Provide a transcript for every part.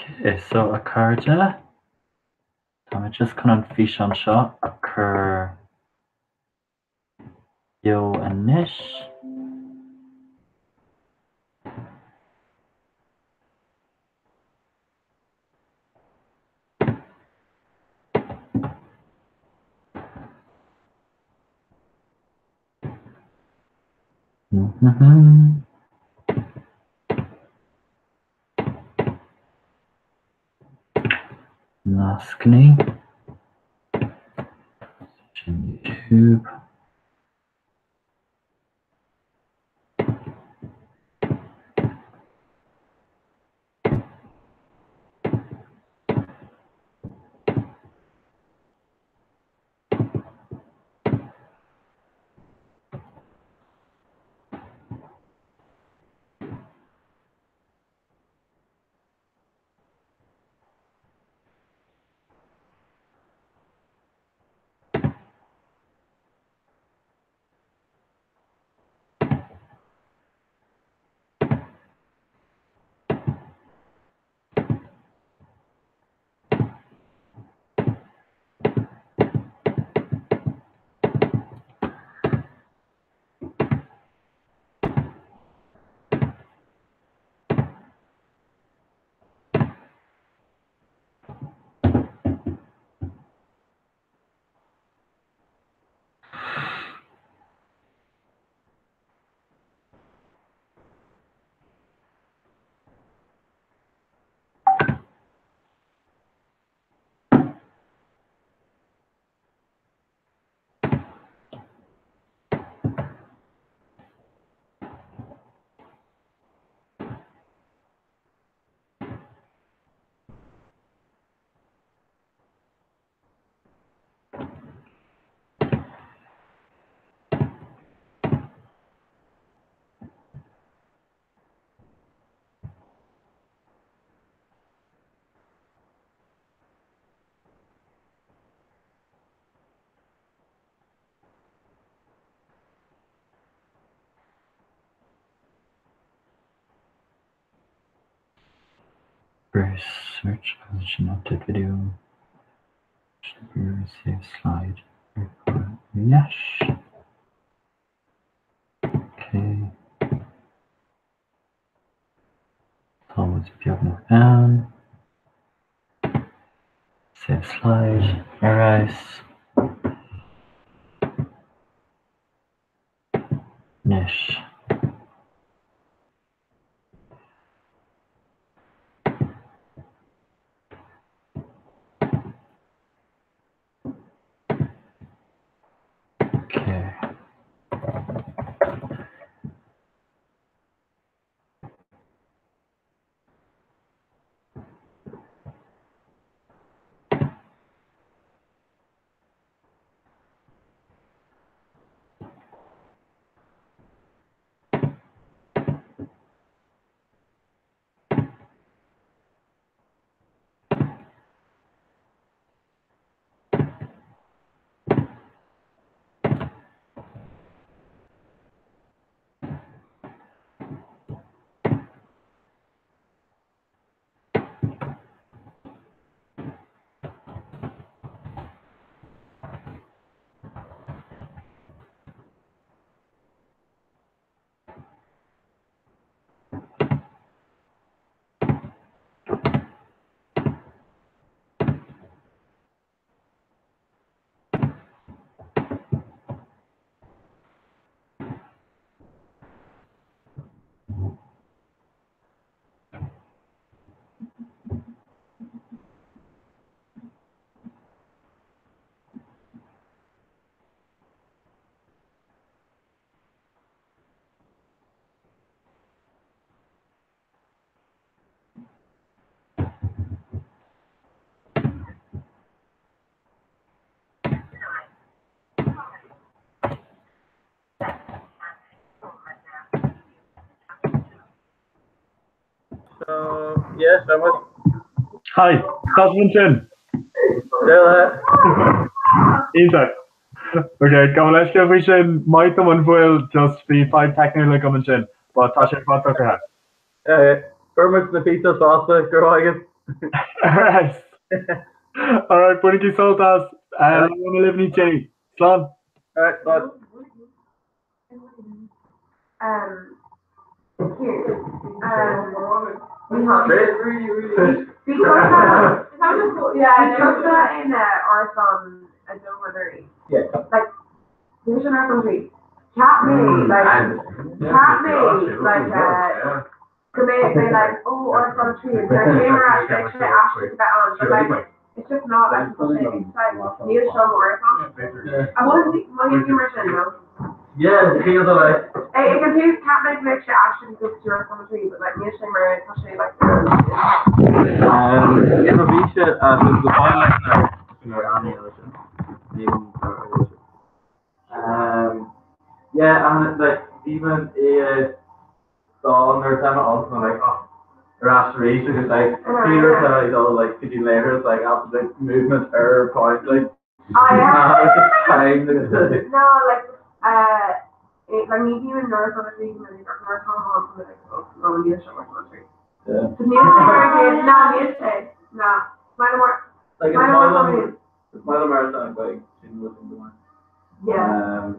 Ok, so a chairde, tá mé just chun an físeán seo a chur beo anois. Nascanna sin YouTube. Search position update video. Save slide. Yes. Okay. Tá muid beagnach ann. Save slide. Ar ais. Anois. Okay. So, yes, I was. Hi, tá sin. Iontach. Ok, gabh mo leithscéal faoi sin maith dom an bhfuil just bhí fadhb teicniúil agam ansin, but tá sé fad socraithe. Fuair muid na pizza sásta go raibh. Alright. Alright, bainigí sult as. Labhróidh mé libh níos déanaí. Slán. Alright, bye. Go mbeidh mé like oh árasán 3 and then came ar ais beidh sé aisteach a bheith ann but like it's just not like tá sé it's like níl seo mo árasán. An mothaíonn tú mar sin no? Yeah, feel the like. Ag an tús cheap mé go mbeadh sé aisteach go dtí árasán 3 but like níl sé mar tá sé like Yeah, but bhí sé the final like Yeah, and like even i nuair atá mé ann like oh ar ais arís agus like Peter tá ag dul like go dtí léitheoir like absolute movement error point like Oh yeah. it's just time No, like uh it, like ní bhíonn nuair atá mé ag nuair atá mé ann like oh no níl seo mar country. Yeah. So níl sé mar chéad ná níl sé ná mar mar Like it's mar my it's my marathon like sin was in the one. Yeah.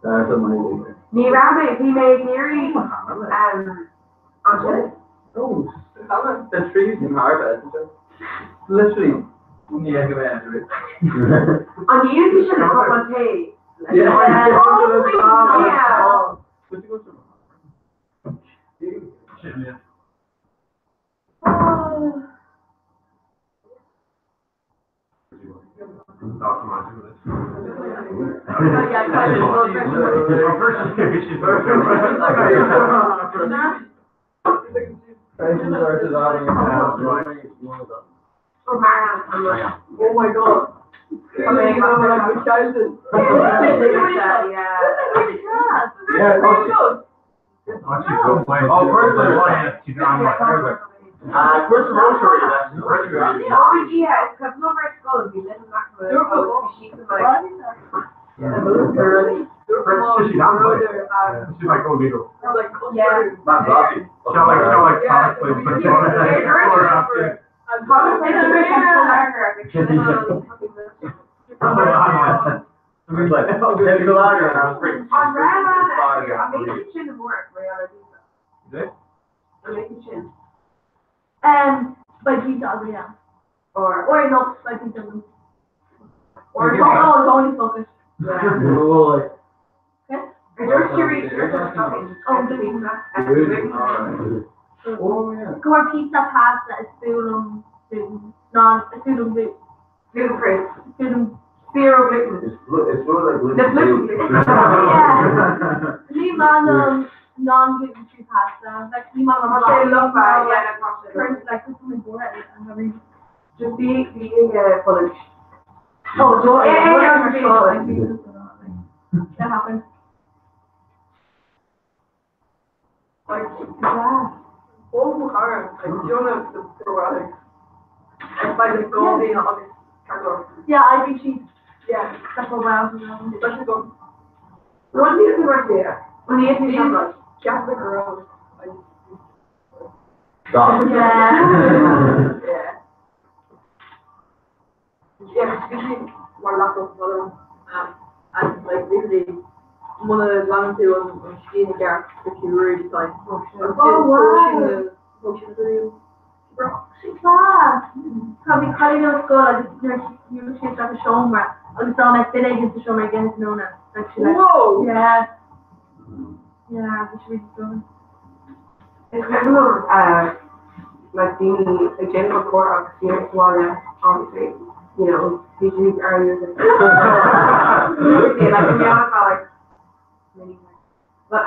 There's a money. Ní raibh mé bhí mé ag iarraidh ansin. Oh, the trees in Harvard. Literally, ní ag mé Andrew. An dhéanfaidh sin a cupán tae? Yeah. Oh, yeah. Oh, Marianne. Oh my god. I mean, I'm like, Yeah. Yeah, Oh, first Where's the rotary then? Oh, yeah, it's because number at school, we live in Macma, so she's like, She's like, oh, legal. yeah. She'll like, she'll like, Probably On Ramadan, I'm making chin more, Rihanna. I'm making chin. By pizza Adrian. Or, Or not by pizza. or, Oh, it's only focus. yeah. Or Oh, yeah. Go on pizza pasta is food gluten non food gluten Gluten free. food Zero gluten. It's blue, it's blue like The gluten. gluten. Yeah. Ní man non gluten free pasta. Like ní man I love that. Yeah, Turns like something boring and having Just be Polish. Oh, do Yeah, yeah, yeah. That happens. Like, Yeah. oh, harm. Like, you don't have the probiotics. It's like the golden obvious kind Yeah, I do cheese. Yeah. That's what well. Especially go One thing is about there. When you eat chocolate. Catholic girls. Like, Stop. Yeah. yeah. Yeah, because mar laptop and like literally one of the lang tú an scéine ceart if you really like Oh, wow. Class. Tá bhí cailín ó scoil agus nuair a siad sa seomra agus dá mbeadh duine éigin sa seomra ag nóna. Like she like, Whoa! yeah. Yeah, bhí sí really good. It's kind of like daoine ag déanamh an comhrá agus bhí ar bhaile obviously you know bhí siad ar yeah, like bhí an like many times. But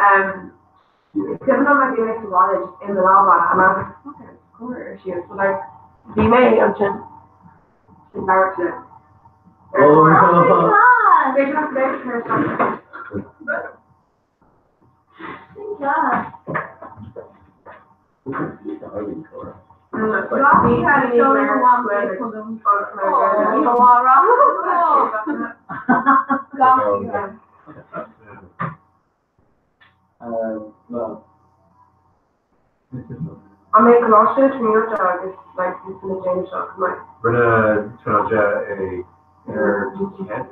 it's kind of like bhí mé sa bhaile just in the lámha and I was like fucking comhair ar siad so like bhí mé ansin sin labhairt le Oh, no. Class. B'fhéidir nach mbeidh ar siad. Class. Bhí Well. An An mbeidh Coláiste na Tríonóide agus like bhí na déanamh seo go maith. Rinne Tríonóide é ar Chéad.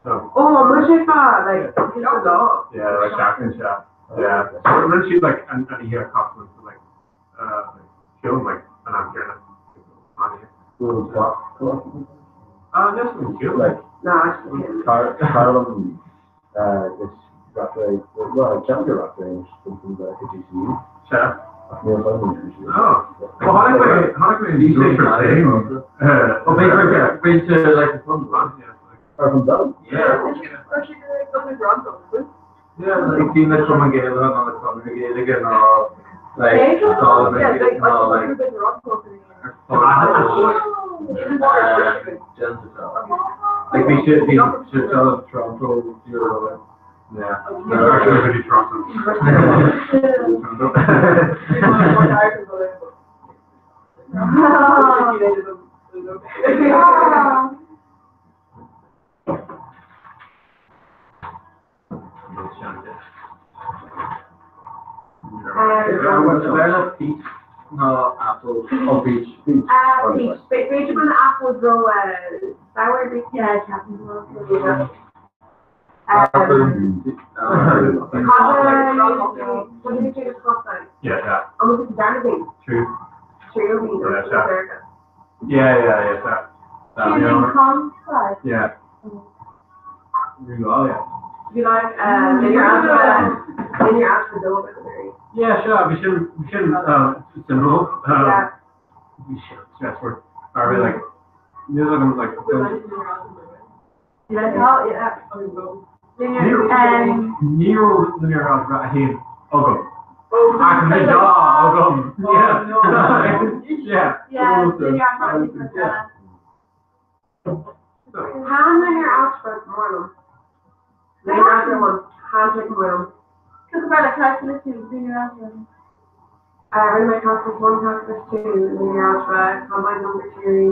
No. Ó, an bhfuil sé fa like cúpla lá? Yeah, like seachtain sea. Yeah. So rinne siad like an oíche cosúil to like uh film like an am céanna. An oíche. Bhfuil gach coláiste? Ah, yes, we do. Like Nah, actually. Car Carlam is raibh well ceann go raibh something like a GCU. Sea. Ach níl fadhb an GCU. Oh. Well, tháinig mé tháinig mé Bhí sé ar féin. Oh, b'fhéidir like the fun one. Ar an dom? Yeah. Yeah, like bhí na Cumann Gaelach ná na Conradh Gaeilge ná like Dáil na Gaeilge ná like Like bhí siad bhí siad seo Toronto Euro Yeah. No, actually, really Toronto. B'fhearr peach ná apple ó peach. Peach. B'fhéidir go bhfuil na apples ró sour bhí Yeah, ceapaim go bhfuil. Yeah, yeah. An bhfuil tú darna bhí? True. Tríú bhí Yeah, sure. Yeah, yeah, yeah, yeah. That, yeah. Yeah. Really well, yeah. You like linear algebra, linear algebra dó ar Yeah, sure. We shouldn't, we shouldn't, simple. Yeah. We should stress word. Are we like, there's like, I'm like, Yeah, yeah. Linear, Um, Nero linear algebra a haon agam. Ach na dá agam. Yeah. Yeah. yeah, linear algebra. Yeah. Han linear algebra mór liom. Linear algebra 1, Han like mór liom. Talk about like calculus two, linear algebra. Rinne mé calculus 1, calculus 2, linear algebra, combined number theory.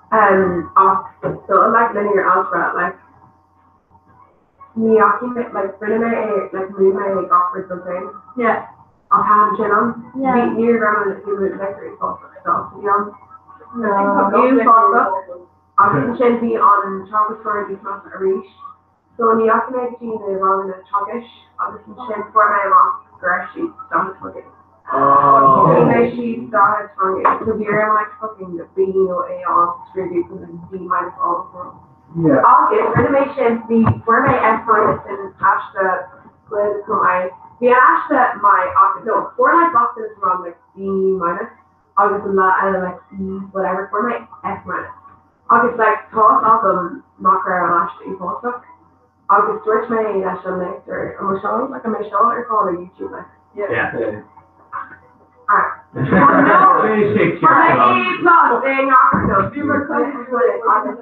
Ach so like linear algebra, like ní fhaca mé like rinne mé é like mhúin mé é gach rud dom féin. Yeah. Ach thaitin sin liom. Yeah. Bhí níor raibh an bhí like fásta bhí ann. No. Uafásach. Agus ansin bhí an teagascóir níos measa arís. So ní fhaca mé go dtí na ranganna teagaisc agus ansin fuair mé amach go raibh siad 40 faoin gcéad. Bhí mé siad 40 faoin gcéad. So bhí orm like fucking B nó A a fháil sa scrúdú chun an D minus a fháil. Yeah. Agus rinne mé sin bhí fuair mé F minus in aiste Gaeilge chomh maith. Bhí an aiste maith ach no fuair like gach duine sa rang like B minus agus an lá eile like E whatever fuair mé F minus. Agus like tá fhios agam nach raibh an aiste uafásach agus dúirt mé leis an léachtóir an bhfuil seo like an mbeidh seo ar fáil ar YouTube like. Yeah. Ah. Bhí sé Fuair mé ceart A plus i ngach rud. Bhí mar agus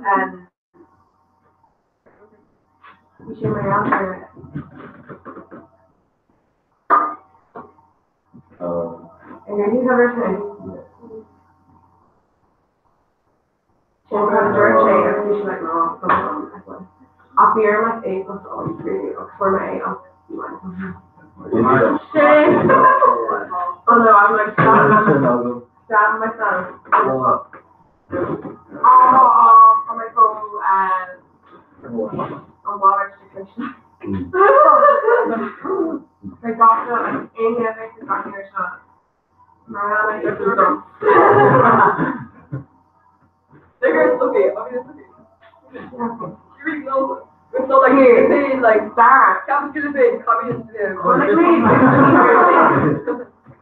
bhí sé mar gheall ar And you have everything. Sin kind of dúirt sé agus bhí sé like no, come on, F minus. Ach bhí orm like A plus a fháil sa scrúdú agus fuair mé A ach B minus. Shit. Oh no, I'm like stabbing, stabbing myself. Oh, tá mé chomh an mhalairt de Krishna. Beidh gach duine like aon duine a bheidh sa gcathaoir seo mar gheall ar Here, Sarah.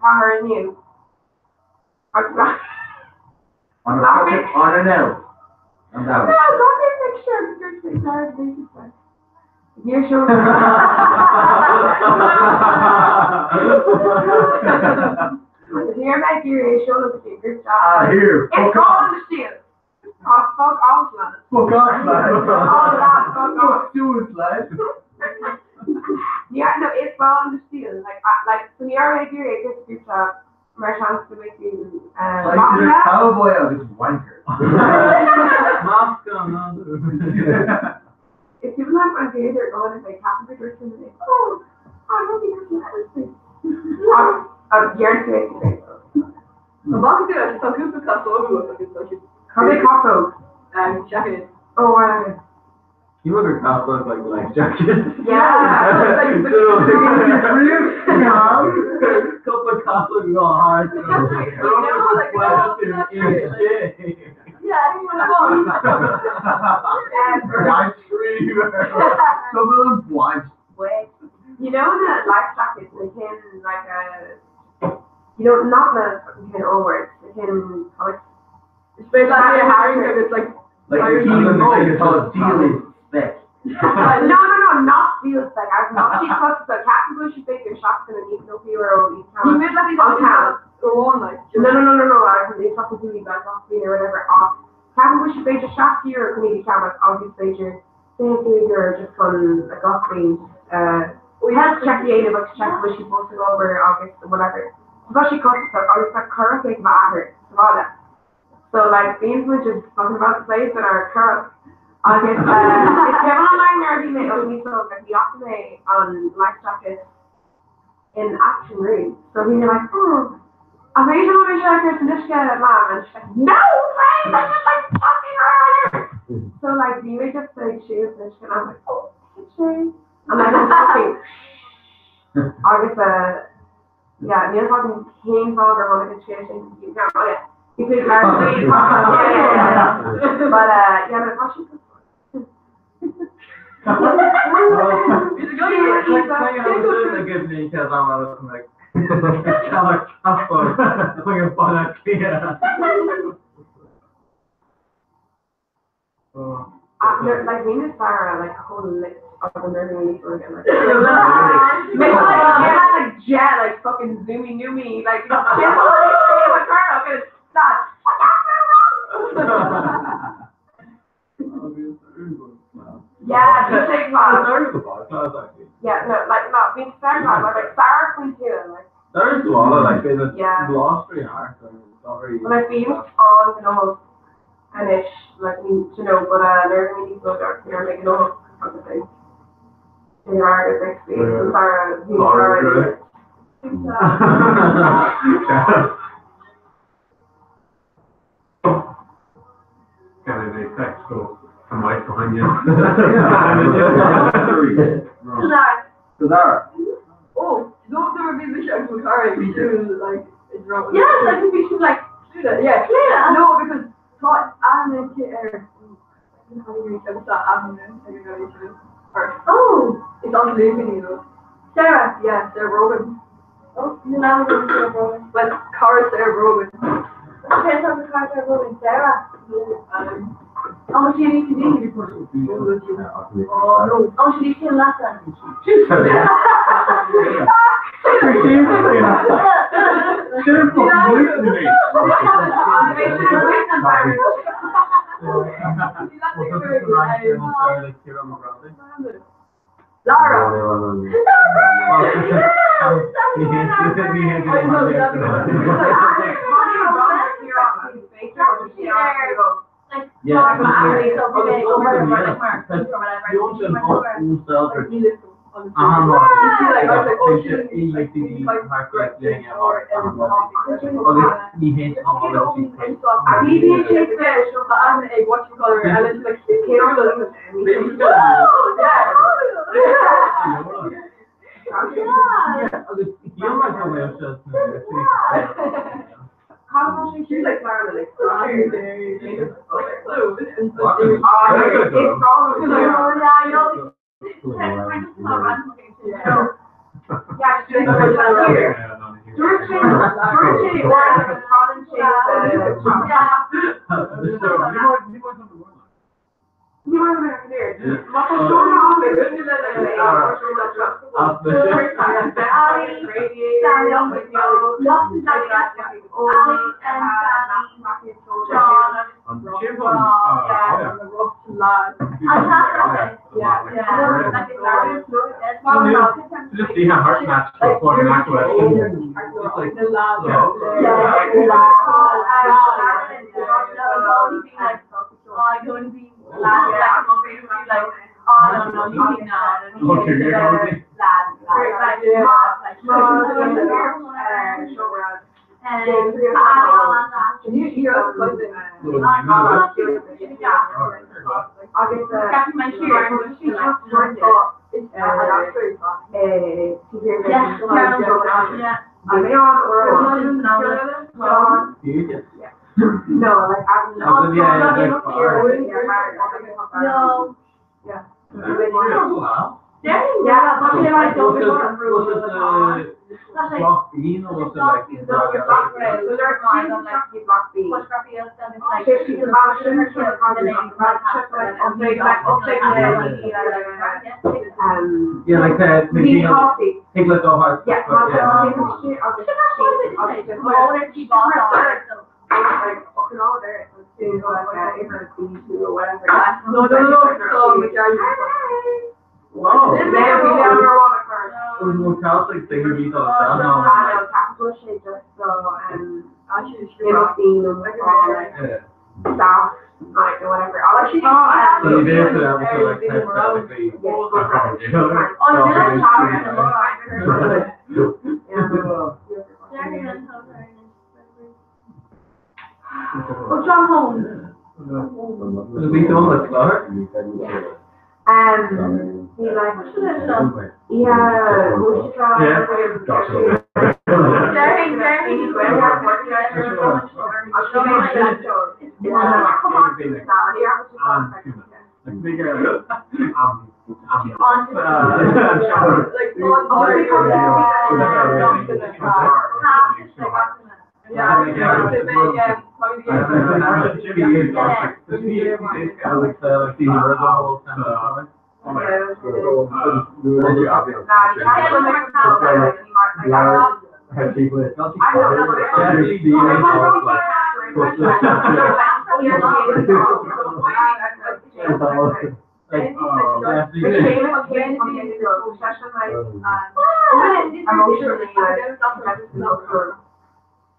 Cathair inniu. Agus On a fucking on a no. I'm No, down. don't take picture. You're Sarah You're sure. Here, my dear, is show the group Ah, chat. here. It's Fuck all off. the shit. Oh, fuck off, lad. Fuck off, lad. Oh, lad, fuck off. Fuck you, lad. Yeah, no, it's all the steel. Like, I, like, so we are right here, it's group chat. Mar chance to make you, Like you're a cowboy agus wanker. Mask on. If people have my hair, they're going and like half of the person and like, oh, I don't think it's Deireann tú é An bhfaca tú é? Tá cúpla casóg agat agus tá siad. Cad é casóg? Jacket. Oh, right. You look at casóg like life jacket. Yeah. Cúpla casóg go hard. Yeah, White. You know the life jackets, they came like a, you know, not the fucking kind of words, they came like, It's very like Harry and it's like Like steel spec. No, no, no, not steel spec. I've not seen cuts, but Captain Bush is big, your shots and you know hero, you He can't. made like Okay. go on like. No, no, no, no, no, I can leave fucking do like off or whatever off. Captain Bush is big, just shots here, community camera, obviously, you're saying you're just on like off being, we had to check the aid about to check which she posted over August or whatever. Because she cuts it, I was like currently my Savannah. So like being which is talking about the place and our current August it's Kevin online there he made only so like the optimate on life jacket in action room. So he was like, oh I'm reading on my jacket and this guy mom and she's like, No way, this is like fucking earlier. So like we were just like shoes and shit and I'm like, oh kitchen. And then it's fucking agus yeah, níl fucking cén fáth gur tháinig an scéal sin go dtí now. Oh, yeah. He played Larry. Yeah. But yeah, no, tá sí Like me and Sarah like whole list of the nerdy people again like Maybe like yeah, like jet like fucking zoomy noomy like yeah, like car okay stop. Yeah, just like class. Yeah, no, like not being Sarah class, like Sarah from two like There's a lot of like there's Yeah. glossary art and sorry. When I been on an old and ish like me you know, but there's many people that are making up of the thing. They are next week. Yeah. Sarah, who's Sorry, already Kind of a sexual a mic behind you. Sarah. Oh, don't ever be the chef with Harry. Like it's wrong. Yes, I think we should like do that. Yeah. Yeah. No, because thought I'm Oh, It's on Lumini though. Sarah. Yeah, Sarah Rogan. Oh, no, no, Sarah Rogan. Well, Cara Sarah Rogan. Okay, so the car Sarah Rogan. Sarah. No, Oh, she needs to be. oh no. Oh, she needs to laugh. Lara. Yeah. Just see how heart match before the next question. Agus No, like I'm As in, yeah, like bar. No. Yeah. Wow. Yeah, but you know, I don't Was it the block bean or was it like Yeah, like the Bhí coffee. Take like a heart. Yeah, Wow. It was more Celtic thing to be thought Yeah. Staff night or whatever. I'll actually So you did it obviously like hypothetically. Oh, John Holmes. Was he the one that's Clark? He like yeah, Like bigger.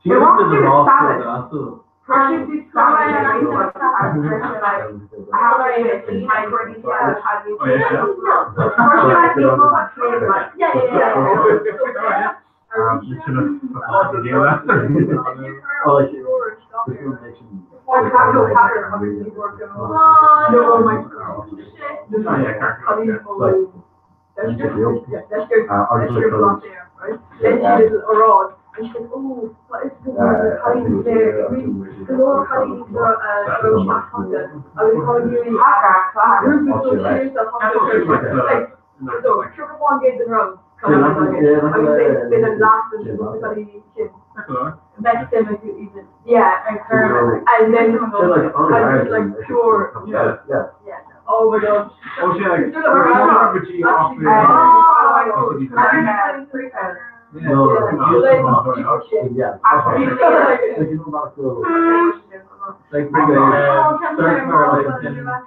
She was in the law school, Yeah, and then and like pure. Yeah. Yeah. Oh my god. Oh, yeah, like, Yeah. Like bring a third car like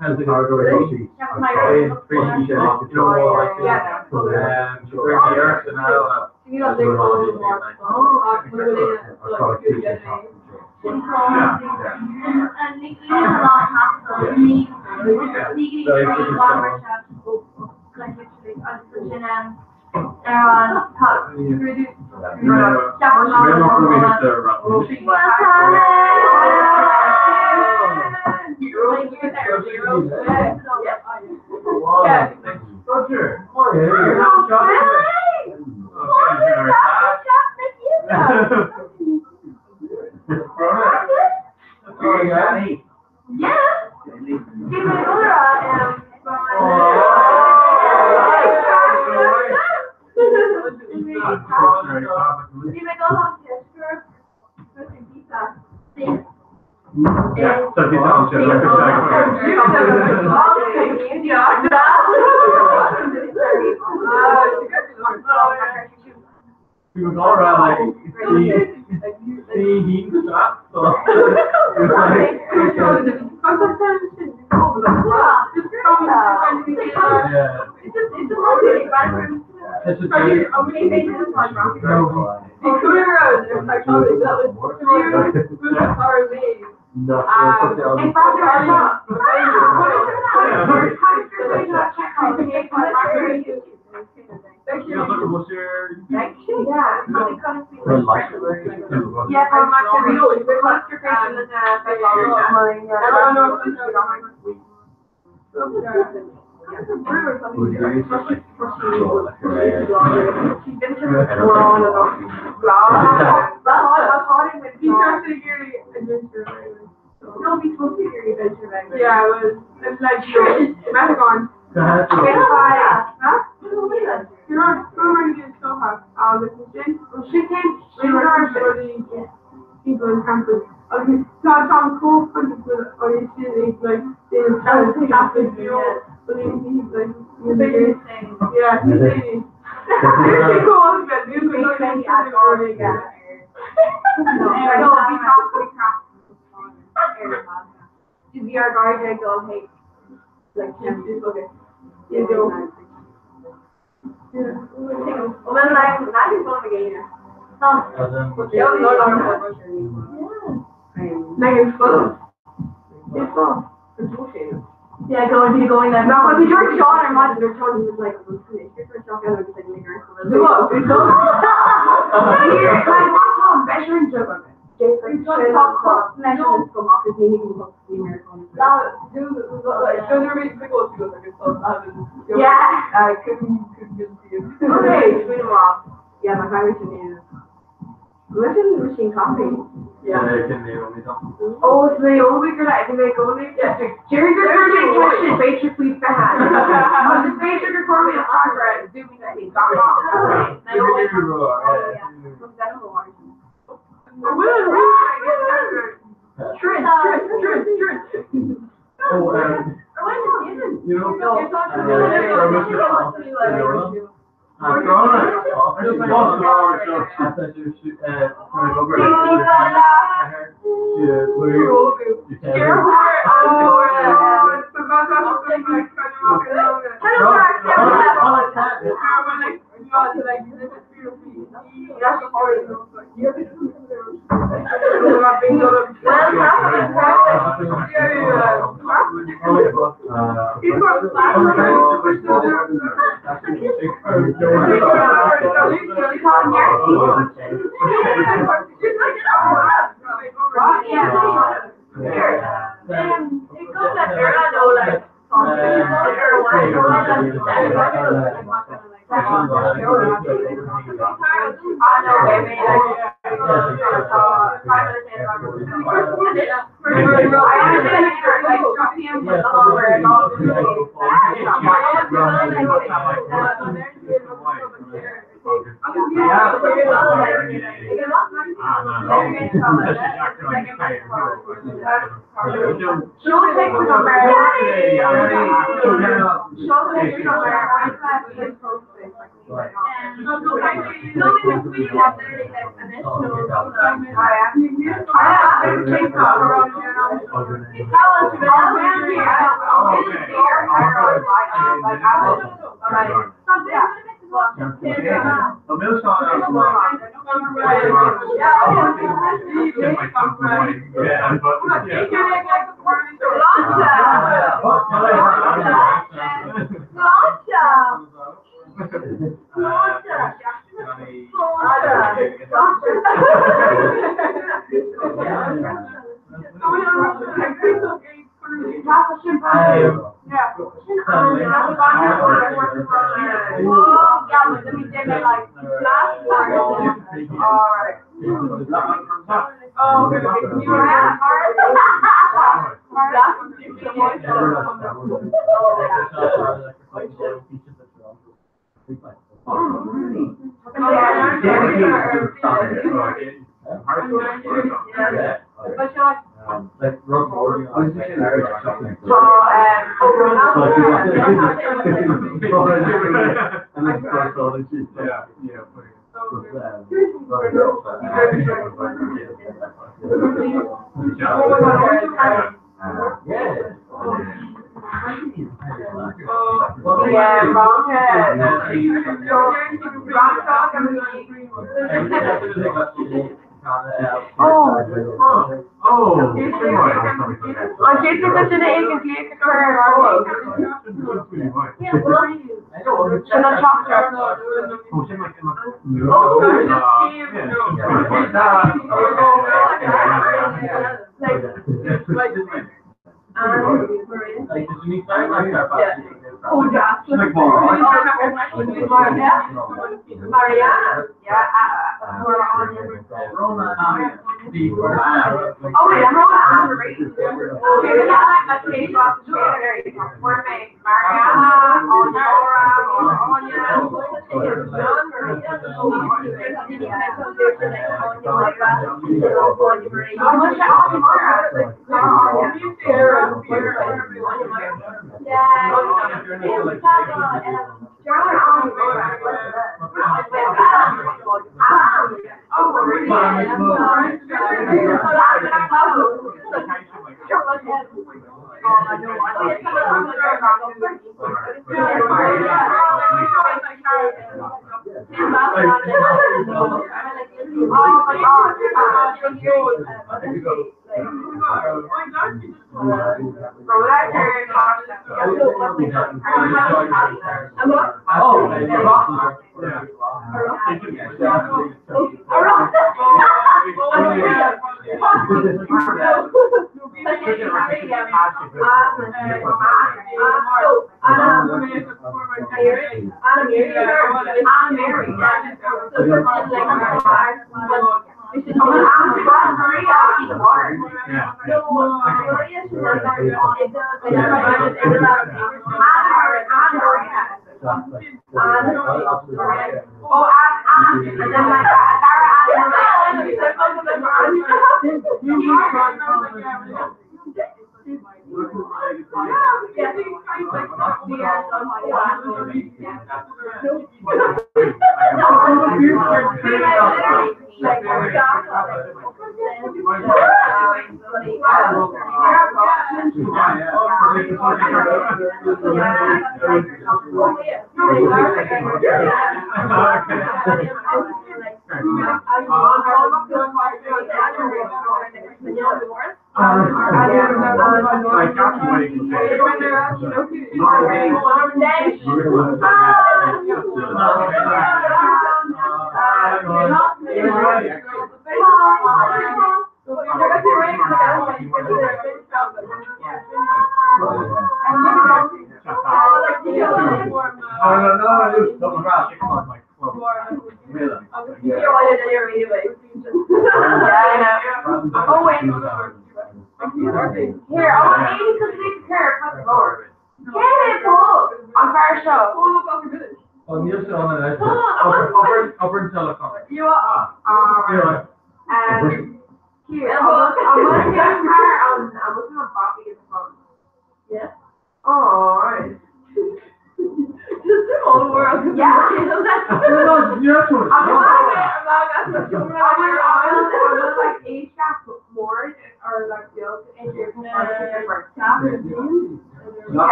has the cargo you know like the earth and all He was all around like see he Yeah. It's just Yeah, but I'm actually Yeah, it was it's like Metagon. You're not going to so hot. She came people in campus. Okay, so Tom Cole like yeah, Bhí ar gairde go hey like okay. You do. Well, like, now you're going again. Megan full. It's full. Yeah, going to going there. No, but we were Sean or Matt, they're telling us like, Yeah. I couldn't see it. Okay, Yeah, my favorite is Listen, machine coffee. Yeah. Oh, so they only go to they go to Jerry Gerber basically fast. Just basically recording in progress, zooming at me. Oh, you know, Sin an teachtaireacht. Mariana, yeah, Oh wait, I'm on Mariana, Honora, or Anya.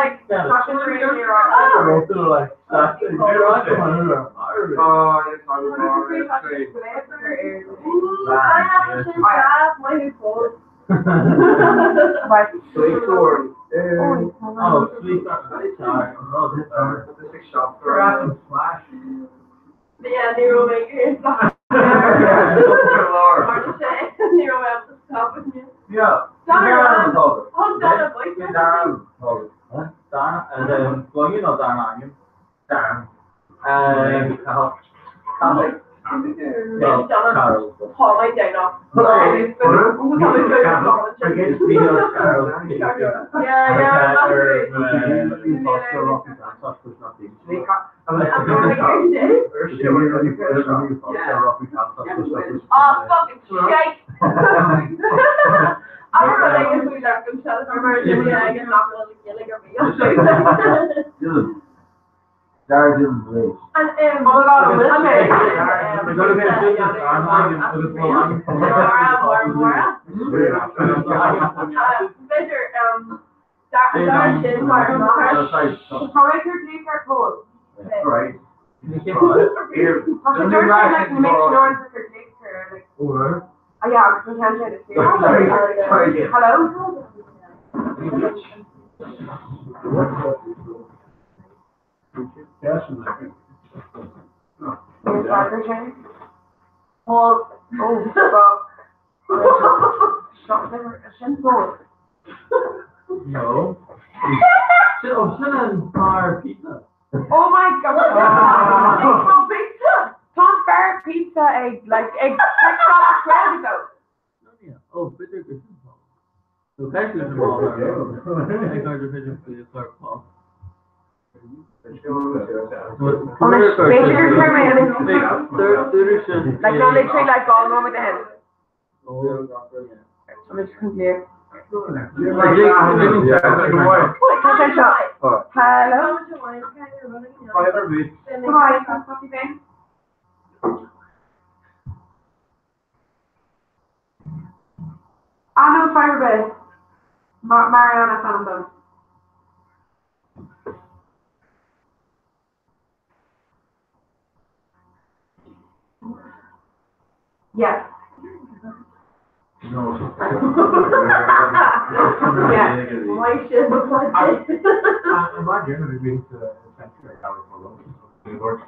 like Yeah, ní raibh mé Ní raibh mé stop with me. Yeah. Oh, fucking shite! Hello? Paul, oh, fuck. Sin Paul. No. Oh, sin an bar pizza. Oh my god. pizza. Tom Fair pizza ag like ag textáil go. Oh, bitter good. Okay, so Like no literally like all moment in. I'm just clear. Hello. Hi, what's your name? I know Firebase. Mar Mariana found them. Yes. No. Yeah. Why should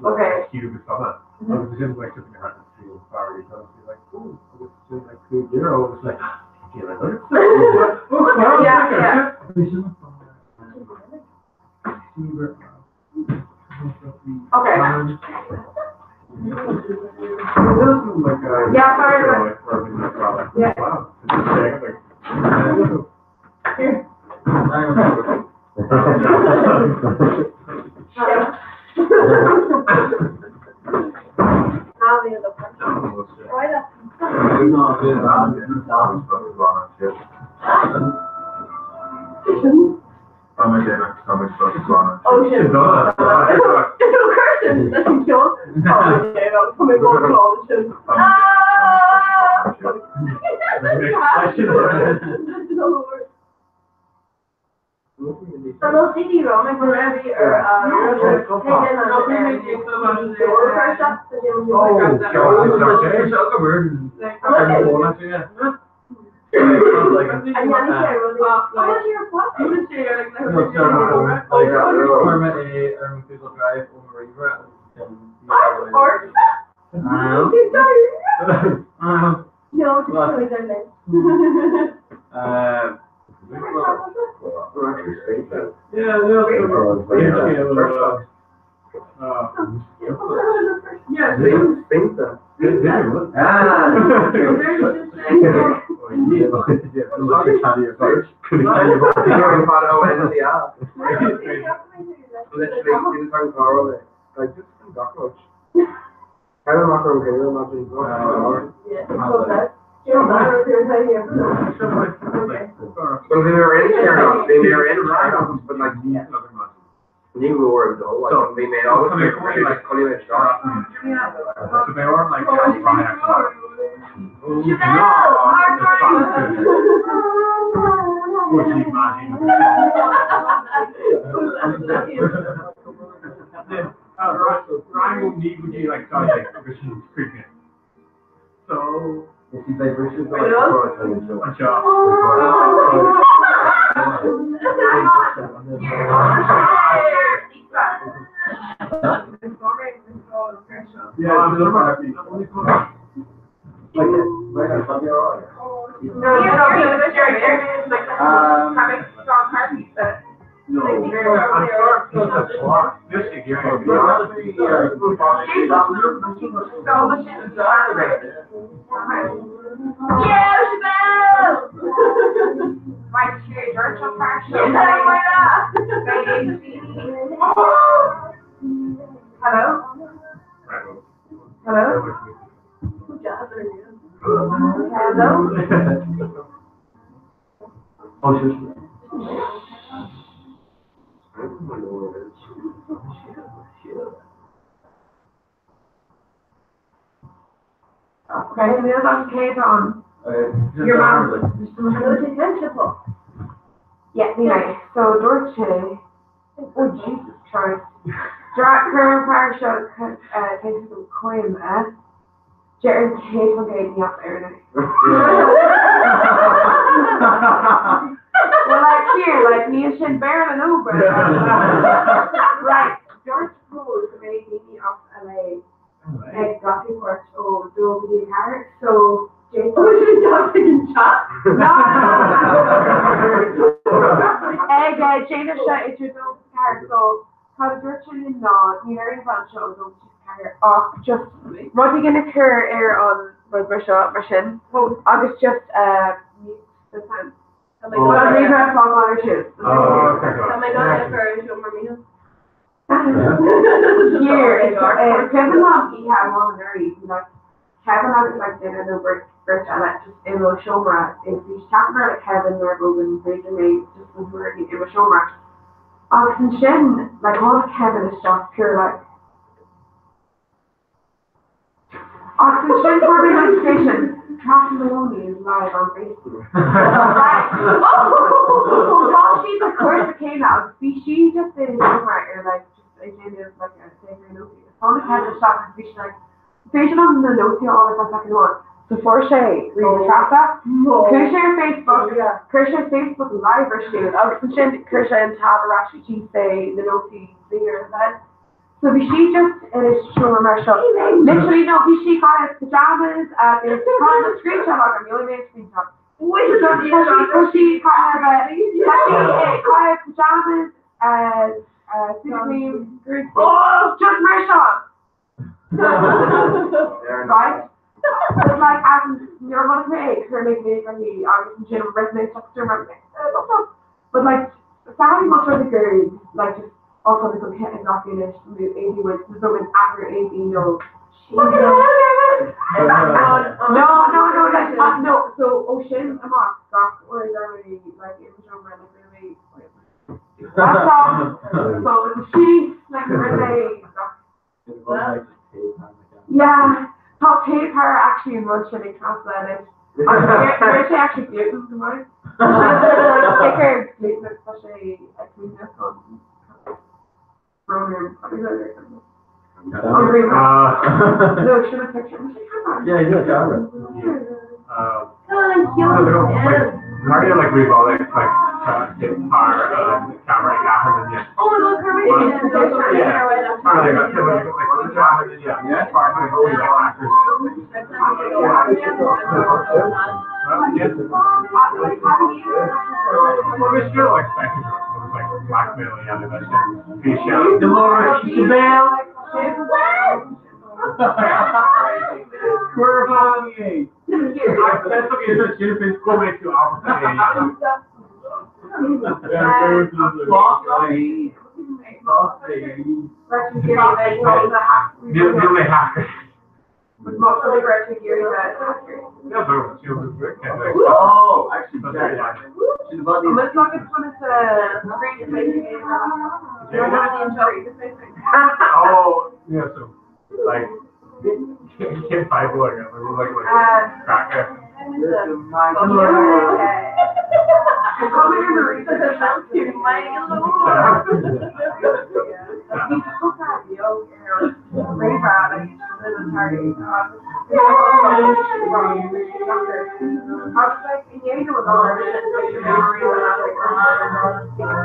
Okay. Yeah, yeah. Okay. Yeah, sorry. Yeah. Oh shit. Curtain. That's a kill. Oh, okay, that was An CD rom go raibh No, Yeah, Rang ní go dtí like like agus sin creepy. So anseo. Yeah, Isabel! Right, here, George, Hello? Hello? Hello? Okay, níl an céad an. Your mom. Yeah, anyway, so dúirt sé, oh Jesus Christ. Dra chuir an fear seo cé coim eh? Deir an céad an gcéad ní as Éirinn. Well, like here, like níl sin Béarla nó Right, dúirt Paul go mbeidh daoine as LA ag glacadh páirt ó dó go dtí ceathair, so Jason Ag déanamh seo idir dó ceathair, so cad a dúirt sé linn ná níl ar aon bhean seo ó dó go ceathair ach just rud éigin a chur ar an rud mar seo mar sin agus just mute the sound. Well, an ríomhaire fágáil ar siúl. Here, it's Kevin liom oíche amháin anuraidh, bhí like Kevin agus like duine nó beirt beirt eile just i mo seomra is bhí ceapadh like Kevin nuair a bhógann b'fhéidir mé just an huair a bhí i mo seomra. Agus ansin like tháinig Kevin isteach pure like Agus ansin fuair mé notification Cathy Maloney is live on Facebook. Right. Tá sí sa chúrsa céanna agus bhí sí just i seomra ar like just ag déanamh like a saothar nótaí. Tháinig Kevin isteach agus bhí sí like Féidir liom na nótaí a fháil ar feadh soicind amháin. So fuair sé ríomhaire Treasa, chuaigh sé ar Facebook, chuir sé Facebook live ar siúl agus ansin chuir sé an tab ar ais go dtí fé na nótaí ar a bheith. So bhí sí just ina seomra mar seo. Literally no, bhí sí ag caitheamh pajamas agus tá an screenshot agam, gheobhaidh mé an screenshot. So tá sí ag caitheamh tá sí ag caitheamh pajamas, suit cream, just mar seo. Right? But like as in nuair a chonaic mé é chuir mé glaoch uirthi agus ansin rith mé isteach sa seomra But like samhlaigh más rud é gur like just os rud é go gach duine nó éadaí with nó with athrú éadaí nó No no no like no so ó sin amach gach uair a raibh mé like i mo seomra like rinne mé laptop phone síos like rinne mé gach Yeah, tá tape thar actually an rud sin ag Treasa anois. Agus sé actually gluten go maith. Sticker gluten tá sé ag múineadh an brón No, sin a picture. Yeah, yeah, camera. Mario like we've all like like camera Oh my God, Oh, actually, Oh, yeah, so like can't find one like cracker. Agus like inné nó an lá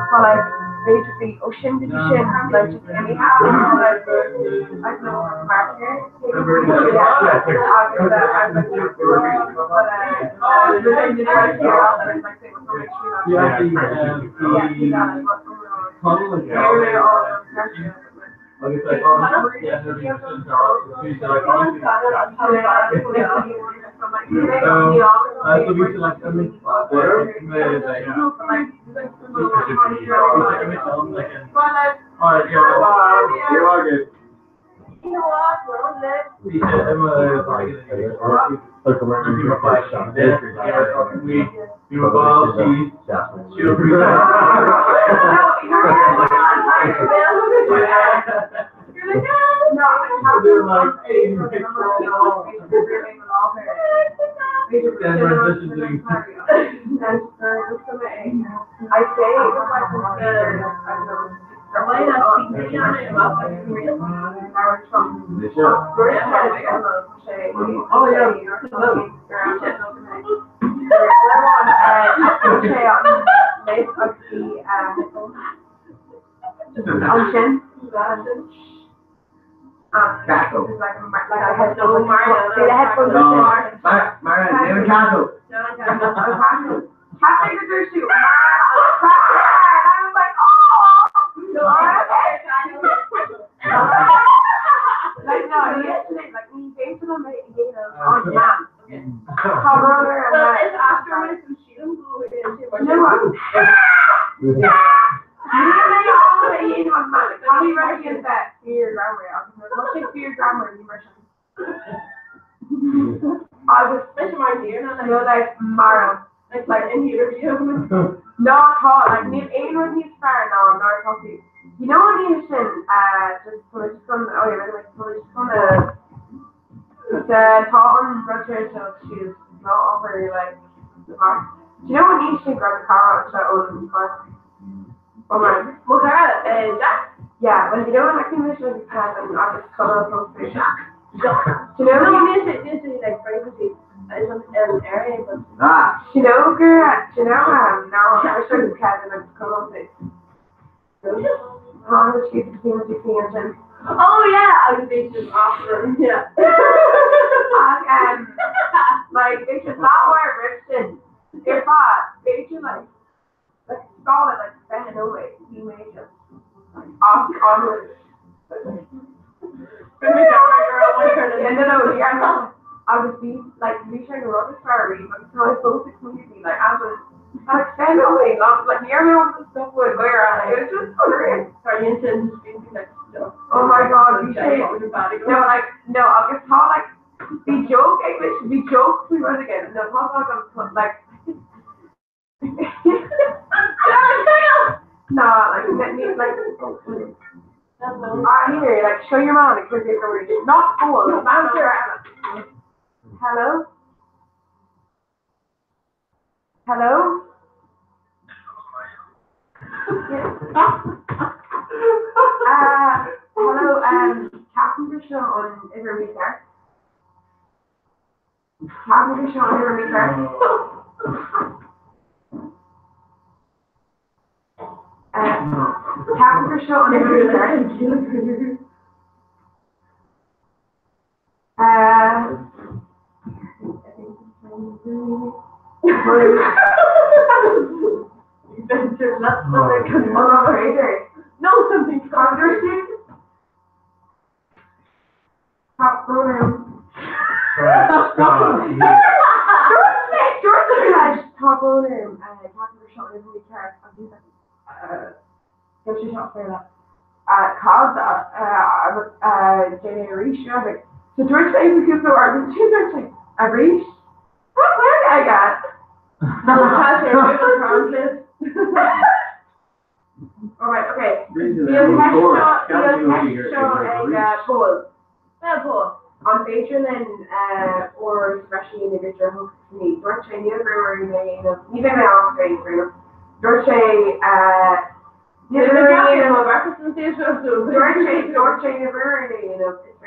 Tá like basically ó sin go dtí sin like just imithe like I don't know marker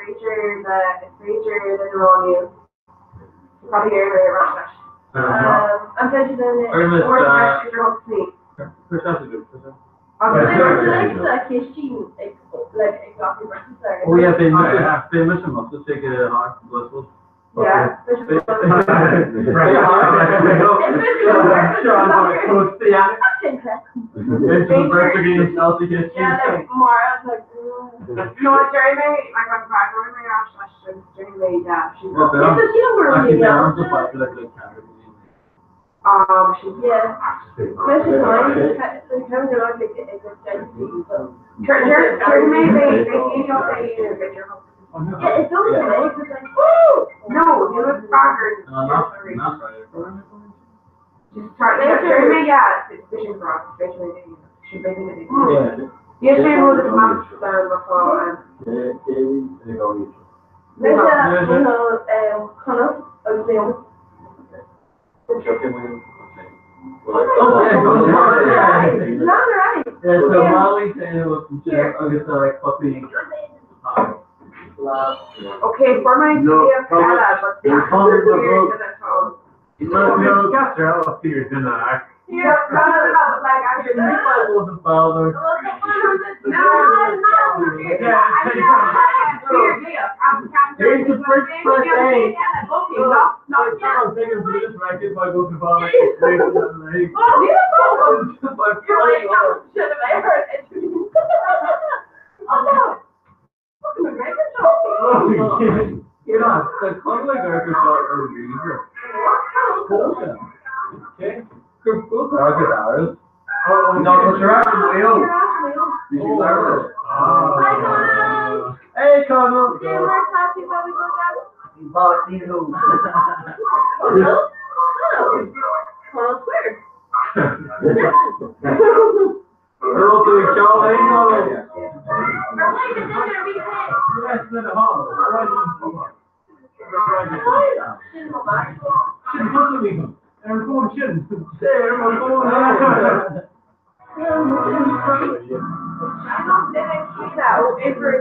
féidir le is féidir le rá Cad é ar ais leis? An féidir le Oh yeah, bhí mise ag Heart Yeah. No, Jeremy, like I'm graduating my ash Jeremy, yeah, she's she's Yeah. Jeremy, they Yeah, it's only No, you look backwards. Just try Jeremy, yeah, it's fishing for us, fishing. She's making it. Yeah, she was a master before. Yeah, so Molly agus like puppy. Okay, for my No, Ella, but Yeah, no, no, no, but like I should No, no, Here's the first press A. Hey, Connell. Earl doing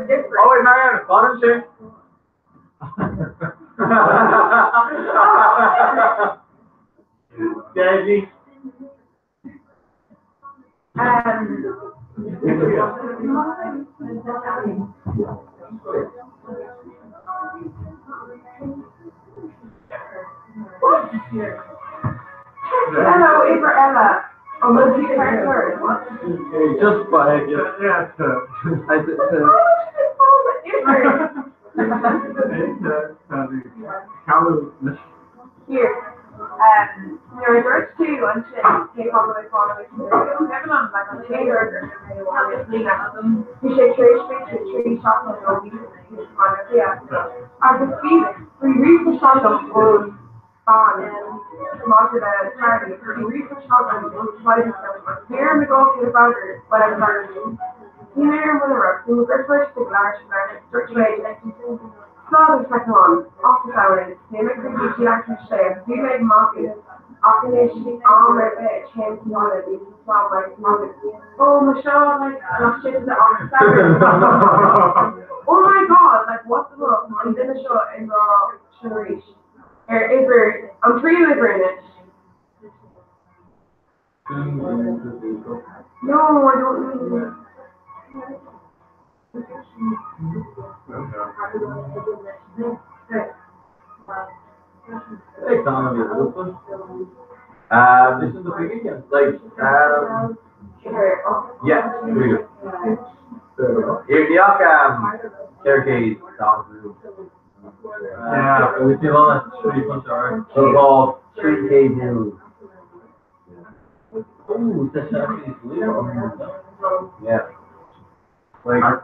different. Oh, wait, Marianne, bottom shit. Daddy. Hello, Eva Ella. Oh, was you her? Just by yeah. I Here. Nuair a dúirt tú ansin cé go bhfuil fána like an chéad Bhí sé tar éis b'fhéidir trí seachtain nó mí agus bhí bhí ríomhphost agam ón bean maidir le Charlie bhí ríomhphost agam ón Bhí mé go bhfuil whatever Ní mé ar bhfuil bhí mo girlfriend ag labhairt le dúirt sé Slán second office hours, ní mé chuig sí le sé bhí mé ag magadh ach anois am ar bith cén bhí slán like magadh. Oh Michelle like nach sin the office hours. Oh my god, like what the fuck an duine seo i rá sin arís. Ar uimhir an tríú uimhir anois. No, I don't mean. This is the big again. Like, yeah, here we go. Here, Cherokee Yeah, we feel on a tree bunch of So called tree cave news. Ooh, that's actually Yeah. Like, Oh,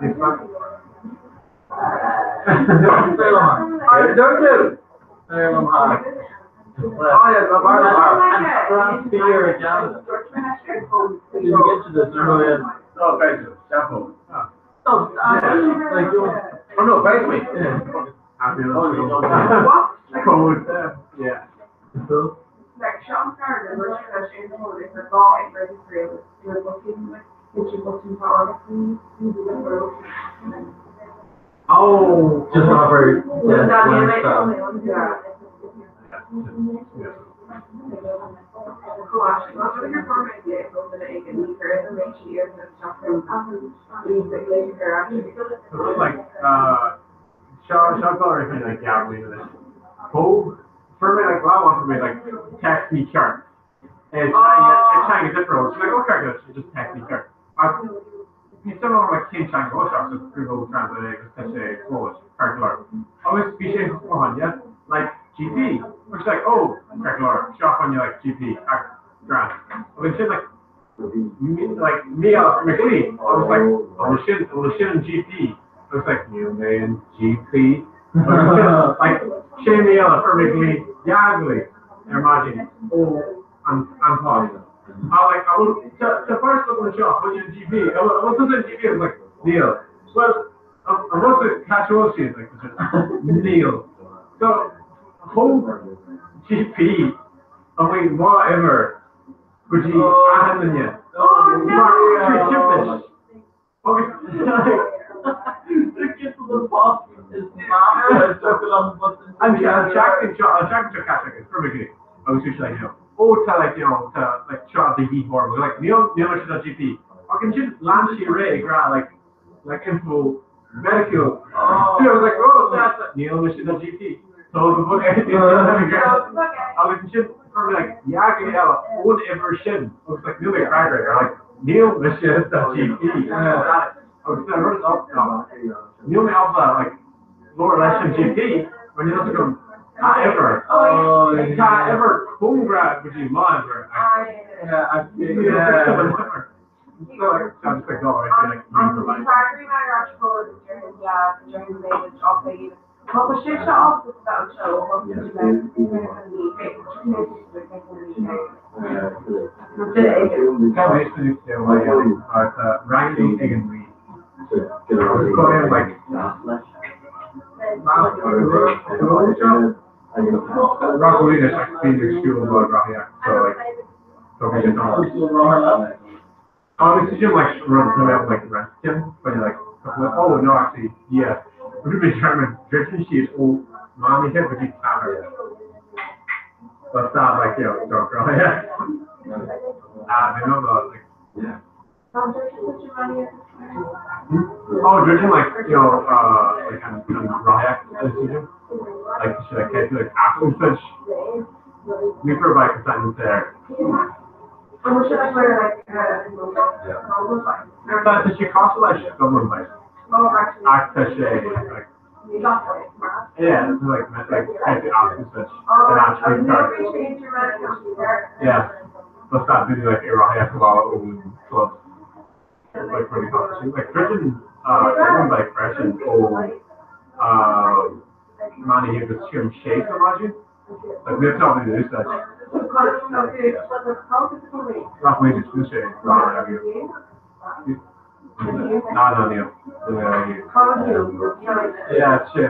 yeah, the bar and beer again. Did you get to this earlier? Oh, thank you. Shampoo. Oh, like you. Oh no, thank me. Yeah. Happy Oh, you don't What? Code. Yeah. So, Like Sean Carter, we're in the hole, it's a ball in registry, we're looking, which is looking for Oh! Just abair Like, seo seo go raibh mé like yeah leis. Thóg fuair mé like lá amháin fuair mé like text mícheart. Teanga difriúil. So like oh ceart go just text mícheart. Ach bhí suim agam like cén teanga a bhfuil sé so Google Translate agus tá sé Polish ceart go leor. Agus bhí sé fá choinne like GP. Which like oh ceart go leor seo fá choinne like GP ach grand. Agus ansin like like Mícheál McLee agus like an bhfuil sin an bhfuil sin an GP agus like níl mé an GP agus like sé Mícheál a fuair McLee dheaglaigh ar maidin ó an an post. I like I bhfuil tá first look anseo fá choinne an GP an bhfuil tusa an GP agus like níl well an bhfuil tú casual siad like níl so thóg GP an bhfuil má uimhir go dtí achan duine mar timpeall agus an tseachtain seo an tseachtain seo caite agus fuair mé go agus bhí sé like you know oh tá like you know tá like seo de dhíth orm like níl níl mise do GP ach ansin lean sí ar aghaidh ag rá like like info medical so I was like oh that's níl mise do GP so go bhfuil agus ansin fuair mé like dheaglaigh eile ón uimhir sin agus like níl mé ag freagra ar like níl mise do GP agus then rud níl mé ábalta like labhairt leis an GP mar níl fhios agam a uimhir tá uimhir cóngarach go dtí m'uimhir Oh, this is just like run come out like rest him, but like oh no, actually, yeah. We've been German drinking she's old mommy hit but you tired. But not like you know, don't girl, yeah. Ah, they know the like yeah. Oh, drinking like you know, like on Ryak like she like can't do like apple such. We provide consent there. Tá sé cosúil leis Dublin bike. Ach tá sé like yeah, it's like like kind of apple such an actually Yeah. But that really like Ryak ón club like really cosúil like Britain Dublin bike freisin ó Manny agus Jim Shea imagine. Like níl tá mé úsáid. Nach mé is sé Ná ná níl. Yeah, sé.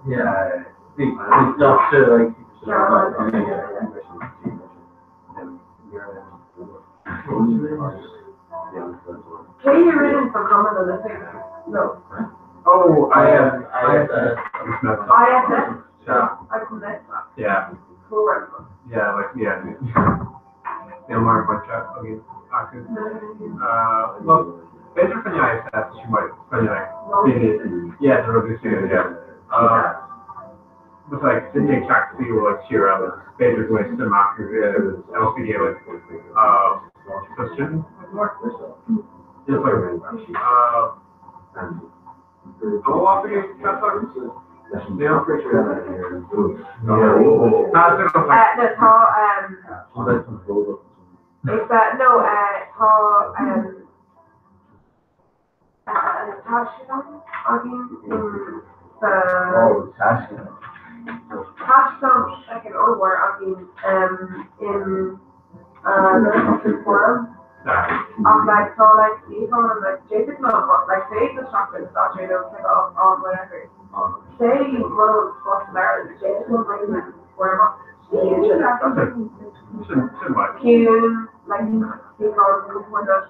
Yeah, the doctor like Oh, I am. I Yeah. Yeah. Yeah, like yeah. Níl mar bhaint againn acu. Well, b'fhéidir fá choinne ISS she might fá choinne yeah, the rugby field, yeah. But like duine ag teacht faoi ó like tír eile, b'fhéidir go mbeidh suim acu i LCD like sin just like an bhfuil acu ag teacht agat? Níl. Tá Tá no tá taisclann againn sa taisclann second ollmhór againn in Forum. Ach like tá like suíochán like d'fhéadfadh liom but like say do seachtain is áit nó cibé am whatever. Say muna bhfuil spás sa leabharlann d'fhéadfadh liom like like fuair amach Sin sin maith. Ciúin like suíochán compordach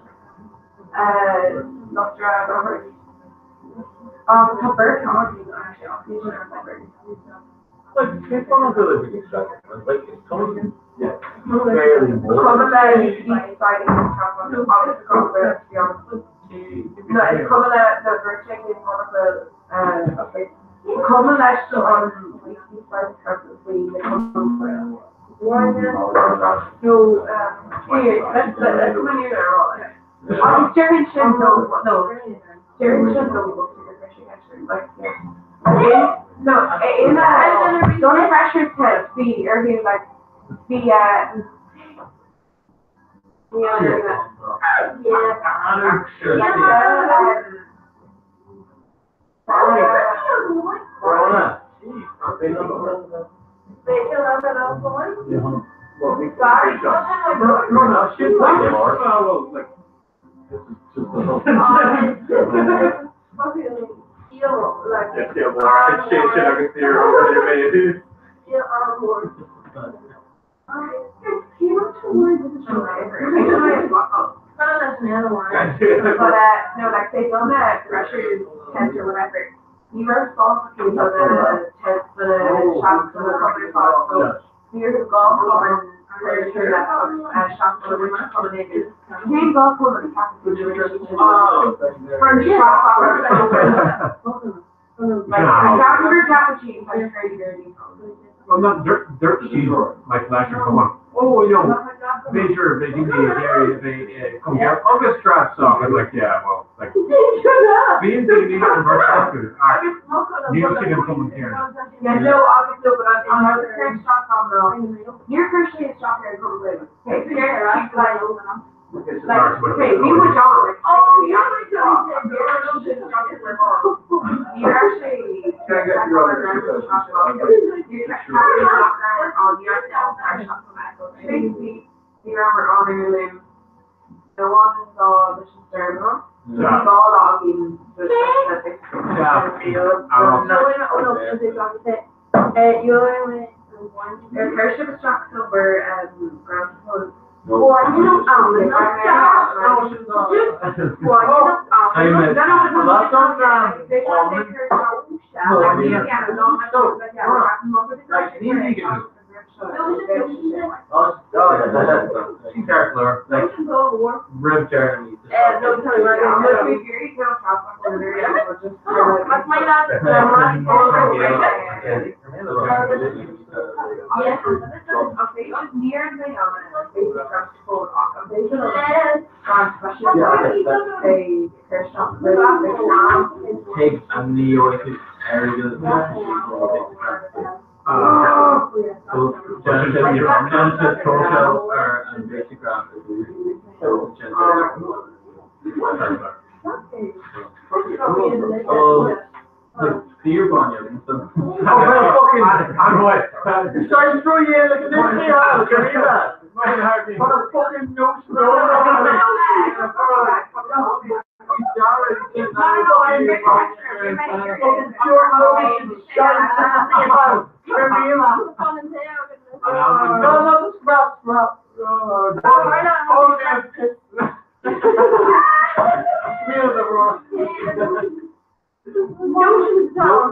lucht a thabhairt. Tá beirt againn actually ach níl sin ar fáil. Like cén fáth nach bhfuil oifig isteach like is cuma yeah fairly mór. Cuma le East Side agus cuma le to be honest. No is cuma le na beirt cén fáth nach bhfuil cuma leis an East Side campus faoi na cuma No here let's let's come in here Agus déarfainn sin nó nó déarfainn sin nó like no in don freshers tent bhí orthu like bhí But no, like they done a freshers tent or whatever. Ní raibh spás acu do na tent do na seacht do na cupboard so bhí orthu dhá chumann a chur le chéile agus seacht do na cumann éigin. Cén dhá chumann a ceapann tú go raibh Well, not dirt, dirt sheet, like last year, come on. Oh, you know, b'fhéidir beidh daoine ag iarraidh a bheith chun gearr agus trad song. I'm like, yeah, well, like, bíonn daoine an bheirt acu ach níl siad in cumann céanna. Yeah, no, agus no, but an rud a chuir isteach orm ná níor chuir sé isteach ar an gcumann Gaeilge. Like, okay, bhí muid ann, like, bhí Ní raibh sé Ní rabhamar ann ar linn nó an dá leis an stoirm ann. Bhí dhá lá againn Ar chuir sibh isteach do bhur grant Take a Neolithic area ar an basic graph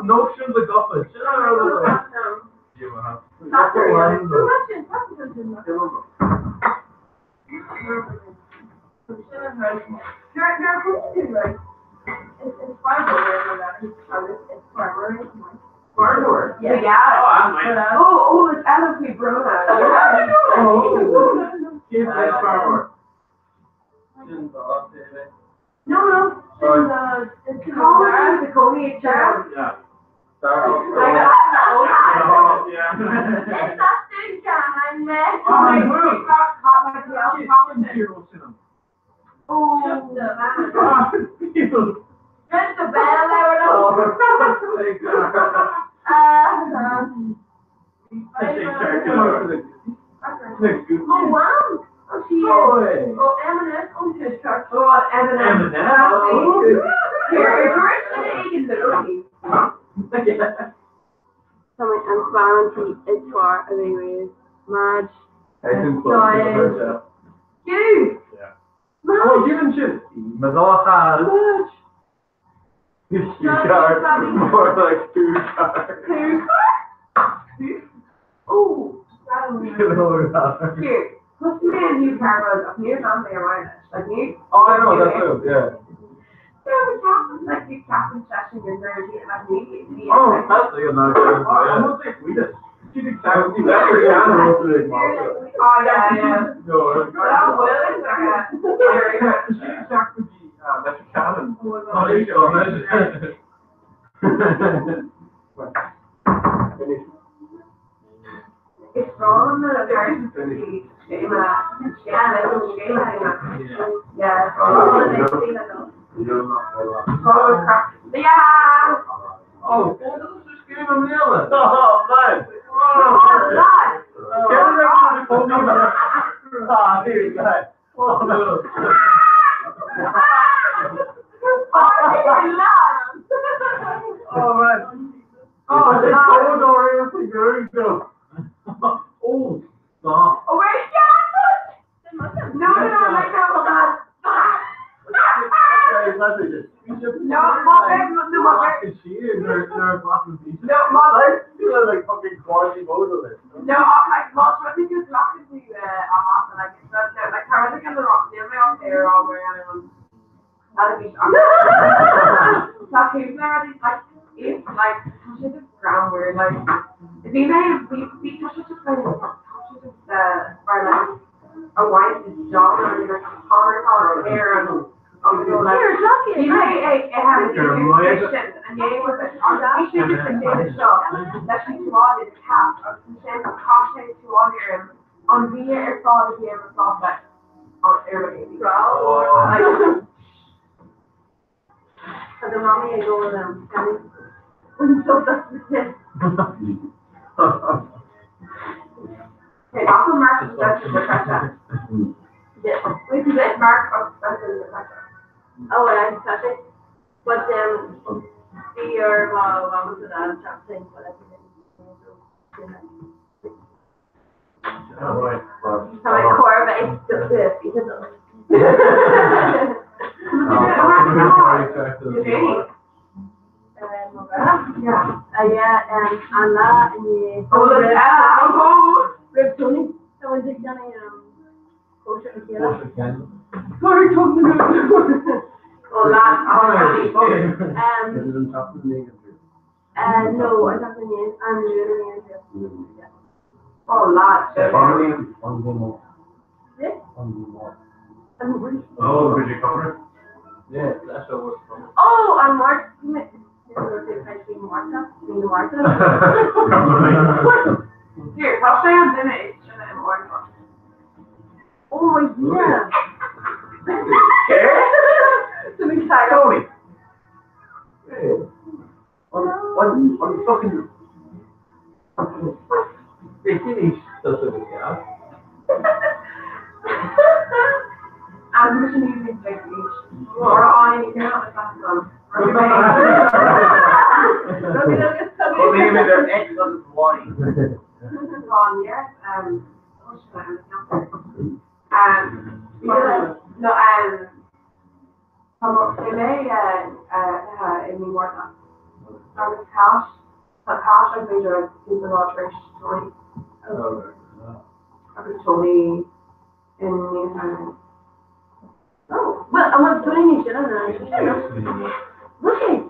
Notion the goffin. Yeah. Oh, oh, it's Ella Brona. No, no. It's the Cody chair. Yeah. Oh, Oh wow! Oh, she is. Oh, Eminem. Tá mé an fear an tí is fearr a bhí riamh. Madge. Hugh! Oh, you sin. Madge. You car more like two cars. Two cars? Oh, Here, put me in new car road up near Bombay or Irish. Like new. Oh, I know, that's it, yeah. So the captain, like the captain session is already like new. Oh, that's the good yeah. Almost like we just exactly that. Oh, yeah, yeah. No, That will exactly the Metric Cannon. Oh, there you go. It's wrong that there's Yeah. Yeah. Oh, this is getting on the other. Oh, man. Oh, God. Oh, here you go. Oh, no. Oh, man. Oh, It's no. cold already. Oh, stop. Oh, wait, yeah. No, no, no, like no, hold on. No, mother, no, mother. No, mother. Like fucking Quasimodo. No, I'm like, well, I think it's locked into a half, and like, it's not, no, like, how is it gonna rock? Near my own hair, all wearing, that'd be Tá cúpla like if like tá sé just groundward like bhí mé bhí bhí tá sé just like tá sé just mar like a white is dog or like a color color hair and Bhí mé ag an bhí sé just an déine seo leis an tuáid is cap agus an sin cá sé tuáid ar an bhí ar fád a bhí ar an ar ar Tá do mamaí ag ól So that's the Okay, that's a mark of suspension the pressure. Yeah. Wait, is it mark of suspension the pressure? Oh, yeah, that's it. But bhí ar mama sa dá seachtain Tá mé chóir bheith Yeah. Yeah, an lá inné Oh, look, oh, Rib Tony Tá ag déanamh cóisir a chéile. Sorry, talking Oh, that. No, I don't think I'm doing it. Oh, lad. Oh, could you cover it? Yeah, that's what was Oh, I'm Mark. Marta. Marta. Here, I'll show you dinner. It's Oh, yeah. Tony. Hey. On fucking. Finish the I'm mission using Or on you cannot pass on. Well, excellent wine. On yes, no, Tá mé i mí Márta. Agus cash tá cash ag beidir cúpla lá tar éis Tony agus Tony in mí Oh, well, I want Tony sin an Okay.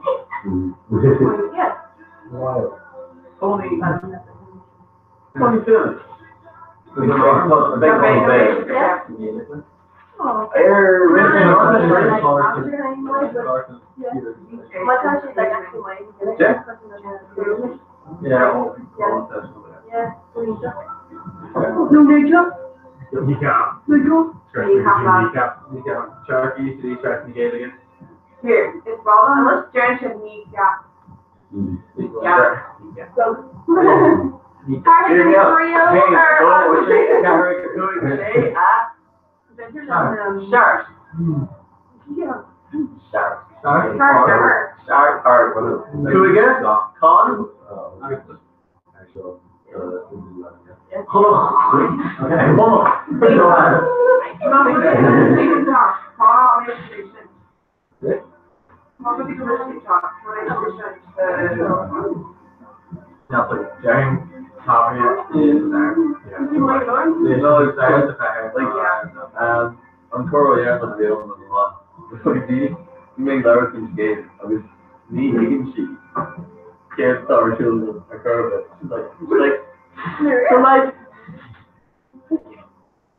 Yeah. Wow. Tony. Tony Phillips. The big one, Yeah. Oh. Air My gosh, she's like actually my Yeah. Yeah. Yeah. No, no, no. Yeah. No, no. Yeah. Sharky, City, Sharky, Gaelic. Here, it's wrong. Deir sé ní gap. Yeah. Shark. Shark. Yeah. Shark. Cúige, Con, An cur dhéanamh an bhí mé labhairt faoin scéal agus ní thuigeann sí céard atá ar siúl ar chor ar bith. She's like, she's like, so like,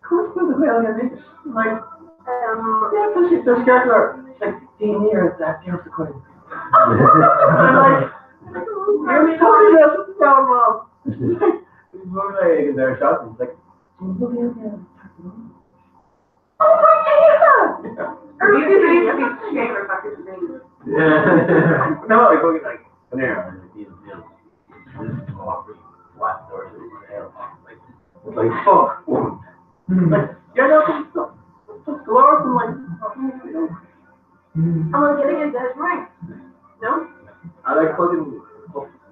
course the Gaeilge anois, like, yeah, tá sé tá sceart leor, like, daoine ar that beautiful coin. I'm like, you're talking about something down wrong. She's more like ag an deireadh seachtaine, she's like, Oh my God! Yeah. No, like fucking like, come here, I'm like, like, it's like, fuck, woman. Like, yeah, no, it's glorious and like, I'm like getting it dead right. No? I like fucking,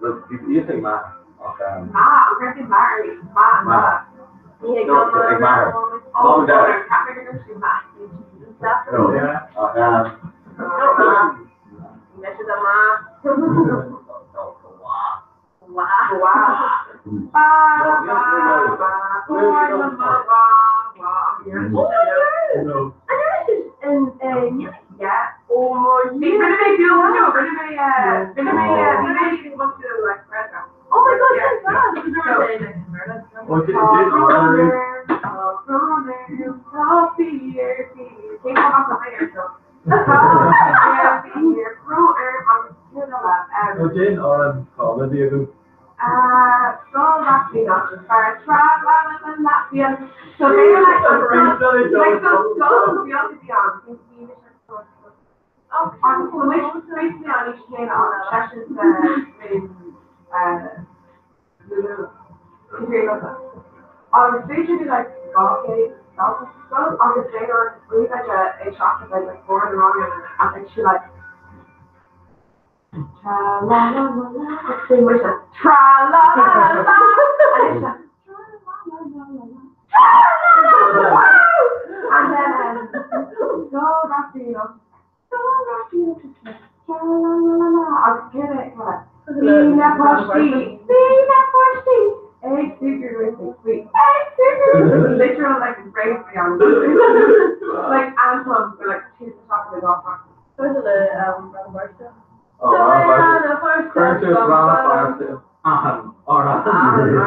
the you think ma, Ma, I'm grabbing Mary. Ma, ma. No, ag matter. Mom and dad. No, Yeah. Wow. Wow. Ba, ba, ba, ba, ba, ba, No. Yeah. Oh my Oh my God, that's Oh, did Oh, Jane Oran comedy agam. So they were like, like the skull on Agus b'fhéidir bhí like 200 dalta sa scoil agus bhí an príomhoide ag teacht a bheith like bord an ranga and like she like tra la la la la agus bhí muid like tra la la la la and it's like tra la la la la la tra la la la la and then go rapi go rapi tra la la la la agus cé like Bhí na páistí, bhí na páistí ag súgradh faoi, ag súgradh literal like rape beyond like anthem for like two to talk about off.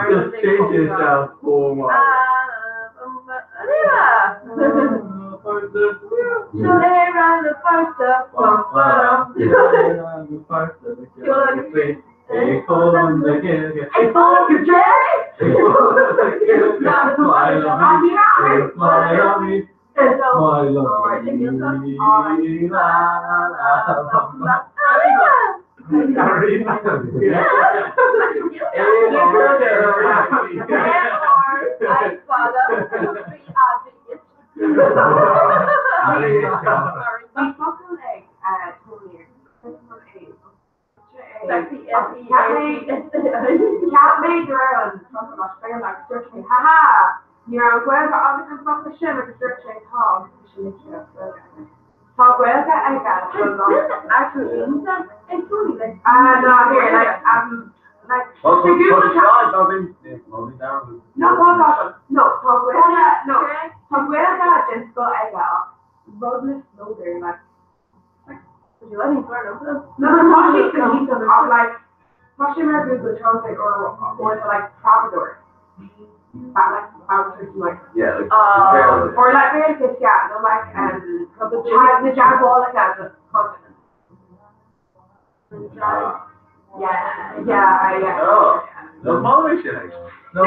Just change yourself for more. Bhí focal ag Tony Ceap mé go raibh an focal as Béarla agus dúirt mé ha ha ní raibh Gaeilge agat an focal sin agus dúirt sé tá agus bhí sé literally as Gaeilge. Tá Gaeilge aige Ah no here like like the Google No tá no tá Gaeilge no tá Gaeilge den scoth aige ach rud na slódar like No tá sé sa ach like tá sé mar Google Translate or or the like Travador. That like answers like Yeah, like or like really yeah, no like the Jaguar the continent. Yeah, yeah, yeah. Oh, no, Molly shit. No,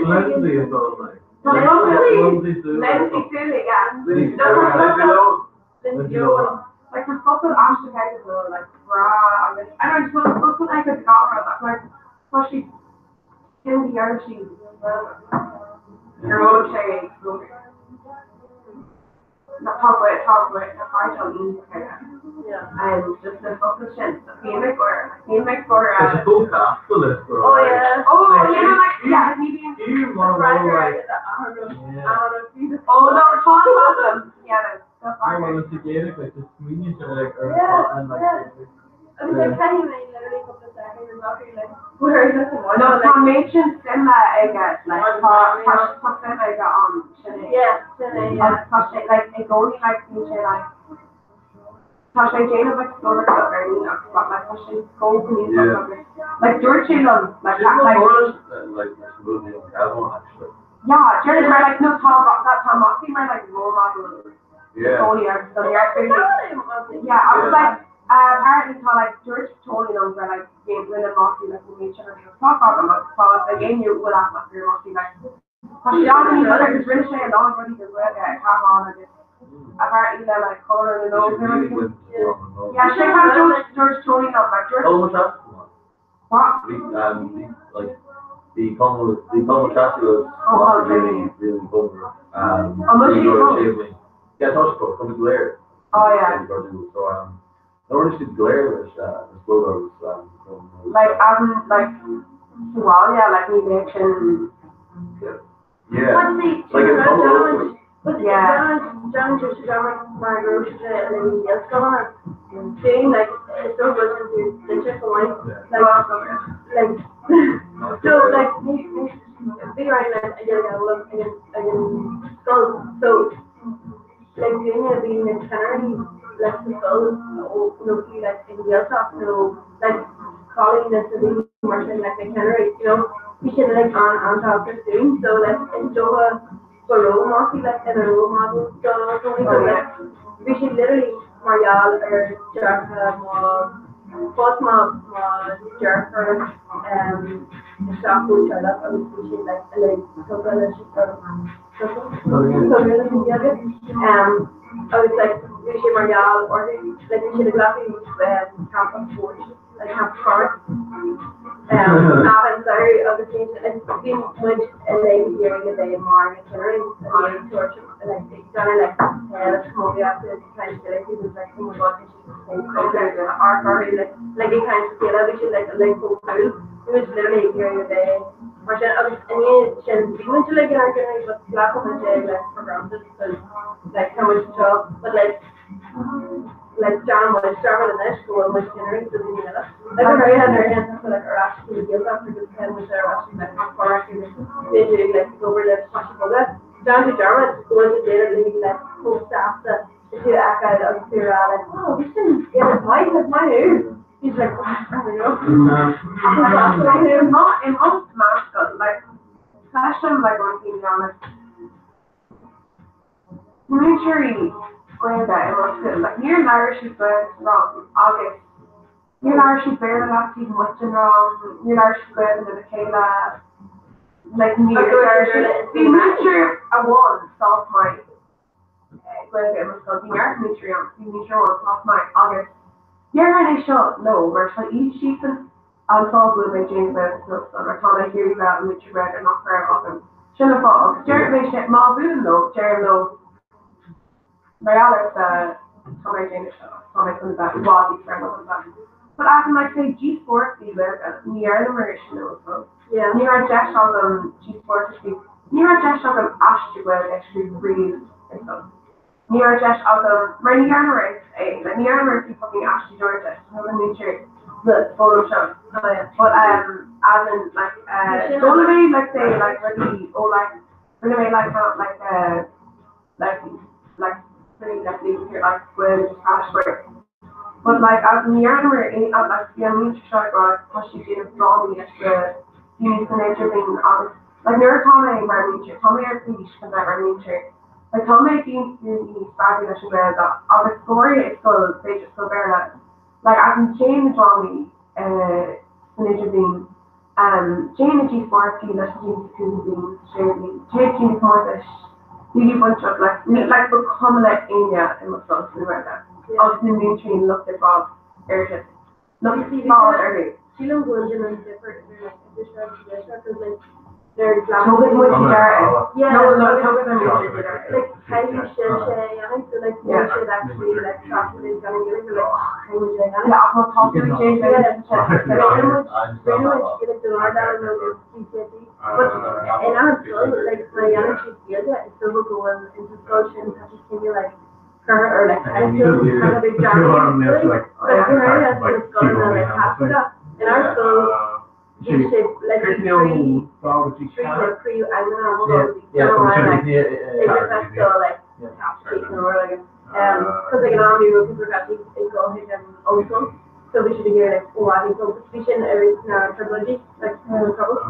Lindsay is all like. Lindsay, Lindsay Lindsay Sully, yeah. Lindsay No, no, no, Lindsay Lindsay Lohan. Like the focal ashtra like bra agus I don't know, just focal like a gara that like tá she kill the she Ar sé Na tá tá na caiideán. And just na focail sin. Bíonn mé ag gáire, bíonn mé ag gáire. Tá sé chomh casta leis bro. Oh yeah. Oh yeah, like yeah, ní bhíonn. Fiú mar a bhfuil like. Oh no, tá an agam. Yeah, no. Mar bhfuil sé Gaelic like just smaoiníonn sé like ar an like. Agus like caithfidh mé literally cúpla soicind and not like where is this one? No, tá méid sin suime aige, like tá tá tá suim aige ann sin é. Yeah, sin é, yeah. Agus tá sé like i gcónaí like bíonn sé like tá sé ag déanamh like scoil ar líne agus but like tá sé chomh gníomhach agus like dúirt sé liom like Sin like like leis an gabhán actually. yeah dúirt mar like no tá tá Mossy mar like role model Yeah. Tony agus so yeah agus like apparently tá like dúirt Tony liom gur like rinne Mossy like an méid sin agus tá agam agus tá like aon bhfuil aithne ar Mossy like tá sé an-ghníomhach agus rinne sé a lán rudaí do Ghaeilge ag Cabhán agus apparently le like Conradh na nÓg and everything. Yeah, sé kind of dúirt dúirt Tony liom like dúirt Oh, what's that? what? Bhí um like bhí Conal bhí Conal Trasna Oh, well, really really bummer. Um Oh, was she bummer? Yeah, tá sé come léir. Oh, yeah. So um no rinne siad go léir leis leis Glór agus um Like as in like Somalia like ní bheadh sin Yeah. What's the Like it's Conal What's Yeah. John just mar go le Doing like it's so good to the chip away like like so like be right now again look again again skull so like doing it being in Canary like the skull or no like in the top no like calling this a big margin like the Canary you know we should like on on top of doing so like in Doha for role model like in a role model so so like we should literally mar gheall ar dearcadh má fós má má dearcadh isteach ó teaghlach agus bhí siad like like tugtha leis tugtha leis an Ghaeilge agus like bhí sé mar gheall orthu like bhí siad ag glacadh campa spóirt like campa spóirt achan samhradh agus bhí like bhí muid uilig ag iarraidh a bheith mar na cinnirí a bhí ag tabhairt like ag déanamh like camógaíocht agus caint Gaeilge agus like oh my god bhí siad chomh cool like like like ag caint Gaeilge bhí siad like like chomh cool bhí muid literally ag iarraidh a bheith mar sin agus i ndiaidh sin bhí muid uilig inár gcinnirí but ghlac muid é like for granted because like tá muid anseo but like like déanann muid dearmad anois go bhfuil muid cinnirí do dhaoine eile. Like ar aon ar aon tá like ar ais go Gaeltacht agus tá muid ar ais like tá cur agus b'fhéidir like ag obair le páistí beaga. Déanann tú dearmad go bhfuil tú déanamh rudaí like chomh sásta is tú a fheiceáil agus tú a rá like oh bhí sin déanamh maith like maith thú. He's like oh I don't know. Like in mo in mo meascán like feicim like rud éigin like múinteoirí Gaeilge i mo scoil like níor labhair siad Gaeilge sa rang agus níor labhair siad Béarla leat taobh amuigh den rang, níor labhair siad Gaeilge lena chéile like níor labhair siad bhí múinteoir amháin sách maith Gaeilge i mo scoil, bhí neart múinteoirí ann, bhí múinteoir amháin sách maith agus déarfainn é seo leo mar seo iad siadsan an fáth go bhfuil mé ag déanamh Gaeilge san ollscoil mar tá mé ag iarraidh bheith an múinteoir Gaeilge nach raibh agam. Sin an fáth agus deir mé sin má bhuailim leo deirim leo mar gheall ortsa tá mé ag déanamh seo agus tá mé chun a bheith i bhfad níos fearr ná chun a bheith. But as in like say díospóireachtaí Gaeilge ní dhearnamar é sin in ollscoil. Ní raibh deis agam díospóireacht a scríobh, ní raibh deis agam aiste Gaeilge a scríobh riamh ar scoil. Ní raibh deis agam, mar ní dhearnamar é, like ní dhearnamar fiú fucking aiste deartha, thug an múinteoir the foghlaim seo. But um, as in like uh, d'fhoghlaim mé like say like rudaí ó like rinne mé like kind of like uh, like like pretty like leave here like with just crash But like as ní dhearnamar aon like bhí an múinteoir seo ag rá tá siad ag déanamh drámaí leis na daoine san idirbhliain agus like nuair atá mé mar mhúinteoir tá mé ar bís chun bheith mar mhúinteoir like tá mé ag iarraidh daoine a spreagadh leis an Ghaeilge agus go háirithe i scoil b'fhéidir scoil Béarla like as in téann na drámaí san idirbhliain téann na díospóireachtaí leis na daoine sa chúigiú bliain sa séú bliain téann na comórtais bígí bainteach like ní like ba chuma le éinne i mo scoil faoin nGaeilge agus na múinteoirí an locht ar fad orthu locht ar fad orthu. Sílim go bhfuil an difear idir like idir seo agus idir seo because like Nuair a ghlac Tógfaidh muid faoi deara é. Yeah, No, no, agus- tógfaidh muid faoi deara é. like caithfidh sin sé a dhéanamh so like níl siad actually like trasna den gan Gaeilge like oh caithfidh muid é a dhéanamh. Yeah, ach má tá tú ag déanamh Yeah. Rinne muid rinne muid Gaeilge don ardleibhéal nó GCSE but in an scoil like má dhéanann siad Gaeilge is dócha go bhfuil in sa scoil sin tá siad cineál like curtha ar like pedestal kind of big like but go háirithe sna scoileanna like Caitliceacha in ár scoil bhí sé like trí trí like príomhaidhmeanna an scoil bhí ceann amháin like oideachas do like Caitlicigh nó rud éigin. Cos ag an am ní raibh cúpla Caitlicigh ag dul chuig an ollscoil so bhí siad ag iarraidh like i bhfad níos mó bhí sin i rith na trioblóidí like na troubles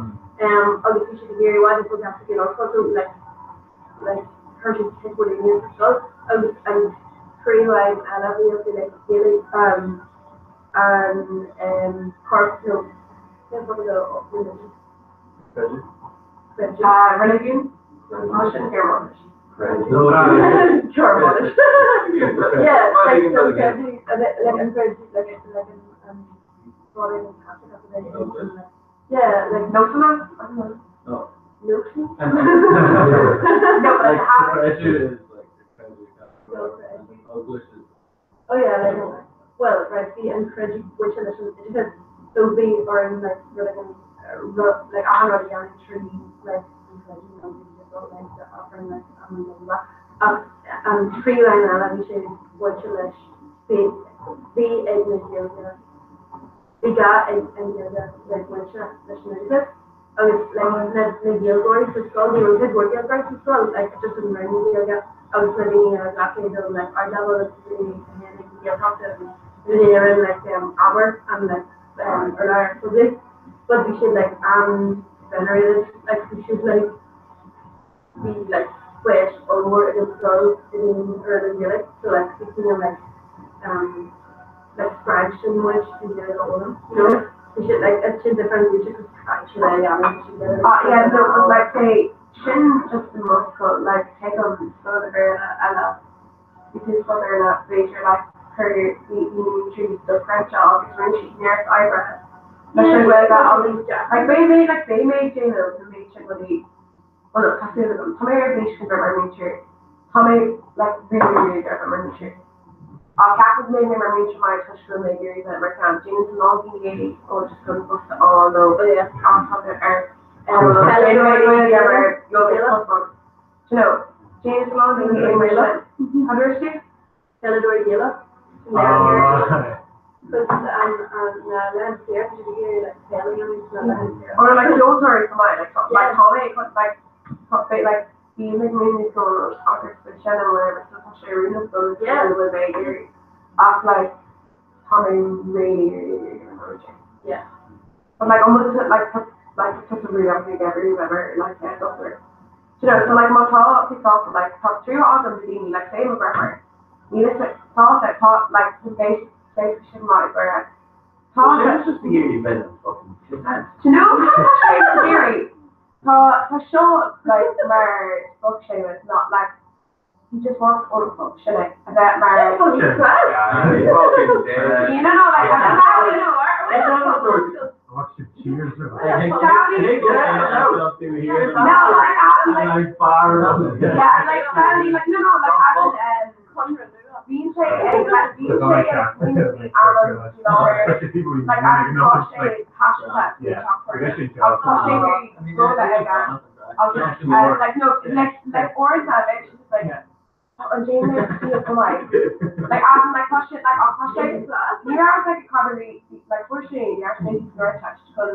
agus bhí siad ag iarraidh i bhfad níos mó Caitlicigh in ollscoil so like like chuir siad cuid mhór daoine sa scoil agus an príomhaidhm eile a bhí acu like Gaeilge an corp nó cén focal do religion? Creideamh. Religion? Tá sin Gearmáinis. Gearmáinis. Yeah, like so creideamh a bheith like an creideamh like like an an an Caitliceach a bheith in like yeah like Nósanna? I don't know. No. notions. No, but Like, like habit. pressure is like the No, credit. English is Oh yeah, like well, right, bhí an creideamh bainte leis an oideachas, so bhí orainn like rud éigin rud like achan rud a dhéanamh trí like an creideamh nó bhí sé dul like do Aifreann like an bla bla ach an tríú aidhm eile bhí sé bainte leis bhí bhí ag na Gaeilge bhí gá ag an Ghaeilge bheith bainte leis an oideachas agus like na na Gaeilgeoirí sa scoil ní raibh cuid mhór Gaeilgeoirí sa scoil like just an roinn Gaeilge agus na daoine a ghlac é do like ardleibhéal agus na daoine a théann ag an Ghaeltacht agus na daoine a rinne like abair an like urlabhra poiblí but bhí siad like an-venerated like bhí siad like bhí like spéis ollmhór ag an scoil i ndaoine a raibh an Ghaeilge so like bhí cineál like like spreag sin muid an Ghaeilge a fhoghlaim you know bhí siad like it's sin different bhí siad caithfidh siad é a dhéanamh bhí siad Ah yeah no but like say sin just i mo scoil like tuigim scoil Bhéarla eile because scoil Bhéarla b'fhéidir like chuir bhí bhí na múinteoirí dochreidte agus rinne siad neart oibre leis an Ghaeilge agus like beidh mé like beidh mé ag déanamh na méid sin rudaí Bhuel, tá súil agam. Tá mé ar bís chun bheith mar mhúinteoir. Tá mé like really really ag iarraidh bheith mar mhúinteoir. Ach ceapann mé mé mar mhúinteoir maith toisc go bhfuil mé ag iarraidh bheith mar ceann. Déanann a lán daoine é ó just chun post a fháil nó tá sé ar You know, déanann a lán daoine é mar sin. Cad a dúirt tú? Peileadóirí Gaelach. Or like ceoltóirí chomh maith, like like tá mé like tá mé like bím ag múineadh ceoil agus ag seinm whatever so tá sé oiriúnach dom go bhfuil mé ag iarraidh ach like tá mé really really really ag iarraidh sin. Yeah. But like an bhfuil tú like tá like tá tú really ag iarraidh bheith mar like dochtúir. Do you know so like má tá tú sásta like tá trua agam do daoine like say mo dheartháir níl a fhios tá sé tá like tá beidh beidh sé maith ag Doire tá sé Sin just ag iarraidh bheith an fucking Do you know cad tá sé ag iarraidh tá tá seo like mar sprioc Séamus not like he just wants all sin é a bheith mar you know no like I'm No, like I'm like yeah, like family, like no, no, like I'm bíonn sé ag like bíonn sé ag smaoineamh faoi am láthair like I'm tá sé paiseanta faoin teach agus tá sé ag rud a aige agus like no like like uaireanta bheadh sé just like an déanfaidh siad go maith like as in like tá sé like tá sé ní raibh like caidreamh like fuair sé neart méid teist chun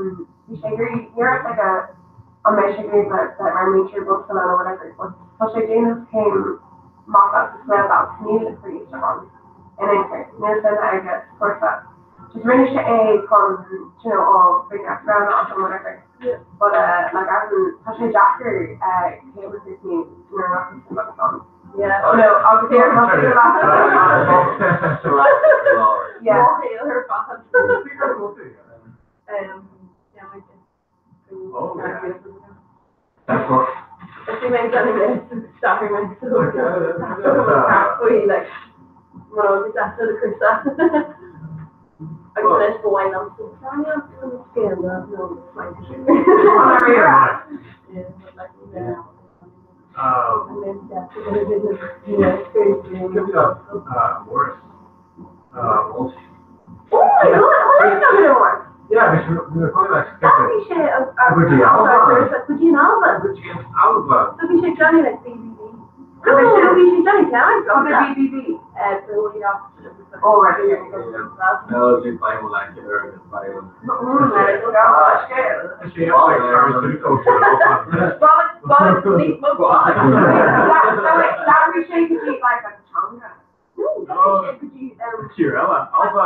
bhí sé ag iarraidh ní raibh like a an mbeidh sé ag iarraidh bheith mar mhúinteoir bunscoile nó whatever but tá sé ag déanamh céim mata agus Gaeilge agus níl príomh ann in aon chor níl suim aige sa chúrsa just rinne sé é chun you know ó bhí neart roghanna agam whatever but like as in tá sé deacair céim a chríochnú nuair nach bhfuil suim agat ann. Yeah. You know agus tá sé Yeah. Oh, yeah. That's what. Bhí mé ag déanamh stair mé faoi like mar a deasa le cúrsa. Agus anois ba mhaith liom scéal nó Yeah, but like yeah. And then yeah, so then it is, you know, it's very Could be that, Morris. Walsh. Oh my god, oh, that's not gonna work. Yeah, we were probably like That'd be shit. Would you Alba? Would you Alba? Would you Alba? So we should Johnny like BBB. No, we should Johnny Town. Oh, the BBB. Oh, right. No, it's Bible like or Bible. Oh, shit. She has like pharmaceutical. Bollock, bollock, sleep, bollock. That we should be like a changa. No, that could you Chirella, Alba.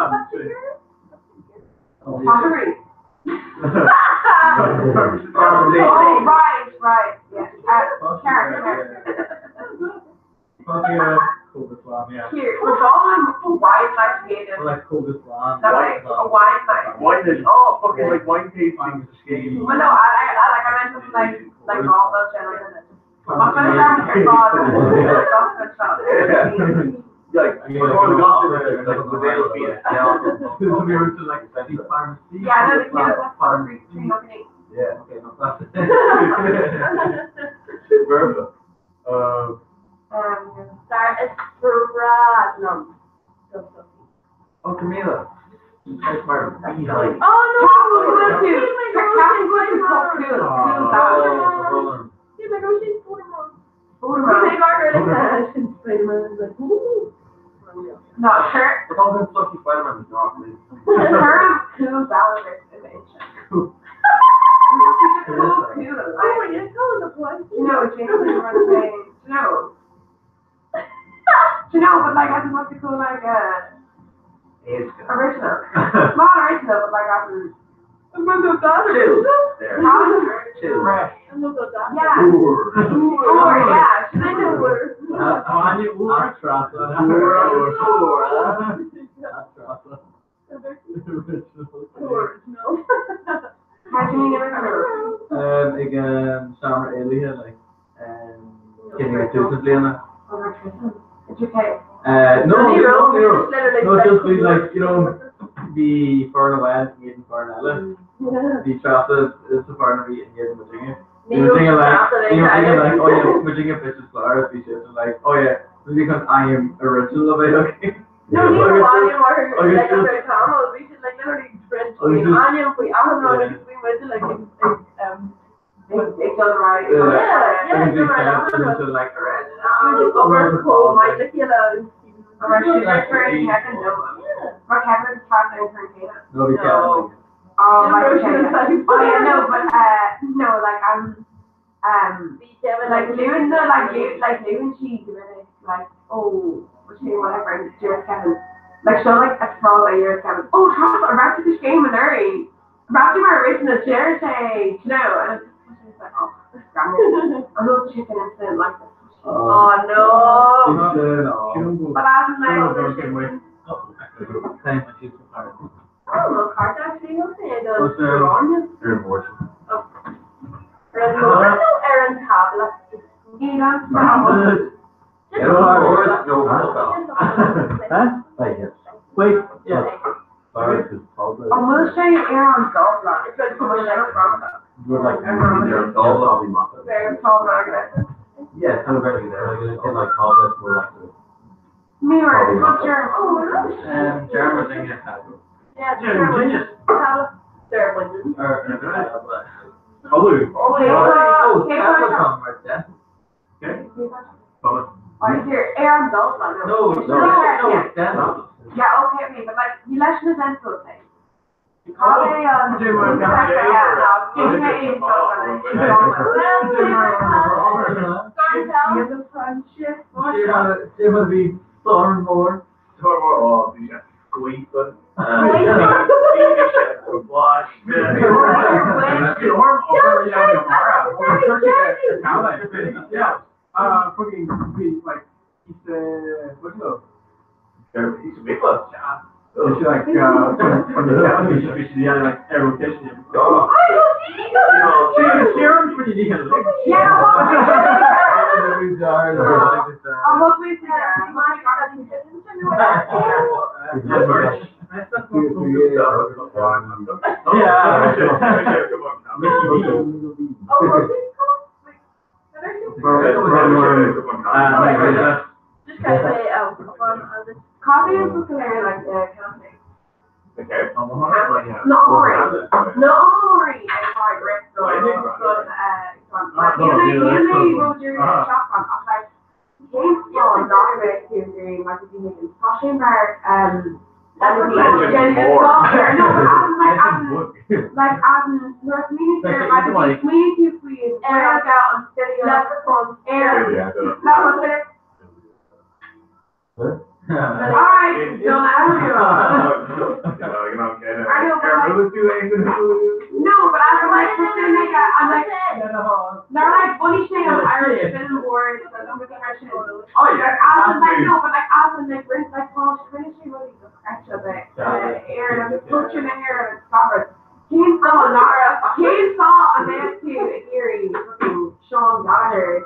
Pottery. Oh, right, right. Yeah. Character. Yeah. Here, we're all wine like creative. Like cold Islam. That's like a wine like. Wine oh fucking like wine tasting. Well, no, I like I meant something like all those generally. Like, before the gospel, like, the veil of Venus. Yeah, no, the kid was Yeah, okay, no, that's it. Verba. Sorry, it's Bradlum. Oh, Camila. That's my beehive. Oh no! Oh, Yeah, my gosh, she's Spider-Man. No, her, The whole fluffy Spider-Man is not me. her cool balance is ancient. Cool. Cool, cool. Oh, you're calling the one. No, James was saying, no. Do you know, but like, I just want to cool like original. Not original, but like, I'm. Chill. There. Chill. Fresh. Yeah. Or, yeah. Should I know word? How do you mean original? Ag seomra éalaithe like cinenne tús bliana. It's okay. No, no, no, no, just be like, you know, bhí foireann amháin in éadan foireann eile. Bhí Treasa is sa foireann a bhí in éadan Virginia. Bhí Virginia like, bhí Virginia like, oh yeah, Virginia bitches flower, bhí siad like, oh yeah, bhí chun ainm original a bheith okay. No, ní bhhain mar like a tamall, bhí siad like literally drenched in ainm faoi achan rud agus bhí muid like Ag dul right. Yeah, yeah, Agus bhí yeah, Treasa sin like just over chomh maith le chéile Or should I turn Kevin? No. Or Kevin Treasa and her Kate. No, bhí Kevin. Oh my god. Oh yeah, no, but no, like I'm like Lou no, like Lou like Lou and she really like oh she whatever and Stuart Kevin. Like she'll like a small like year Kevin. Oh Treasa, I wrapped this game and Uri. Wrapped my original charity, you know, and it's just like, oh I'm not chicken incident like this. Oh no. But as in like Oh, no, cart actually, no, say What's the the- Ron. Ar an tábla. Huh? Wait, yeah. An bhfuil sé ar an dóla We're like, Yeah, kind of very there. Like, in like college, we're like, Mirror, what's your Jeremy Virginia had Yeah, Yeah, Virginia. There wasn't. or Hello. Oh, Tabla right there. Okay. Thomas. Right here, ar an dóla. No, no, no, dental. Yeah, okay, okay, but like, you leis na dental thing. Cad é an Do my It would be far more. Oh, the squeak. Yeah. Fucking like he's what's it? He's a big one. It's like from the we should yeah like a rotation. Oh. Yeah. Just kind of say, oh, agus. Coffee is looking very like the cafe. Okay. No worry. No worry. I thought Rick Like North Minister, like community we air out on air. That was it. Alright, don't No, but I'm like, I'm like, they're like funny thing on Irish film board. Oh yeah. I'm like, no, but like, I'm like, like, Paul, she really extra bit. Air and I'm just in the hair and it's Cén fáth nach cén fáth a mbeadh tú ag iarraidh fucking Sean Gallagher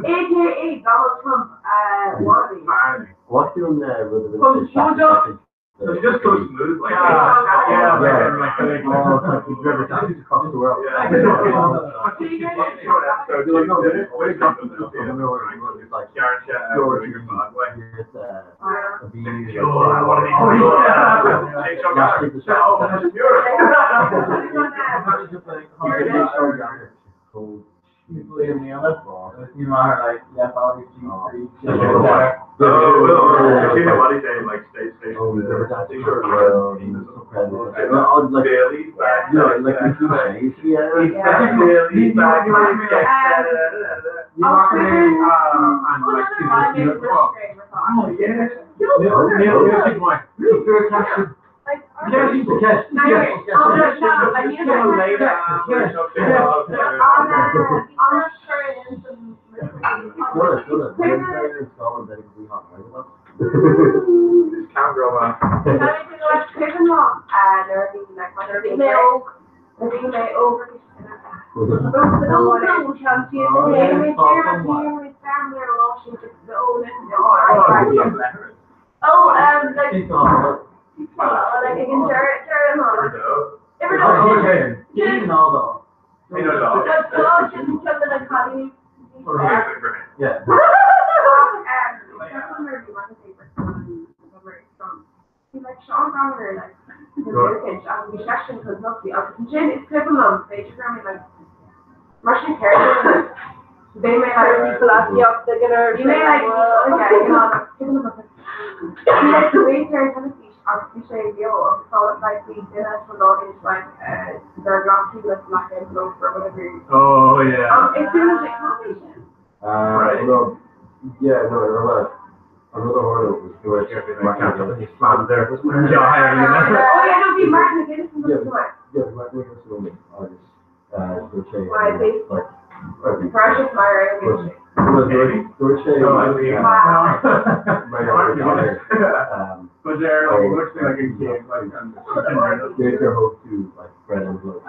AKA Donald Trump wannabe? What's your It's just so smooth, like yeah, yeah, like oh, it's like you've never taxis across the world. Oh, like, like I can share it, share it on. Yeah. Like Sean Gallagher, like the session because not the Jin is criminal. They just like Russian characters. They may like people at the up, they're gonna you may like okay, you know, like the way they're gonna be on the like we did that for long like they're not too like black envelope or whatever. Oh yeah. It's soon as it comes. Right. No, yeah, no, I remember. Another hurdle was George Martin. Slammed there. Oh yeah, no, be Martin McGuinness. Yeah, Martin McGuinness was artist. Like, Precious Myra. Was there like looks like a kid like their hope to like bread envelope.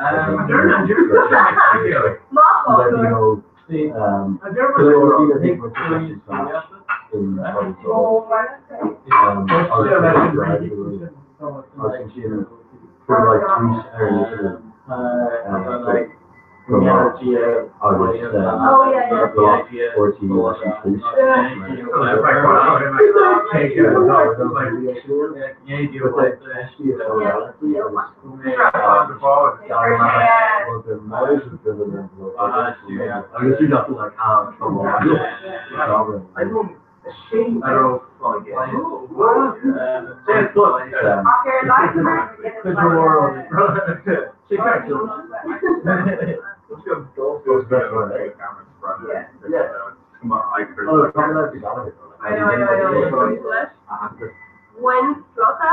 When Slota.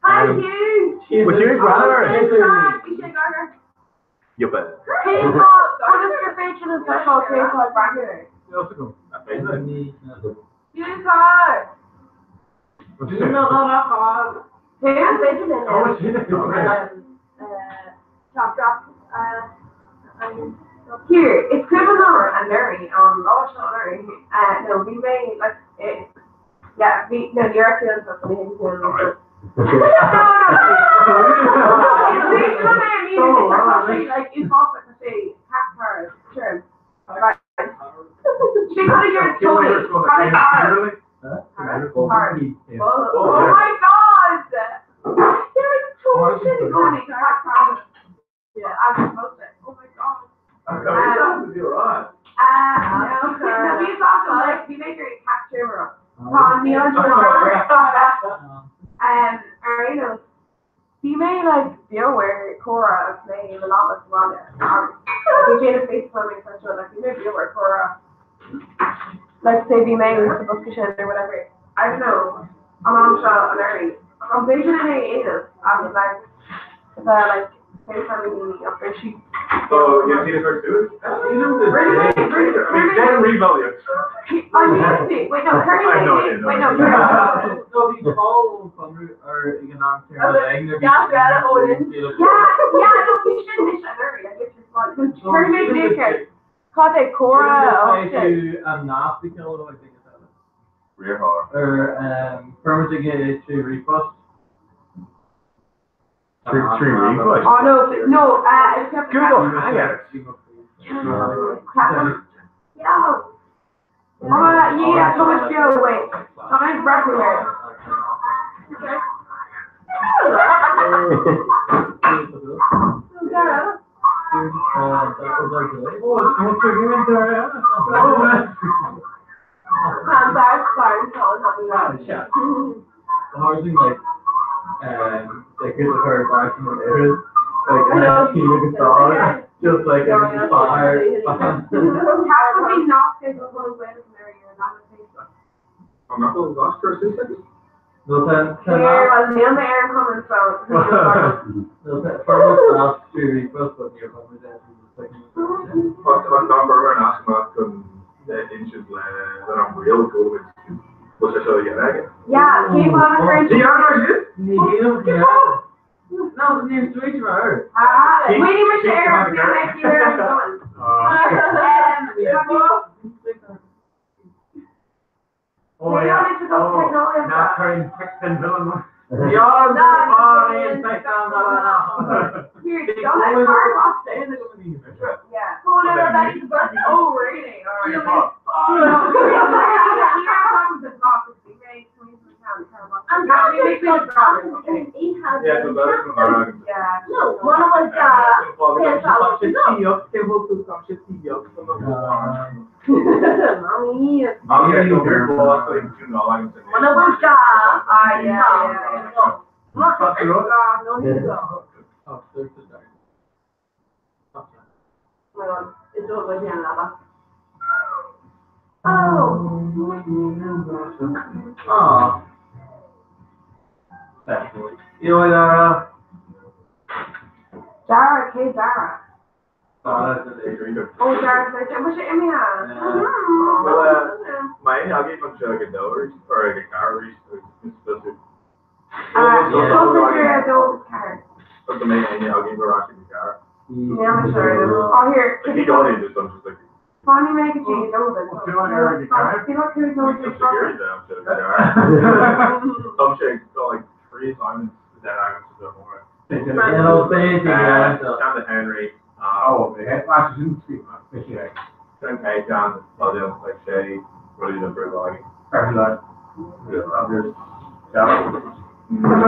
Hi, Hugh. Was your brother? You bet. Here, it's criminal and Mary, oh, it's not Mary. No, we may, like, it, yeah, we, no, you're actually on something. No, no, no. Like, it's also, sé cat sure. Right. Sé cad a deir Tony? Cad é Tara? Oh my God! Deir Tony sin i gcónaí, cat Tara. Yeah, agus fós. Oh my God. No, bhí fágtha like bhí mé ag iarraidh cat trim a rá. Tá an míle Ar aon nós, bhí mé like beo ar comhrá agus mé i mo leaba sa bhaile agus bhí déanamh FaceTime ag seo like bhí mé beo ar comhrá like say bhí mé sa bosca sin or whatever. I don't know an am seo anuraidh. Ach an féidir linn é a dhéanamh agus like a bheith like FaceTime ag daoine ach beidh siad Oh, yeah, Peter Kirk do it? I mean, revalue. I mean, wait, no, Curry, I have no idea, no wait, no, idea. Curry. No, bhí Paul Conroy ar ag an am céanna linn, nuair bhí Yeah, yeah, Odin. Yeah, yeah, no, bhí sin mis anuraidh, I guess you're fine. Curry made naked. Cad é Cora? Oh, shit. An nasty kill, I think it's that. Rear har. Or permitting to repost. Tree repost. Oh, no, no, it's Google Hangouts. Clap. Yeah. Yeah, so much feel wait. I'm everywhere. I'm sorry, sorry, sorry, Housing like like here's the her back from the mirrors like and then she look at dog just like every fire. How could we not schedule one with Mary or not on Facebook? I'm not going to ask her since No ten ten Here, well, me and the Aaron coming from. no ten first last two requests but near probably that An number an asma chun inches le an real go was sé seo aige. Yeah, keep on encouraging. Ní an No, ní switch mar. Ah, wait, we share. We make you where I'm going. Oh, yeah. Oh, now turning Texan villain. Yeah, Here, don't let car wash it. Yeah. Oh, no, no, that is the bus. Oh, really? All right. Oh, No, I'm not just like Yeah, so that's Yeah. No, one of us, Mommy. one of us, Ah, yeah, yeah, yeah. Oh, Oh my God, it's all going down lava. Oh. Oh. You know, Dara. Dara, K Dara. Oh, that's a Oh, Dara, like, what's your email? Well, My agí an seo go dóir or ag car Don't care. But the main agí go ra go car. Yeah, I'm sure. Oh, here. Like he don't need this, I'm just like Funny make a change over. Well, do I already car? You know, who's Some shit got like three assignments that I got to do more. Yeah, Down to Henry. Oh, the headmaster didn't speak much, did she? Then Kate down, well, like Shay, really the brew like. Yeah.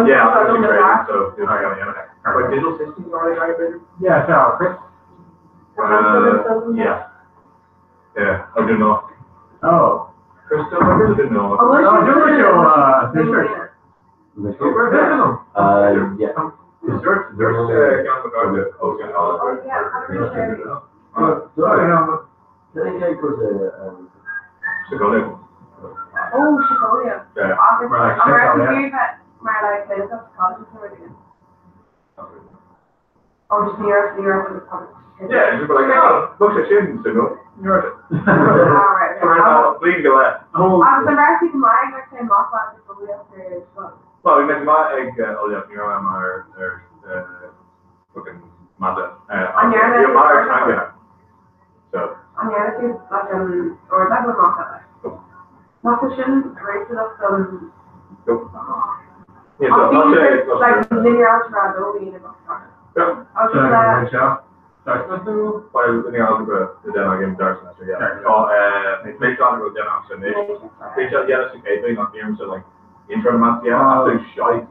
Yeah, I'm actually great, so you know, I got it. Like digital systems already got it. Yeah, so Chris. Yeah. Yeah, I do not. Oh. Chris, I didn't know. Oh, No, do it your district. Yeah. There's Oh, yeah, I'm pretty sure. Can I go to Oh, Chicago. Yeah. Obviously, Right, I'm Chicago, confused that my like place of college is already. Oh, just New York, New York was college. Yeah, just be like, oh, look at you, so no, you're right. All right. Please go left. Oh, I'm actually my like say mock last Well, we met my egg, oh yeah, you're on my fucking mother. On your You're my time, So, On the other two, like or that was not that. Not the shin, raise it up some. yeah, so not Like linear algebra, don't be in a box. Yeah. I'll just So, Dara semester nó? Bhuel, ní algebra le déanamh agam dara semester, yeah. Tá mé algebra le déanamh agamsa anois. Bhí sé dhéanamh sa chéad bhliain ach níor like intro to maths yeah, absolute shite.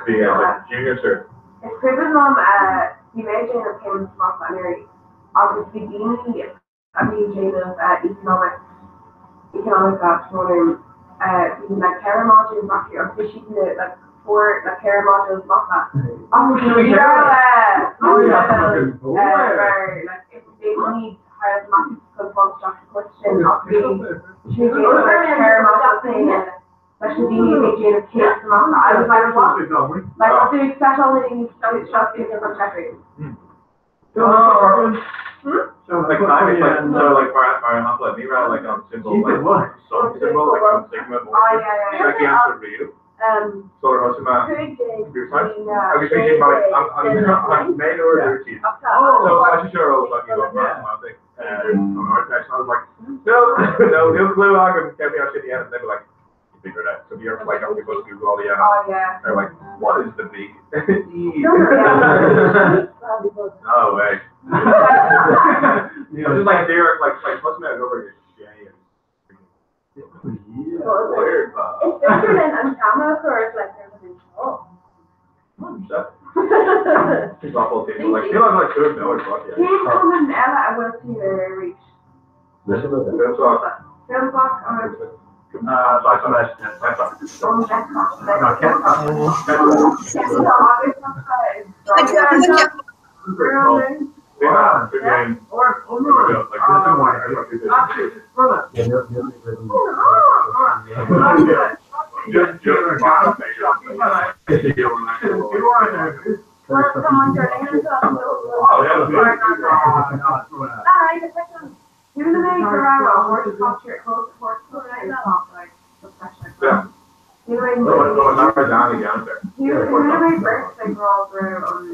Bhí like junior cert. Is cuimhin liom bhí mé ag déanamh céim smachta anuraidh agus bhí daoine a bhí ag déanamh economics, economics at bhí like ceithre modules acu agus bhí siad na like four like ceithre modules amach agus ní raibh like they need higher mathematics chun fáil isteach sa chúrsa sin ach bhí siad ag déanamh like ceithre module céanna leis na daoine a bhí ag déanamh céim sa mata. I was like what? Like tá tú ag setáil na daoine seo suas chun teip. Like time, like so, like mar mar shampla, ní raibh like an symbol like sun symbol like an sigma Oh, yeah, yeah, like the answer riamh. So thosaigh mé computer science agus bhí siad mar an an main uair a dúirt siad. So I should sure all like you know mathematics um on Ardteist and I was like no no níl clue agam cé bhí sin dhéanamh they were like you figure it out. So bhí orm like I'm supposed to Google all the Oh, yeah. They're like what is the big E? No way. I'm just like there, like like what's my over here? Weird, man. Is féidir linn an ceamara a chur ar like ar an seo. She's not full team, but like you know, like good no, it's not yeah. Cén cumann eile a bhfuil tú air arís? That's all. Filmfach agus Chuala mé go raibh a horticulture horticulture Yeah. Chuala mé beirt ag rá go raibh an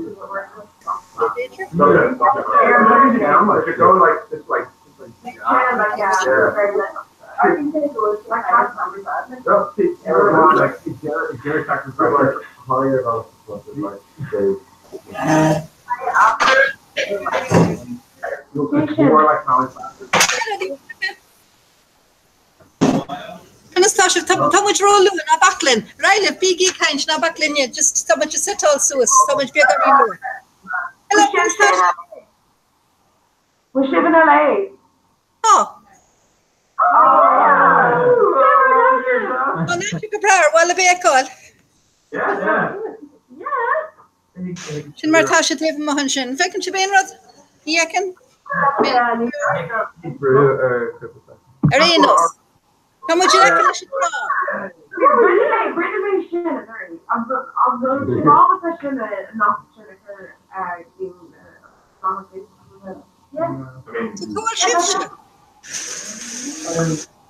Conas tá sibh? Tá muid ró-luath, ná bac linn. Ar aghaidh libh, bígí ag caint, ná bac linne, just tá muid ag setáil suas, tá muid beagáinín luath. Hello, conas tá sibh? Bhfuil sibh in LA? Tá. Tá an aimsir go breá, ar mhaith libh é a fheiceáil? Sin mar atá sé taobh amuigh ansin. An bhfeiceann sibh aon rud? Ní fheiceann? Ar aon nós. Tá muid in aice leis an trá. So cá bhfuil sibhse?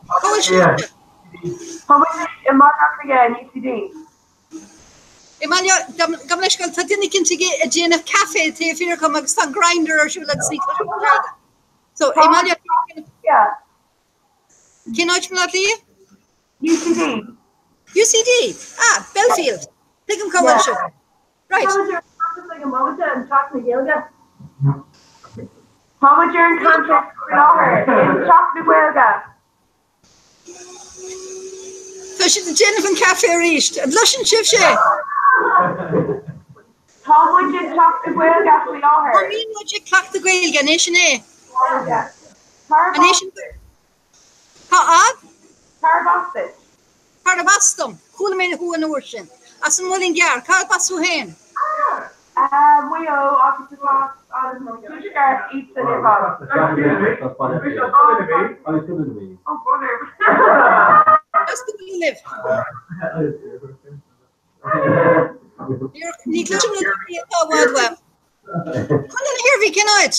Cá bhfuil sibhse? Tá muid i mBaile Átha Cliath in UCD. I mBaile, gabh mo leithscéal, tá duine eicínt ag déanamh caife taobh thiar dhom agus tá an grinder ar siúl agus ní chloisim tada. So, i mBaile Átha Cliath. Cén áit i mBaile Átha Cliath? UCD. UCD? Ah, Belfield. Tuigim cá bhfuil sibh. Right. Tá muid ar an campus ag an mbomaite in Teach na Gaeilge. Tá muid ar an campus faoi láthair in Teach na Gaeilge. Tá siad ag déanamh an caife arís. An gcloiseann sibh é? Tá muid i dTeach na Gaeilge faoi láthair. Ó níl muid ag cleachtadh Gaeilge, an é sin é? An é sin Tá ad? Cárb as duit? Cárb as dom? Chuala mé thú an uair sin. As an Muileann gCearr. Cárb as thú féin? Maigh Eo agus is as an Tuaisceart iad san ar fad. As go bhfuil libh. Ní chloisim na daoine atá i bhfad uaim. Contae na hIarmhí, cén áit?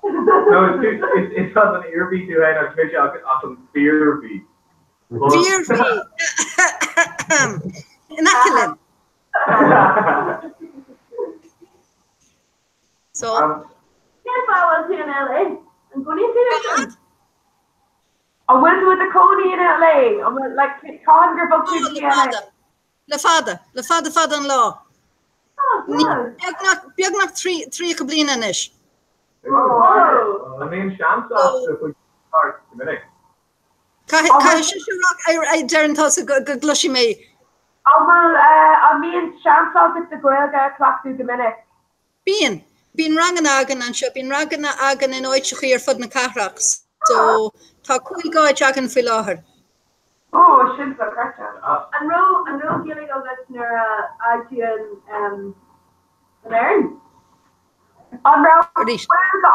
No, is as an Iarmhí tú féin agus mise as an bhFíormhí. Fíormhí. In aice linn. So. Cén fáth a bhfuil tú in LA? An gcónaíonn tú ansin? An bhfuil tú i do chónaí in LA? An bhfuil, like, cathain gur bhog tú go Le LA? fada. Le fada. Le fada fada an lá. Oh, Ní, wow. beagnach, beagnach 30 bliana anois. An mbíonn seans agat do chuid go minic? Caithfidh sise a rá ar deireadh tusa go gcloisfidh mé. An bhfuil, an mbíonn seans agat do Ghaeilge a chleachtadh go minic? Bíonn. Bíonn ranganna againn anseo, bíonn ranganna againn in áiteachaí ar fud na cathrach. So, tá 5 áit againn faoi láthair. Ó, sin dochreidte. An raibh, an raibh Gaeilge agat nuair a d'fhág tú an, an Éirinn? An raibh Gaeilge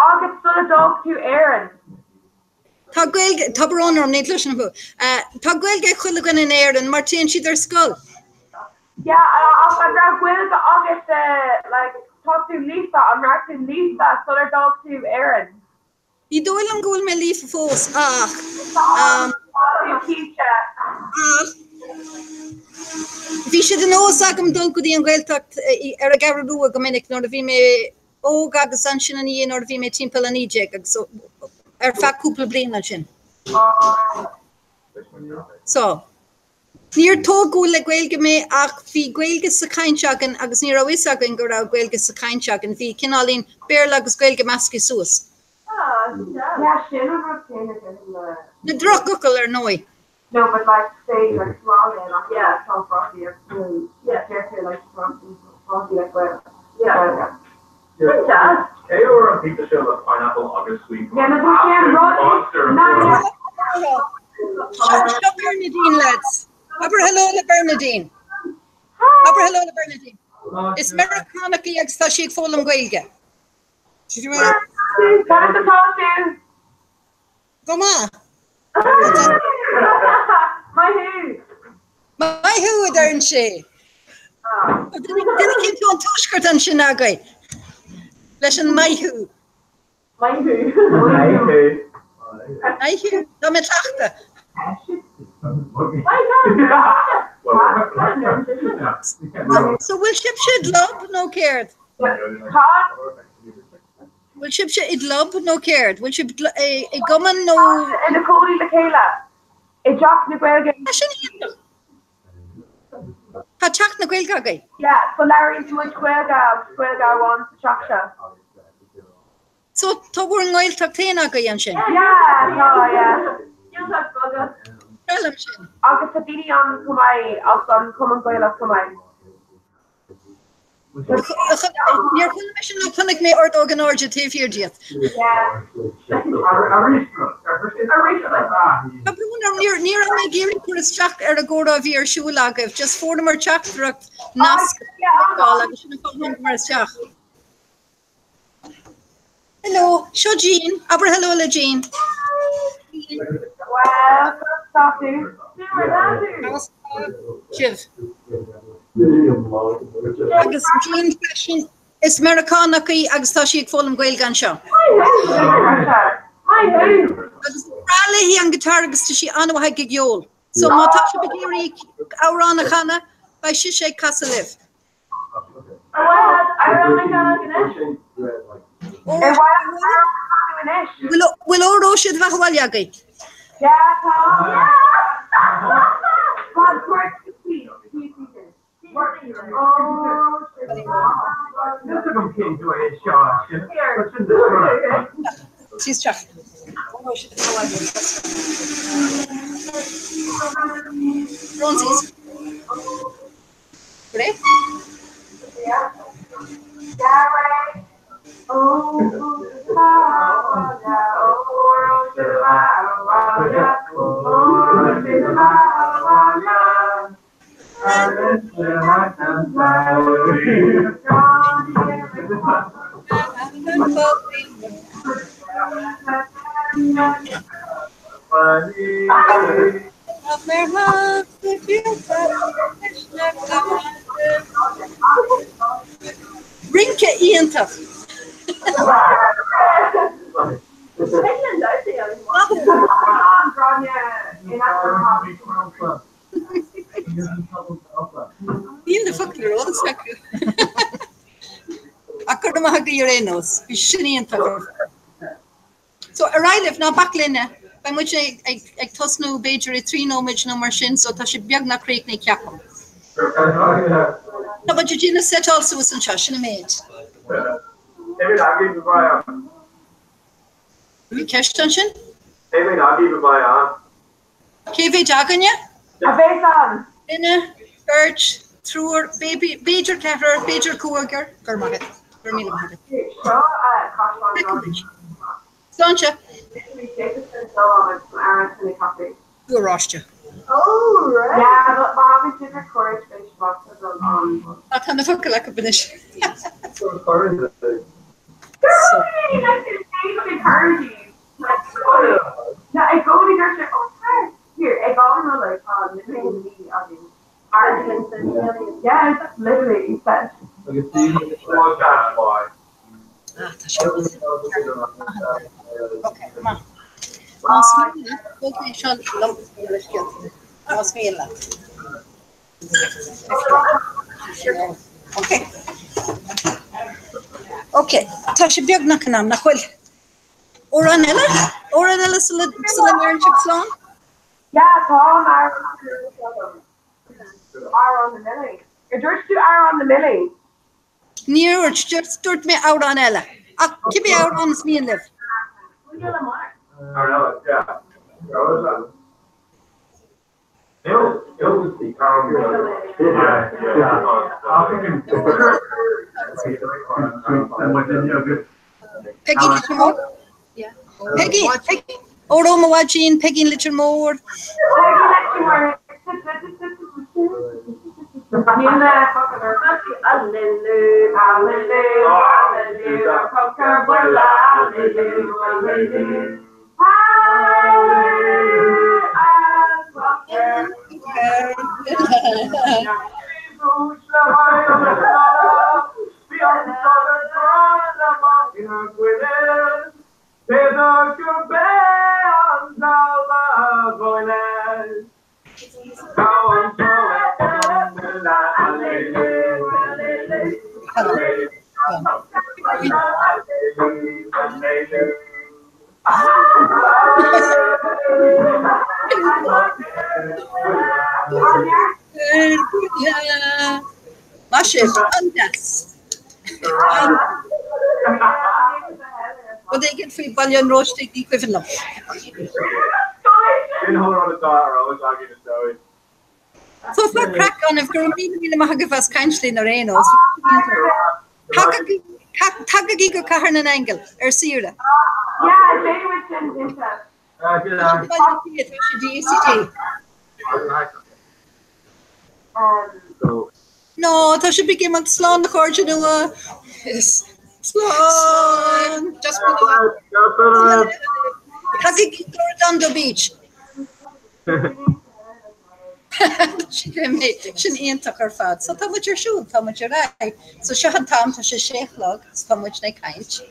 agat sula d'fhág tú Éirinn? Tá Gaeilge, tá brón orm, ní chloisim thú. Tá Gaeilge ag chuile dhuine in Éirinn mar téann siad ar scoil. Yeah, ach an raibh Gaeilge agat like, tá tú líofa, an raibh tú líofa sular d'fhág tú Éirinn? Ní dóigh liom go bhfuil mé líofa fós ach Tá tú cinnte. Ach bhí sé de nós agam dul go dtí an Ghaeltacht ar an gCeathrú Rua go minic nuair a bhí mé óg agus ansin ina dhiaidh nuair a bhí mé timpeall 19 agus ar feadh cúpla bliain ansin. So, níor tógadh le Gaeilge mé ach bhí Gaeilge sa chaint againn agus ní raibh fhios againn go raibh Gaeilge sa chaint againn, bhí cineáilín Béarla agus Gaeilge measctha suas. Yeah, sin an rud céanna le. Na drochfhocail ar ndóigh. No, but like say like sláinte like yeah tá frásaí ar nó yeah deirtear like frásaí frásaí like well yeah yeah. Cé a fuair an pizza seo le pineapple agus sweet corn? Yeah, no, tá sé an rud na Seo Bernadine lads. Abair hello le Bernadine. Abair hello le Bernadine. Is Meiriceánach í agus tá sí ag foghlaim Gaeilge. Conas atá tú? Go maith. Maith thú! Maith thú, a deireann sé. Duine eicínt ón tuaisceart ansin agaibh leis an maith thú. Maith thú. Maith thú. Maith thú. Tá mé cleachta. So bhfuil sibhse i gclub nó céard? Cad? Bhfuil sibhse i gclub nó céard? Bhfuil sibh i gcumann nó? Ina cónaí le chéile i dTeach na Gaeilge. Tá sin iontach! Tá Teach na Gaeilge agaibh? Yeah, so labhraíonn muid Gaeilge agus Gaeilge amháin sa teach seo. So tá bhur nGaeltacht féin agaibh ansin? Yeah, tá, yeah. Iontach bogadh. Breá liom sin. Agus tá daoine ann chomh maith as an Chumann Gaelach chomh maith. Níor chuala mé sin nó chonaic mé ordóg in airde taobh thiar díot. Tá brón orm, ní raibh mé ag iarraidh cur isteach ar an gcomhrá a bhí ar siúl agaibh, just fuaireamar teachtaireacht nasc a fheiceáil agus sin an fáth a thángamar isteach. Hello, seo Jean, abair hello le Jean. Well, tá tú. Sibh. Agus Jean freisin, is Meiriceánach í agus tá sí ag foghlaim Gaeilge anseo. Agus is breá léi an guitar agus tá sí an-mhaith ag an gceol. So má tá sibh ag iarraidh amhrán a chanadh, beidh sise ag casadh libh. Bhfuil óró sé do bheatha abhaile agaibh? Síos isteach. Bronzies. Ready? Rince iontach! Níl na focla ar eolas acu. Ach go raibh maith agaibh ar aon nós. Bhí sin iontach. So, ar aghaidh libh, ná bac linne. Beidh muid ag tosnú b'fhéidir i 3 nóiméad nó mar sin, so tá sé beagnach críochnaithe ceapaim. Tá muid ag déanamh setáil suas anseo, sin an méid. Bhí ceist ansin? Cé mhéad agaibh a bheidh ann? Cé mhéad againne? A bheas ann? Duine, beirt, triúr, b'fhéidir ceathrar, b'fhéidir cúigear. Go raibh maith agat. Go raibh míle maith agat. Seo caisleán Feicfimid. Sláinte. Oráiste. Oh right. Yeah, but má thagann sibh ar cuairt beidh sé bhasta dul an. Ah, tá na focail acu anois. Ah, tá sé Ok, maith. Más mian leat, thóg mé seo liom Más mian leat. Ok. Ok, tá sé beagnach in am, nach bhfuil? Amhrán eile? Amhrán eile sula ndeireann sibh slán? Yeah, tá an amhrán Amhrán na Millí. Ar dúirt tú Amhrán na Millí? Níor dhúirt, just dúirt mé amhrán eile. Ach cibé amhrán is mian libh. Amhrán eile, yeah. Peigín Leitir Móir? Peigín, Peigín, Óró mo mhaidín, Peigín Leitir Móir. Maith sibh, an-deas. Rud éigin faoi Bhaile an Róistigh, ní cuimhin liom. So tá craic agaibh, go raibh míle míle maith agaibh as caint linn ar aon nós. Tagaigí tagaigí go Cathair na nAingeal ar saoire. Tá sé DUCD. No, tá sibh ag imeacht slán a chairde nua. Slán! Just Tagaigí go Redondo Beach. Sin iontach ar fad. So tá muid ar siúl, tá muid ar aghaidh. So seo an t-am, tá sé sé a chlog, is tá muid ag caint.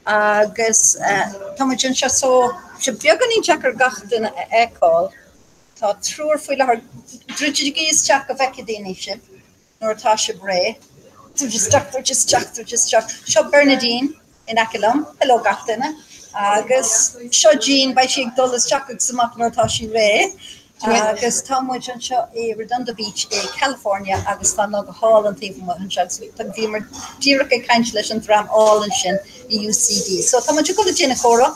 Agus tá muid anseo so sé beagáinín deacair gach duine a fheiceáil. Tá triúr faoi láthair. Druidigí isteach go bhfeicfidh daoine sibh nuair atá sibh réidh. Druid isteach, druid isteach, druid isteach. Seo Bernadine in aice liom. Hello gach duine. Agus seo Jean, beidh sí ag dul isteach agus amach nuair atá sí réidh. Agus tá muid anseo i Redondo Beach i California agus tá an lá go hálainn taobh amuigh anseo agus bhíomar díreach ag caint leis an dream álainn sin i UCD. So tá muid ag dul ag déanamh comhrá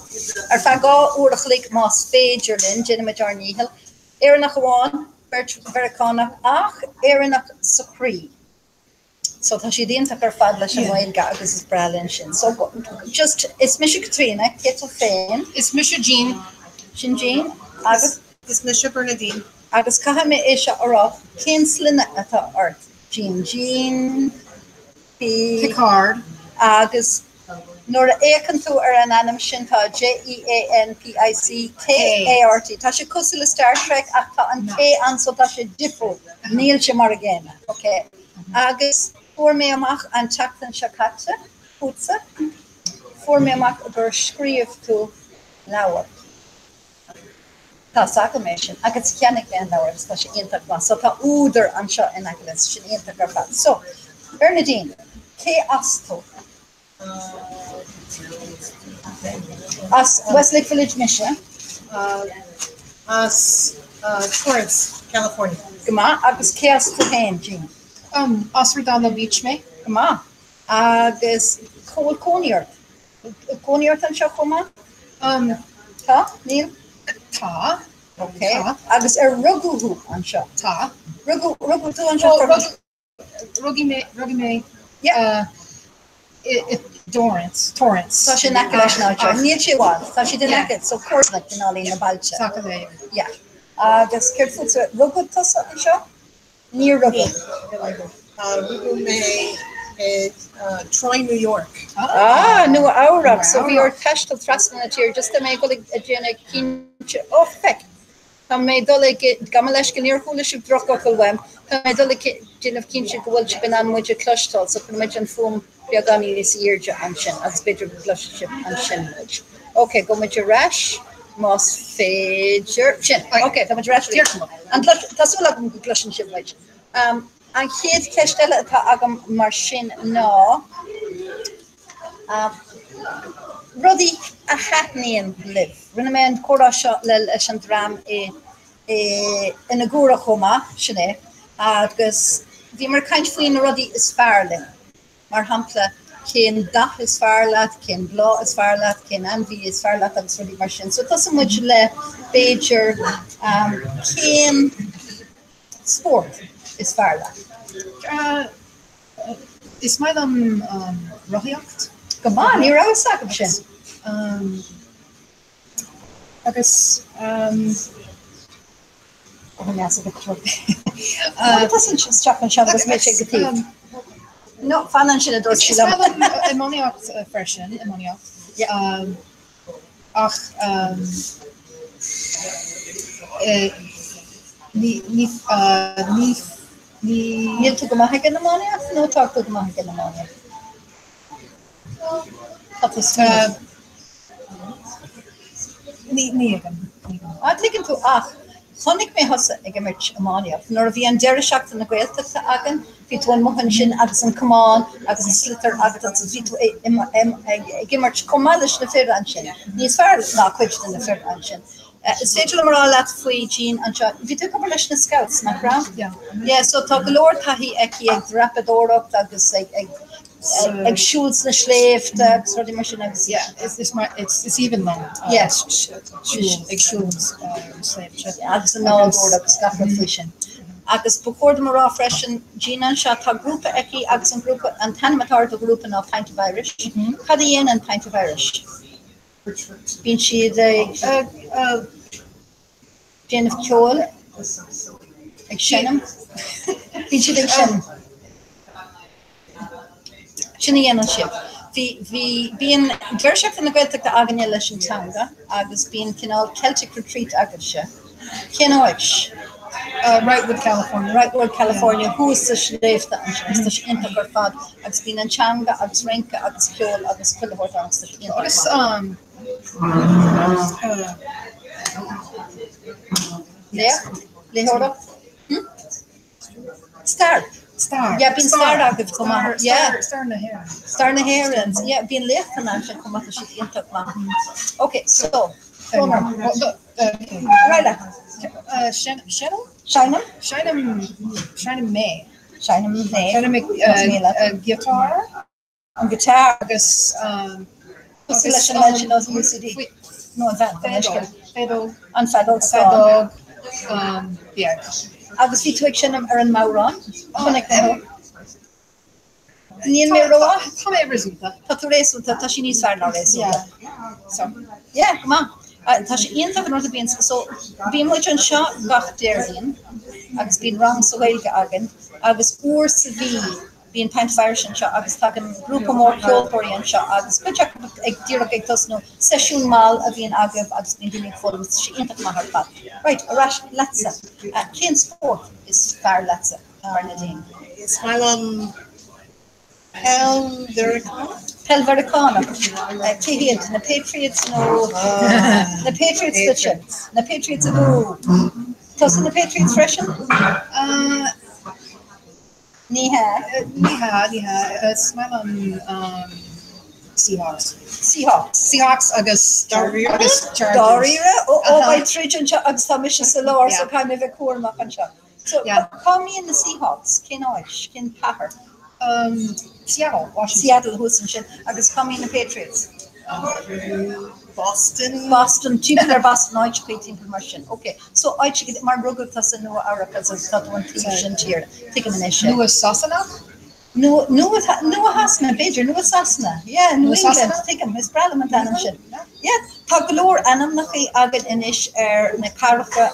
ar feadh 2 uair a chloig más féidir linn, déanfaimid ár ndícheall. Éireannach amháin, beirt Mheiriceánach ach Éireannach sa chroí. So tá siad iontach ar fad leis an nGaeilge agus is breá linn sin. So just, is mise Caitríona, cé tú féin? Is mise Jean. Sin Jean agus? Is mise Bernadine. Agus caithfidh mé é seo a rá, cén sloinne atá ort? Jean, Jean P. Picard. Agus nuair a fhéachann tú ar an ainm sin tá J-E-A-N-P-I-C-K-A-R-T. Tá sé cosúil le Star Trek ach tá an K ann so tá sé difriúil. Níl sé mar an gcéanna. Ok. Agus fuair mé amach an tseachtain seo caite, fútsa, fuair mé amach gur scríobh tú leabhar. Tá's agam é sin agus cheannaigh mé an leabhar agus tá sé iontach maith. So tá údar anseo in aice linn, sin iontach ar fad. So, Bernadine, cé as tú? As Westlake Village mise. As Torrance, California. Go maith, agus cé as tú féin, Jean? As Redondo Beach mé. Go maith. Agus cá bhfuil cónaí ort? Cónaí ort anseo chomh maith? Tá? Níl? Tá. Ok. Agus ar rugadh thú anseo? Tá. Rugadh, rugadh tú anseo? Rugadh mé, rugadh mé i Torrance, Torrance. Tá sé in aice leis an áit seo. Níl sé i bhfad. Tá siad in aice, so comharsanacht cineáilín na bailte. Tá sé. Yeah. Agus céard fútsa, rugadh tusa anseo? Níor rugadh. Rugadh mé i Troy, New York. Ah, Nua Eabhrac. So bhí ort taisteal trasna na tíre. Just tá mé ag dul ag déanamh cinnte. Oh, feck! Tá mé ag dul ag, gabh mo leithscéal, níor chuala sibh drochfhocal uaim. Tá mé ag dul ag déanamh cinnte go bhfuil sibh in ann muid a chloisteáil. So cuirfidh muid an fuaim beagáinín níos airde ansin agus b'fhéidir go gcloisfidh sibh ansin muid. Ok, gabhfaidh muid ar ais más féidir. Sin, ok, tá muid ar ais arís. An gclois, tá súil agam go gcloiseann sibh muid. An chéad cheist eile atá agam mar sin ná, rudaí a thaitníonn libh. Rinne mé an comhrá seo le leis an dream i i Agoura chomh maith, sin é, agus bhíomar ag caint faoi na rudaí is fearr linn. Mar shampla, cén dath is fearr leat, cén bláth is fearr leat, cén ainmhí is fearr leat agus rudaí mar sin. So tosóidh muid le, b'fhéidir, cén spórt is fearr leat? Is maith liom rothaíocht. Go maith, ní raibh a fhios agam sin. Agus No, fan ansin a dúirt sí liom. Iománaíocht freisin, iománaíocht. Ach ní ní ní Níl tú go maith ag an iománaíocht nó tá tú go maith ag an iománaíocht? Tá tú smaoineamh. Ní thuigim. Ah, tuigeann tú ach chonaic mé thusa ag imirt iománaíocht. Nuair a bhí an deireadh seachtaine Gaeltachta againn, bhí tú amuigh ansin agus an camán agus an sliotar agat agus bhí tú ag imirt chomh maith leis na fir ansin. Níos fearr ná cuid de na fir ansin. Is féidir liom a rá leat faoi Jean anseo, bhí tú ag obair leis na Scouts, nach raibh? Yeah. Yeah, so tá go leor taithí aici ag dreapadóireacht agus ag ag ag siúl sna sléibhte agus rudaí mar sin agus. Yeah, is is mar it's is aoibhinn liom Yeah. siúl ag siúl sléibhte. Agus an nádúr agus gach rud faoi sin. Agus ba chóir dom a rá freisin, Jean anseo, tá grúpa aici agus an grúpa, an t-ainm atá ar do ghrúpa ná Pint of Irish. Cad a dhéanann Pint of Irish? Bíonn siad ag déanamh ceoil, ag seinm. Bíonn siad ag seinm. Sin a dhéanann siad. Bhí, bhí, bíonn Deireadh Seachtaine na Gaeltachta againne leis an teanga agus bíonn cineál Celtic Retreat agaibhse. Cén áit? Wrightwood, California. Wrightwood, California, thuas sa sléibhte ansin. Agus tá sé iontach ar fad agus bíonn an teanga agus rince agus ceol agus chuile shórt ann agus tá sé iontach Agus maith. Léacht? Léitheoireacht? Hm? Stair. Stair. Yeah, bíonn stair agaibh chomh maith. Yeah. Stair na hÉireann. Stair na hÉireann. Yeah, bíonn léachtanna ansin chomh maith, tá siad iontach maith. Ok, so, Conor. Right leat. Seinnim? Seinnim? Seinnim, seinnim mé. Seinnim mé. Seinnim giotár. An guitar. Agus Cosúil leis an leid sin as UCD. Nó an bhean, an leisce. Feadóg. An feadóg stáin. Feadóg beag. Agus bhí tú ag seinm ar an mbodhrán? Chonaic mé thú. Níl mé rómhaith. Tá mé réasúnta. Tá tú réasúnta, tá sí níos fearr ná réasúnta. So. Yeah, go maith. Tá sé iontach an rud a bhíonn, so bíonn muid anseo gach Déardaoin agus bíonn rang sa Ghaeilge againn agus uair sa mhí Bíonn Pint of Irish anseo agus tagann grúpa mór ceoltóirí anseo agus cuid acu ag díreach ag tosnú. Seisiún mall a bhíonn agaibh agus bíonn daoine ag foghlaim is tá sé iontach maith ar fad. Right, ar ais leatsa. Cén spórt is fearr leatsa, Bernadine? Is maith liom peil Mheiriceánach. Peil Mheiriceánach. Cé hiad? Na Patriots nó na Patriots duitse? Na Patriots abú! Tusa na Patriots freisin? Ní hea. Ní hea, ní hea. Is maith liom Seahawks. Seahawks. Seahawks agus agus Chargers. Dáiríre? Ó, ó, beidh troid anseo agus tá mise sa lár so caithfidh mé bheith cúramach anseo. So, cá mbíonn na Seahawks? Cén áit? Cén chathair? Seattle, Washington. Seattle thuas ansin. Agus cá mbíonn na Patriots? Boston. Boston, timpeall ar Boston, áiteachaí timpeall mar sin. Ok, so áiteachaí, mar rugadh tusa i Nua Eabhrac agus tá tú an taobh sin tíre. Tuigim anois é. Nua Sasanach? Nua, Nua, Nua Shasana, b'fhéidir, Nua Sasana, yeah, New England, tuigim, is breá liom an t-ainm sin. Yeah, tá go leor ainmneachaí againn anois ar na cathracha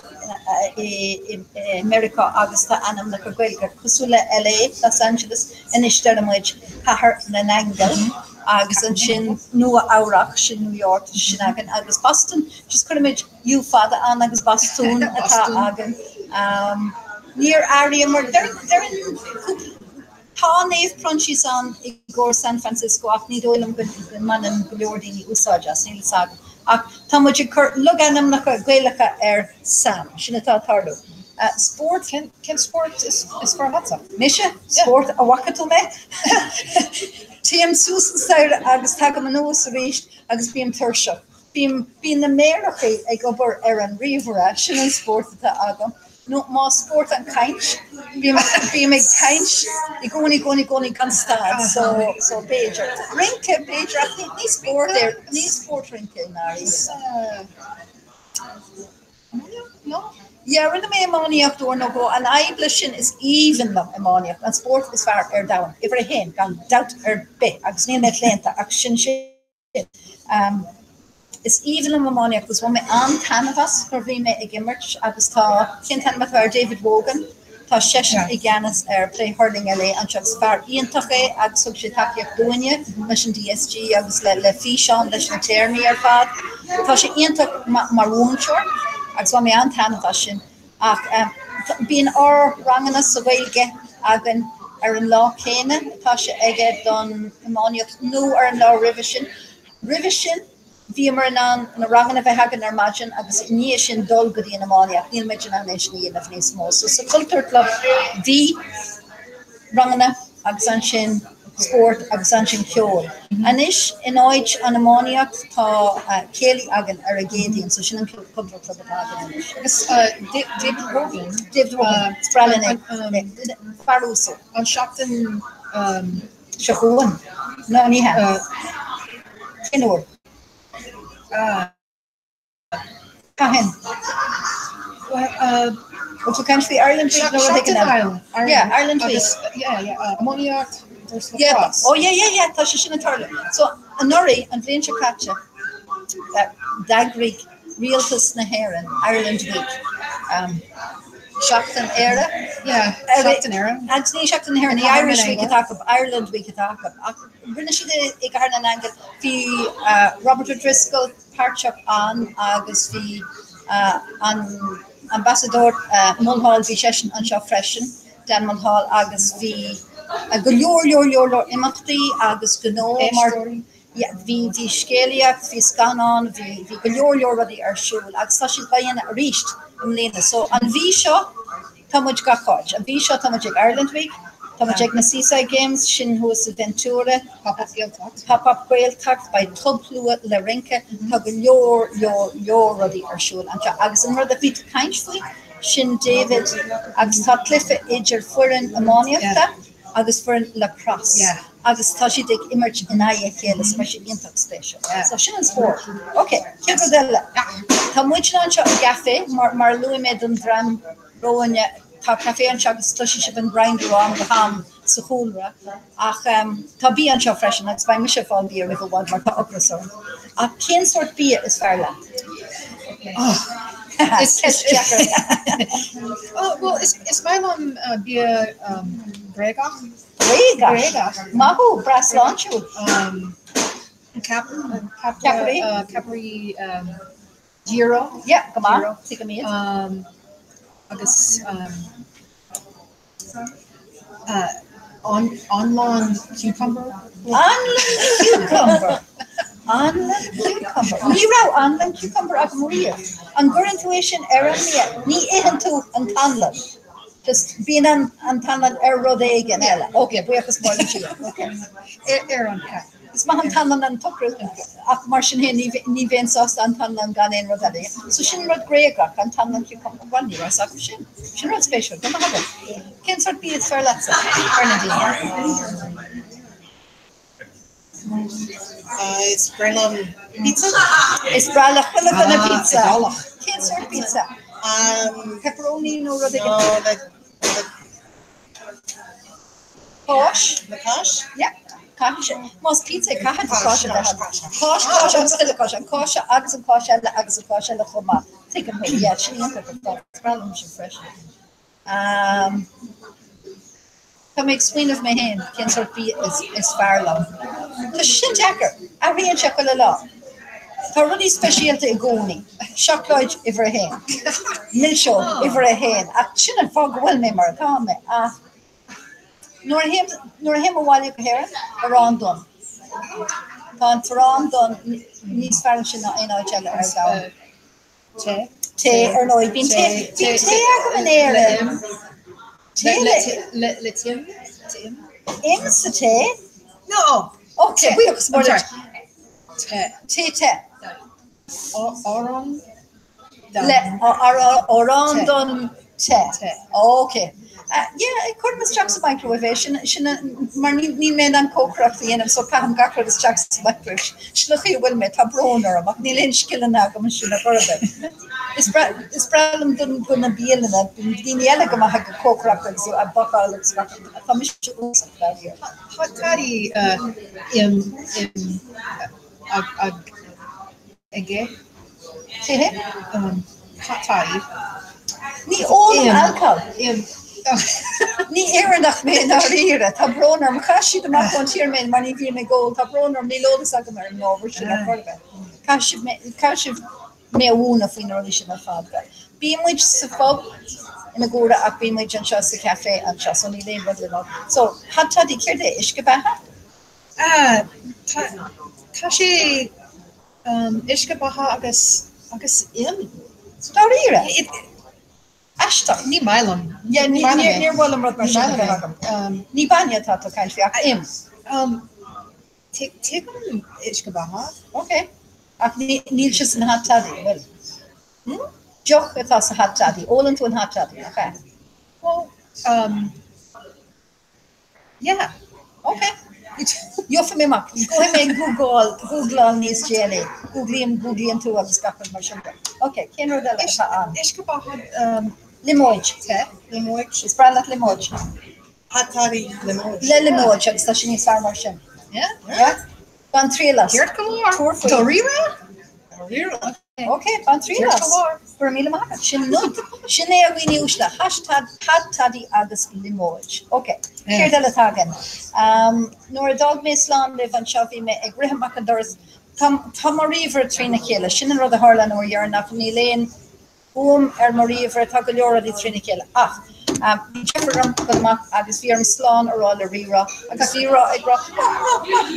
i, i, i Meiriceá agus tá ainmneacha Gaeilge cosúil le LA, Los Angeles, anois deir muid Cathair na nAingeal agus ansin Nua Eabhrac, sin New York, tá sin againn, agus Boston, just cuirimid U fada ann agus Bostún atá againn. Níor airíomar, deireann cúpla, tá Naomh Proinsias ann i gcomhair San Francisco ach ní dóigh liom go mbaineann go leor daoine úsáid as, níl fhios agam. Ach tá muid ag cur logainmneacha Gaelacha ar Sam, sin atá ag tarlú. Spórt? Cén spórt is fearr leatsa? Mise? Spórt? An bhfaca tú mé? Téim suas an staighre agus tagaim anuas arís agus bím tuirseach. Bím, bíonn na méarachaí ag obair ar an ríomhaire, sin an spórt atá agam. Nó más spórt an chaint, bím, bím ag caint i gcónaí, gcónaí, gcónaí gan stad, so, so b'fhéidir. Rince, b'fhéidir, ach ní, ní spórt é, ní spórt rince i ndáiríre. Yeah, rinne mé iománaíocht uair nó dhó. An fhadhb leis sin, is aoibhinn liom iománaíocht, an spórt is fearr ar domhan, uimhir a haon, gan dabht ar bith, agus níl mé claonta, ach sin sin. Is aoibhinn liom iománaíocht agus bhain mé an-taitneamh as nuair a bhí mé ag imirt agus tá, cén t-ainm atá air, David Wogan, tá seisean i gceannas ar Play Hurling LA anseo agus fear iontach é agus thug sé tacaíocht dúinne leis an DSG agus le le físeán leis na téarmaí ar fad. Tá sé iontach mar mhúinteoir agus bhain mé an-taitneamh as sin. Ach bíonn ár ranganna sa Ghaeilge againn ar an lá céanna atá sé aige don iománaíocht nó ar an lá roimhe sin. Roimhe sin bhíomar in ann na ranganna a bheith againn ar maidin agus i ndiaidh sin dul go dtí an iománaíocht. Níl muid in ann é sin a dhéanamh níos mó. So sa Cultúr Club bhí ranganna agus ansin spórt agus ansin ceol. Anois in áit an iománaíocht tá céilí againn ar an gCéadaoin, so sin an Cultúr Club atá againn anois. Agus David Wogan. David Wogan, is breá linn é. Fear uasal. An seachtain seo chugainn? No, ní hea. Cén uair? Cathain? Bhfuil tú ag caint faoi Ireland Week nó rud éigin eile? Yeah, Ireland Week. Yeah, yeah, iománaíocht versus Yeah, lacrosse. oh yeah, yeah, yeah, tá sé sin ag tarlú. So, anuraidh, an bhliain seo caite, d'eagraigh rialtas na hÉireann Ireland Week. Seachtain Éire? Yeah, Seachtain Éire. Agus ní Seachtain na hÉireann, ní Irish Week atá acu, Ireland Week atá acu. Ach rinne siad é i gCathair na nAingeal. Bhí Robert O'Driscoll, páirteach ann agus bhí an Ambasadóir Mulhall, bhí seisean anseo freisin, Dan Mulhall, agus bhí go leor, leor, leor, leor imeachtaí agus gnó mar bhí, bhí scéalaíocht, bhí scannán, bhí, bhí go leor, leor rudaí ar siúl agus tá siad á dhéanamh arís i mbliana. So an mhí seo, Tá muid gach áit. An mhí seo tá muid ag Ireland Week, tá muid ag na Seaside Games, sin thuas i Ventura, Pop-Up Gaeltacht. Pop-Up Gaeltacht, beidh tobshlua le rince, tá go leor, leor, leor rudaí ar siúl anseo. Agus an rud a bhí tú ag caint faoi, sin David agus tá cluiche idir foireann iománaíochta agus foireann lacrosse agus tá siad ag imirt in aghaidh a chéile so beidh sé iontach spéisiúil. So sin an spórt. Ok, chéad rud eile, tá muidne anseo i gcaife, mar mar a luaigh mé don dream romhainne, tá caife anseo agus cloisfidh sibh an grinder ó am go ham sa chúlra ach tá bia anseo freisin agus beidh mise ag fáil bia roimh i bhfad mar tá ocras orm. Ach cén sórt bia is fearr leat? Ceist deacair. Bhuel, is maith liom bia Gréagach. Gréagach? Gréagach. Maith thú, breá sláintiúil. Ceapairí? Ceapairí gyro. Yeah, go maith, tuigim iad. Agus Anlann cucumber. Anlann cucumber! Anlann cucumber. Ní raibh anlann cucumber agam riamh. An gcuireann tú é sin ar an mbia? Ní itheann tú an t-anlann. Just bíonn an t-anlann ar rud éigin eile. Ok, buíochas mór le Dia. Ok. Ar an pea. Is maith an t-anlann an t-ocra, ach mar sin féin ní bheinn sásta an t-anlann gan aon rud eile. So sin rud Gréagach, an t-anlann cucumber. Bhuel, ní raibh fhios agam sin. Sin rud spéisiúil. Go maith agat. Cén sórt bia is fearr leatsa, Bernadine? Is breá liom pizza. Is breá le chuile dhuine pizza. Iodálach. Cén sórt pizza? Pepperoni nó rud éigin? No, le Cáis? Le cáis? Yeah. Caithfidh sé. Más pizza é caithfidh cáis a bheith ann. Cáis, cáis agus tuilleadh cáis. An cáis seo agus an cáis eile agus an cáis eile chomh maith. Tuigim thú. Yeah, sin iontach ar fad. Is breá liom sin freisin. Tá mé ag smaoineamh mé féin cén sórt bia is fearr liom. Tá sé sin deacair. Athraíonn sé chuile lá. Tá rudaí speisialta i gcónaí. Seacláid uimhir a haon. Milseog uimhir a haon. Ach sin an fáth go bhfuil mé mar atá mé. Ach nuair a théim, nuair a théim abhaile go hÉirinn, arán donn. Tá an t-arán donn níos fearr ansin ná aon áit eile ar domhan. Tae. Tae, ar ndóigh. Bíonn tae, bíonn tae agam in Éirinn. Tae le. Le, le im? Im? Im sa tae? No! Ok, buíochas mór leat. Tae. Tae te. Arán donn. Le, arán donn te. Te. Ok. Yeah, cuirim isteach sa microwave é, sin, sin, mar níl mé in ann cócaireacht a dhéanamh so caithim gach rud isteach sa microwave. Sin an chaoi a bhfuil mé, tá brón orm ach níl aon scileanna agam ansin ar chor ar bith. Is breá, is breá liom dul go na bialanna, bíonn daoine eile go maith ag cócaireacht agus ag bácáil agus gach rud, tá mise uasach dáiríre. Hot toddy im, im, ag, ag, aige. Cé hé? Hot toddy. Ní ólaim alcól. Im. Ní Éireannach mé i ndáiríre. Tá brón orm. Chaith siad amach ón tír mé mar ní bhím ag ól. Tá brón orm, níl eolas agam ar an ábhar sin ar chor ar bith. Caithfidh sibh mé, caithfidh sibh mé a mhúineadh faoi na rudaí sin ar fad. Bíonn muid sa phub ina gcomhrá ach bíonn muid anseo sa chafé anseo so níl aon rud le rá. So, hot toddy, céard é? Uisce beatha? Ah, tá, tá sé Uisce beatha agus agus im. Dáiríre? Aisteach. Ní maith liom. Yeah, ní níor mhaith liom rud mar sin a bheith agam. Ní bainne atá tú ag caint faoi ach im. Tuigim uisce beatha. Ok. Ach níl sé san hot toddy, an bhfuil? Hmm? Deoch atá sa hot toddy. Ólann tú an hot toddy, nach ea? Well, Yeah. Ok. Gheobhaidh mé amach. Gabhfaidh mé ag googláil, googláil níos déanaí. Googlaím, googlaíonn tú agus gach rud mar sin de. Ok, cén rud eile atá ann? Uisce beatha. Liomóid. Te, liomóid. Is breá leat liomóid. Hot toddy liomóid. Le liomóid agus tá sé níos fearr mar sin. Yeah. Yeah. Bain triail as. Ceart go leor. Tabhair faoi. Dáiríre? Dáiríre. Ok, bain triail as. Go raibh míle maith agat. Sin nod. Sin é a dhaoine uaisle. Hashtag hot toddy agus liomóid. Ok, céard eile atá againn? Nuair a d'fhág mé slán libh anseo bhí mé ag rith amach an doras. Tá, tá mo ríomhaire trína chéile. Sin an rud a tharla an uair dheireanach. Níl aon fhuaim ar mo ríomhaire, tá go leor rudaí trína chéile. Ach bhí deifir orm dul amach agus bhí orm slán a rá le Rí-Rá agus Rí-Rá ag rá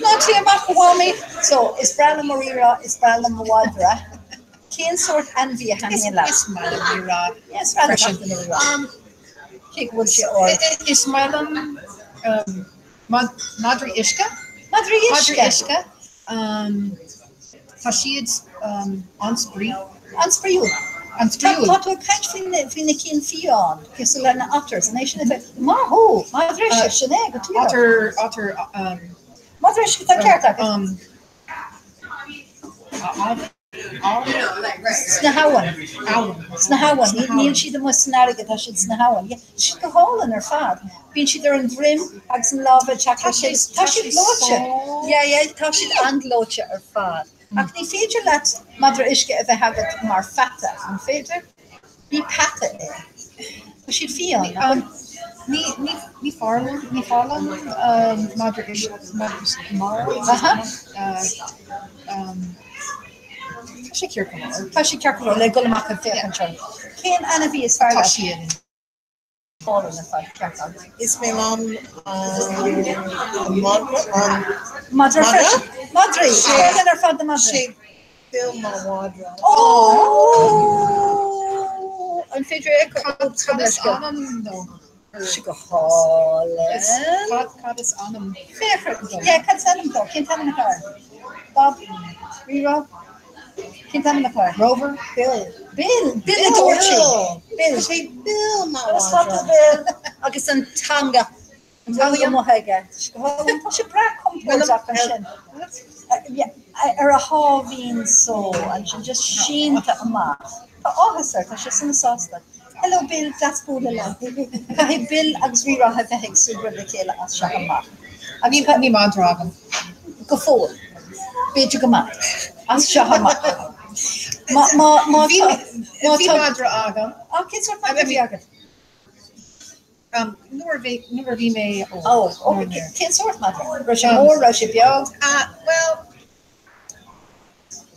ná téigh amach a Mhamaí! So, is breá liom mo Rí-Rá, is breá liom mo mhadra. Cén sórt ainmhí a thaitníonn leat? Is maith liom Rí-Rá. Yeah, is breá le gach duine Rí-Rá. Cé go bhfuil sé ard. Is maith liom madraí uisce. Madraí uisce? Madraí uisce. Tá siad an-spraoi. An-spraíúil. An-spraíúil. Tá tú ag caint faoi na cinn fiáin, cosúil le na otters, an é sin atá, maith thú, madra uisce, sin é, go díreach. Otter, otter, Madra uisce, tá ceart agat. Sna habhann. Sna habhann. Níl siad amuigh san fharraige, tá siad sna habhann. Yeah, tá siad go hálainn ar fad. Bíonn siad ar an droim agus an lámh ag teacht le chéile. Tá siad gleoite. Yeah, yeah, tá siad an-ghleoite ar fad. Ach ní féidir leat madra uisce a bheith agat mar pheata, an féidir? Ní peata é. Tá siad fiáin, nach bhfuil? Ní, ní, ní fearr liom, ní fearr liom madra uisce, madra uisce, mar, tá sé ceart go leor. Tá sé ceart go leor le dul amach ag féachaint orthu. Cén ainmhí is fearr Tá leat? siad. Álainn ar fad, ceart agat. Is maith liom an madra, an Madra freisin. Madraí, álainn ar fad na madraí. Sé Bill mo mhadra. Ó! An féidir é a Cad is ainm dó? Sé go hálainn. Cad is ainm? Féach, yeah, cad is ainm dó? Cén t-ainm atá air? Bob? Rí-Rá? Cén t-ainm atá air? Rover? Bill. Bill! Bill a dúirt sí. Bill. Sé Bill mo Agus tá mhadra. Bill agus an teanga. Rud amuigh aige. Tá sé breá compordach ansin. Ar a sháimhín só ansin, just sínte amach. Tá áthas air, tá sé sona sásta. Hello Bill, deas bualadh leat. Caithfidh Bill agus Rírá a bheith ag súgradh le chéile as seo amach. Agus níl madra agam. Go fóill. B'fhéidir go mbeidh. As seo amach. Má, má, má tá. Bhí madra agam. Á, cén sórt madra a bhí agat? Nuair a bhí, nuair a bhí mé óg. Ó, ó, cén sórt madra? Raibh sé mór, raibh sé beag? Bhuel.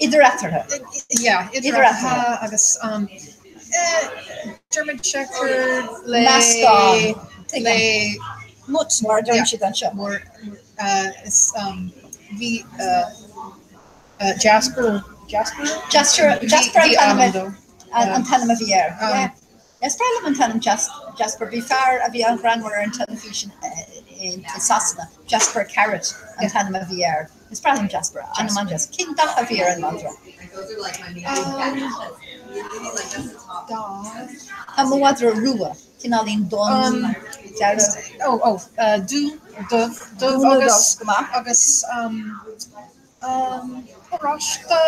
Idir eatarthu. Yeah, idir eatarthu agus German Shepherd le. Meascán. Le. Mutt, mar a deireann siad anseo. Mór, is bhí Jasper, Jasper? Jasper, Jasper an t-ainm a bhí air. Yeah. Is breá liom an t-ainm Jasper. Bhí fear a bhí an-ghreannmhar ar an teilifís i Sasana, Jasper Carrott an t-ainm a bhí air. Is breá liom Jasper, ainm an-deas. Cén dath a bhí ar an madra? Tá mo mhadra rua, cineáilín donn, dearg. Ó, ó, dubh, dubh, dubh agus, agus Oráiste.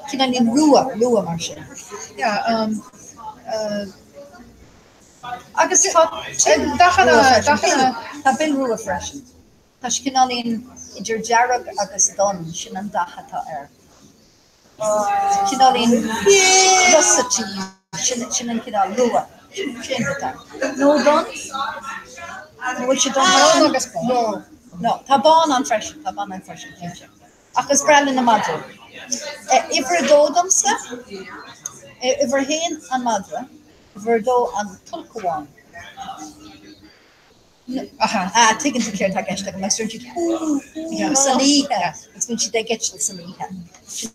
Cineáilín rua, rua mar sin. Yeah. Agus tá Tim rua freisin. Tá Bill rua freisin. Tá sé cineáilín idir dearg agus donn, sin an dath atá air. Cineáilín russety, sin an cineál rua. Sin atá. Nó donn? Nó bhfuil sé donn mar sin? Donn agus bán. No, tá bán ann freisin, tá bán ann freisin, cinnte. Ach is breá linn na madraí. Uimhir a dó domsa, uimhir a haon an madra, uimhir a dó an t-ulchabhán. Ah, tuigeann tú céard atá i gceist agam, agus deireann siad hú, hú san oíche, agus bíonn siad ag eitilt san oíche. Sin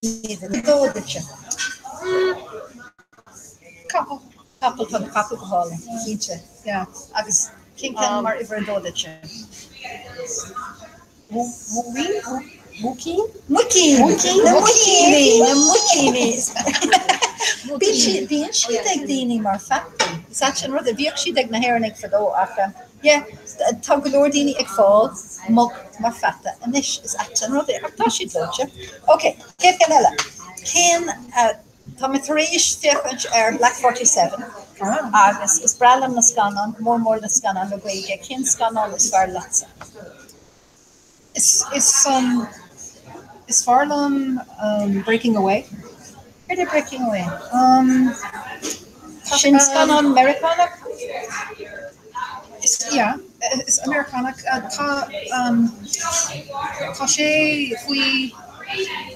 iad a dó duitse. Capall. Capall, tá capall go hálainn, cinnte. Yeah. Agus cén ceann mar uimhir a dó duitse? Muicín? Muicín! Muicín! Na muicíní! Na muicíní! Bíonn siad, bíonn siad ag daoine mar pheataí. Is ait an rud é, bhíodh siad ag na hÉireannaigh fadó ach yeah, tá go leor daoine ag fáil muc mar pheata anois. Is ait an rud é, ach tá siad gleoite. Ok, céad ceann eile. Cén, tá mé tar éis féachaint ar Black 47 agus is breá liom na scannáin, go mór mór na scannáin le Gaeilge. Cén scannán is fearr leatsa? Is, is, um, is fearr liom um, Breaking Away. Céard é Breaking Away? Um, Sin scannán Meiriceánach? Is, yeah, is Meiriceánach. Uh, tá, um, tá sé faoi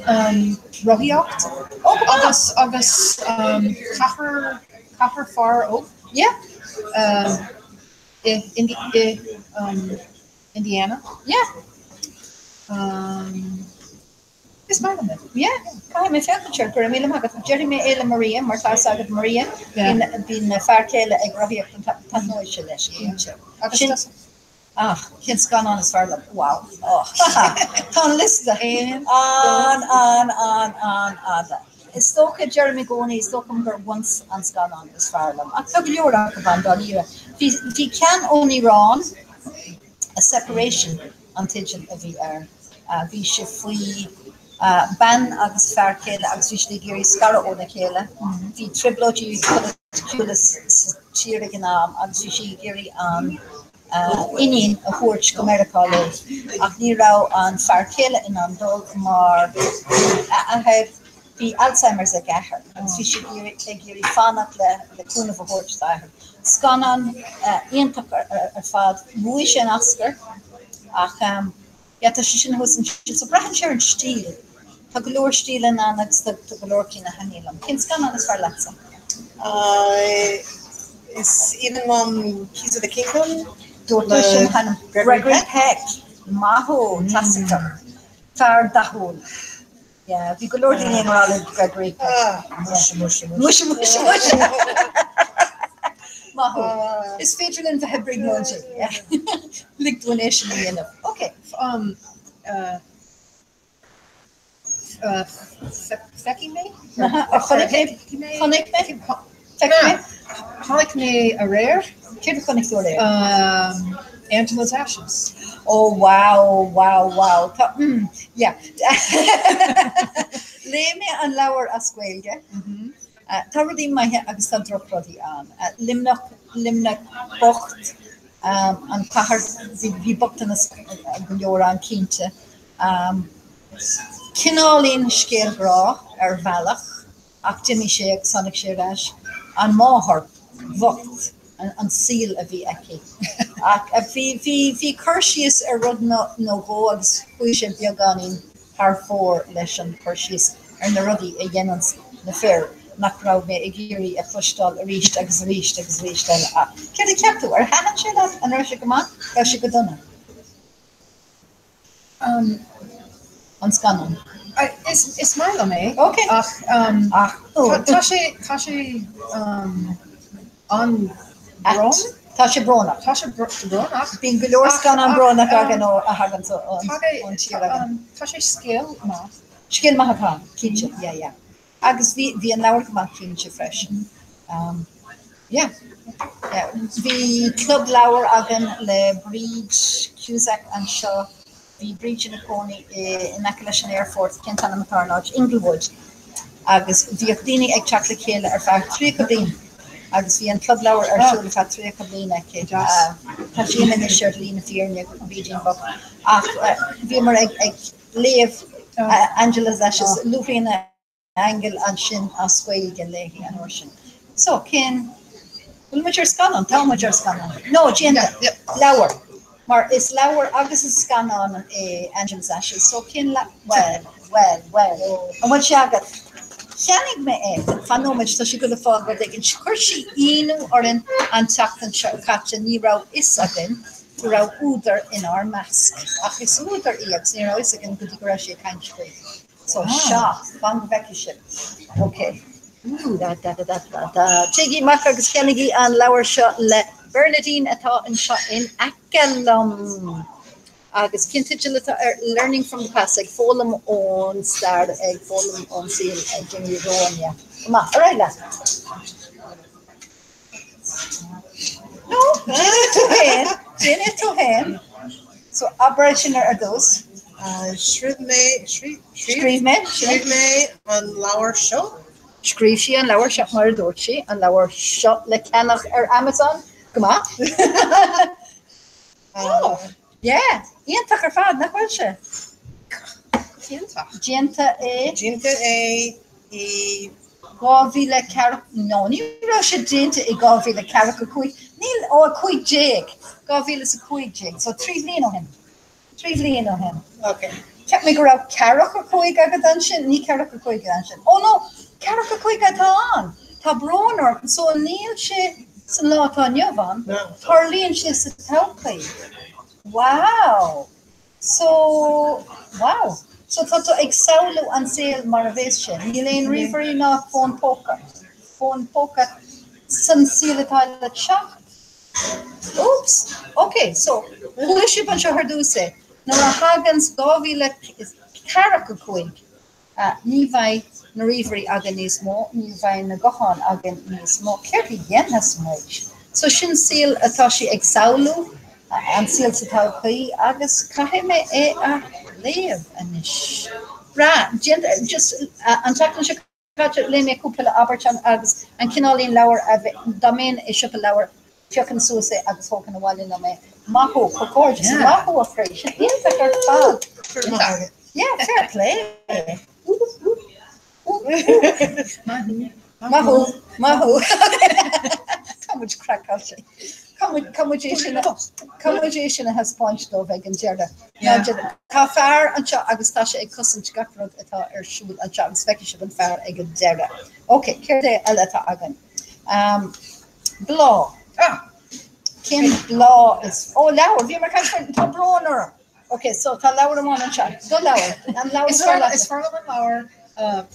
um, rothaíocht oh, agus agus um, ceathrar ceathrar fear óg. Yeah. Um, i, i, i um, Indiana? Yeah. Um, is maith liom é. Yeah, caithfidh mé féachaint air, go raibh míle maith agat. Déarfaidh mé é le Maria mar tá fhios agat Maria, bíonn a fear céile ag rothaíocht an taitneoidh sé leis, cinnte. Agus Sin, ach, cén scannán is fearr liom? Wow. Oh, tá an liosta an, an, an, an fhada. Is dócha, deirim i gcónaí, is dócha liom gur Once an scannán is fearr liom. Ach tá go leor acu ann, dáiríre. Bhí, bhí ceann ón Iaráin, A Separation an teideal a bhí air. Bhí sé faoi bean agus fear céile agus bhí siad ag iarraidh scaradh óna chéile. Bhí trioblóidí polaitiúla sa tír ag an am agus bhí sí ag iarraidh an iníon a thabhairt go Meiriceá léi ach ní raibh an fear céile in ann dul mar bhí a athair, bhí Alzheimer's ag a athair agus bhí sí ag iarraidh fanacht le le cúnamh a thabhairt dá athair. Scannán iontach ar fad, bhuaigh sé an Oscar ach yeah tá sé sin thuas ansin so braitheann sé ar an stíl. Tá go leor stíleanna ann agus tá go leor cinn a thaitníonn liom. Cén scannán is fearr leatsa? Is aoibhinn liom Keys of the Kingdom Dúirt tú sin cheana. Gregory Peck. Maith thú, clasaiceach. Fear dathúil. Yeah, bhí go leor daoine i ngrá le Gregory Peck. Ah, muise, muise, muise. Muise, muise, muise. Maith thú. Is féidir linn bheith ag brionglóidí. Lig dúinn é sin a dhéanamh. Ok. Um, uh, Feicfidh mé? Chonaic mé? Chonaic mé? Feicfidh mé? Chonaic mé aréir. Céard a chonaic tú aréir? Angela's Ashes. Oh wow, wow, wow. Tá, mm, yeah. Léigh mé an leabhar as Gaeilge. Tá rudaí maithe agus tá drochrudaí ann. Luimneach, Luimneach bocht, an chathair, bhí bochtanas go leor ann cinnte. Cineáilín scéal grá ar bhealach. Ach d'imigh sé agus tháinig sé ar ais. An mháthair bhocht, an saol a bhí aici. Ach bhí, bhí, bhí cur síos ar rud nó dhó agus chuaigh sé beagáinín thar fóir leis an chur síos ar na rudaí a dhéananns na fir nach raibh mé ag iarraidh a chloisteáil arís agus arís agus arís eile. Ach céard a cheap tú? Ar thaitin sé leat? An raibh sé go maith? Raibh sé go dona? An scannán. Is maith liom é. Ok. Ach Ach tá sé tá sé an-bhrón. Tá sé brónach. Tá sé brónach. Bíonn go leor scannán brónach againn ó a thagann ón tír againn. Tá sé scéal maith. Scéal maith atá ann, cinnte. Yeah, yeah. Agus bhí, bhí an leabhar go maith cinnte freisin. Yeah. Yeah. Bhí club leabhar againn le Bríd Cusack anseo. Bhí Bríd ina cónaí i, in aice leis an aerfort, cén t-ainm atá ar an áit? Inglewood. Agus bhíodh daoine ag teacht le chéile ar feadh 30 bliain agus bhí an club leabhar ar siúl ar feadh 30 bliain aici. Tá sí imithe anois ar shlí na fírinne, Brídín bocht. Ach bhíomar ag, ag léamh Angela's Ashes, Luaithrín na nAingeal ansin as Gaeilge léi an uair sin. So, cén, bhfuil muid ar scannán? Tá muid ar scannán. No, déanta. Leabhar. Mar is leabhar agus is scannán é Angela's Ashes. So cén le, bhuel, bhuel, bhuel. An bhfuil sé agat? Cheannaigh mé é. Fan nóiméad, tá sé ag goil ag fáil rud éigin. Chuir sí ionadh orainn an tseachtain seo caite, ní raibh fhios againn go raibh údar inár measc. Ach is údar í agus ní raibh fhios againn go dtí go raibh sí ag caint faoi. So seo, fan go bhfeicfidh sibh. Ok. Da da da da da da. Téigí amach agus ceannaigí an leabhar seo le Bernadine atá anseo in aice liom. Agus cén teideal atá air? Learning from the Past, ag foghlaim ón stair, ag foghlaim ón saol a d'imigh romhainn. Go maith, ar aghaidh leat. No, déan tú féin, déan é tú féin. So abair sin ar dtús. Scríobh mé, Scríobh mé, scríobh mé an leabhar seo. Scríobh sí an leabhar seo mar a dúirt sí, an leabhar seo le ceannach ar Amazon. Go maith. Oh, yeah, iontach ar fad, nach bhfuil sé? Iontach. Déanta é. Déanta é i. 2004, no, ní raibh sé déanta i 2045, níl, ó 15, 2015, so 3 bhliain ó shin. 3 bhliain ó shin. Ok. Cheap mé go raibh 45 agat ansin, ní 45 ansin. Oh no, 45 atá ann! Tá brón orm, so níl sé san lá atá inniu ann, tarlaíonn sé sa todhchaí. Wow! So, wow! So tá tú ag samhlú an saol mar a bhéas sé. Níl aon ríomhairí ná fón póca, fón póca san saol atá le teacht. Oops! Ok, so chuala sibh anseo ar dtús é. Nuair a thaganns 2045, Ní bheidh na ríomhairí againn níos mó, ní bheidh na gutháin againn níos mó. Céard a dhéanfas muid? So sin saol atá sí ag samhlú, an saol sa todhchaí, agus caithfidh mé é a léamh anois. Breá, déanta, just an tseachtain seo caite léigh mé cúpla abairt ann agus an cineáilín leabhar a bheadh, dá mbeinn i siopa leabhar, Phiocfainn suas é agus thógfainn abhaile liom é. Maith thú, comhghairdeas. Maith thú a chroí. Sin iontach ar fad. Yeah, fair play. Maith thú, maith thú. Tá muid craiceáilte. Caithfidh muid é sin caithfidh muid é sin a thaispeáint dóibh ag an deireadh. Tá fear anseo agus tá sé ag cosaint gach rud atá ar siúl anseo agus feicfidh sibh an fear ag an deireadh. Ok, céard é eile atá againn? Bláth. Ah! Cén bláth is. Ó, leabhar! Bhíomar ag caint faoin. Tá brón orm. Ok, so tá leabhar amháin anseo. Do leabhar. An leabhar Is fearr is fearr liom an leabhar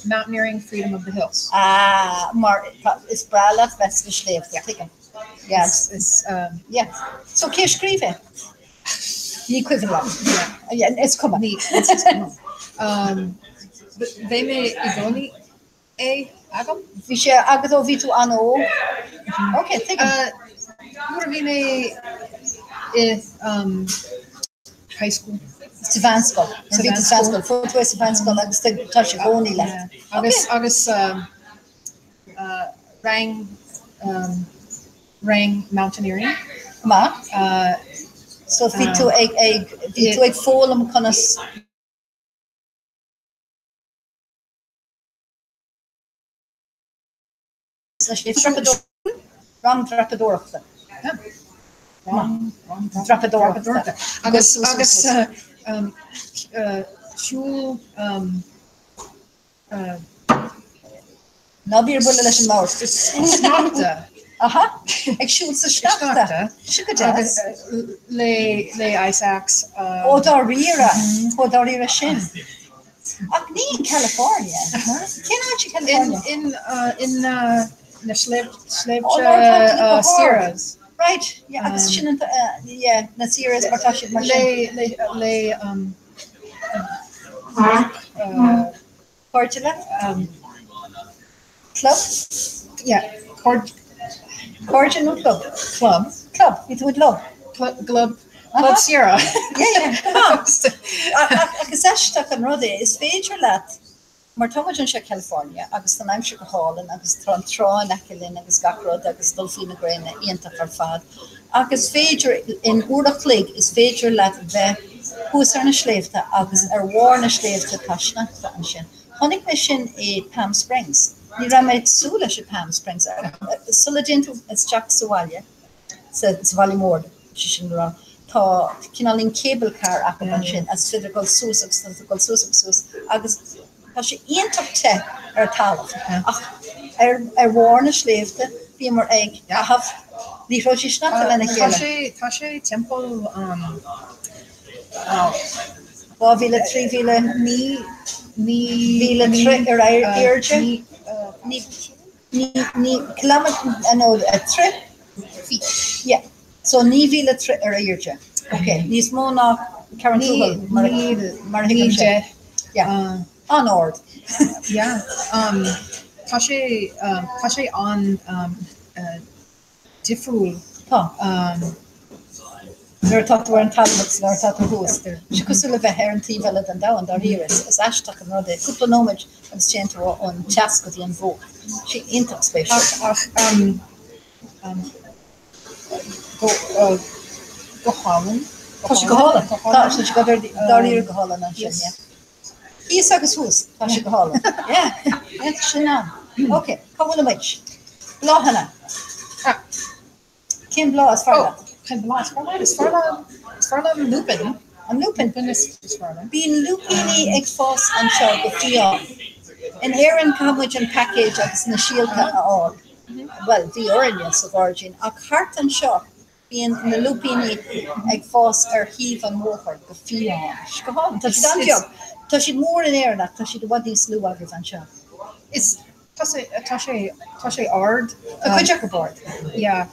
Mountaineering Freedom of the Hills. Ah, mar is breá leat bheith sna sléibhte. Tuigim. Yeah. Is Yeah. So cé a scríobh é? Ní cuimhin liom. Yeah. Is cuma. Ní. Bhí mé i gcónaí é agam. Bhí sé agat ó bhí tú an-óg? Ok, tuigim. Nuair a bhí mé I um, high school. Sa mheánscoil. Sa mheánscoil. Fuair tú é sa mheánscoil agus tá sé i gcónaí leat. Agus agus um, uh, rang um, rang mountaineering. Maith. Uh, so bhí tú ag ag bhí tú ag foghlaim conas Rang dreapadóireachta. Dreapadóireachta. Agus agus siúl Ná bí ag bualadh leis an mbord. Sneachta. Aha, ag siúl sa sneachta. Sin go deas. Le le ice axe. Ó dáiríre, chomh dáiríre sin. Ach ní in California. Cén áit i California? In in na sléibhte Ó, tá tú go hard. Sierras. Right, yeah, agus sin an, yeah, na Sierras mar tá siad mar sin. Le le le um Cairde leat? Club? Yeah, cairde. Cairde nó club? Club. Club, bhí tú i gclub? Club, Club Sierra. Yeah, yeah. Ach is aisteach an rud é, is féidir leat, mar tá muid anseo i California agus tá an aimsir go hálainn agus tá an trá in aice linn agus gach rud agus dul faoi na gréine iontach ar fad, ach is féidir, in uair a chloig, is féidir leat bheith thuas ar na sléibhte agus ar bharr na sléibhte tá sneachta ansin. Chonaic mé sin i Palm Springs. Ní raibh mé ag súil leis i Palm Springs. Sula dtéann tú isteach sa bhaile, sa bhaile mór, sé sin le rá, tá cineáilín cable car acu ansin agus is féidir dul suas agus tá tú ag dul suas agus suas agus tá sé iontach te ar an talamh ach ar ar bharr na sléibhte bhíomar ag caitheamh liathróidí sneachta lena Tá chéile. sé tá sé timpeall 2,000, 3,000, 9,000 troigh ar airde, ní, kilometre, nó troigh, feet, yeah, so 9,000 troigh ar airde, ok, níos mó ná Carrauntoohil, mar a thuigimse, yeah, an-ard. Yeah, tá sé, tá sé an difriúil. Tá. Nuair atá tú ar an talamh agus nuair atá tú thuas. Tá sé cosúil le bheith ar an taobh eile den domhan, dáiríre. Is aisteach an rud é. Cúpla nóiméad agus téann tú ón teas go dtí an bhfuacht. Tá sé iontach spéisiúil. Ach go hálainn. Tá sé go hálainn. Tá sé dáiríre go hálainn ansin, yeah. Thíos agus thuas, tá sé go hálainn. Yeah, yeah, tá sin ann. Ok, cá bhfuil muid? Bláthanna. Ah. Cén bláth is fearr leat? Oh, cén bláth is fearr liom? Is fearr liom, is fearr liom lupin. An lupin? Lupin is is fearr liom. Bíonn lupíní ag fás anseo go fiáin. In Éirinn caithfidh muid an paicéid agus na síolta a fháil. Bhuel, bhí orainne sa ghairdín, ach thart anseo Bíonn na lupíní ag fás ar thaobh an bhóthair go fiáin. Go hálainn. Tá siad an-bheag. Tá siad mór in Éirinn ach tá siad i bhfad níos lú agaibh anseo. Is, tá sé, tá sé, tá sé ard. Tá cuid acu ard. Yeah.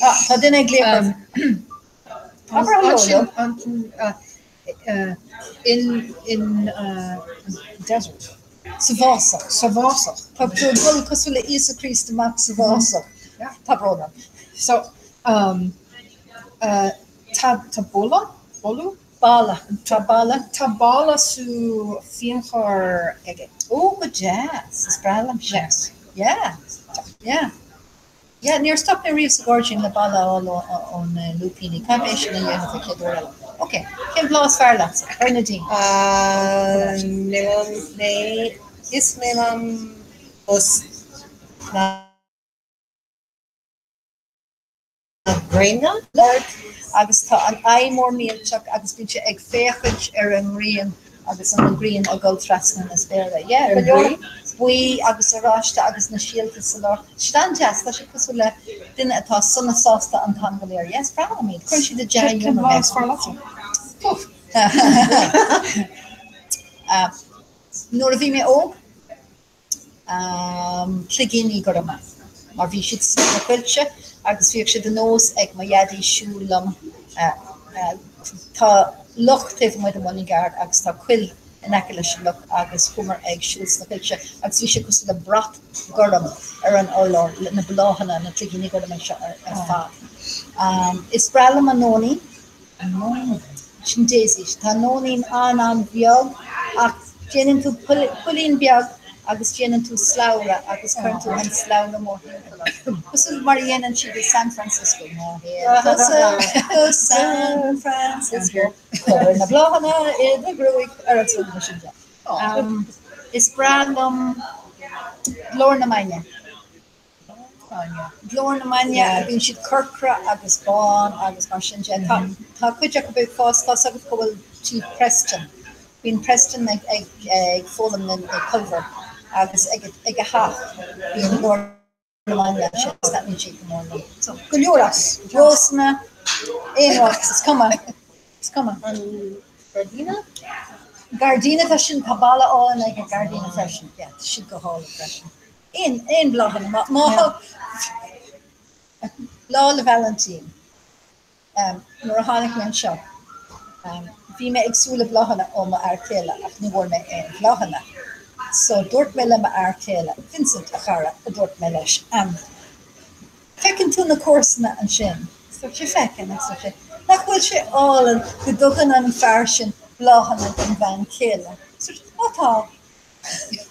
Ah, tá duine ag glaoch ort. Abair hello leo. In, in desert. Sa bhfásach. Sa bhfásach. Tá tú ag dul cosúil le Íosa Críost amach sa bhfásach. Tá brón orm. So, um, uh, tá, tá boladh, boladh? Boladh. Tá boladh. Tá boladh sú fíonchaor aige. Ó, go deas. Is breá liom sin. Yes. Yeah. Yeah. Yeah, níor stop mé riamh sa ghairdín le boladh a fháil ó na lúipíní. Caithfidh mé é sin a dhéanamh an chéad uair eile. Ok, cén bláth is fearr leatsa? Bernadine. Níl mé, is maith liom bus na gréine. Ard agus tá an aghaidh mór millteach agus bíonn sé ag féachaint ar an ngrian agus an ghrian ag dul trasna na spéire. Yeah, go leor buí agus oráiste agus na síolta sa lár. Tá siad an-deas, tá siad cosúil le duine atá sona sásta an t-am go léir. Yes, breá liom iad. Cuireann siad i dea-ghiúmar mé. Nuair a bhí mé óg, cloigíní gorma, mar bhí siad sna coillte agus bhíodh sé de nós ag mo dhaidí siúl liom. Tá loch taobh amuigh de Mullingar agus tá coill in aice leis an loch agus chuamar ag siúl sna coillte agus bhí sé cosúil le brat gorm ar an urlár le na bláthanna, na cloigíní gorma seo ar fad. Is breá liom an nóinín. Sin daisies. Tá nóinín an-an-bheag ach déanann tú poillín beag agus déanann tú slabhra agus cuireann tú an slabhra mórthimpeall ort. Cosúil mar a dhéanann siad i San Francisco. Má théann tusa go San Francisco, cuir na bláthanna i do ghruaig ar an mar sin de. Is breá liom glór na maidne. Glór na maidne, bíonn siad corcra agus bán agus mar sin de. Tá cuid acu ag fás, tá's agat go bhfuil tí Preston, bíonn Preston ag ag foghlaim na Culver agus ag ag a theach bíonn glór na maidne ansin agus taitníonn siad go mór liom. So, go leor acu. Rósanna, aon rud, is cuma, is cuma. An Gairdíní? Gairdíní, tá sin, tá baile álainn ag an Gairdíní freisin, yeah, tá siad go hálainn freisin. Aon, aon bhláthanna, má, má thug, Lá 'le Vailintín, nuair a tháinig mé anseo, bhí mé ag súil le bláthanna ó mo fhear céile ach ní bhfuair mé aon bhláthanna. So dúirt mé le mo fhear céile, Vincent, a chara, a dúirt mé leis, feiceann tú na comharsana ansin? Dúirt sé, feicim, agus dúirt sé, nach bhfuil sé álainn go dtugann an fear sin bláthanna don bhean chéile? Dúirt sé, ó tá.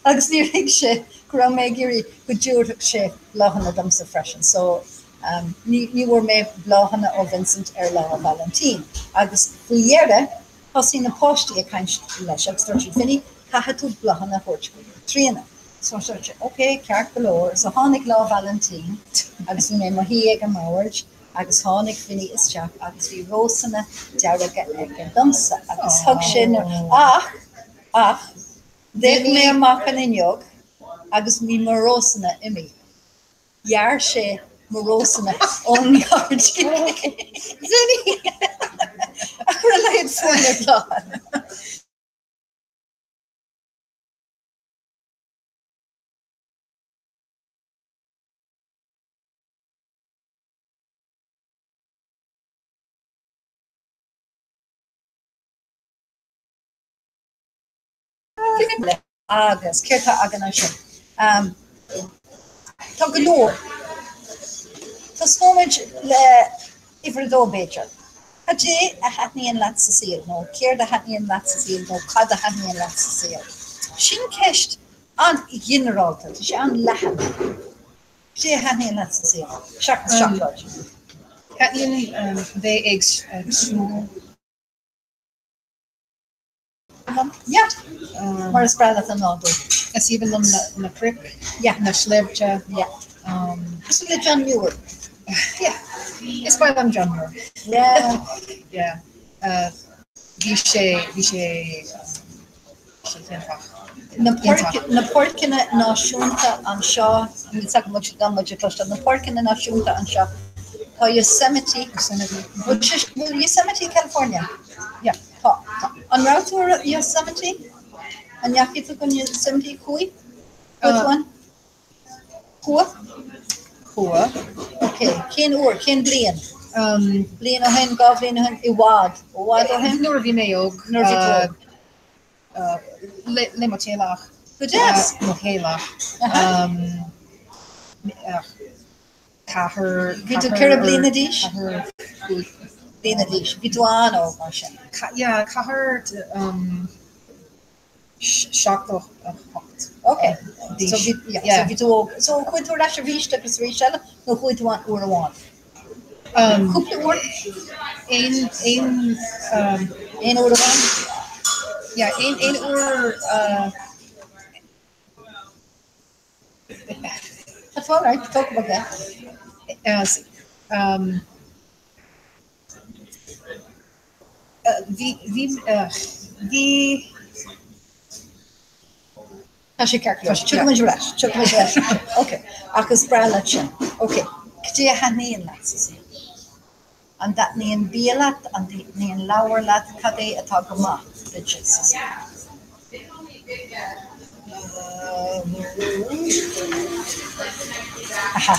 Agus níor thuig sé go raibh mé ag iarraidh go dtabharfadh sé bláthanna domsa freisin. So, ní bhfuair mé bláthanna ó Vincent ar Lá Vailintín. Agus faoi dheireadh, thosaigh na páistí ag caint leis agus dúirt siad, Vinny, caithfidh tú bláthanna a thabhairt go Caitríona. So dúirt sé, ok, ceart go leor. So tháinig Lá Vailintín agus bhí mé i mo shuí ag an mbord agus tháinig Vinny isteach agus bhí rósanna dearga aige domsa agus thug sé na, ach, Ach d'fhéach mé amach an fhuinneog agus bhí mo rósanna imithe. Ghearr sé mo rósanna ón ngairdín. Vinny! Ach ar a laghad fuair mé bláthanna. Agus céard tá againn ansin? Tá go leor. Tosnóimid le uimhir a dó, b'fhéidir. Cad é a thaitníonn leat sa saol nó céard a thaitníonn leat sa saol nó cad a thaitníonn leat sa saol? Sin ceist an-ghinearálta, tá sé an-leathan. Cad é a thaitníonn leat sa saol, seachas seacláid? Taitníonn bheith ag siúl. Yeah. Mar is breá leat an nádúr. Is aoibhinn liom na cnoic, Yeah. na sléibhte. Yeah. Cosúil le John Muir. Yeah. Is breá liom John Muir. Yeah. Yeah. Bhí sé, bhí sé, sé iontach. Na páirc, na páirceanna náisiúnta anseo, níl 's agam an bhfuil muid ag cloisteáil, na páirceanna náisiúnta anseo, tá Yosemite, Yosemite. Bhfuil Yosemite i California? Yeah. Tá. An raibh tú ar Yosemite? An ndeachaigh tú go Yosemite? Chuaigh? Chuaigh tú ann? Chuaigh? Chuaigh. Ok. Cén uair? Cén bliain? Bliain ó shin? 2 bhliain ó shin? I bhfad? I bhfad ó shin? Nuair a bhí mé óg. Nuair a bhí tú óg. Le mo theaghlach. Go deas! Mo theaghlach. Ceathair. Bhí tú 4 bliana d'aois? Ceathair, cúig. Bliana d'aois. Bhí tú an-óg mar sin. Yeah, ceathair, 78. Ok. So bhí, yeah, so bhí tú óg. So chuaigh tú ar ais arís agus arís eile nó chuaigh tú ann uair amháin? Cúpla uair? Aon, aon, Aon uair amháin? Yeah, aon, aon uair, That's all right, talk about that. As, um, bhí, bhí, bhí, Tá sé ceart go leor. Tiocfaidh muid ar ais, tiocfaidh muid ar ais. Ok, ach is breá leat sin. Ok, cad é a thaitníonn leat sa saol? An dtaitníonn bia leat? An dtaitníonn leabhair leat? Cad é atá go maith duitse sa saol? Aha.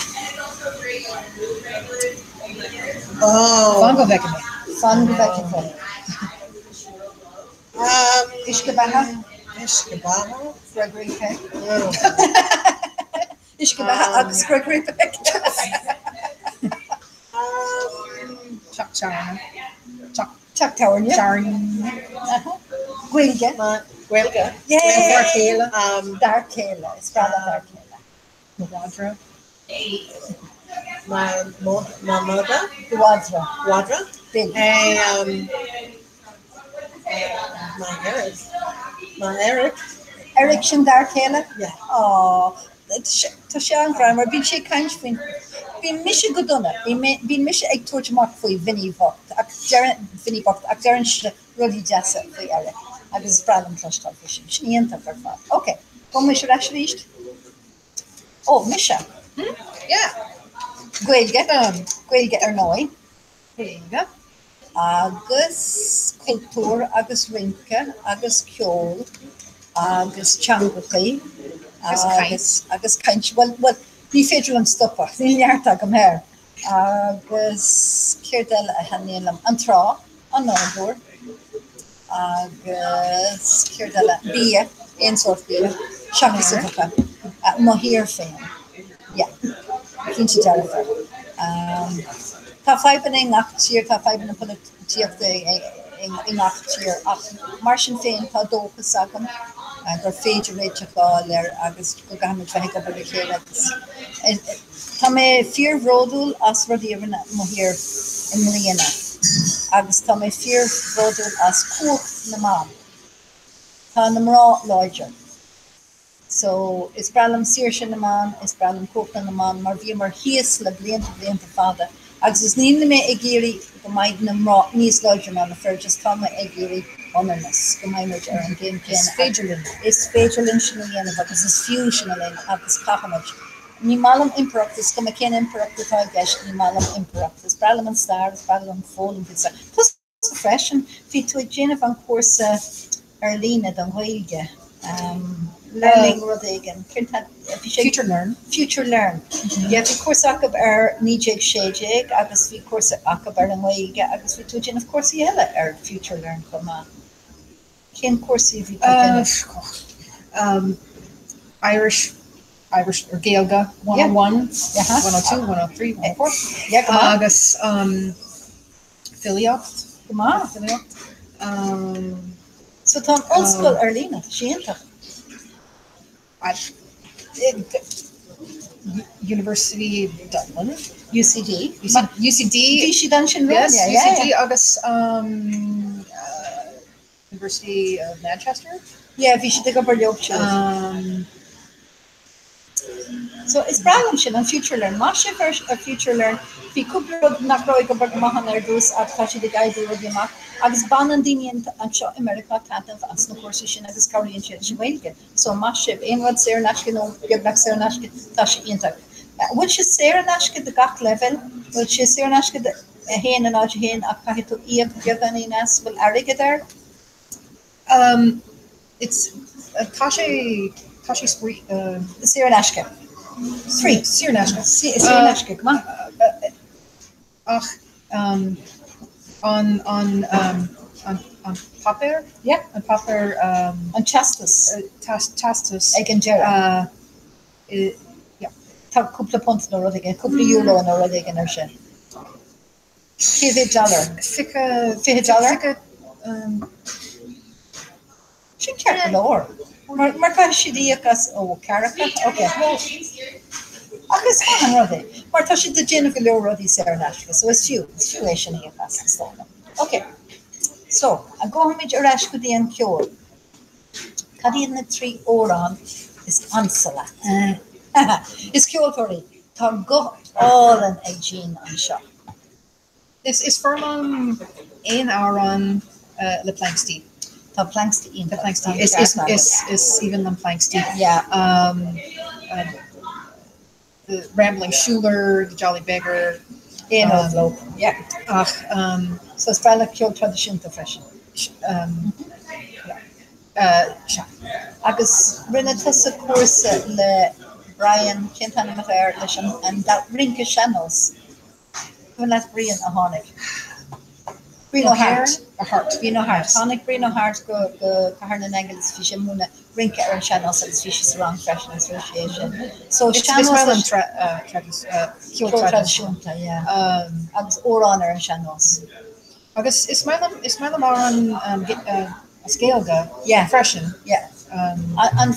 Fan go bhfeicfidh mé. Fan go bhfeicfidh mé. Uisce beatha? Uisce beatha? Gregory Peck. Uisce beatha agus Gregory Peck. Tábhairne. Teach tábhairne. Tábhairne. Gaeilge. Gaeilge. Dar chéile. Dar chéile. Is breá liom dar chéile. Mo mhadra. Mo mhadra. Do mhadra. Mhadra. Bill. My Eric. My Eric. Eric sin d'fhear céile? Yeah. Aww. Tá sé an-ghreannmhar. Bíonn sé ag caint faoin, bíonn mise go dona, bíonn mise ag tabhairt amach faoi Vinny bhocht ach deireann, Vinny bocht ach deireann sé rudaí deasa faoi Eric agus is breá liom cloisteáil faoi sin. Sin iontach ar fad. Ok, gabhaimis ar ais arís. Ó, mise. Hmm? Yeah. Gaeilge. Gaeilge ar ndóigh. Gaeilge. Agus cultúr agus rince agus ceol agus teangachaí agus agus caint. Bhuel, bhuel, ní féidir liom stopadh, níl neart agam air. Agus céard eile a thaitníonn liom? An trá, an nádúr agus céard eile? Bia, aon sórt bia, seachas uibheacha. Mo thír féin. Yeah. Cinnte dearfa. Tá fadhbanna i ngach tír, tá fadhbanna polaitíochta i ngach tír ach mar sin féin tá dóchas agam gur féidir réiteach a fháil air agus go gcaithfimid bheith ag obair le chéile agus tá mé fíorbhródúil as rudaí a rinne mo thír i mbliana agus tá mé fíorbhródúil as cumhacht na mban. Tá na mná láidir. So, is breá liom saoirse na mban, is breá liom cumhacht na mban mar bhíomar thíos le blianta, blianta fada agus is níl mé ag iarraidh go mbeidh na mná níos láidre ná na fir, just tá mé ag iarraidh ionannas, go mbeidh muid ar an gcéim céanna. Is féidir linn. Is féidir linn sin a dhéanamh agus is fiú sin linn agus caithfimid. Ní maith liom impireacht, is cuma cén impireacht atá i gceist, ní maith liom impireacht. Is breá liom an stair, is breá liom foghlaim faoin stair. Tusa freisin, bhí tú ag déanamh an cúrsa ar líne don Ghaeilge, learning rud éigin, cén t-ainm, bhí sé. Future Learn. Future Learn. Yeah, bhí cúrsa acu ar 1916 agus bhí cúrsa acu ar an nGaeilge agus bhí tú ag déanamh cúrsaí eile ar Future Learn chomh maith. Cén cúrsaí a bhí tú ag déanamh? Irish, Irish or Gaeilge 101, 102, 103, 104. Yeah, go maith. Agus filíocht. Go maith. Filíocht. So tá an ollscoil ar líne, tá sé iontach. University of Dublin. UCD. UCD. Bhí siad ansin romhainn, yeah. Yes, UCD agus University of Manchester. Yeah, bhí siad ag obair leo siúd. So is breá liom sin, an Future Learn. Maith sibh ar Future Learn. Bhí cúpla rud nach raibh ag obair go maith ann ar dtús ach tá siad ag oibriú rudaí amach agus baineann daoine anseo i Meiriceá taitneamh as na cúrsaí sin agus cabhraíonn siad leis an Ghaeilge. So maith sibh. Aon rud saor in aisce nó beagnach saor in aisce, tá sé iontach. Bhfuil sé saor in aisce do gach leibhéal? Bhfuil sé saor in aisce do 1, 0, 1 ach caithfidh tú íoc beagáinín as? Bhfuil airgead air? Um, it's, tá sé, tá sé spraoi, Saor in aisce. Free. Saor in aisce. Saor in aisce, go maith. Ach um, an, an, um, an, an páipéar? Yeah. An páipéar, um, An teastas. Teastas. Ag an deireadh. Uh, i, yeah. Tá cúpla punt nó rud éigin, cúpla euro nó rud éigin ar sin. Cé mhéad dollar? 20, 20 dollar? 20, um, Sin ceart go leor. Mar, mar caithfidh siad íoc as, ó, ceathracha? Ok. Ach is maith an rud é. Mar tá siad ag déanamh go leor rudaí saor in aisce, so is fiú, is fiú é sin a íoc as, is dóigh liom. Ok. So, gabhfaimid ar ais go dtí an ceol. Cad iad na 3 amhrán is ansa leat? Is ceoltóir í. Tá guth álainn ag Jean anseo. Is is fearr liom aon amhrán le Planxty. Tá Planxty iontach. Tá Planxty. Is is is is aoibhinn liom Planxty. Yeah. Um, the Rambling Schuler, The Jolly Beggar. Aon rud leo. Yeah. Ach um, So is breá leat ceol traidisiúnta freisin. Um, yeah. Sea. Agus rinne tusa cúrsa le Brian, cén t-ainm atá air, leis an an rince sean-nós. Cuimhin leat Brian a tháinig? Brian Ó hAirt. Ó hAirt. Brian Ó hAirt. Tháinig Brian Ó hAirt go go Cathair na nAingeal agus bhí sé ag múineadh rince ar an sean-nós agus bhí sé sa rang freisin agus rinne sé é sin. So Is sean-nós maith liom leis ceol ceol traidisiúnta. traidisiúnta, yeah. Agus amhráin ar an sean-nós. Agus is maith liom is maith liom amhráin as Gaeilge Yeah. freisin. Yeah. An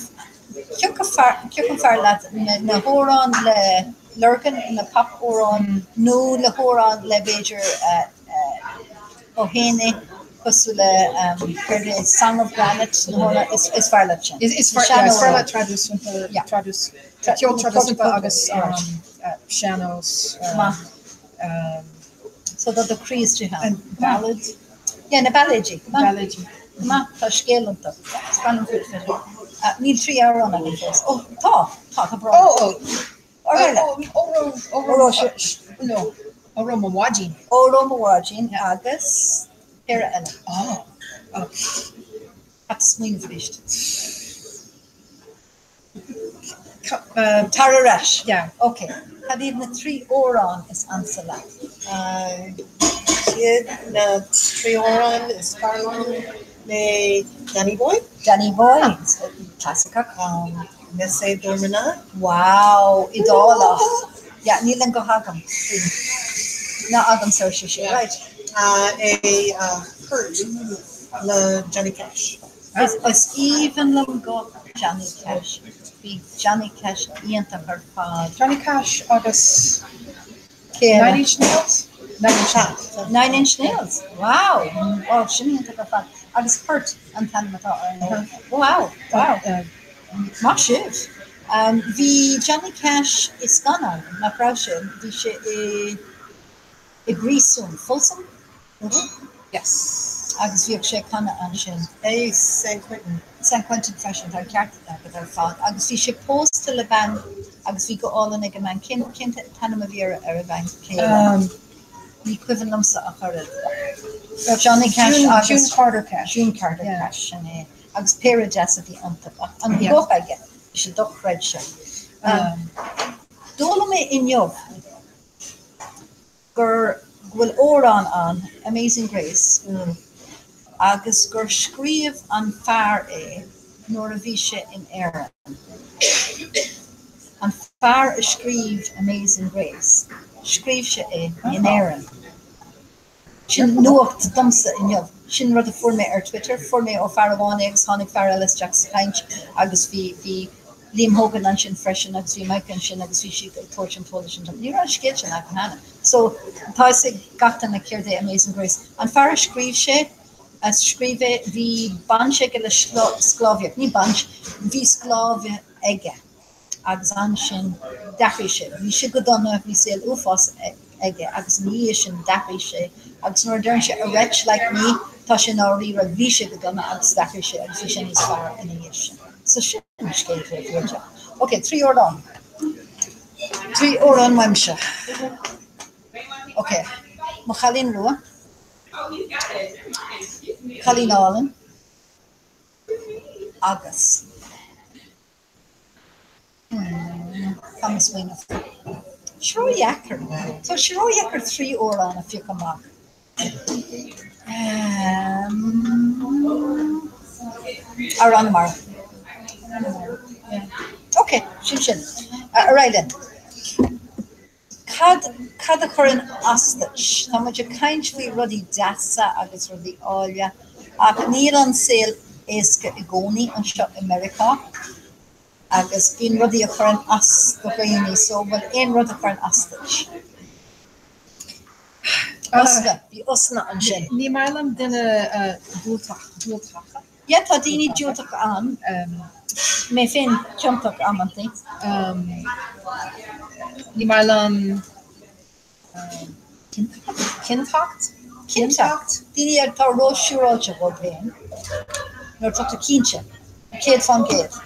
cé acu cé acu an fearr leat na hamhráin le Lurgan, na pop-amhráin nó na hamhráin le b'fhéidir Ó hÉanaí cosúil le céard é Song of Granite na hamhráin is fearr leat sin. Is fearr is fearr leat traidisiúnta ceol traidisiúnta agus sean-nós. Maith. So tá do chroí istigh ann. An ballad. Yeah, na bailéidí. Bailéidí. Maith, tá scéal iontu. Is breá liom freisin. Níl 3 amhrán agam fós. Ó, tá, tá, tá brón. Ó, ó. Óró mo bháidín. Óró mo bháidín agus péire eile. Caithfidh smaoineamh arís. Tar ar ais. Ok. Cad iad na 3 amhrán is ansa leat? Cad na 3 amhrán is fearr liom ná Danny Boy. Danny Boy. Clasaiceach. Mise Dormina. Wow, Iodálach. Yeah, níl an guth agam. Ná agamsa ar sise. Right. É Hurt le Johnny Cash. Is aoibhinn liom guth Johnny Cash. Bhí Johnny Cash iontach ar fad. Johnny Cash agus Cé eile? Nine Inch Nails? Nine Inch Nails. Nine Inch Nails. Wow! Wow, sin iontach ar fad. Agus Hurt an t-ainm atá ar an Wow! Wow! Maith sibh! Bhí Johnny Cash i scannán, nach raibh sé? Bhí sé i i bpríosún, Folsom? Yes. Agus bhíodh sé ag canadh ansin. É San Quentin. San Quentin freisin, tá an ceart agat ar fad. Agus bhí sé pósta le bean agus bhí guth álainn ag an mbean. Cén cén t-ainm a bhí ar ar a bhean chéile? Ní cuimhin liomsa ach oiread. Johnny Cash June agus June Carter Cash. June Carter Cash, sin é. Agus péire deas a bhí iontu. Ach an guth aige, bhí sé dochreidte. D'fhoghlaim mé inniu gur go bhfuil amhrán ann, Amazing Grace, agus gur scríobh an fear é nuair a bhí sé in Éirinn. An fear a scríobh Amazing Grace, scríobh sé é in Éirinn. Sin nuacht domsa inniu. Sin rud a fuair mé ar Twitter. Fuair mé ó fear amháin é agus tháinig fear eile isteach sa chaint agus bhí, bhí Liam Hogan ansin freisin agus bhí Mike ansin agus bhí siad ag tabhairt an t-eolas sin dom. Ní raibh an scéal sin agam cheana. So, tá fhios ag gach duine céard é Amazing Grace. An fear a scríobh sé, a scríobh é, bhí baint aige le sclábhaíocht, ní baint, bhí sclábhaithe aige. agus ansin d'athraigh sé. Bhí sé go dona, bhí saol uafás aige agus ina dhiaidh sin d'athraigh sé agus nuair a deireann sé a wretch like me tá sé i ndáiríre, bhí sé go dona agus d'athraigh sé agus bhí sé níos fearr ina dhiaidh sin. So sin an scéal fíor Ok, 3 amhrán. 3 amhrán uaimse. Ok, Mo Chailín Rua, Cailín Álainn agus. Tá mé ag smaoineamh. Sé ródheacair. Tá sé ródheacair 3 amhrán a phiocadh amach. Amhrán na Mara. Ok, sin sin. Ar aghaidh linn. Cad, cad a chuireann as duit? Tá muid ag caint faoi rudaí deasa agus rudaí áille, ach níl an saol éasca i gcónaí anseo i Meiriceá agus bíonn rudaí a chuireann as do dhaoine, so an bhfuil aon rud a chuireann as duit? Osna, bhí osna ansin. Ní maith liom duine diúltach, diúltacha. Yeah, tá daoine diúltach ann. Mé féin ciontach amantaí. Ní maith liom cinnteacht. Cinnteacht. Daoine atá ró-siúráilte dhóibh féin. Nuair atá tú cinnte. 100%.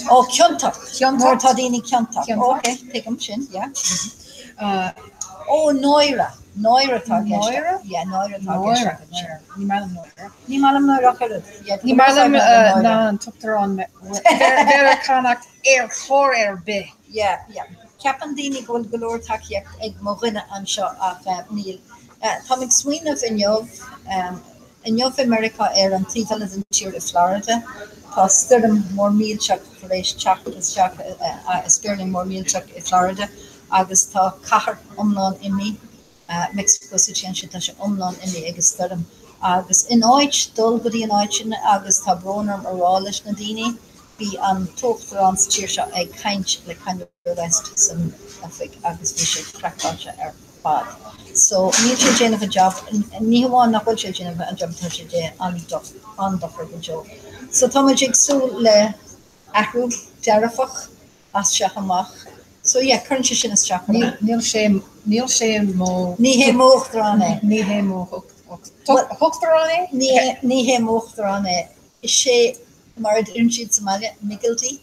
Ó, ciontach. Nuair atá daoine ciontach. Ok, tuigim sin, yeah. Ó, náire. Náire atá i gceist. Náire? Yeah, náire atá i gceist. Náire. Ní maith liom náire. Ní maith liom náire ach oiread. Yeah, Ní maith liom ná an tUachtarán Meiriceánach ar chor ar bith. Yeah, yeah. Ceapann daoine go bhfuil go leor tacaíocht ag mo dhuine anseo ach níl. Táim ag smaoineamh inniu, inniu i Meiriceá ar an taobh eile den tír i Florida, tá stoirm mór millteach tar éis teacht isteach, spéirling mór millteach i Florida agus tá cathair iomlán imithe, Mexico City ansin, tá sé iomlán imithe ag an stoirm. Agus in áit dul go dtí an áit sin, agus tá brón orm a rá leis na daoine, bhí an t-uachtarán sa tír seo ag caint le Kanye West san oifig agus bhí sé craiceáilte ar fad. So níl sé ag déanamh a job, ní hamháin nach bhfuil sé ag déanamh a job, tá sé ag déanamh an-dochar go deo. So tá muid ag súil le athrú dearfach as seo amach. So yeah, cuireann sé sin isteach orm. Níl sé, níl sé mo. Ní hé m'uachtarán é. Ní hé mo uachtarán é? Ní hé m'uachtarán é. Is é, mar a deireann siad sa mbaile, Miggledy.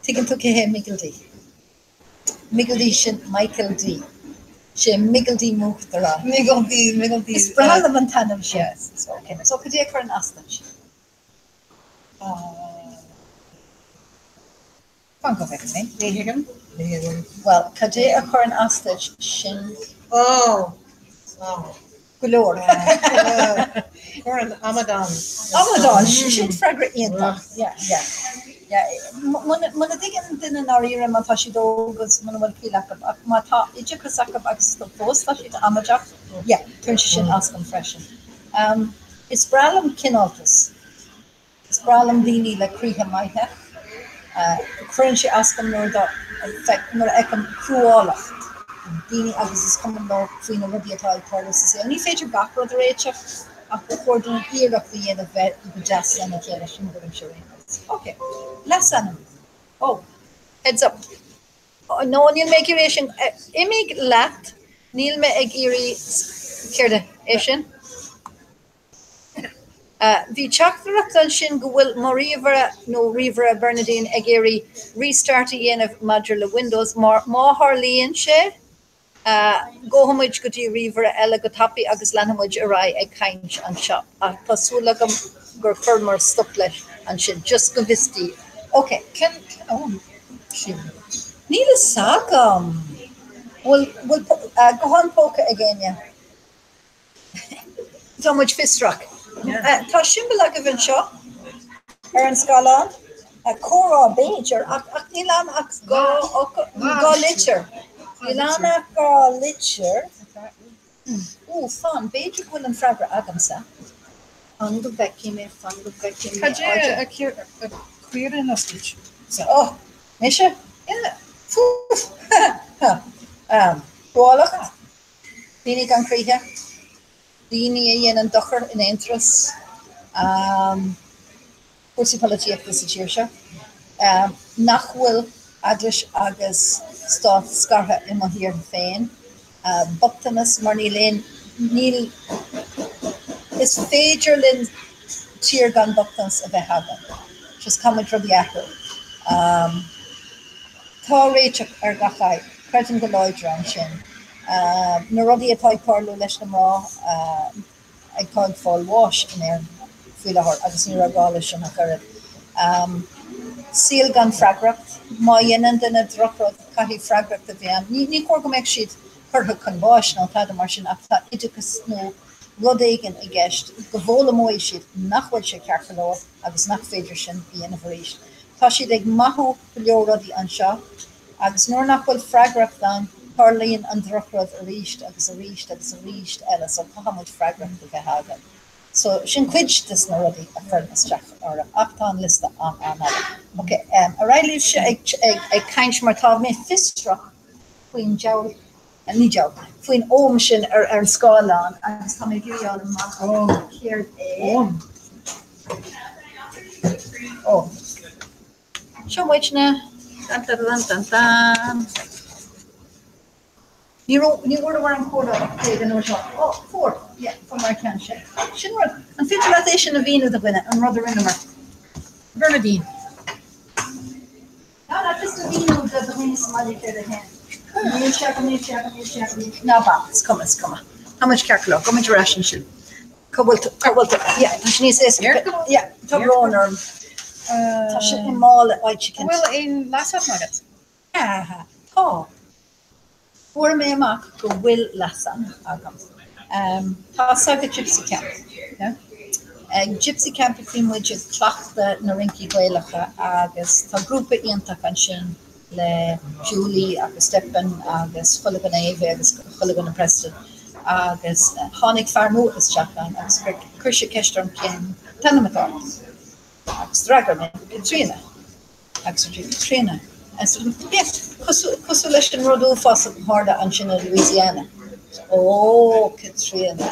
Tuigeann tú cé hé Miggledy? Miggledy sin Michael D. Sé Miggledy m'uachtarán. Miggledy, Miggledy. Is breá liom an t-ainm sin. Yes. Okay. So cad é a chuireann as duit? Fan go bhfeicfidh mé. Ní thuigim. Ní thuigim. Bhuel, cad é a chuireann as duit sin? Oh! Oh. Go leor. Cuireann amadán. Amadán, sin freagra iontach. Yeah, yeah. Yeah. Muna dtuigeann duine ndáiríre má tá siad óg agus muna bhfuil ciall acu, ach má tá oideachas acu agus fós tá siad amaideach, yeah, cuireann sé sin as dom freisin. Is breá liom cineáltas. Is breá liom daoine le croíthe maithe. Cuireann sé as dom nuair a fheicim cruálacht daoine agus is cuma leo faoi na rudaí atá ag tarlú sa saol. Ní féidir gach rud a réiteach ach ba chóir dúinn iarracht a dhéanamh bheith go deas lena chéile, sin a thuairimse ar aon nós. Ok. Leasainm. Oh. Heads up. No, níl mé ag iarraidh é sin. Imigh leat, níl mé ag iarraidh, céard é sin? Bhí teachtaireacht ansin go bhfuil mo ríomhaire nó ríomhaire Bernadine ag iarraidh restart a dhéanamh maidir le Windows. Má tharlaíonn sé, gabhfaidh muid go dtí ríomhaire eile go tapaidh agus leanfaidh muid ar aghaidh ag caint anseo. Ach tá súil agam gur chuireamar stop leis ansin, just go bhfios daoibh. Ok. Cén am sin? Níl fhios agam. Bhfuil guthán póca ag éinne? Tá muid fiosrach. Tá siombail agaibh anseo ar an scáileán, comhrá b'fhéidir, ach níl ann ach dhá litir. Níl ann ach dhá litir. Ó, fan, b'fhéidir go bhfuil an freagra agamsa. Fan go bhfeicfidh mé, fan go bhfeicfidh mé. Cad é a chuireann as duit? Ó, mise? Yeah. Cruálacht? Daoine gan croíthe, daoine a dhéanann dochar in aon turas, cúrsaí polaitíochta sa tír seo, nach bhfuil eaglais agus stát scartha i mo thír féin, bochtanas mar níl aon, níl, is féidir linn tír gan bochtanas a bheith againn, just caithfidh muid rudaí a athrú. Tá réiteach ar gach fadhb, creidim go láidir ann sin. Na rudaí atá ag tarlú leis na mná atá ag fáil bháis in Éirinn faoi láthair, agus ní raibh gá leis sin ach oiread. Saol gan freagracht, má dhéanann duine drochrud, caithfidh freagracht a bheith ann. Ní chóir go mbeadh siad curtha chun báis nó tada mar sin ach tá oideachas nó rud éigin i gceist go bhfoghlaimeoidh siad nach bhfuil sé ceart go leor agus nach féidir sin a dhéanamh arís. Tá siad ag maithiú go leor rudaí anseo agus nuair nach bhfuil freagracht ann, tarlaíonn an drochrud arís agus arís agus arís eile so caithfidh muid freagracht a bheith againn. So sin cuid des na rudaí a chuireann isteach orm ach tá an liosta an-an-fhada. Ok, ar aghaidh libhse ag, ag, ag caint mar tá mé fiosrach faoin diabhal ní diabhal, faoin ogham sin ar an scáileán agus tá mé ag iarraidh a fháil amach céard é. Ó. Seo muidne. Dan dan dan dan dan. Ní raibh, ní bhfuaireamar an comhrá a pléadh an uair seo. Ó, fuair, yeah, fuair mé an ceann sin. Sin rud, an féidir leat é sin a mhíniú do dhuine, an rud a rinneamar? Bernadine. Ná ná just a mhíniú do dhaoine sa mbaile céard é féin. Níl sé agam, níl sé agam, níl sé agam. Ná bac, is cuma, is cuma. Tá muid ceart go leor, gabhfaidh muid ar ais ansin. Cá bhfuil tú, cá bhfuil tú? Yeah, tá sé níos éasca. Yeah, tá brón orm. Tá sé i mála áit éicint. An bhfuil aon leasainm agat? Tá. Fuair mé amach go bhfuil leasainm agam. Tá 's agat Gypsy Camp. Yeah? Ag Gypsy Camp a bhí muid ag cleachtadh na rincí Gaelacha agus tá grúpa iontach ansin le Julie agus Stephen agus chuile dhuine Ava agus chuile dhuine Preston agus tháinig fear nua isteach ann agus chuir sé ceist orm cén t-ainm atá ort agus d'fhreagair mé Caitríona. Agus a dúirt Caitríona, yeah, cosúil leis an rud uafásach a tharla ansin i Louisiana. Ó, Caitríona.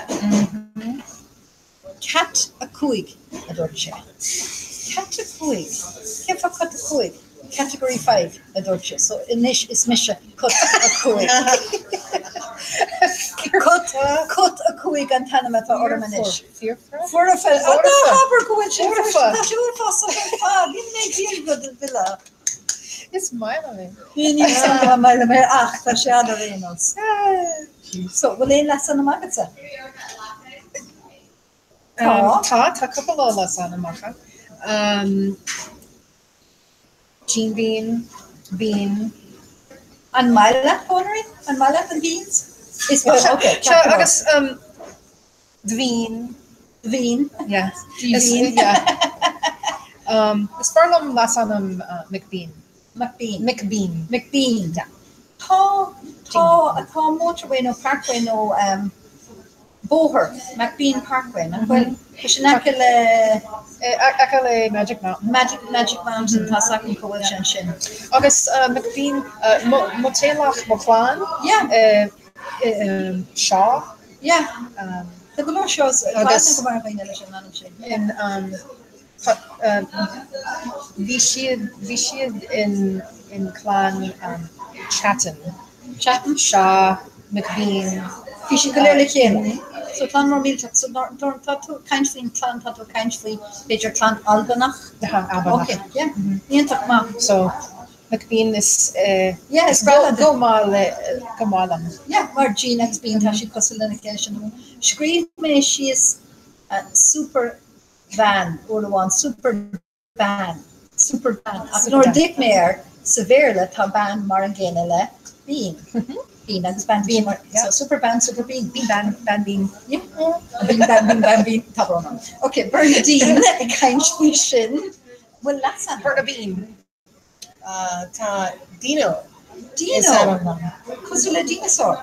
Cat 5, a dúirt sé. Cat 5? Cén fáth Cat 5? Category 5, a dúirt sé. So anois is mise Cut 5. Cut, Cut 5 an t-ainm atá orm anois. Foirfe. Ná habair go bhfuil sé foirfe. Tá sé uafásach ar fad. Níl mé ag iarraidh rud a mhilleadh. Is maith liom é. Ní maith liom é ach tá sé an ar aon nós. So, bhfuil aon leasainm agatsa? Tá. Tá, tá cúpla leasainmneacha. Jean Bean, Bean. An maith leat pónairí? An maith leat an beans? Is okay. Seo agus Dveen. Dveen. Yeah. Dveen. Yeah. Um, is fearr liom leasainm uh, McBean. McBean. McBean. McBean. Yeah. Tá tá tá motorway nó parkway nó um, bóthar McBean Parkway nach bhfuil? Tá sin aice le Aice le Magic Mountain. Magic Magic Mountain tá 's agam go bhfuil sé ansin. Agus uh, McBean uh, mo, mo teaghlach, mo chlann. Yeah. Uh, um, Shaw. Yeah. Tá go leor Shaws Agus- go mar dhaoine leis an ainm sin. In um, tá- um, bhí siad bhí siad in in clann um, Chatton. Chatton? Shaw, McBean. Bhí siad go léir le chéile. So clann mór millteach. So ná- tá tá tú ag caint faoin clann, tá tú ag caint faoi b'fhéidir clann Albanach. Aha, Albanach. Okay, yeah. Iontach maith. So McBean is Yeah, is breá liom. go maith le go maith liom. Yeah, mar Jean agus Bean tá siad cosúil lena chéile sin. Scríobh mé síos super bhean uair amháin, super bean, super bean. Ach nuair a d'fhéach mé air sa Bhéarla tá bean mar an gcéanna le bean. Bean agus bean, bean mar, so super bean, super bean. Bean, bean, bean, bean. Yeah. Bean, bean, bean, bean, bean, tá brón orm. Ok, Bernadine ag caint faoi sin. Bhfuil leasainm? Bernabeen. Tá Dino. Dino? Cosúil le dineasár?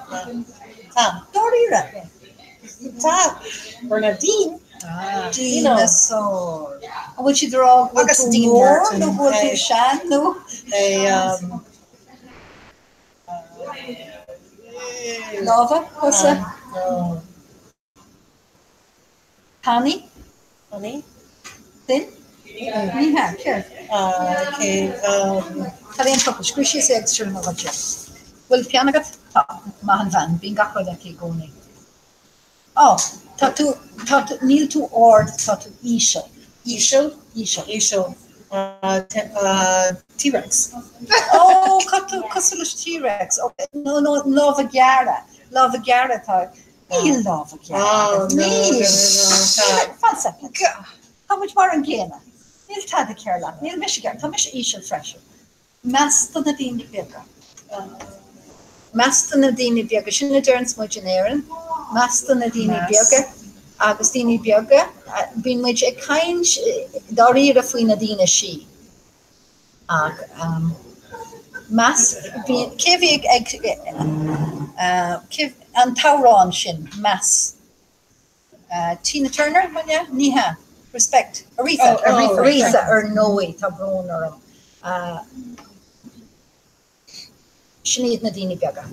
Tá. Dáiríre? Tá. Bernadine. Dineasár. An bhfuil siad ag rá go bhfuil tú mór nó go bhfuil tú sean nó? Lámha, cosa? Tanaí? Tanaí? Thin? Ní hea, céard? Cad é an focal? Scríobh síos é agus tabhair dom é. Bhfuil peann agat? Tá. Maith an bhean. Bíonn gach rud aici i gcónaí. Á, tá tú, tá tú, níl tú ard, tá tú íseal. Íseal? Íseal. Íseal. T-Rex. Ó, tá tú cosúil leis T-Rex. No, no, lámha gearra. Lámha gearra atá. Níl lámha gearra agat. Níl. Fan soicind. Tá muid mar an gcéanna. Níl tada cearr leat. Níl mise gearr. Tá mise íseal freisin. Meas do na daoine beaga. Meas do na daoine beaga. Sin a deireanns muid in Éirinn. Meas do na daoine beaga. Agus daoine beaga, bíonn muid ag caint dáiríre faoi na daoine sí. Ach meas, cé a bhí ag, cé, an t-amhrán sin, meas? Tina Turner, an ea? Ní hea. Respect. Aretha. Oh, Aretha. Aretha, ar ndóigh, tá brón orm. Sin iad na daoine beaga.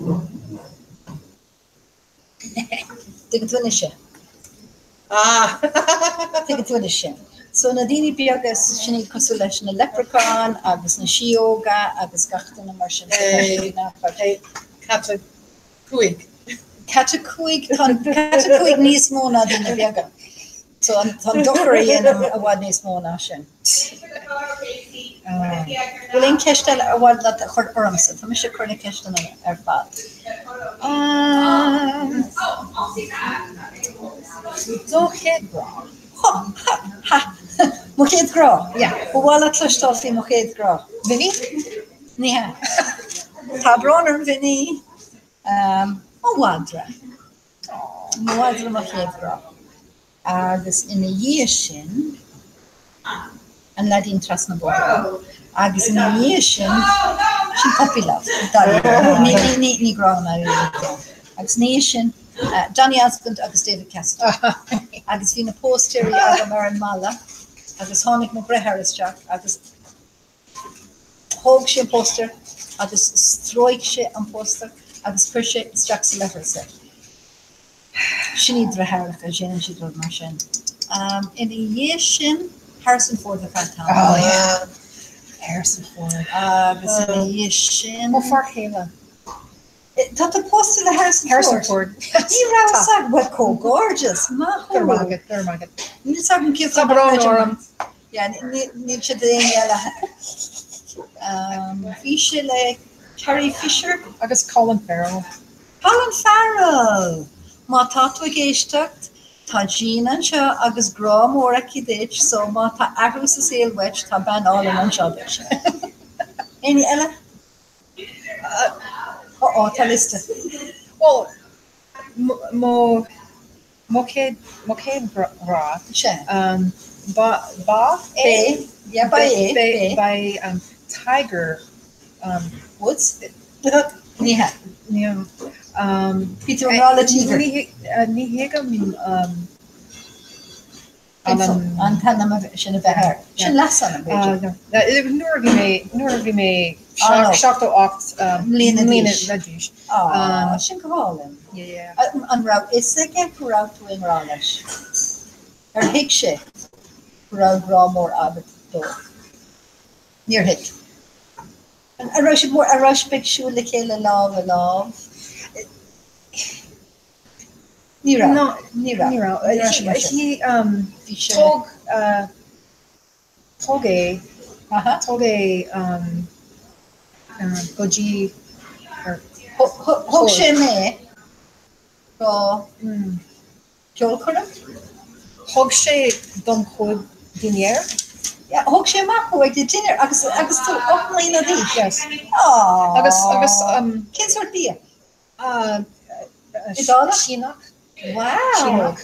Tuigeann tú anois é? Ah! Tuigeann tú anois é. So na daoine beaga, sin iad cosúil leis na leprechauns agus na síóga agus gach duine mar sin. Cat 5. Cat 5, tá cat 5 níos mó ná daoine beaga. So an tá an dochar a dhéanamh i bhfad níos mó ná sin. Bhfuil aon cheist eile ar mhaith leat a chur ormsa? Tá mise ag cur na ceisteanna ar fad. Do chéad ghrá. Ha! Ha! Ha! Mo chéad ghrá? Yeah. Ba mhaith leat cloisteáil faoi mo chéad ghrá? Vinny? Ní hea. Tá brón orm, Vinny. Mo mhadra. Madra mo chéad ghrá. Agus ina dhiaidh sin, An Leaidín Trasna an Bhóthair. Agus ina dhiaidh sin, sin Puppy Love, dáiríre. Ní, ní grá i ndáiríre. Agus ina dhiaidh sin, Donny Osmond agus David Cassidy. Agus bhí na póstaeirí agam ar an mballa agus tháinig mo dheartháir isteach agus Thóg sé an póstaer agus stróic sé an póstaer agus chuir sé isteach sa leithreas é. Sin iad deartháireacha, déanann siad rud mar sin. Ina dhiaidh sin, Harrison Ford ar feadh tamaill. Oh yeah, Harrison Ford. Agus ina dhiaidh sin. Mo fear céile. Tá tú pósta le Harrison Ford? Harrison Ford. Ní raibh fhios agam. Bhuel, comhghairdeas. Maith thú. Go raibh maith agat, go raibh maith agat. Níl fhios agam cén Tá brón orm. Yeah, níl sé d'éinne eile. Bhí sé le Carrie Fisher. Agus Colin Farrell. Colin Farrell! Má tá tú ag éisteacht, tá Jean anseo agus grá mór aici duit, so má tá athrú sa saol uait, tá bean álainn anseo duit. Éinne eile? Ó, tá liosta. Bhuel, mo mo chéad mo chéad ghrá. Sea. Ba ba é. Yeah, ba é. Ba ba é Tiger Woods? Ní hea. Ní Bhí tú i ngrá le Tíogar. Ní thuigim An t-ainm sin a bheith air. Sin leasainm, b'fhéidir. Nuair a bhí mé, nuair a bhí mé 78 mbliana d'aois. Á, sin go hálainn. An raibh fhios aige go raibh tú i ngrá leis? Ar thuig sé go raibh grá mór agat dó? Níor thuig. An raibh sibh, an raibh sibh ag siúl le chéile lámh i lámh? Ní raibh. No, ní raibh. Ní raibh. Ní raibh sé mar sin. He, um, Bhí sé. Thóg, uh, thóg é, Aha. thóg é, um, um, go dtí, or, Thóg sé mé go mm, ceolchoirm. thug sé dom chuig dinnéar. Yeah, thóg sé amach thú ag dinnéar agus agus tú 8 mbliana d'aois. Yes. Aww. Agus, agus, um, Cén sórt bia? Iodálach? Síneach. Wow! Síneach.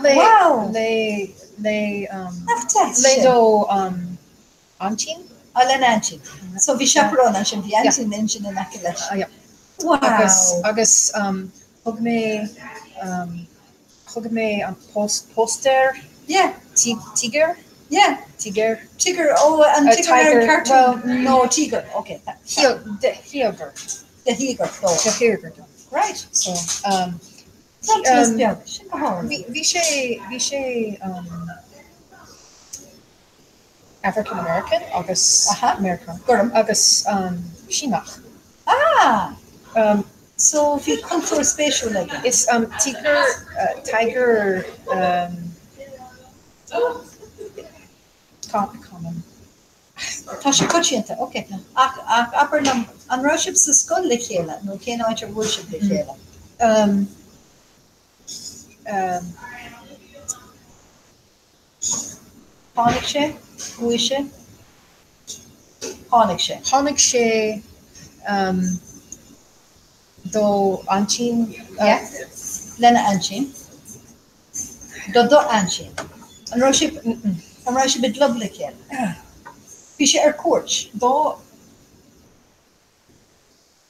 Le, Wow! le, le, Nach deas le sin? do aintín? Ah, lena aintín. So bhí chaperone ansin, bhí aintín ansin in aice leis. Yeah. Wow! Agus, agus thug mé, thug mé an póstaer. Yeah. Tíogar? Yeah. Tíogar. Tíogar, oh, an tíogar ar an cartoon? Well, no, tíogar, okay. De thíogar. De thíogar dó. De thíogar dó. Right. So, um, Bronntanas beag, sin go hálainn. Bhí, bhí sé, bhí sé, um, African American agus Aha. Meiriceánach. Gorm. Agus, um, Síneach. Ah! Um, So bhí cultúr spéisiúil aige. Is, um, tíogar, uh, tiger, um, common. Tá sé coitianta, ok. Ach, ach abair liom, an raibh sibh sa scoil le chéile nó cén áit ar bhuail sibh le chéile? Um, um. Tháinig sé, chuaigh sé, tháinig sé. Tháinig sé, um, do aintín. Yeah, lena aintín. Do do aintín. An raibh sibh, an raibh sibh i gclub le chéile? Bhí sé ar cuairt. Do.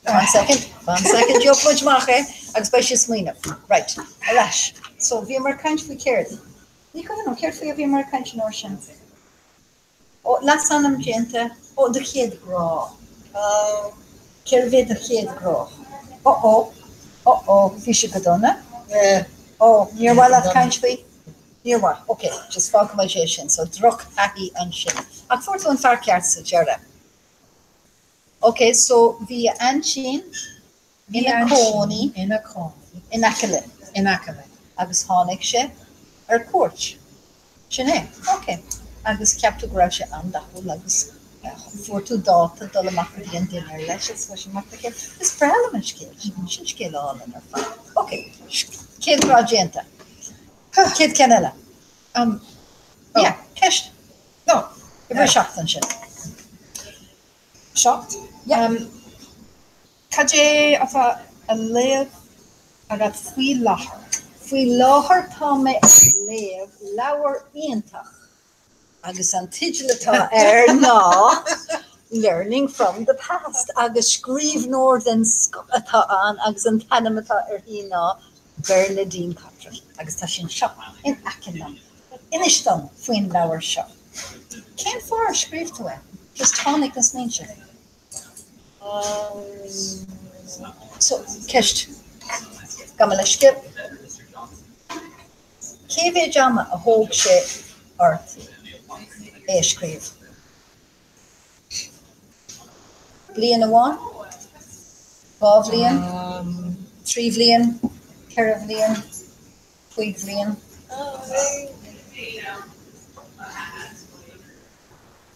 One second, one second, gheobhaidh muid amach é agus beidh sé ag smaoineamh. Right, ar ais. So, bhíomar ag caint faoi céard? Ní cuimhin liom, céard faoi a bhíomar ag caint an uair sin? Ó, leasainm déanta. Ó, do chéad ghrá. Ó, cérbh é do chéad ghrá? Ó, ó, ó, ó, bhí sé go dona? Ó, níor mhaith leat caint faoi? Níor mhaith. Ok, just fágfaidh muid é sin. So, drochthaithí ansin. Ach fuair tú an fear ceart sa deireadh. Ok, so bhí a aintín ina cónaí ina cónaí in aice linn. In aice linn. Agus tháinig sé ar cuairt. Sin é. Ok. Agus cheap tú go raibh sé an-dathúil agus fuair tú dáta dul amach go dtí an dinnéar leis agus chuaigh sibh amach le chéile. Is breá liom an scéal sin. Sin scéal álainn ar fad. Ok. Céad ghrá déanta. Céad ceann eile. Um, yeah, ceist. No. Uimhir 7 ansin. 7? Yeah. Um, Cad é atá á léamh agat faoi láthair? Faoi láthair tá mé ag léamh leabhar iontach agus an teideal atá air ná Learning from the Past agus scríbhneoir den scoth atá ann agus an t-ainm atá uirthi ná Bernadine Cochran agus tá sí anseo in aice liom. Inis dom faoin leabhar seo. Cén fáth ar scríobh tú é? Just tháinig na smaointe. So, ceist. Gabh mo leithscéal. Cé mhéid ama a thóg sé ort é a scríobh? Bliain amháin? 2 bhliain? 3 bhliain? 4 bhliain? 5 bhliain?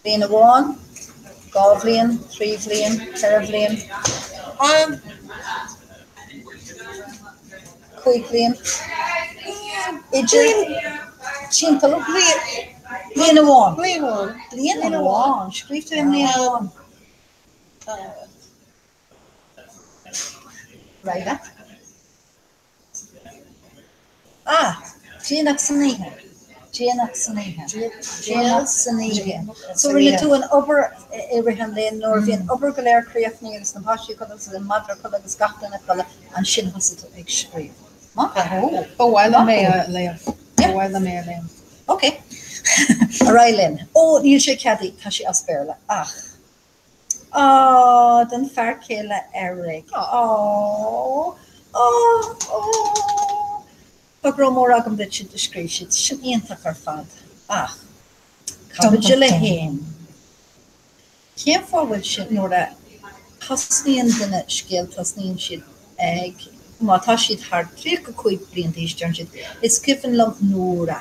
Bliain amháin, 2 bhliain, 3 bhliain, 4 bhliain, 5 bhliain, idir, timpeall, bliain amháin. Bliain amháin. Scríobh tú i mbliain amháin. Right. Ah! Déanach san oíche. Déanach san oíche. Déanach san oíche. So rinne tú an obair i rith an lae nuair a bhí an obair go léir críochnaithe agus na páistí ag codladh agus an madra ag codladh agus gach duine ag codladh, ansin thosaigh tú ag scríobh. Maith thú! Ba mhaith liom é a léamh. Ba mhaith liom é a léamh. Ok. Ar aghaidh linn. Ó, níl sé ceadaithe, tá sé as Béarla. Ach. Aww, don fear céile Eric. Aww, aww, aww. Tá grá mór agam duit, a scríobh siad. Sin iontach ar fad. Ach, caibidil a haon. Cén fáth a bhfuil sé, nuair a thosnaíonn duine scéal, tosnaíonn siad ag, má tá siad thar 35 bliain d'aois, deireann siad, is cuimhin liom nuair a.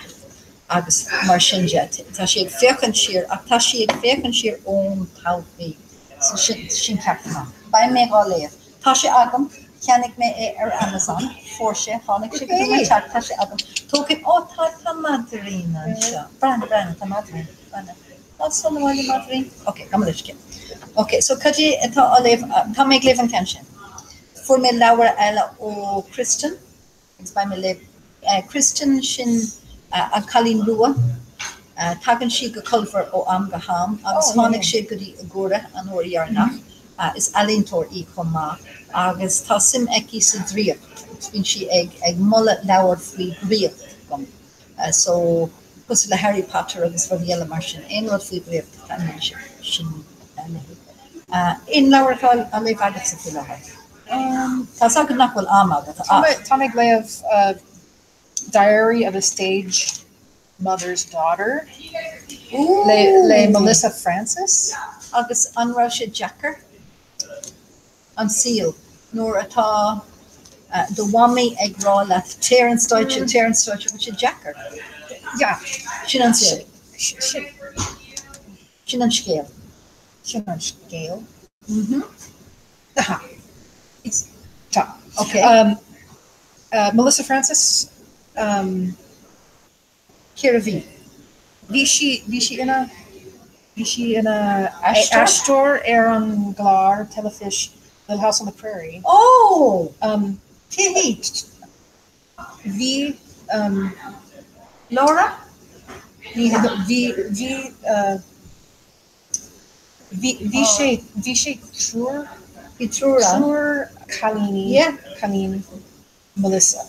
agus mar sin de. Tá sí ag féachaint siar, ach tá sí ag féachaint siar ón todhchaí. So sin, sin ceart amach. Beidh mé dhá léamh. Tá sé agam, cheannaigh mé é ar Amazon, fuair sé, tháinig sé go dtí mo teach, tá sé agam. Tógfaidh, ó tá, tá maidrín anseo. Breathnaigh, breathnaigh, tá maidrín, breathnaigh. Tá san abhaile maidrín? Ok, gabh mo leithscéal. Ok, so cad é atá á léamh, tá mé ag léamh an ceann sin. Fuair mé leabhar eile ó Kristen. Agus beidh mé le Kristen, sin an cailín rua. Tagann sí go Culver ó am go ham agus tháinig sí go dtí Agoura an uair dheireanach. Is ealaíontóir í chomh maith agus tá suim aici sa draíocht agus bíonn sí ag moladh leabhar faoi dhraíocht dom. So, cosúil le Harry Potter agus rudaí eile mar sin, aon rud faoi dhraíocht, taitníonn sé sin léi. Aon leabhar atá á léamh agatsa faoi láthair? Tá 's agat nach bhfuil am agat ach. Tá mé ag léamh Diary of a Stage Mother's Daughter le Melissa Francis. Agus an raibh sé deacair an saol nuair atá do mhamaí ag rá leat téir ar an stáitse, téir ar an stáitse, bhfuil sé deacair? Yeah. Sin an saol. Sin an scéal. Sin an scéal. Mhm. Aha. It's tá. Ok. Um, uh, Melissa Francis, um, Céard a bhí? Bhí sí, bhí sí ina, bhí sí ina aisteoir ar an gclár teilifís Little House on the Prairie. Oh! Um, Cé hí? Bhí, um, Laura? Ní hea. Bhí, bhí, uh, bhí, bhí sé, bhí sé triúr, Bhí triúr ann. triúr cailíní, Yeah. cailín Melissa.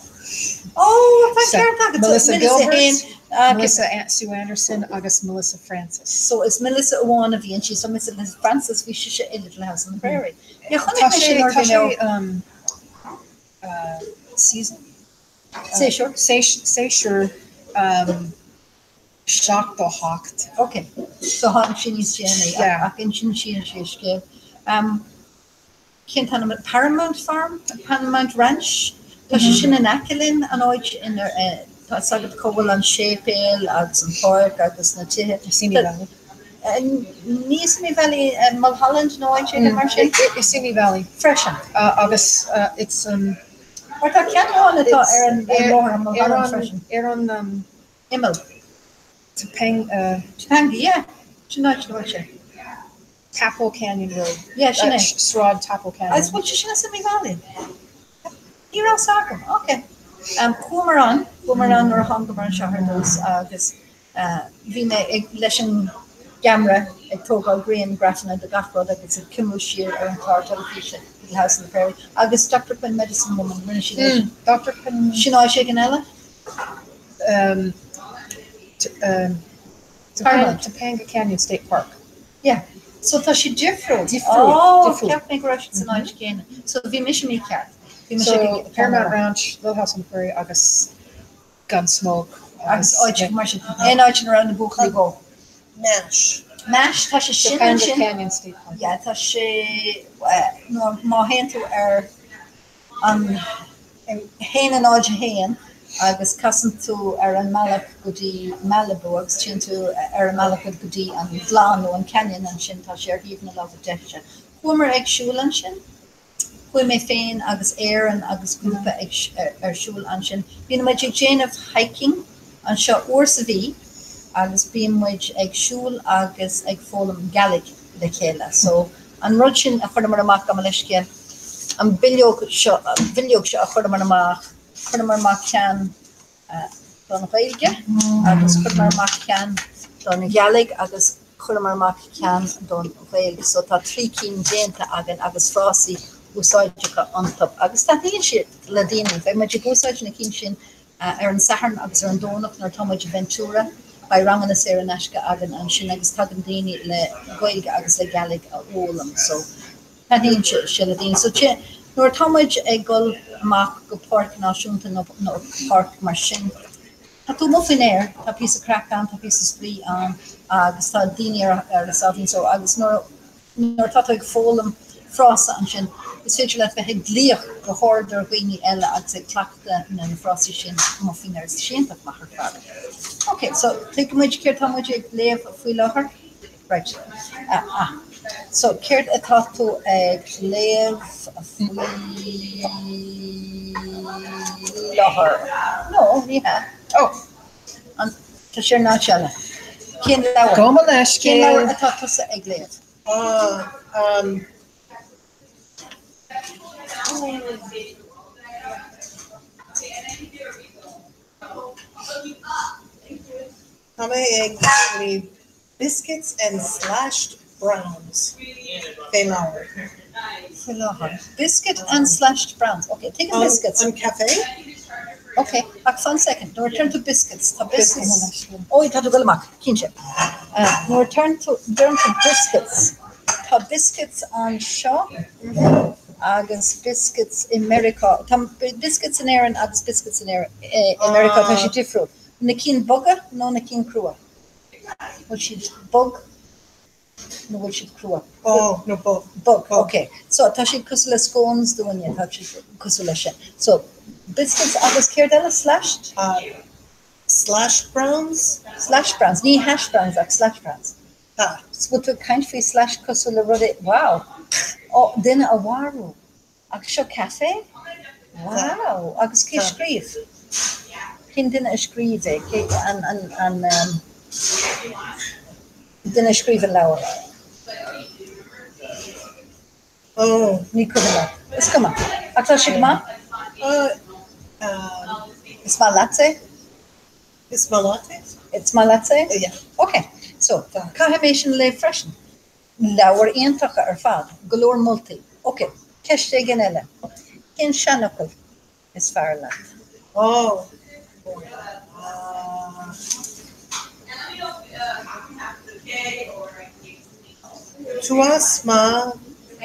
Oh, tá So, ceart agat. Melissa Melissa Gilbert, haon, ah, Melissa An- Sue Anderson agus Melissa Francis. So is Melissa amháin a bhí inti, so Melissa Francis bhí sise i Little House on the Prairie. Yeah, chonaic Tá mé sé, sin nuair a tá bhí sé, mé óg. um, uh, season? Séasúr. Séasúr um, 78. Ok, so tháinig sé níos déanaí Yeah. ach insíonn sí an sé scéal. Um, cén t-ainm Paramount Farm? Paramount Ranch? Tá sé sin in aice linn an áit inar eh, tá 'fhios agat cá bhfuil an séipéal agus an pháirc agus na tithe. Simi Valley. Ní Simi Valley Mulholland nó áit éigin mar sin? I Simi Valley. Freisin. Agus it's um. Mar tá ceann amháin atá ar an bhóthar Mulholland freisin. Ar an um. Imeall. Topanga. Topanga, yeah. Sin áit na bhfuil sé. Tapo Canyon Road. Yeah, sin é. Sráid Tapo Canyon. Agus bhfuil sé sin i Simi Valley? Ní raibh 'fhios agam. Ok. Chuamar ann, chuamar ann nuair a thángamar anseo ar dtús agus bhí mé ag, leis an gceamara ag tógáil grianghrafanna de gach rud agus ag cuimhniú siar ar an chlár teilifíse Little House on the Prairie agus Doctor Quinn Medicine Woman, rinne siad é sin. Doctor Quinn. Sin áit éigin eile? Paramount. Topanga Canyon State Park. Yeah. So tá sé difriúil. Difriúil. Oh, Difriúil. cheap mé go raibh siad san áit chéanna. So bhí mise mícheart. Bhí mise So ag Paramount Ranch, Little House on the Prairie agus Gunsmoke agus áit mar sin. Aon áit ina raibh na buachaillí bó. MASH. MASH, tá sé sin Topanga ansin. Canyon State Park. Yeah, tá sé nuair má théann tú ar an 1 0 1 agus casann tú ar an mbealach go dtí Malibu agus téann tú ar an mbealach go dtí an gleann nó an canyon ansin, tá sé ar thaobh na láimhe deise. Chuamar ag siúl ansin. Chuaigh mé féin agus Aaron agus grúpa ag ar siúl ansin. Bíonn muid ag déanamh hiking anseo uair sa mhí agus bíonn muid ag siúl agus ag foghlaim Gaeilge le chéile. So an rud sin a chuireamar amach, gabh mo leithscéal, an bileog seo, an bhileog seo a chuireamar amach, chuireamar amach ceann don Ghaeilge agus chuireamar amach ceann don Ghàidhlig agus chuireamar amach ceann don Ghaeilge. So tá 3 cinn déanta againn agus frásaí úsáideacha iontu agus taitníonn siad le daoine. Beidh muid ag úsáid na cinn sin ar an Satharn agus ar an Domhnach nuair atá muid i Ventura. Beidh ranganna saor in aisce againn ansin agus tagann daoine le Gaeilge agus le Gàidhlig a fhoghlaim. So taitníonn sé le daoine. So nuair atá muid ag dul amach go páirc náisiúnta nó páirc mar sin, tá tú amuigh faoin aer, tá píosa craic ann, tá píosa spraoi ann agus tá daoine ar a sáimhín só agus nuair Nuair atá tú ag foghlaim frása ansin, is féidir leat bheith ag glaoch go hard ar dhaoine eile agus ag cleachtadh na frásaí sin amuigh faoin aer. Tá sé iontach maith ar fad. Ok, so tuigeann muid céard tá muid ag léamh faoi láthair? Right. Ah, ah. So céard atá tú ag léamh faoi láthair? No, ní hea. Oh! An, tá sé ar an áit eile. Cén leabhar? Gabh mo leithscéal. Cén leabhar atá tusa ag léamh? Ah, um. Tá mé ag léamh Biscuits and Slashed Browns fé láthair. Faoi láthair. Biscuit and slashed browns. Ok, tuigim biscuits. An caife? Ok, ach fan second, nuair a deireann tú biscuits, tá biscuits, ó tá tú ag dul amach, cinnte. Nuair a deireann tú, deireann tú biscuits, tá biscuits anseo agus biscuits i Meiriceá, tá biscuits in Éirinn agus biscuits in Éirinn, i Meiriceá, tá siad difriúil. Na cinn boga nó na cinn crua? Bhfuil siad bog nó bhfuil siad crua? Ó, no bog. Bog, ok. So, tá siad cosúil le scones dúinne, tá siad cosúil leis sin. So, biscuits agus céard eile? Slashed? Slashed browns? Slashed browns, ní hash browns ach slashed browns. Tá. So, bhfuil tú ag caint faoi slash cosúil le rud é, wow! Ó, duine a mharú. Agus seo caife? Wow! Agus cé scríobh? Cén duine a scríobh é? Cé an an an duine a scríobh an leabhar? Oh. Ní cuimhin leat. Is cuma. Ach tá sé go maith? Is maith leat é? Is maith leat é? Is maith leat é? Yeah. Ok. So, caithfidh mé sin a léamh freisin. Leabhair iontacha ar fad, go leor moltaí. Ok, ceist éigin eile. Cén seanfhocal is fearr leat? Oh. Tús maith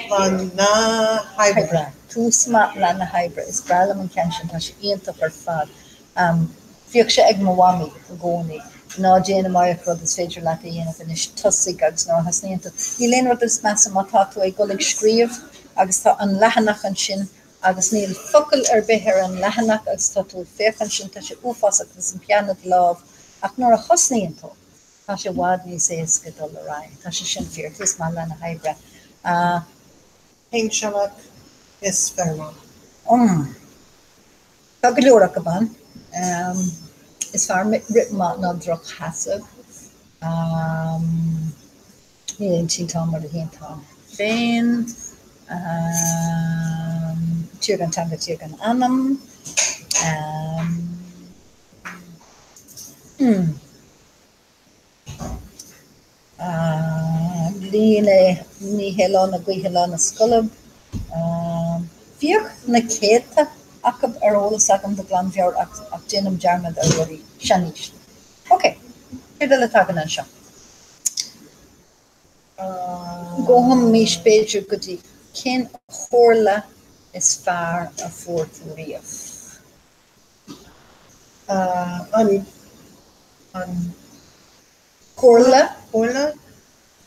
lá na hoibre. Tús maith lá na hoibre. Is breá liom an ceann sin, tá sé iontach ar fad. Bhíodh sé ag mo mhamaí i gcónaí, ná déan amárach rud is féidir leat a dhéanamh anois, tosaigh agus nuair a thosnaíonn tú. Níl aon rud is measa má tá tú ag dul ag scríobh agus tá an leathanach ansin agus níl focal ar bith ar an leathanach agus tá tú ag féachaint ansin, tá sé uafásach agus an peann i do lámh ach nuair a thosnaíonn tú, tá sé i bhfad níos éasca dul ar aghaidh. Tá sé sin fíor, tús maith lá na hoibre. Cén seanfhocal is fearr liom? Umm. Tá go leor acu ann. Is fearr rith maith ná drochsheasamh. Níl aon tinteán mar do thinteán féin. Tír gan teanga, tír gan anam. Hmm. Líne, ní hé lá na gaoithe lá na scolb. Bhíodh na céadta acu ar eolas agam de ghlanmheabhair ach déanaim dearmad ar rudaí. Seanaois. Ok, céard eile atá againn anseo? Gabhaimis b'fhéidir go dtí cén chomhairle is fearr a fuair tú riamh? An an Comhairle. Comhairle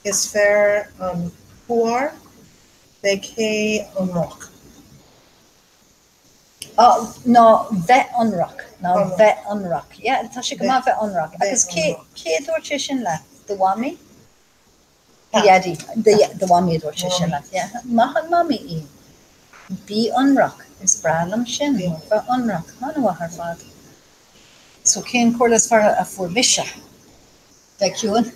is fearr an fuair mé cé ionraic. Ná bheith ionraic, ná bheith ionraic. Yeah, tá sé go maith bheith ionraic. Agus cé cé a dúirt sé sin leat? Do mhamaí? Do dhaidí. Do mhamaí a dúirt sé sin leat. Yeah, maith an mamaí í. Bí ionraic. Is breá liom sin. Bheith ionraic. An-mhaith ar fad. So cén chomhairle is fearr a fuair mise? Bheith ciúin.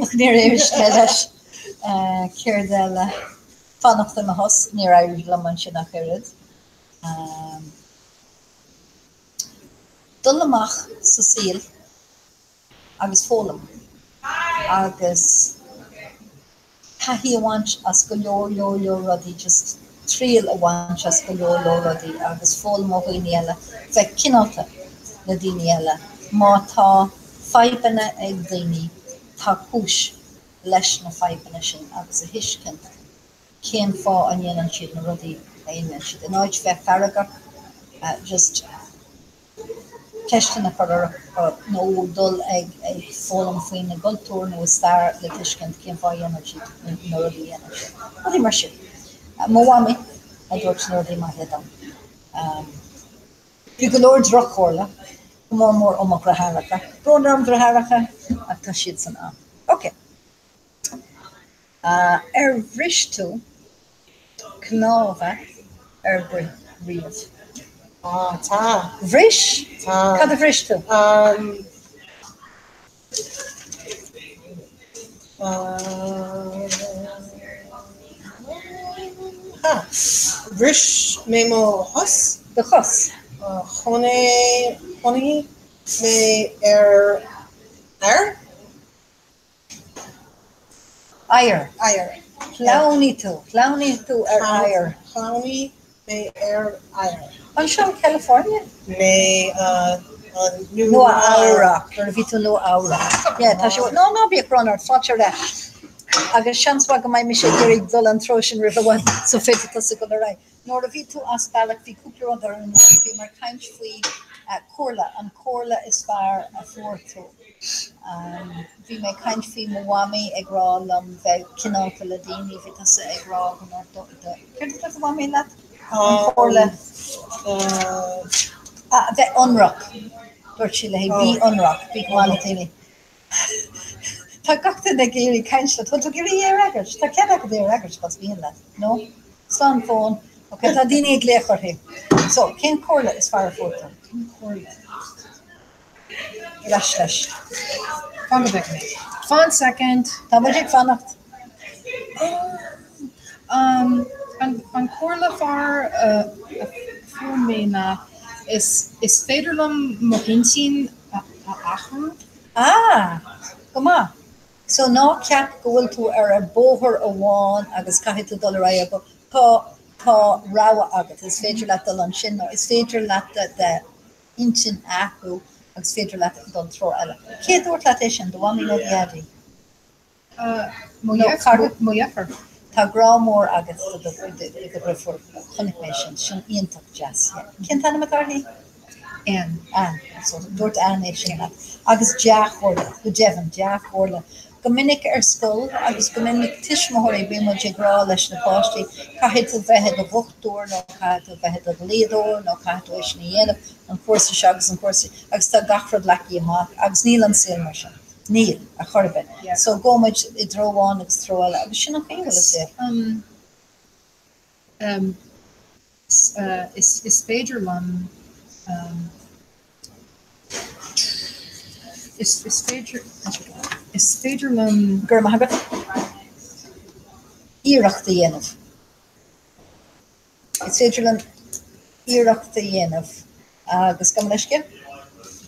Ach níor éist mé leis. Céard eile? Fanacht i mo thost. Níor éirigh liom ansin ach oiread. Dul amach sa saol agus foghlaim agus taithí a bhaint as go leor leor leor rudaí, just triail a bhaint as go leor leor rudaí agus foghlaim ó dhaoine eile, bheith cineálta le daoine eile. Má tá fadhbanna ag daoine, tá cúis leis na fadhbanna sin agus a thuiscint cén fáth a ndéanann siad na rudaí a dhéanann siad. In áit bheith feargach, just. ceisteanna a chur orthu nó dul ag foghlaim faoina gcultúr nó a stair le tuiscint cén fáth a dhéanann siad na rudaí a dhéanann siad. Rudaí mar sin. Mo mhamaí a dúirt na rudaí maithe dom. Bhí go leor droch-chomhairle, go mór mór ó mo dheartháireacha. Brón orm deartháireacha ach tá siadsan ann. Ok. Ar bhris tú cnámha ar bith riamh? Ah, tá. Bhris? Tá. Cad a bhris tú? Um, uh, ha. Bhris mé mo chos. Do chos? Chónaigh, chónaigh mé ar ar? Oighear. Oighear. Shleamhnaigh tú. Shleamhnaigh tú ar oighear. Shleamhnaigh mé ar oighear. Anseo in California? Mé i Nua Eabhrac. Nuair a bhí tú i Nua Eabhrac. Yeah, tá sé, no, ná bíodh brón ort, fáilte ar ais. Agus seans mhaith go mbeidh mise ag iarraidh dul an treo sin roimh i bhfad, so féadfaidh tusa dul ar aghaidh. Nuair a bhí tú as bealach, bhí cúpla rud ar an, bhíomar ag caint faoi comhairle, an comhairle is fearr a fuair tú. Bhí mé ag caint faoi mo mhamaí ag rá liom bheith cineálta le daoine, bhí tusa ag rá go ndúirt do, céard a dúirt do mhamaí leat? An chomhairle? Ah, bheith ionraic, dúirt sí léi, bí ionraic, bí go maith le daoine. Tá gach duine ag iarraidh caint leat. Bhfuil tú ag iarraidh é a fhreagairt? Tá cead agat é a fhreagairt más mian leat. No? Slán fón. Ok, tá daoine ag glaoch uirthi. So, cén chomhairle is fearr a fuair tú? Cén chomhairle? Ar ais leis. Fan go bhfeicfidh mé. Fan soicind. Tá muid ag fanacht. Um, an, an chomhairle fearr a, a fuair mé ná is, is féidir liom mo intinn a, a athrú. Ah! Go maith. So ná ceap go bhfuil tú ar ar bóthar amháin agus caithfidh tú dul ar aghaidh ar Tá, tá rogha agat. Is féidir leat dul ansin nó is féidir leat d'intinn a athrú agus féidir leat dul treo eile. Cé a dúirt leat é sin, do mhamaí nó do dhaidí? Mo dheirfiúr. Tá grá mór agat do do dheirfiúr, chonaic mé sin, sin iontach deas. Cén t-ainm atá uirthi? Ann. Ann. So dúirt Ann é sin leat. Agus dea-chomhairle, go deimhin, dea-chomhairle. Go minic ar scoil agus go minic tuismitheoirí, bíonn muid ag rá leis na páistí, caithfidh tú bheith i do dhochtúir nó caithfidh tú bheith i do dhlíodóir nó caithfidh tú é sin a dhéanamh, an cúrsa seo agus an cúrsa, agus tá gach rud leagtha amach agus níl an saol mar sin. Níl, ar chor ar bith. So gabhann muid i dtreo amháin agus treo eile agus sin an chaoi a bhfuil an saol. Is féidir liom, is féidir, is féidir liom. Go raibh maith agat. Iarracht a dhéanamh. Is féidir liom iarracht a dhéanamh. Agus gabh mo leithscéal,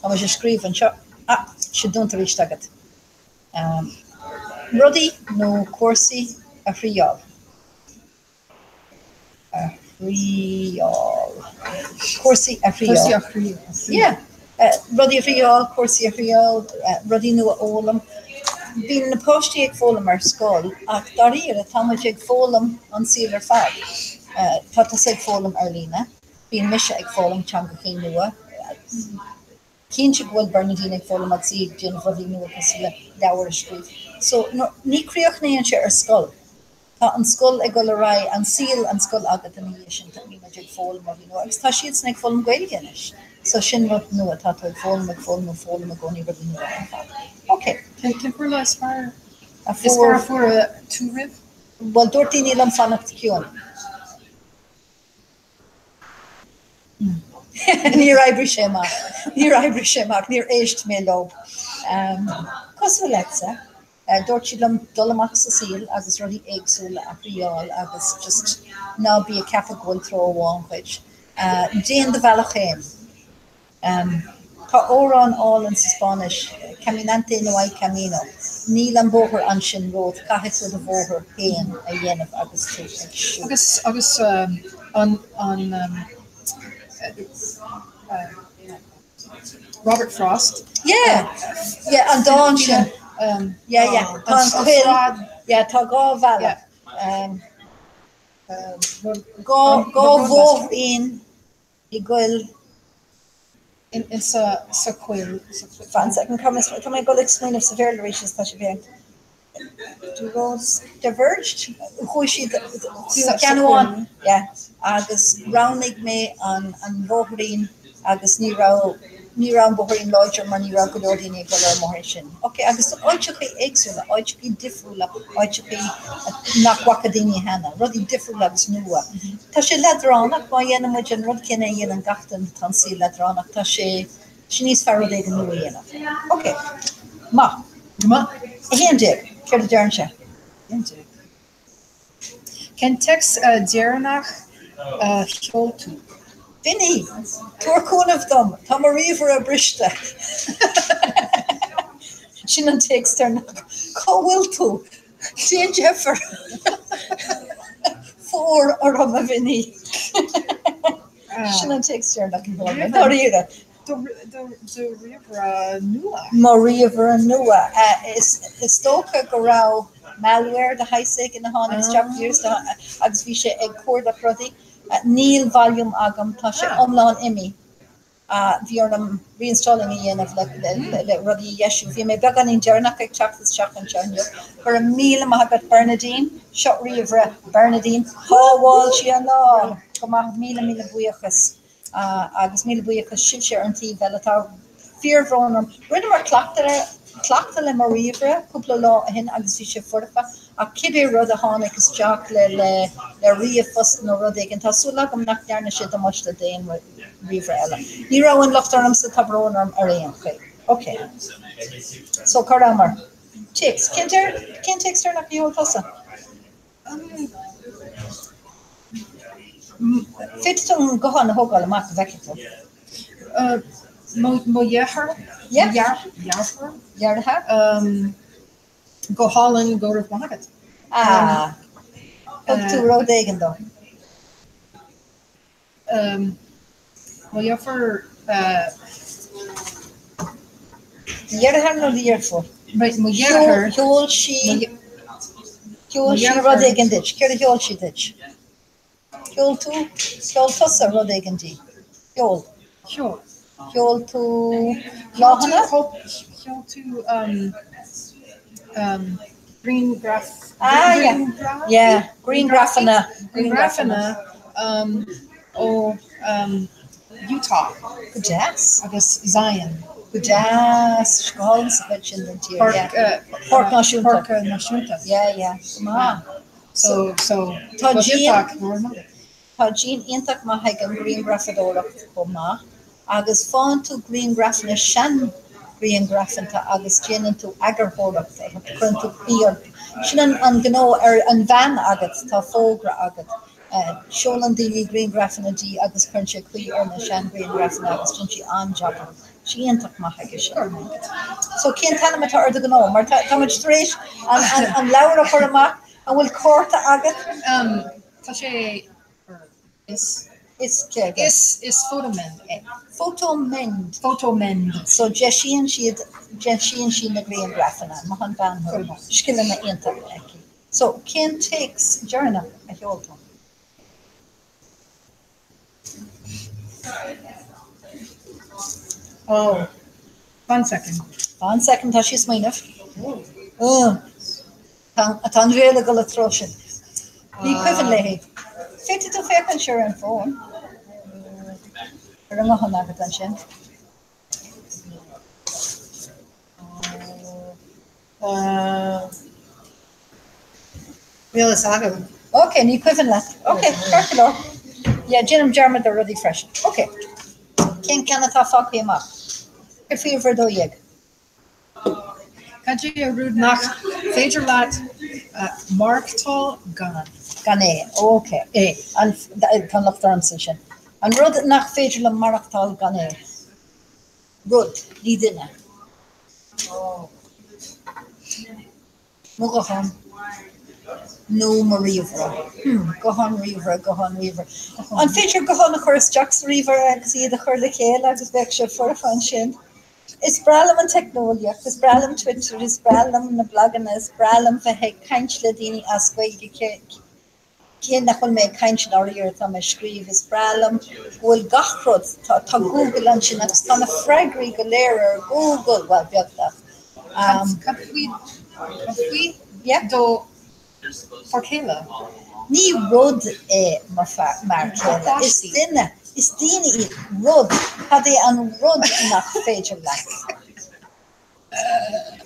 tá mise ag scríobh anseo, ah, sé dúnta arís agat. Rudaí nó cúrsaí a thriáil. A thriáil. Cúrsaí a thriáil. Cúrsaí a thriáil. Yeah. Rudaí a thriáil, cúrsaí a thriáil, rudaí nua a fhoghlaim. Bíonn na páistí ag foghlaim ar scoil ach dáiríre tá muid ag foghlaim an saol ar fad. Tá tusa ag foghlaim ar líne, bíonn mise ag foghlaim teangachaí nua. Cinnte go bhfuil Bernadine ag foghlaim agus í ag déanamh rudaí nua cosúil le leabhar a scríobh. So, ní críochnaíonn sé ar scoil. Tá an scoil ag dul ar aghaidh, an saol, an scoil agat ina dhiaidh sin, tá muid ag foghlaim rudaí nua agus tá siadsan ag foghlaim Gaeilge anois. So sin rud nua, tá tú ag foghlaim, ag foghlaim, ag foghlaim i gcónaí rudaí nua ar fad. Ok. Cén comhairle is fearr is fearr a fuair tú riamh? Bhuel, dúirt daoine liom fanacht ciúin. Níor oibrigh sé amach. Níor oibrigh sé amach. Níor éist mé leo. Cosúil leatsa, dúirt siad liom dul amach sa saol agus rudaí éagsúla a thriáil agus just ná bí ag ceapadh go bhfuil treo amháin dhuit. Déan do bhealach féin. Tá amhrán álainn sa Spáinnis, Caminante no hay camino, níl an bóthar ansin romhat, caithfidh tú do bhóthar féin a dhéanamh agus tú ag siúl. Agus, agus an, an, Robert Frost. Yeah, yeah, an dán sin. Yeah, yeah, tá an choill, yeah, tá dhá bhealach. Dhá, dhá bhóithrín. i gcoill. In sa sa choill. Fan second, tá mé tá mé ag dul ag smaoineamh sa Bhéarla arís is tá sé bhean. Two roads diverged? Chuaigh siad ceann amháin, yeah, agus roghnaigh mé an an bóithrín agus ní raibh ní raibh an bóithrín láidir mar ní raibh go leor daoine ag dul ar an mbóithrín sin. Ok, agus áiteachaí éagsúla, áiteachaí difriúla, áiteachaí nach bhfaca daoine cheana, rudaí difriúla agus nua. Tá sé leadránach, má dhéanann muid an rud céanna a dhéanann gach duine, tá an saol leadránach, tá sé sé níos fearr rud éigin nua a dhéanamh. Ok, maith. Maith. 11, céard a deireann sé? 11. Cén téacs deireanach a sheol tú? Vinny, tabhair cúnamh dom, tá mo ríomhaire briste. Sin an téacs deireanach. Cá bhfuil tú? Déan deifir. Fóir orm, a Vinny. Sin an téacs deireanach a sheol mé, dáiríre. Do ríomhaire nua. Mo ríomhaire nua. Is dócha go raibh malware de shaghas éigin a tháinig isteach, víreas agus bhí sé ag cuardach rudaí. Níl volume agam, tá sé iomlán imithe. Bhí orm reinstalling a dhéanamh le rudaí a dheisiú. Bhí mé beagáinín deireanach ag teacht isteach anseo inniu. Go raibh míle maith agat Bernadine. Seo ríomhaire Bernadine. Shábháil sí an lá! Go maith, míle míle buíochas. Agus míle buíochas sibhse ar an taobh eile. Tá fíorbhrón orm. Rinneamar cleachtadh le mo ríomhaire cúpla lá ó shin agus bhí sé foirfe, ach cibé rud a tháinig isteach le le ríomhphost nó rud éigin, tá súil agam nach ndearna sé damáiste d'aon ríomhaire eile. Ní raibh an locht ormsa, tá brón orm ar aon chaoi. Ok. So, cá rabhamar? Téacs. Cén téacs deireanach a sheol tusa? Féadfaidh tú an guthán a thógáil amach go bhfeicfidh tú. Mo dheartháir, dheartháir, go hálainn, go raibh maith agat. Ah, thug tú rud éigin dó. Mo dheirfiúr. Do dheartháir nó do dheirfiúr? Mo dheartháir. Sheol sí, sheol sí rud éigin duit. Céard a sheol sí duit? Sheol tú, sheol tusa rud éigin di. Sheol. Sheol. Sheol tú bláthanna? Sheol tú grianghraf. Ah, yeah. Yeah, grianghrafanna. Grianghrafanna ó Utah. Go deas. Agus Zion. Go deas. Go hálainn sa chuid sin den tír. Yeah. Páirc Náisiúnta. Páirc Náisiúnta. Yeah, yeah. Go maith. So, so, Tá Jean, tá Jean iontach maith ag an ghrianghrafadóireacht chomh maith agus faigheann tú grianghrafanna, seanghrianghrafanna agus déanann tú eagarthóireacht orthu, cuireann tú caoi orthu. Sin an, an gnó ar an veain agat, tá fógra agat. Seolann daoine grianghrafanna di agus cuireann sí caoi ar na seanghrianghrafanna agus déanann sí an-jab orthu. Tá sí iontach maith aige sin. So cén t-ainm atá ar do ghnó? Mar tá tá muid tar éis an an an leabhar a chur amach, an bhfuil cárta agat? Tá sé is Is céard é? Is is Photomend é. Photomend. Photomend. So deisíonn siad deisíonn sí na grianghrafanna. Maith an bhean thú. Scileanna iontacha aici. So cén téacs deireanach a sheol tú? Oh, one second. One second, tá sí ag smaoineamh. Oh. Tá an bhéal ag dul an treo sin. Ní cuimhin léi. Féadfaidh tú féachaint ar an bhfón. Ar an nguthán agat ansin. Níl fhios agam. Ok, ní cuimhin leat. Ok, ceart go leor. Yeah, déanaim dearmad ar rudaí freisin. Ok. Cén ceann atá fágtha amach? Céard faoi uimhir 12? Cad é an rud nach féidir leat maireachtáil gan? Gan é. Ok. É. An, tá an locht ormsa ansin. An rud nach féidir liom maireachtáil gan é. Rud, ní duine. Mo ghuthán. Nó mo ríomhaire. Hmm, guthán, ríomhaire, guthán, ríomhaire. An féidir guthán a chur isteach sa ríomhaire agus iad a chur le chéile agus bheadh sé foirfe ansin? Is breá liom an teicneolaíocht, is breá liom Twitter, is breá liom na blaganna, is breá liom bheith ag caint le daoine as Gaeilge Cé nach bhfuil mé ag caint i ndáiríre, tá mé ag scríobh. Is breá liom go bhfuil gach rud, tá tá Google ansin agus tá na freagraí go léir ar Google, bhuel, beagnach. Cad faoi, cad faoi Yeah. do fear céile? Ní rud é mo fear céile, is duine, is daoine iad. Rud, cad é an rud nach féidir leat?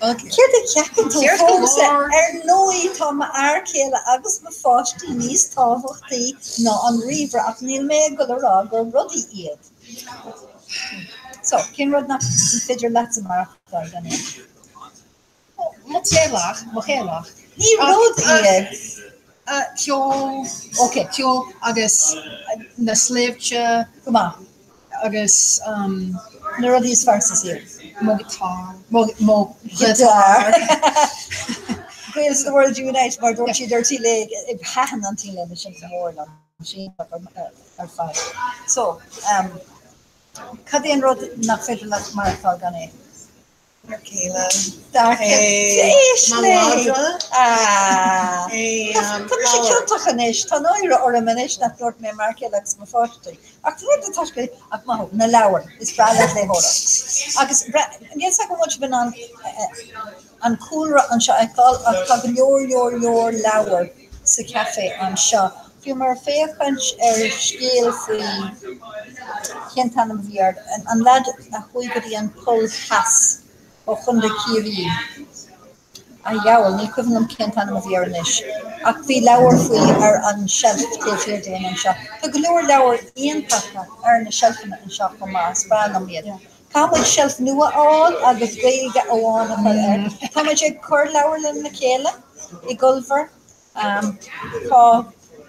Céard a cheapann tú fúmsa? Ar ndóigh tá m'fhear céile agus mo pháistí níos tábhachtaí ná an ríomhaire ach níl mé ag dul a rá gur rudaí iad. So, cén rud nach féidir leatsa maireachtáil gan é? Mo theaghlach, mo theaghlach. Ní rud iad. Ceol, Ok. ceol agus na sléibhte. Go maith. Agus na rudaí is fearr sa saol. Mo ghiotár, mo, mo ghiotár. Gaels of the World Unite mar dúirt siad ar T-léine, thaitin an T-léine sin go mór liom, sin ar fad. So, cad é an rud nach féidir leat maireachtáil gan é? Fear céile. D'fhear céile. Éist léi! Ah! Tá mise ciontach anois, tá náire orm anois nach ndúirt mé m'fhear céile agus mo pháistí. Ach rud atá sé, ach maith thú, na leabhair, is breá leat léitheoireacht. Agus níl fhios agam an bhfuil sibh in ann an cúlra anseo a fheiceáil ach tá go leor leor leor leabhar sa chaifé anseo. Bhíomar ag féachaint ar scéal faoi, cén t-ainm a bhí air, an leaid a chuaigh go dtí an Pol Theas ó Chontae Chiarraí. A dheabhail, ní cuimhin liom cén t-ainm a bhí air anois. Ach bhí leabhar faoi ar an tseilf taobh thiar dúinn anseo. Tá go leor leabhar iontacha ar na seilfeanna anseo chomh maith, is breá liom iad. Caithfidh muid seilf nua a fháil agus Gaeilge amháin a chur air. Tá muid ag cur leabharlann le chéile i gCulver. Tá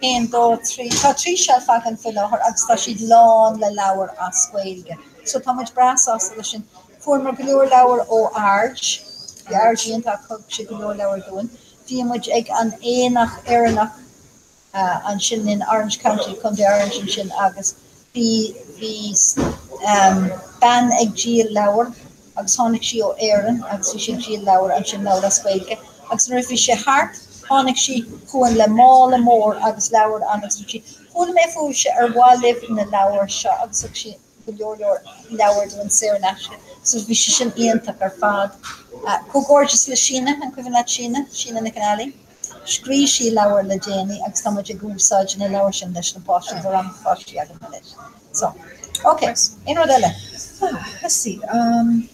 1, 2, 3, tá 3 seilf againn faoi láthair agus tá siad lán le leabhair as Gaeilge. So tá muid breá sásta leis sin. Fuaireamar go leor leabhar ó Arj. Bhí Arj iontach, thug sé go leor leabhar dúinn. Bhí muid ag an Aonach Éireannach ansin in Orange County, Contae Orange ansin agus bhí, bhí bean ag díol leabhar agus tháinig sí ó Éirinn agus bhí sí ag díol leabhar ansin, leabhar as Gaeilge agus nuair a bhí sé thart tháinig sí chugainn le mála mór agus leabhair ann agus dúirt sí, chuala mé fúibhse ar mhaith libh na leabhair seo agus thug sí go leor leor leabhar dúinn saor in aisce so bhí sé sin iontach ar fad. Comhghairdeas le Síne, an cuimhin leat Síne? Síne Nic an Ailí? Scríobh sí leabhar le déanaí agus tá muid ag úsáid na leabhar sin leis na páistí, tá rang páistí againn anois. So, ok, aon rud eile? Let's see, um.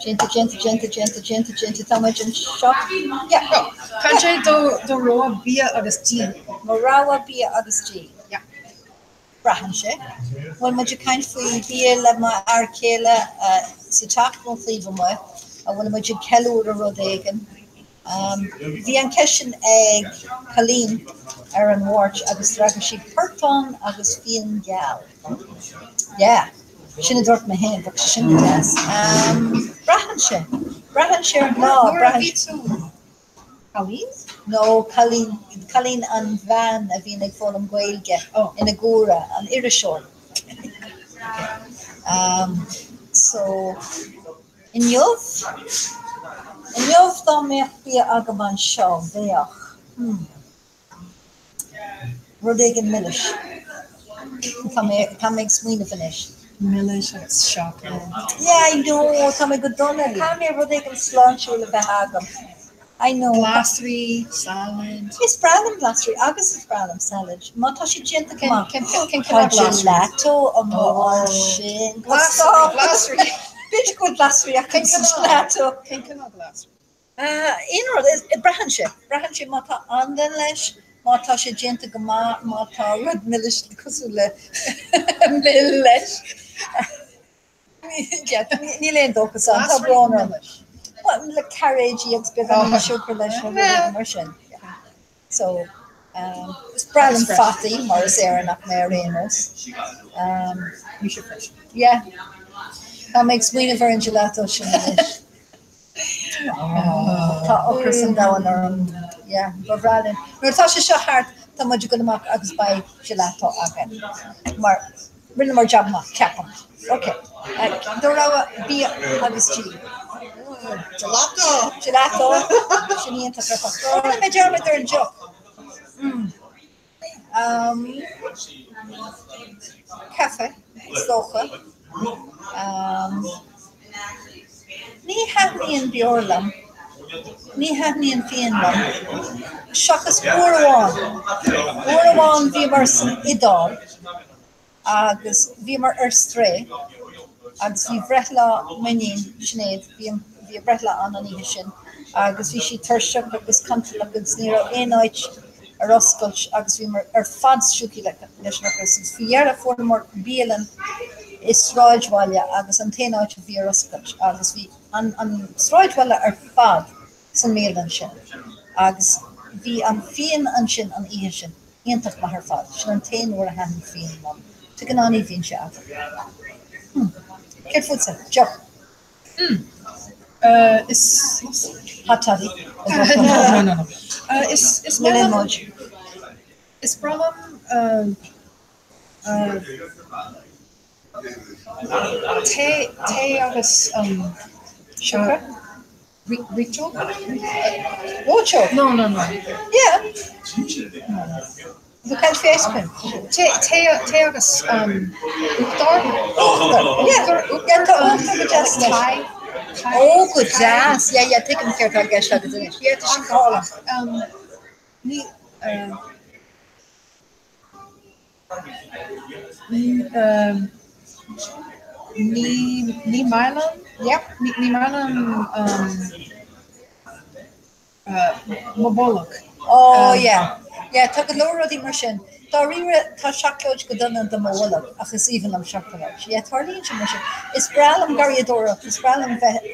Déanta, déanta, déanta, déanta, déanta, déanta, tá muid anseo. Yeah. Oh, cad é do, do rogha bia agus dí? Mo rogha bia agus dí? Yeah. Braitheann sé. Bhfuil muid ag caint faoi bia le m'fhear céile sa teach nó taobh amuigh? An bhfuil muid ag ceiliúradh rud éigin? Bhí an cheist sin ag Colleen ar an Mháirt agus d'fhreagair sí portán agus fíon geal. Yeah, sin a dúirt mé féin, bheadh sé sin go deas. Braitheann sé, braitheann sé ar an lá, Nuair a bhí tú Colleen? No, Colleen, Colleen an bhean a bhíonn ag foghlaim Gaeilge in Agora, an iriseoir. So. Inniu? Inniu dá mbeadh bia agam anseo, bheadh, hmm, rud éigin milis. Tá mé, tá mé ag smaoineamh anois. Milis agus seacláid. Yeah, I know, tá mé go dona. Caithfidh mé rud éigin sláintiúil a bheith agam. I know. Glasraí, salad. Is breá liom glasraí agus is breá liom salad. Má tá siad déanta go maith. Cén Tá cineál glasraí? gelato amuigh ansin. Glasraí, glasraí. B'fhéidir go bhfuil glasraí acu sa gelato. Cén cineál glasraí? Aon rud, braitheann sé. Braitheann sé má tá anlann leis, má tá sé déanta go maith, má tá rud milis cosúil le mil leis. Níl aon dóchas ann, tá brón orm. Well, le cairéidí agus beagáinín siúcra leis nó rud mar sin. So, um, is breá liom fataí mar is Éireannach mé ar aon nós. Um, Mise freisin. Yeah. Tá mé ag smaoineamh ar an gelato sin anois. Tá ocras an domhain orm. Yeah, ba bhreá linn. Nuair atá sé seo thart, tá muid ag dul amach agus beidh gelato againn. Mar rinneamar jab maith, ceapaim. Ok. Do rogha bia agus dí. Gelato! Gelato! Sin iontach ar fad. Oh, rinne mé dearmad ar an deoch. Mm. Um, caife, is dócha. Um, ní thaitníonn beoir liom. Ní thaitníonn fíon liom. Seachas uair amháin. Uair amháin bhíomar san Iodáil agus bhíomar ar strae agus bhí breithlá m'iníon, Sinéad, bhí an, bhí a breithlá ann an oíche sin agus bhí sí tuirseach agus cantalach agus ní raibh aon áit ar oscailt agus bhíomar ar fad stiúgtha leis an ocras agus faoi dheireadh fuaireamar bialann i sráidbhaile agus an t-aon áit a bhí ar oscailt agus bhí an an sráidbhaile ar fad sa mbialann sin agus bhí an fíon ansin an oíche sin iontach maith ar fad. Sin an t-aon uair a thaitin fíon liom. De ghnáth ní bhíonn sé agam. Hmm. Céard fútsa? Deoch? Hmm. Uh, is... Hot toddy. No, no, no. Uh, is, is Níl aon muid. Is breá liom uh, uh, tae, tae agus um, Siúcra? Ritual? Rocho? No, no, no. Yeah. The country ice cream. Tae, tae, tae agus um, uachtar? Uachtar. Yeah. Yeah, tá uachtar go deas leis. Tae. Tae. Ó, go deas. Yeah, yeah, tuigim céard atá i gceist agat anois. Yeah, tá sin go hálainn. Um, ní, uh, Ní maith liom, yeah, ní maith liom mo bholg. Oh yeah, yeah, tá go leor rudaí mar sin. Dáiríre, tá seacláid go dona do mo bholg ach is aoibhinn liom seacláid. Yeah, tarlaíonn sé mar sin. Is breá liom garraíodóireacht, is breá liom bheith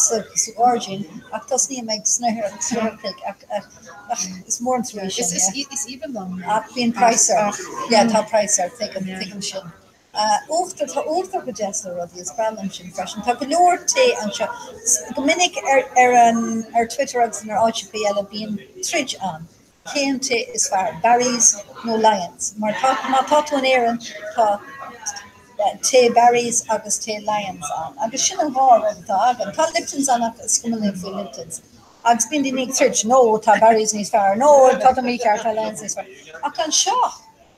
sa ghairdín ach tosnaím ag snoitheartaigh ach Ach is mór an trua sin, yeah. Is aoibhinn liom. Ach bíonn praghas air. Yeah, tá praghas air, tuigim, tuigim sin. Uachtar, tá uachtar go deas le rudaí, is breá liom sin freisin. Tá go leor tae anseo. Go minic ar, ar an, ar Twitter agus in ar áiteacha eile bíonn troid ann. Cén tae is fearr, Barry's nó Lyons? Mar tá, má tá tú in Éirinn, tá tae Barry's agus tae Lyons ann. Agus sin an dhá rud atá againn. Tá Lipton's ann ach is cuma linn faoi Lipton's. Agus bíonn daoine ag troid, no, tá Barry's níos fearr, no, tá tú mícheart, tá Lyons níos fearr. Ach anseo,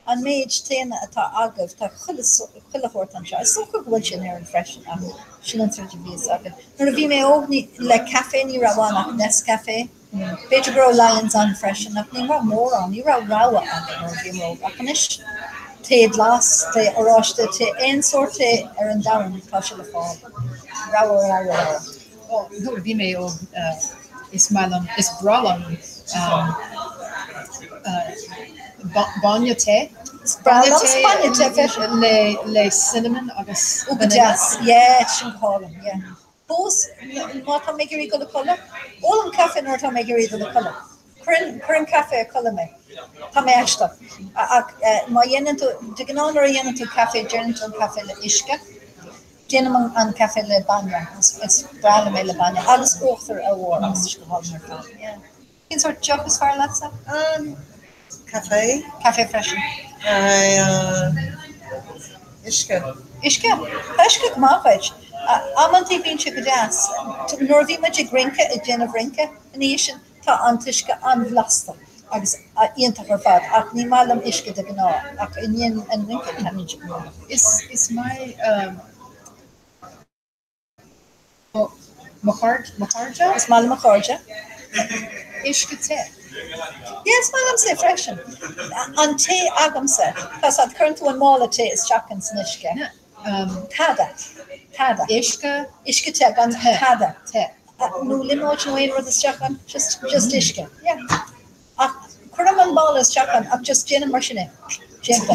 an méid taenna atá agaibh, tá chuile, chuile shórt anseo. Is dócha go bhfuil sé in Éirinn freisin ach sin an troid a bhíos againn. Nuair a bhí mé óg, ní, le caife, ní raibh ann ach Nescafé. B'fhéidir go raibh Lyons ann freisin ach ní raibh mórán, ní raibh rogha againn nuair a bhí mé óg. Ach anois, tae glas, tae oráiste, tae, aon sórt tae ar an domhan, tá sé le fáil. Rogha, rogha, rogha. Ó, nuair a bhí mé óg, is maith liom, is breá liom bainne te. Is breá liom bainne te freisin. Le, le cinnamon agus Ó, go deas. Yeah, sin go hálainn, yeah. Fós, má tá mé ag iarraidh dul a chodladh, ólaim caife nuair atá mé ag iarraidh dul a chodladh. Cuireann, cuireann caife a chodladh mé. Tá mé aisteach. Ach má dhéanann tú, de ghnáth nuair a dhéanann tú caife, déanann tú an caife le uisce. Déanaim an, an caife le bainne. Is, is breá liom é le bainne agus uachtar a mhór agus tá sé go hálainn ar fad. Yeah. Cén sórt deoch is fearr leatsa? Um, caife. Caife freisin. Uh, uisce. Uisce? Tá uisce go maith dhuit. Amantaí bíonn sé go deas. Nuair a bhí muid ag rince, ag déanamh rince ina dhiaidh sin, tá an t-uisce an-bhlasta agus iontach ar fad ach ní maith liom uisce de ghnáth ach i ndiaidh an rince taitníonn sé go mór liom. Is, is maith, um, Mo chairde? Is maith liom mo chairde. Uisce te. Yeah, is maith liomsa é freisin. An tae agamsa, tá a fhios agat, cuireann tú an mála tae isteach ins an uisce. Tada. Tada. Uisce. Uisce te, gan tada. Te. Nó liomóid nó aon rud isteach ann, just, just uisce. Yeah. Ach cuirim an mála isteach ann ach just déanaim mar sin é. Déanta.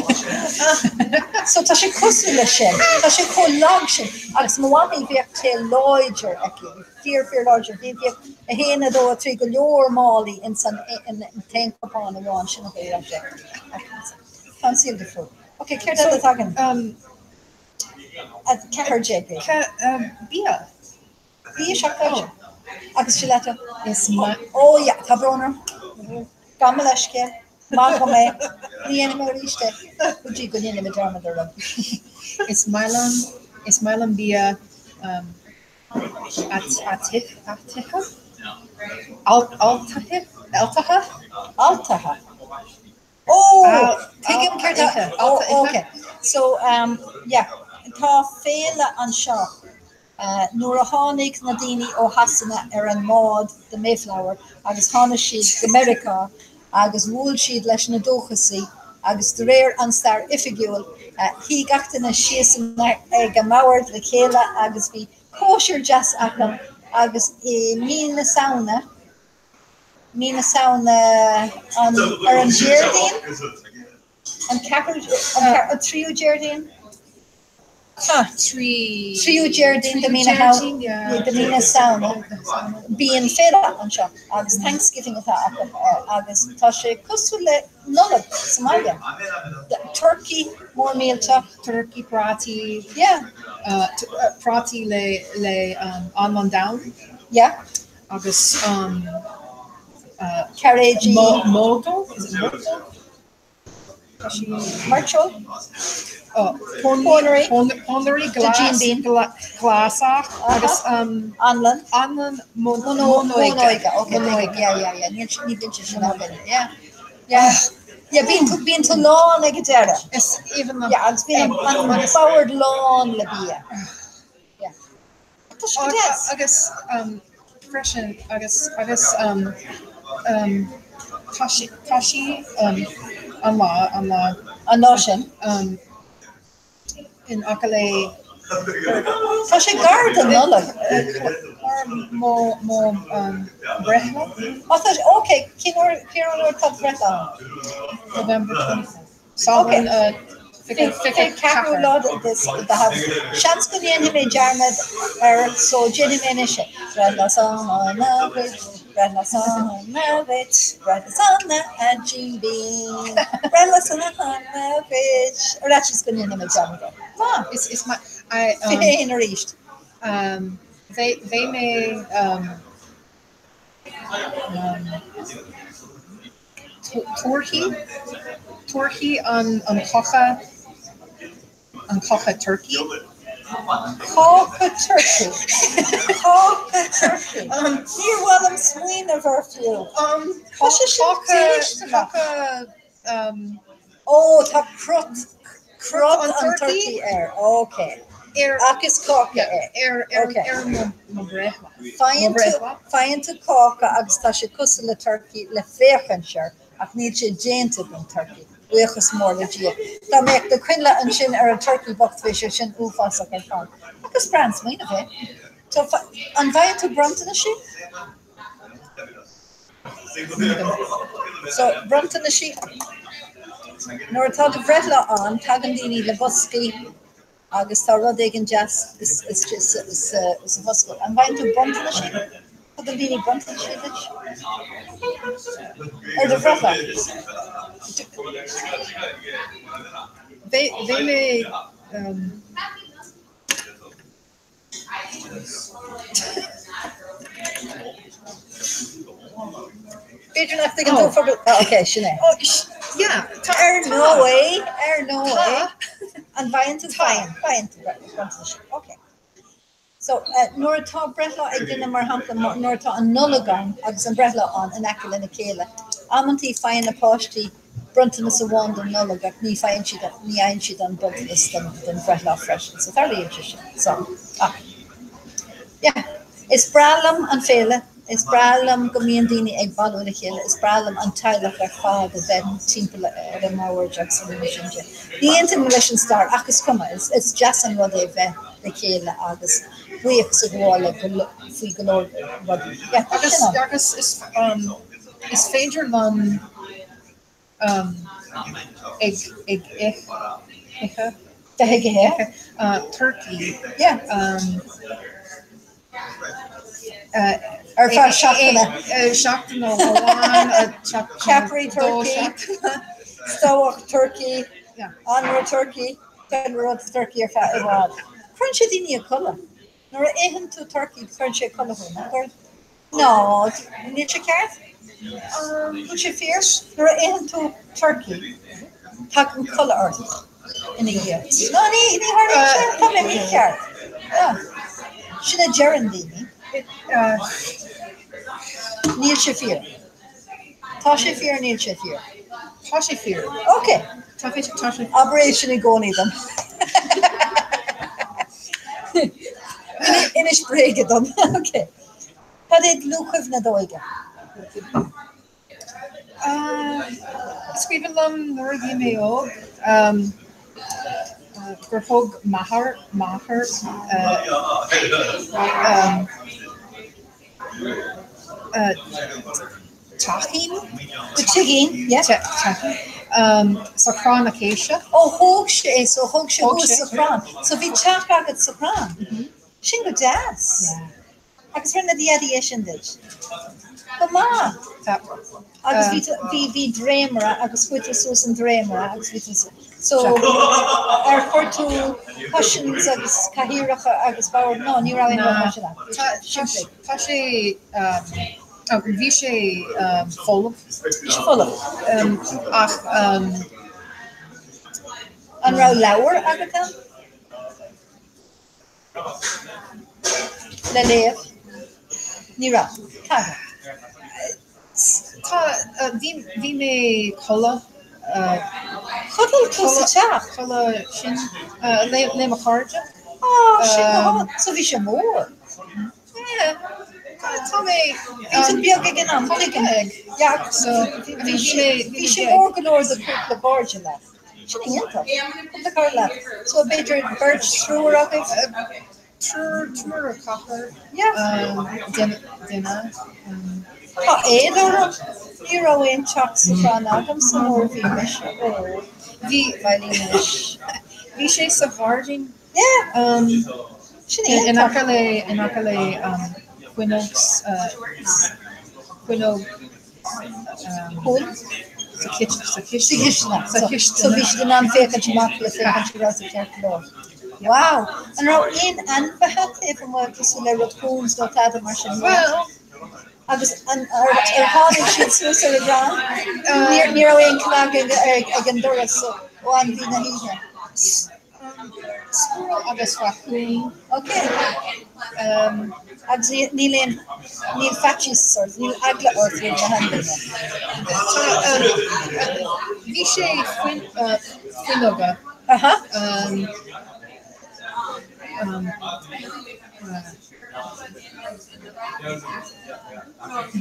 So tá sé cosúil leis sin. Tá sé chomh lag sin. Agus mo mhamaí bhíodh tae láidir aici, fíor fíor láidir. Bhí bhíodh 1, 2, 3 go leor málaí ins an t-aon cupán amháin sin a raibh sé. Tá an saol difriúil. Ok, céard eile atá againn? 14 b'fhéidir. Bia. Bia seacláid agus gelato. Is maith. Ó yeah, tá brón orm. Gabh mo leithscéal. Maith dom é. Ní dhéanfaidh mé arís é. Go dtí go ndéanfaidh mé dearmad ar rud. Is maith liom, is maith liom bia ataithe? Altaithe? Altaithe? Altaithe. Ó, tuigim céard a, ó, ok. So, yeah, tá féile anseo. Nuair a tháinig na daoine ó Shasana ar an mbád The Mayflower agus tháinig siad go Meiriceá agus bhuail siad leis na dúchasaigh agus de réir an stair oifigiúil shuigh gach duine síos ag an mbord le chéile agus bhí cóisir deas acu agus i mí na Samhna mí na Samhna an ar an Déardaoin an ceathrú an tríú Déardaoin tríú Déardaoin de mí na de mí na Samhna bíonn féile anseo agus Thanksgiving atá acu agus tá sé cosúil le Nollaig sa mbaile. Turkey mór millteach. Turkey prátaí. Yeah. Prátaí le le anlann donn. Yeah. Agus cairéidí. Módó? Is it módó? Mairteoil? Pónairí. Pónairí glas, glasach agus anlann. Anlann mónóige. Okay, yeah, yeah, yeah. Níl ní bhíonn sé sin againn. Yeah. Yeah. Yeah, bíonn tú bíonn tú lán ag an deireadh. Is aoibhinn liom. Yeah, agus bíonn an bord lán le bia. Yeah. Tá sé go deas. Agus freisin agus agus tá sí tá sí an lá an lá an lá sin in aice le Tá sé gar don Nollaig. Mo mo breithlá. Ó tá ok cén uair cén uair atá do bhreithlá ann? November 24. Samhain 24ú lá de Seans go ndéanfaidh mé dearmad air so déanfaidh mé anois é. Breithlá sona dhuit, breithlá sona dhuit, breithlá sona a Jean Bean, breithlá sona dhuit. Ar fhaitíos go ndéanfaidh mé dearmad air. Maith. Is is maith. 21 arís. Bheidh mé Torthaí, torthaí an an cáca, an cáca turcaí. Cáca turcaí. Cáca turcaí. Níor mhaith liom smaoineamh air fiú. Tá sé sin déistineach. Cáca. Ó, tá crot, crot an turcaí air. Ok. Ach is cáca é. Ar ar mo bhreithlá. Faigheann tú, faigheann tú cáca agus tá sé cosúil le turcaí le féachaint air ach níl sé déanta den turcaí. Buíochas mór le Dia. Dá mbeadh na coinnle ansin ar an turcaí bocht bheadh sé sin uafásach ar fad. Ach is breá an smaoineamh é. An bhfaigheann tú bronntanaisí? So, bronntanaisí, nuair atá do bhreithlá ann, tagann daoine le boscaí Agus tá rud éigin deas istigh sa bhosca. An bhfaigheann tú bronntanais? Tugann daoine bronntanais duit? Ar do bhreithlá? Bheidh mé. B'fhéidir nach dtuigeann tú focal. Ah, ok, sin é. Oh, yeah, tá Ar ndóigh, ar ndóigh, an bhfaigheann tú faigheann, faigheann tú bronntanais. Ok. So, nuair atá breithlá ag duine, mar shampla, nuair atá an Nollaig ann agus an breithlá ann in aice lena chéile, amantaí faigheann na páistí bronntanas amháin don Nollaig ach ní faigheann siad, ní fhaigheann siad an bronntanas don, don bhreithlá freisin. So tarlaíonn sé sin. So, ach, yeah. Is breá liom an féile, is breá liom go mbíonn daoine ag bailiú le chéile, is breá liom an teaghlach ar fad a bheith timpeall ar an mbord agus an mar sin de. Ní aontaím leis an stair ach is cuma, is, is deas an rud é bheith le chéile agus buíochas a ghabháil le, faoi go leor rudaí. Yeah, tá Agus, sin ann. agus is, um, is féidir liom um, ag, ag ith, ithe, Bheith ag ithe. uh, turkey. Yeah. Um, uh, Ar feadh seachtaine. Seachtain amháin, seachtain, Ceapairí dó turkey, seachtaine. stobhach turkey, Yeah. anraith turkey, chuile rud turkey ar feadh i bhfad. Cuireann sé daoine a codladh. Nuair a itheann tú turkey cuireann sé a codladh thú, nach gcuireann? Ná, níl sé ceart? Níl sé fíor? Nuair a itheann tú turkey tagann codladh ort ina dhiaidh. Ná ní, ní tharlaíonn sé, tá mé mícheart. Ah, sin a deireann daoine. Níl sé fíor. Tá sé fíor, níl sé fíor. Tá sé fíor. Ok. Tá sé, tá sé. Abair é sin i gcónaí dom. Inis bréaga dom. Ok. Cad é dlúthchuimhne d'óige? Is cuimhin liom nuair a bhí mé óg gur thug m'athair, m'athair teachín? Tigín, yeah. Teachín sa chrann acacia. Ó thóg sé é, so thóg sé thuas sa chrann. So bhí teach agat sa chrann. Sin go deas. Yeah. Agus rinne do dhaidí é sin duit. Go maith. Agus bhí bhí bhí dréimire agus chuaigh tú suas an dréimire agus bhí tú so ar chuir tú cushions agus cathaoireacha agus bord no ní raibh aon rud mar sin ann. Simplí. Tá sé bhí sé folamh. Bhí sé folamh. Ach An raibh leabhar agat ann? Le léamh? Ní raibh. Tada. Tá, bhí, bhí mé codladh. Chodail tú sa teach? Codladh sin, le, le mo chairde. Á, sin go hálainn. So bhí sé mór? Yeah, tá, tá mé. Bhí tú beag ag an am, tuigim. Yeah, So, bhí sé, bhí sé mór go leor do cúpla cairde leat. Sin iontach. Cúpla cara leat. So b'fhéidir beirt, triúr agaibh? Triúr, triúr nó ceathrar. Yeah. Duine, duine. Tá éad orm. Ní raibh aon teach sa chrann agamsa nuair a bhí mise óg. Bhí, Veidhlín anois. Bhí sé sa ghairdín. Yeah. Sin In iontach. aice le, in aice le fuinneog, fuinneog. Cúil? Sa chisteanach. Sa chisteanach. So bhí siad in ann féachaint amach le féachaint an raibh tú ceart go leor. Wow! An raibh aon ainmhithe taobh amuigh cosúil le raccoons nó tada mar sin? Well, Agus an ar tháinig siad suas ar an gcrann? Ní raibh aon cnag ag an doras ó ainmhí na hoíche. Squirrel agus racún. Ok. Agus níl aon, níl faitíos ort, níl eagla ort roimh na hainmhithe. Bhí sé fuinneoga. Aha.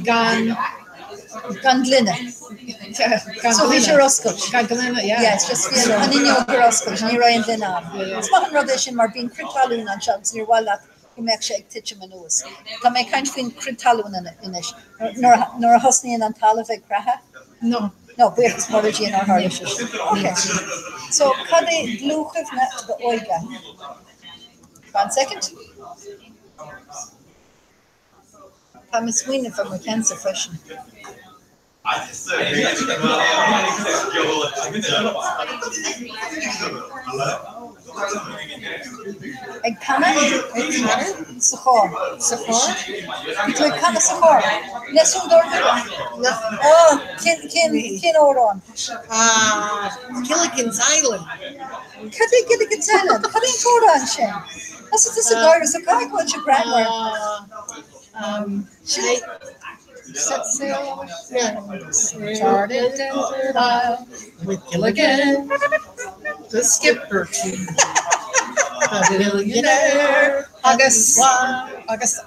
Gan. Gan gloine. So bhí sé ar oscailt. Gan gloine, yeah. Yes, just bhí an fhuinneog ar oscailt, ní raibh aon gloine ann. Is maith an rud é sin mar bíonn crith talún anseo agus níor mhaith leat go mbeadh sé ag titim anuas. Tá mé ag caint faoin crith talún anois. Nuair a thosnaíonn an talamh ag creathadh. No. No, buíochas mór le Dia nár tharla sé sin. Ok. So, cad é dlúthchuimhne d'óige? One second. Tá mé ag smaoineamh ar mo cheannsa freisin. Ag canadh? Sa charr. Sa charr? Bhí tú ag canadh sa charr? Nessun dorma? Oh, cén, cén, cén amhrán? Ah, Gilligan's Island. Cad é Gilligan's Island? Cad é an t-amhrán sin? Thosaigh tusa ag gáire so caithfidh go bhfuil sé greannmhar. Um, I set sail charted desert isle with Gilligan, the skipper too. A billionaire Agus agus a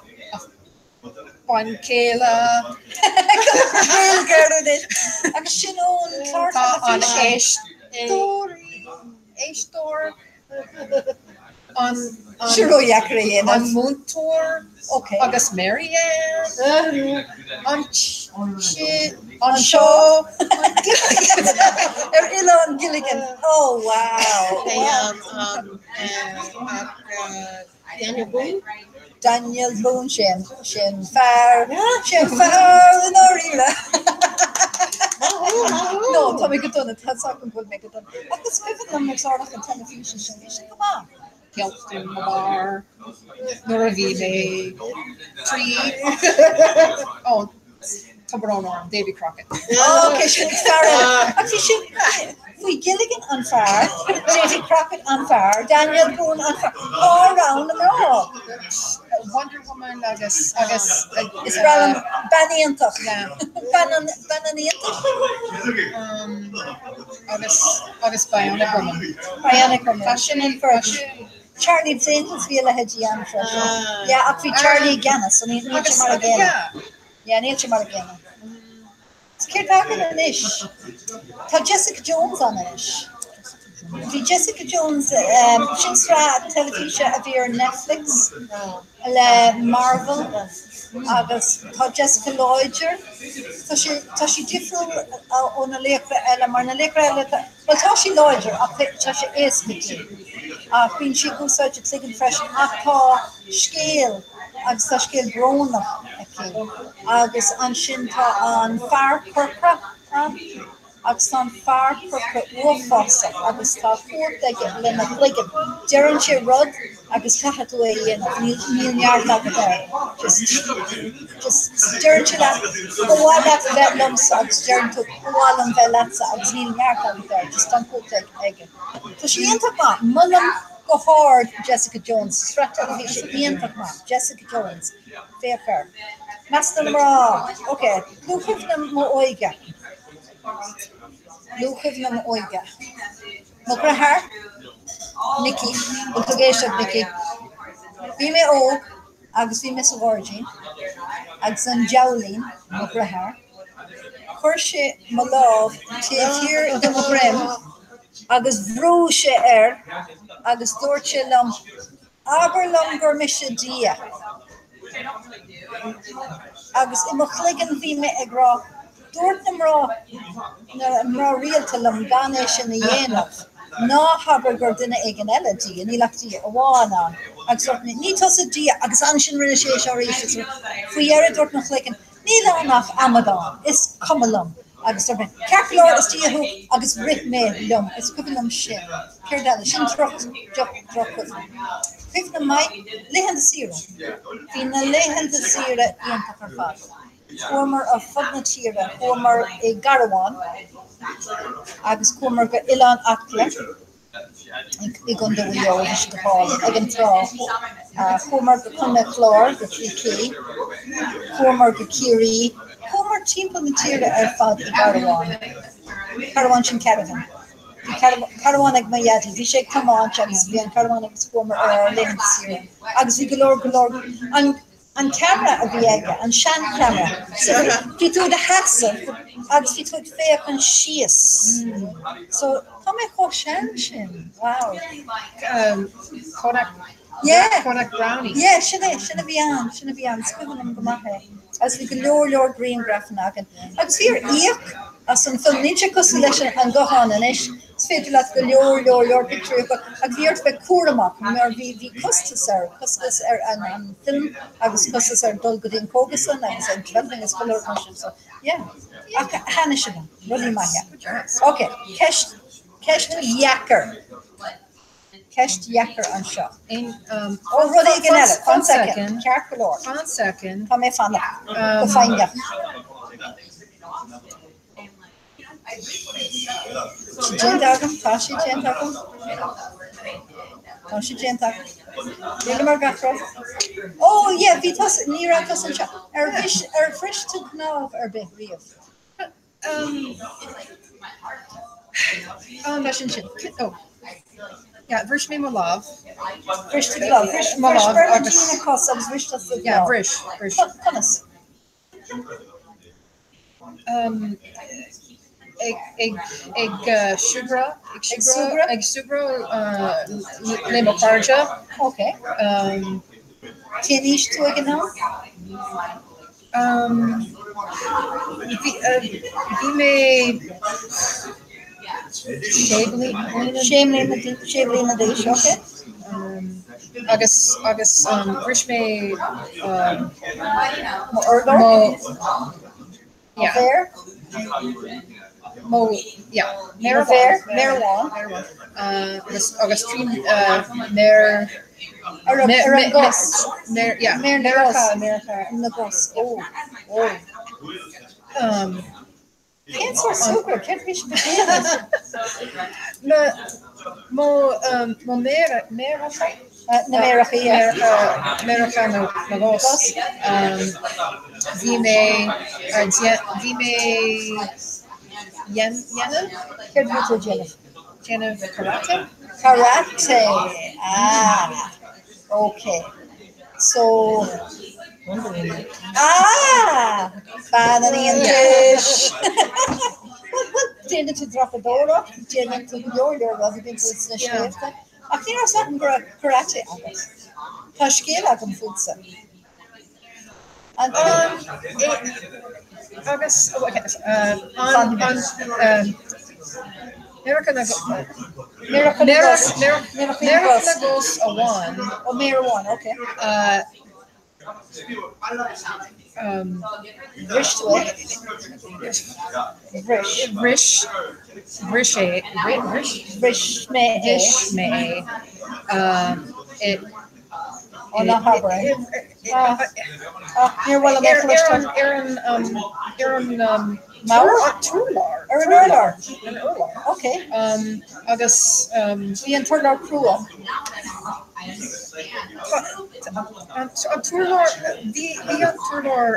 bhean chéile. Agus sin ón chlár Tá an teilifíse. éisteoir éisteoir an Sin ródheacair a dhéanamh. An múinteoir Ok. agus Mary Ann an an seó Ar Oileán Gilligan. Oh wow. Um, Daniel Boone? Daniel Boone sin sin fear sin fear i ndáiríre. No, tá mé go dona, tá a fhios agam go bhfuil mé go dona. Ach is cuimhin liom na cláracha teilifíse sin, bhí siad go maith. Ceilteann mo bharr nuair a bhí mé trí Ó, tá brón orm, Davy Crockett. Oh, ok, sin fear eile. Ach bhí sin faoi Gilligan an fear, Davy Crockett an fear, Daniel Boone an fear, cá raibh na mná? Wonder Woman agus agus Is breá liom bean iontach. Bean an bean an iontach? Agus agus Bionic Woman. Bionic Woman. Tá sin an fear. Charlie Angels bhí a leithéidí ann freisin. Yeah, ach bhí Charlie i gceannas, so níl sé mar a gcéanna. Yeah, níl sé mar a gcéanna. Céard atá againn anois? Tá Jessica Jones ann anois. Bhí Jessica Jones, sin sraith teilifíse a bhí ar Netflix le Marvel agus tá Jessica láidir. Tá sé tá sí difriúil ó na laochra eile mar na laochra eile bhuel tá sí láidir ach tá sé éasca di. Ach bíonn sí ag úsáid a cloigeann freisin ach tá scéal agus tá scéal brónach aici agus ansin tá an fear corcra ann agus tá an fear corcra uafásach agus tá cumhacht aige lena chloigeann. Deireann sé rud agus caithfidh tú é a dhéanamh, níl níl neart agat air. Just just deireann sé leat ba mhaith leat bheith liomsa agus deireann tú ba mhaith liom bheith leatsa agus níl neart agat air, just tá an cumhacht aige. Tá sé iontach maith, molaim go hard Jessica Jones, sraith teilifíse iontach maith, Jessica Jones, féach air. Measc na mná, ok, dlúthchuimhne m'óige. Dlúthchuimhne m'óige. Mo dheartháir, Nicky, bhfuil tú ag éisteacht, Nicky? Bhí mé óg agus bhí mé sa ghairdín agus an diabhlaín, mo dheartháir, chuir sé mo lámh taobh thiar de mo dhroim agus bhrú sé air agus dúirt sé liom, Abair liom gur mise Dia. Agus i mo chloigeann bhí mé ag rá, dúirt na mná, na mná rialta liom gan é sin a dhéanamh, ná habair gur duine éigin eile Dia, níl ach Dia amháin ann. Agus dúirt mé, ní tusa Dia, agus ansin rinne sé é seo arís agus faoi dheireadh dúirt mo chloigeann, Níl ann ach amadán, is cuma liom. Agus dúirt mé, ceart go leor, is Dia thú, agus rith mé liom. Is cuimhin liom sin. Céard eile? Sin droch, droch, drochchuimhne. Cuimhne maith, laethanta saoire. Bhí na laethanta saoire iontach ar fad. Chuamar ar fud na tíre, chuamar i gcarbhán agus chuamar go Oileán Acla. i gContae Mhaigh Eo, bhí sé go hálainn, ag an trá. Chuamar go Contae an Chláir, go Free Quay, chuamar go Ciarraí, chuamar timpeall na tíre ar fad i gcarbhán. Carbhán sin caravan. Bhí carbhán ag mo dhaidí, bhí sé ag tiomáint agus bhí an carbhán agus chuamar ar ár laethanta saoire agus bhí go leor go leor an an ceamara a bhí aige, an seancheamara. So bhí tú i do sheasamh agus bhí tú ag féachaint síos. So tá mé chomh sean sin, wow. Kodak, Yeah. Kodak Brownie. Yeah, sin é, sin a bhí ann, sin a bhí ann, is cuimhin liom go maith é. Agus bhí go leor leor grianghrafanna againn. Agus bhí ar íoc. As an film. Níl sé cosúil leis an guthán anois, is féidir leat go leor, leor, leor pictiúirí a chur, ach bhí ort bheith cúramach mar bhí, bhí costas air, costas ar an, an film agus costas ar dul go dtí an cógaslann agus an developing agus chuile rud mar sin, so yeah. Ach thaitnigh sé liom, rudaí maithe. Ok, ceist, ceist dheacair. Ceist dheacair anseo. Ó, rud éigin eile. Fan soicind. Ceart go leor. Fan soicind. Tá mé ag fanacht. Go foighneach. Tá sé déanta agam. Tá sé déanta agam. Tá sé déanta agam. Nílim ar gach rud. Ó, yeah, bhí tusa, ní raibh tusa anseo. Ar bhris, ar bhris tú cnámh ar bith riamh? Tá sin sin. Oh. Yeah, bhris mé mo lámh. Bhris tú do lámh. Bhris mo lámh agus. Bhris cos agus bhris tú do lámh. Yeah, bhris, bhris. Conas? Um, ag, ag, ag uh, súgradh, ag súgradh, ag súgradh uh, le mo chairde. Okay. Um, Cén aois tú ag an am? Bhí mé sé bliana. Sé sé bliana d'aois, ok. Agus agus bhris mé mo urlár? Mo Mo mhéar? Mo yeah méar amháin. Méar amháin. Agus agus trí méar Ar an gcos. Méar yeah Méar na gcos. Na gcos. Ó. Ó. Cén sórt súgradh? Céard a bhí sibh ag déanamh? Na mo mo méar méaracha? Na méaracha yeah. Méaracha na gcos. Bhí mé bhí mé dhéanamh? Céard a bhí tú ag déanamh? Déanamh karate. Karate! Ah! Ok. So. Ah! Bean an Iontais! Bhuel, déanann tú dreapadóireacht, déanann tú go leor leor rudaí, bíonn tú sna sléibhte. Ach ní raibh a fhios agam go raibh karate agat. Tá scéal agam fútsa. An Agus an an Méaracha na Méaracha na gcos amháin. Ó méar amháin, ok. Bhris tú é. Bhris. Bhris. Bhris é. Bhris. Bhris mé é. Bhris mé é. Ó ná habair é. Ach níor mhaith liom é a chloisteáil. Ar an ar an mbord? Ar an urlár. Ar an urlár. Ok. Agus bhí an t-urlár crua. An t-urlár bhí an t-urlár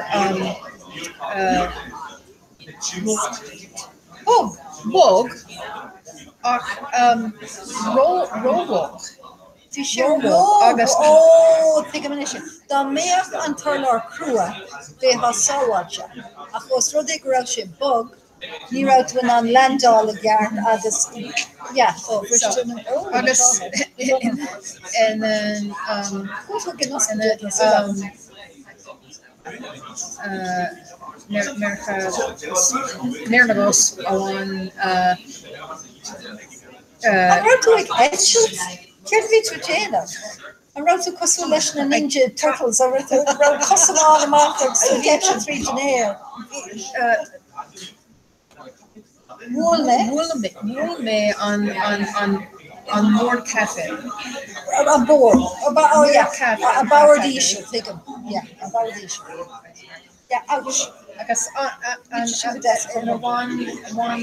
bog bog ach ró-bhog. Bhí sé ró-bhog. Ó, tuigim anois. Dá mbeadh an t-urlár crua, bheifeá sábháilte, ach ós rud é go raibh sé bog, ní raibh tú in ann leaindeáil i gceart agus, yeah, ó, bhris tú na, ó, Agus in an, Chuaigh tú ag an ospidéal, tá súil agam. Méar na gcos amháin. An raibh tú ag eitilt? Céard a bhí tú ag déanamh? An raibh tú cosúil leis na Ninja Turtles? An raibh tú, raibh cos amháin amach agus tú ag eitilt tríd an aer? Bhuail mé. Bhuail mé, bhuail mé an, an, an, an mbord caife. An bord. Oh yeah, an bord íseal, tuigim. Yeah, an bord íseal. Yeah, ouch. Agus an amháin amháin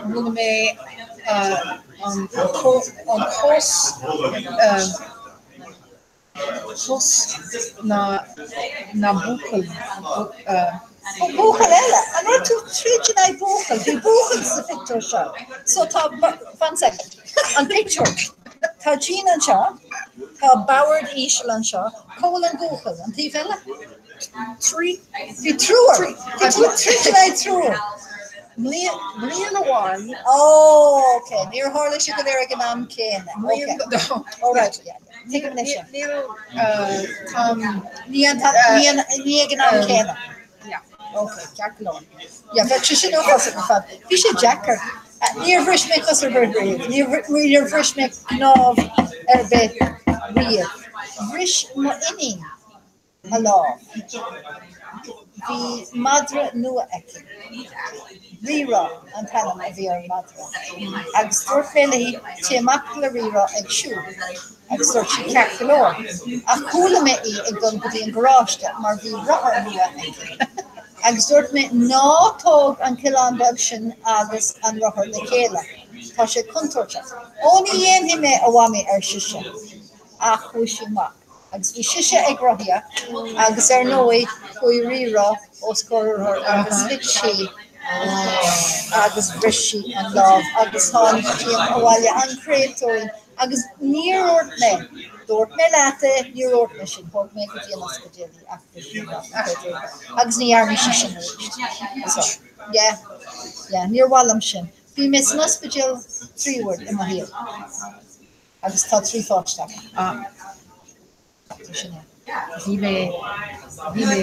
bhuail mé an cos cos na na buachaill. Ó buachaill eile! An raibh tú troid in aghaidh buachaill? Bhí buachaill sa phictiúr seo. So tá, fan second, an pictiúr. Tá Jean anseo, tá bord íseal anseo, cá bhfuil an buachaill? An taobh eile? Trí. Bhí triúr. Bhí tú ag troid in aghaidh triúr. Bliain amháin. Ó, ok. Níor tharla sé go léir ag an am céanna. Bliain, no. All right, yeah. Tuigim anois é. Níl, táim. Ní ag an am céanna. Yeah. Ok, ceart go leor. Yeah, bheadh sé sin uafásach ar fad. Bhí sé deacair. Níor bhris mé cos ar bith riamh. Níor bhris mé cnámh ar bith riamh. Bhris m'iníon a lámh. Bhí madra nua aici. Rírá an t-ainm a bhí ar an madra. Agus dúirt mé léi, téigh amach le Rírá ag siúl. Agus dúirt sí ceart go leor. Ach chuala mé í ag dul go dtí an garáiste mar bhí rothar nua aici. Agus dúirt mé ná tóg an coileán beag sin agus an rothar le chéile. Tá sé contúirteach. Ó ní dhéanfaidh mé a mhamaí ar sise. Ach chuaigh sí amach. Agus bhí sise ag rothaíocht agus ar ndóigh chuaigh Rírá os comhair an rothair agus thit sí agus bhris sí an lámh agus tháinig sí abhaile an créatúirín agus níor dhúirt mé, dúirt mé leat é, níor dhúirt mé sin, thóg mé go dtí an ospidéal í ach bhris sí an lámh an créatúirín agus ní dhearna sí sin arís. So, yeah, yeah, níor mhaith liom sin. Bhí mé san ospidéal 3 uair i mo shaol. Agus tá 3 pháiste agam. Ah. So sin é. Bhí mé, bhí mé,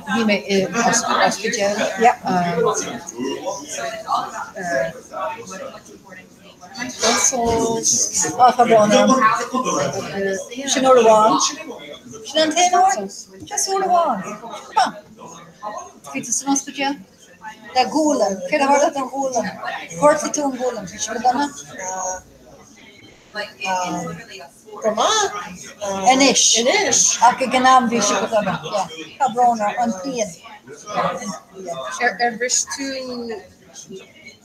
bhí mé i ospidéal. Yeah. Brussels. Ah, tá brón orm. Sin uair amháin. Sin an t-aon uair? Just uair amháin. Huh. Bhí tú san ospidéal? Le gualainn. Céard a tharla don ghualainn? Ghortaigh tú an ghualainn. Bhí sé go dona? Go maith. Anois. Anois. Ach ag an am bhí sé go dona. Yeah. Tá brón orm. An pian. Ar bhris tú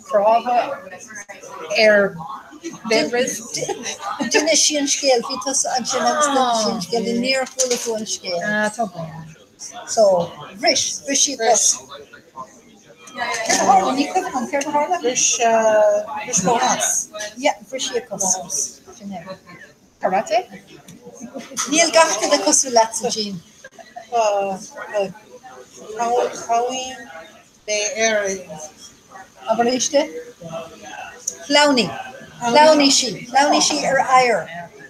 cnámh ar bith roimh? D'inis sí an scéal. Bhí tusa ansin agus d'inis sí an scéal. Níor chuala tú an scéal. Tá brón orm. So, bhris, bhris sí a cos. Céard a tharla? Ní cuimhin liom, céard a tharla? Bhris, bhris mo chos. Yeah, bhris sí a cos. Sin é. Karate? Níl gach duine cosúil leatsa, Jean. Chabhain mé ar. Abair arís é. Shleamhnaigh. Shleamhnaigh sí. Shleamhnaigh sí ar oighear.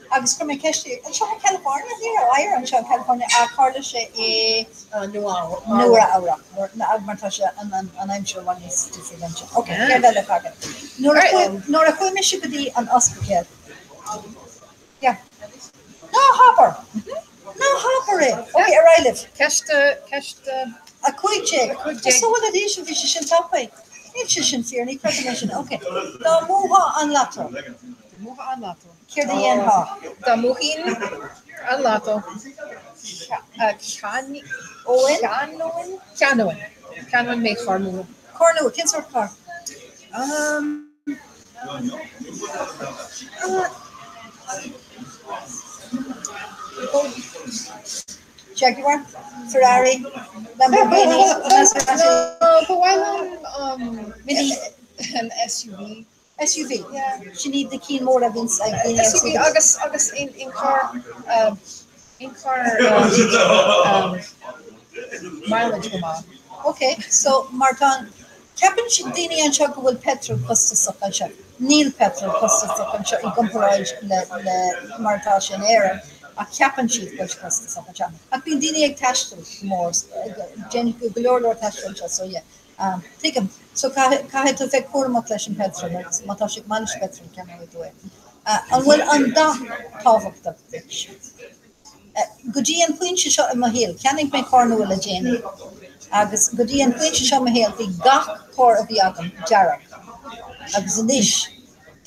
Agus chuir mé ceist uirthi, anseo i California? Ní raibh oighear anseo i California ach tharla sé i Nua Eabhrac. Mar tá sé an aimsir i bhfad níos difriúil anseo. Ok, céard eile atá agat? Nuair a chuaigh mise go dtí an ospidéal, yeah. Ná habair! Ná habair é! Ok, ar aghaidh libh. Ceist, ceist. 15. Is dóigh le d'aois a bhí sé sin tapaidh. Níl sé sin fíor, ní chreidim é sin. Ok. Dá mbuafá an lató. Dá mbuafá an lató. Céard a dhéanfá? Dá mbuafainn an lató. Cheannóinn. Cheannóinn. Cheannóinn mé carr nua. Carr nua. Cén sórt carr? Jaguar, Ferrari, Lamborghini, Maserati. No, ba mhaith liom Mini. an SUV. SUV? Sin iad na cinn móra a bhíonns ag daoine SUV agus agus aon carr aon carr mileage go maith. Ok, so mar tá an, ceapann siad daoine anseo go bhfuil petrol costasach anseo. Níl petrol costasach anseo i gcomparáid le le mar atá sé in Éirinn ach ceapann siad go bhfuil sé costasach anseo. Ach bíonn daoine ag taisteal go mór, déanann go leor leor taistil anseo so yeah. Tuigim. So caithfidh caithfidh tú bheith cúramach leis an petrol agus má tá sé go maith leis an petrol ceannóidh tú é. An bhfuil an dath tábhachtach duit? Go dtí an pointe seo i mo shaol, cheannaigh mé carr nua le déanaí agus go dtí an pointe seo i mo shaol bhí gach carr a bhí agam dearg agus anois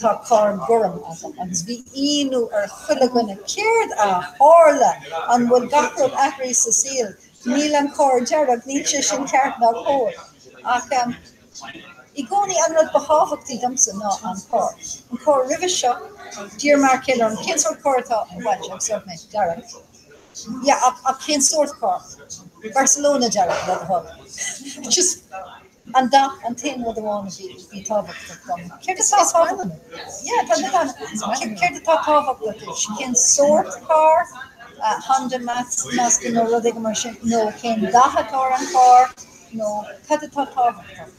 tá carr gorm agam agus bhí ionadh ar chuile dhuine, céard a tharla? An bhfuil gach rud athraithe sa saol? Níl an carr dearg, níl sé sin ceart ná cóir. Ach i gcónaí an rud ba thábhachtaí domsa ná an carr. An carr roimhe seo, d'iarr m'fhear céile orm cén sórt carr atá uait agus dúirt mé, dearg. Yeah, ach, ach cén sórt carr? Barcelona dearg, le do thoil. Just an dath an t-aon rud amháin a bhí, bhí tábhachtach dom. Céard atá tábhachtach? Yeah, tá, tá, céard atá tábhachtach duit? Cén sórt carr? Honda Mazda nó rud éigin mar sin, nó cén dath atá ar an charr? Nó cad atá tábhachtach?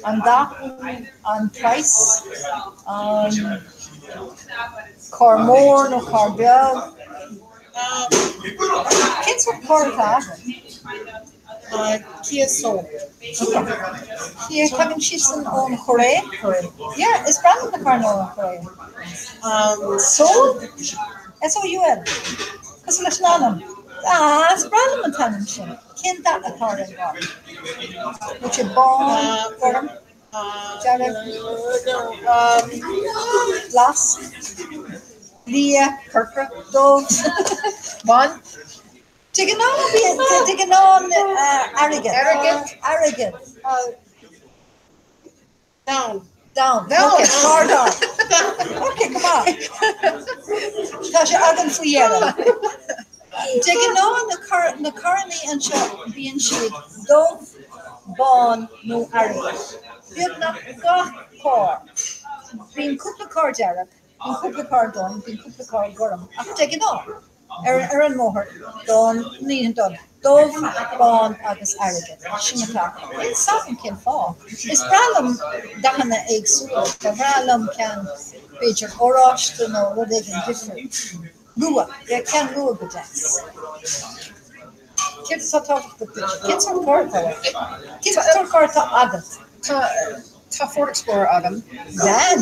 An dath, an praghas, an carr mór nó carr beag? Cén sórt carr atá agat? Kia Soul. Kia. Kia, tagann siadsan ón Chóiré? Chóiré. Yeah, is breá liom na carranna ón Chóiré. Soul? S-O-U-L. Cosúil leis an ainm. Ah, is breá liom an t-ainm sin. Cén dath atá ar an gcarr? Bhfuil sé bán, gorm, dearg, glas, liath, corcra, dubh, Bán? De ghnáth bíonn, de ghnáth airgead. Airgead. Airgead. Donn. Donn. Ok, carr donn. Ok, go maith. Tá sé againn faoi dheireadh. De ghnáth na car, na carrannaí anseo bíonn siad dubh, bán nó airgead. Beagnach gach carr. Bíonn cúpla carr dearg, bíonn cúpla carr donn, bíonn cúpla carr gorm, ach de ghnáth, ar ar an mbóthar, donn, ní donn, dubh, bán agus airgead. Sin atá. Níl a fhios agam cén fáth. Is breá liom dathanna éagsúla. Ba bhreá liom ceann, b'fhéidir oráiste nó rud éigin difriúil. Rua. Bheadh ceann rua go deas. Céard atá tábhachtach duit? Cén sórt carr atá uait? Cén sórt carr atá agat? Tá tá Ford Explorer agam. Veain?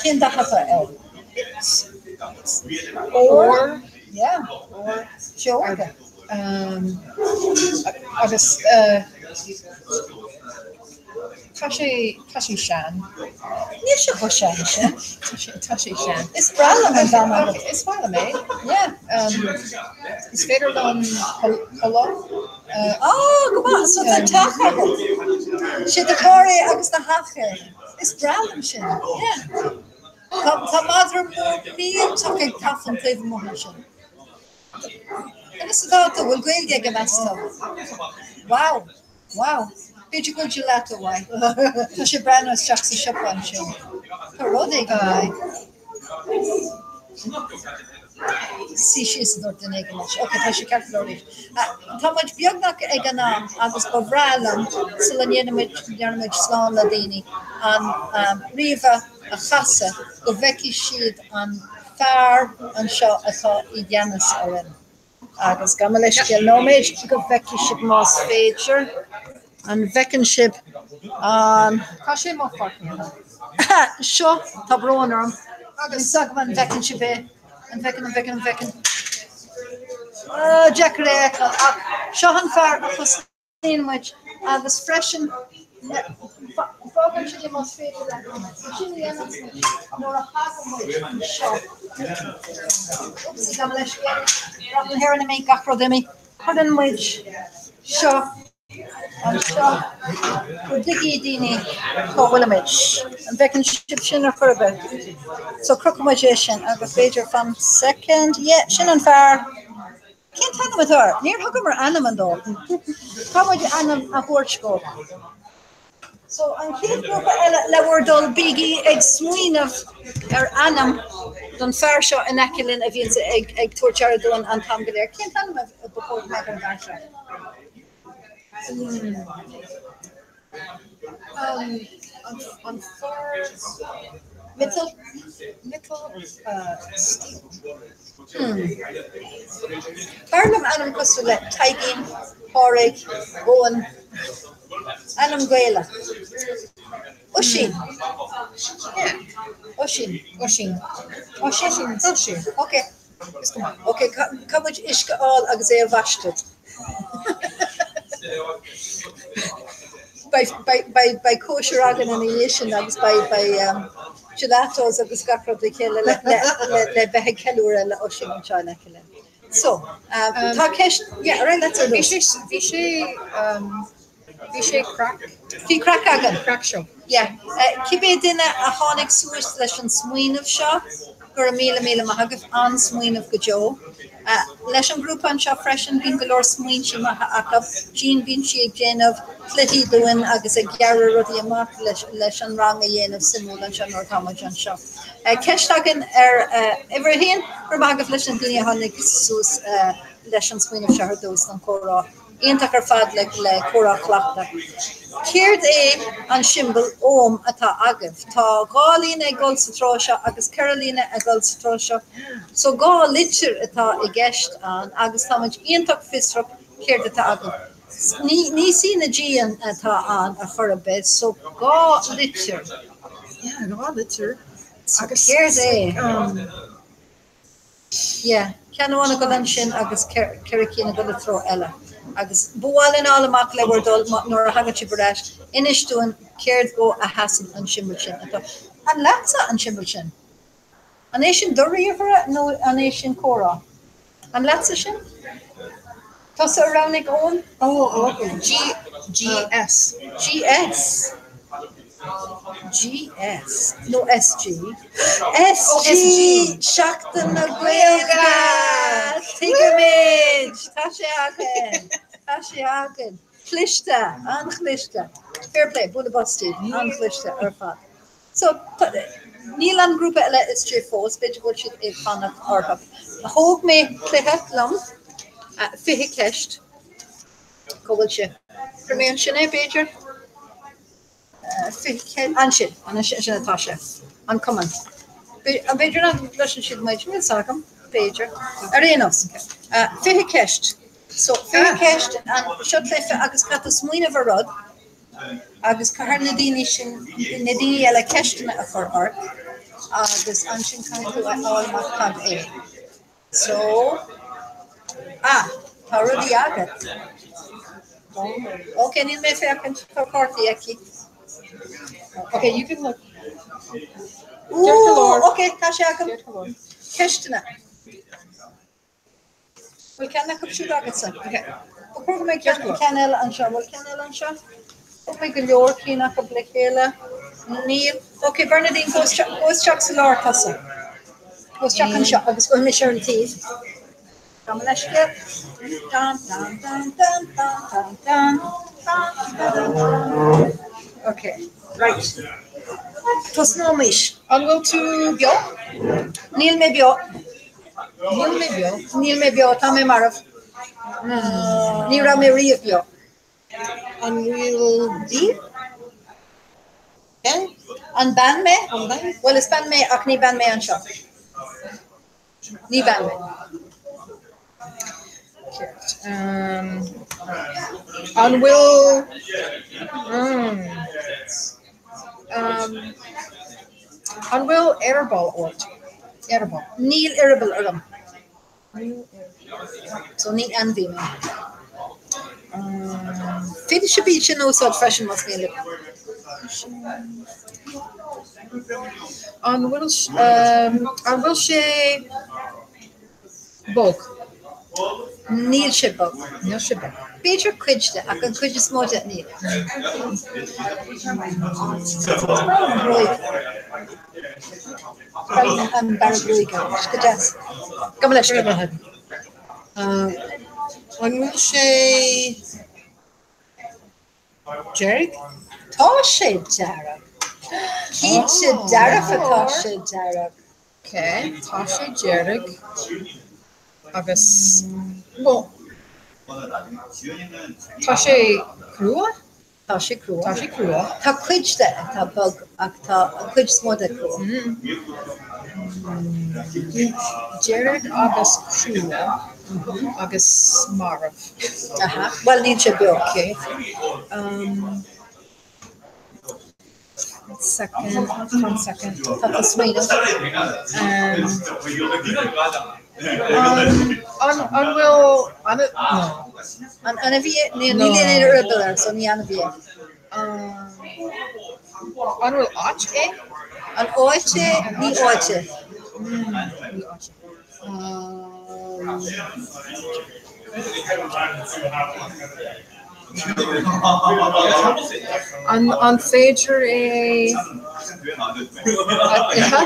Cén dath atá air? It's Ór? Yeah. Ór. Seoirse. Agus tá sé tá sé sean. Níl sé chomh sean sin. Tá sé tá sé sean. Is breá liom an veain agat. Is maith liom é. Yeah. Is féidir liom codladh. Ah, go maith. So tá teach agat. Sé do charr é agus do theach é. Is breá liom sin. Yeah. Tá tá madra mór millteach ag tafann taobh amuigh ansin. Conas atá tú? Bhfuil Gaeilge aige meas tú? Wow! Wow! B'fhéidir go bhfuil gelato uaidh. Tá sé ag breathnú isteach sa siopa ansin. Tá rud éigin uaidh. Suigh síos a dúirt duine éigin leis. Ok, tá sé ceart go leor arís. Tá muid beagnach ag an am agus ba bhreá liom, sula ndéarfaimid slán le daoine, an ríomhaire a chasadh go bhfeicfidh siad an fear anseo atá i gceannas orainn. Agus gabh mo leithscéal nóiméad go bhfeicfidh sibh más féidir. An bhfeiceann sibh an. Tá sé mo pháirtnéir. Seo, tá brón orm. Agus. Níl 's agam an bhfeiceann sibh é. An bhfeiceann, an bhfeiceann, an bhfeiceann. Deacair é a fheiceáil ach seo an fear a chosnaíonn muid agus freisin fágann sin más féidir leat sin a dhéanann muid nuair a thagann muid anseo. Oopsie, gabh mo leithscéal. Brat na hÉireann imithe, gach rud imithe. Cuireann muid seo anseo go dtuigfidh daoine cá bhfuilimid. An bhfeiceann sibh sin ar chor ar bith? So crochfaidh muid é sin agus b'fhéidir fan soicind, yeah, sin an fear. Cén t-ainm atá air? Níor thugamar ainm dó. Caithfidh muid ainm a thabhairt dó. So an chéad ghrúpa eile le bhur dtoil bígí ag smaoineamh ar ainm don fear seo in aice linn a bhíonns ag ag tabhairt aire dúinn an t-am go léir. Cén t-ainm a ba chóir go mbeadh ar an bhfear seo? An fear. Miotal? Miotal Steel. B'fhearr liom ainm cosúil le Taidhgín, Pádraig, Eoin. Ainm Gaelach. Oisín. Oisín. Oisín. Oisín. Oisín. Ok. Is go maith. Ok, caithfidh muid uisce a fháil agus é a bhaisteadh. Beidh cóisir againn ina dhiaidh sin agus beidh gelatos agus gach rud le chéile le bheith ag ceiliúradh le Oisín anseo in aice linn. So, tá ceist, yeah, all right, let's Bhí sé, bhí sé, bhí sé craic. Bhí craic againn. Craic seo. Yeah. Cibé duine a tháinig suas leis an smaoineamh seo, go raibh míle míle maith agaibh, an-smaoineamh go deo. Leis an ngrúpa anseo freisin, bíonn go leor smaointe maithe acu. Jean, bíonn sí ag déanamh cluichí dúinn agus ag gearradh rudaí amach leis an rang a dhéanamh suimiúil anseo nuair atá muid anseo. Ceist againn ar uimhir a haon, go raibh maith agaibh leis na daoine a tháinig suas leis an smaoineamh seo ar dtús don chomhrá. Iontach ar fad le le comhrá a chleachtadh. Céard é an siombal Ogham atá agaibh? Tá 2 líne ag dul sa treo seo agus 4 líne ag dul sa treo seo. So 2 litir atá i gceist ann agus tá muid iontach fiosrach céard atá agaibh. Ní ní C na G an atá ann ar chor ar bith, so 2 litir. Yeah, 2 litir. So céard é? Yeah, ceann amháin ag dul ansin agus 4 cinn ag dul i treo eile. Agus ba mhaith linn fháil amach le bhur dtoil nuair a thagann sibh ar ais, inis dúinn céard dhó a sheasann an siombal sin. Atá, an leatsa an siombal sin? An é sin do ríomhaire nó an é sin comhrá? An leatsa sin? Tusa a roghnaigh Ogham? Oh, okay. G, G, S. G, S. G, S. Nó S, G. S, G! Seachtain na Gaeilge! Tuigimid! Tá sé againn! Tá sé againn! Cliste! An-chliste! Fair play, bualadh bos daoibh. An-chliste ar fad. So, níl an grúpa eile istigh fós, b'fhéidir go bhfuil siad ag fanacht orthu. Thóg mé cluiche liom, 20 ceist, cá bhfuil sé? Chuir mé ansin é, b'fhéidir? 20 ceist, ansin, ansin atá sé, an cumann. B'fhéidir nach gcloiseann siad muid, níl 's agam, b'fhéidir. Ar aon nós, 20 ceist. So, 20 ceist, seo cluiche agus caithfidh tú smaoineamh ar rud, Agus caithfidh na daoine sin, na daoine eile ceisteanna a chur ort agus ansin caithfidh tú a fháil amach cad é. So, ah, tá rudaí agat. Ok, níl mé ag féachaint, tá cártaí aici. Ok, you can look. Ooh, ok, tá sé agam. Ceisteanna. Bhfuil ceann acu siúd agatsa? Ok. Ba chóir go mbeadh ceann, ceann eile anseo. Bhfuil ceann eile anseo? Thóg mé go leor cinn acu le chéile. Níl. Ok, Bernadine, gabh isteach, gabh isteach sa lár tusa. Gabh isteach anseo agus gabhfaidh mise ar an taobh. Gabh mo leithscéal. Dan, dan, dan, dan, dan, dan, dan, dan, dan, dan. Ok, right. Tosnóimis. An bhfuil tú beo? Níl mé beo. Níl mé beo. Níl mé beo, tá mé marbh. Ní raibh mé riamh beo. An bhfuil bean? Bean? An bean mé? An bean? Bhuel, is bean mé ach ní bean mé anseo. Ní bean mé. Ceart. An bhfuil An bhfuil eireaball ort? Eireaball. Níl eireaball orm. So ní ainmhí mé. Féadfaidh sibh iad sin a úsáid freisin más mian libh. An bhfuil an bhfuil sé Bog. Níl sé bog. Níl sé bog. B'fhéidir cuid de, ach an chuid is mó de, níl. An bearradh gruaige. Go deas. Gabh mo leithscéal. An bhfuil sé dearg? Tá sé dearg. Cinnte dearfa tá sé dearg. Ok, tá sé dearg agus, bhuel, tá sé crua? Tá sé crua. Tá sé crua. Tá cuid de atá bog ach tá an chuid is mó de crua. Dearg agus crua agus marbh. Aha, bhuel níl sé beo. Ok. Second, one second. Tá tú ag smaoineamh. An an bhfuil an no. An ainmhí é? Níl aon eireaball air, so ní ainmhí é. An bhfuil áit é? An áit é? Ní áit é. Ní áit é. An féidir é a ithe?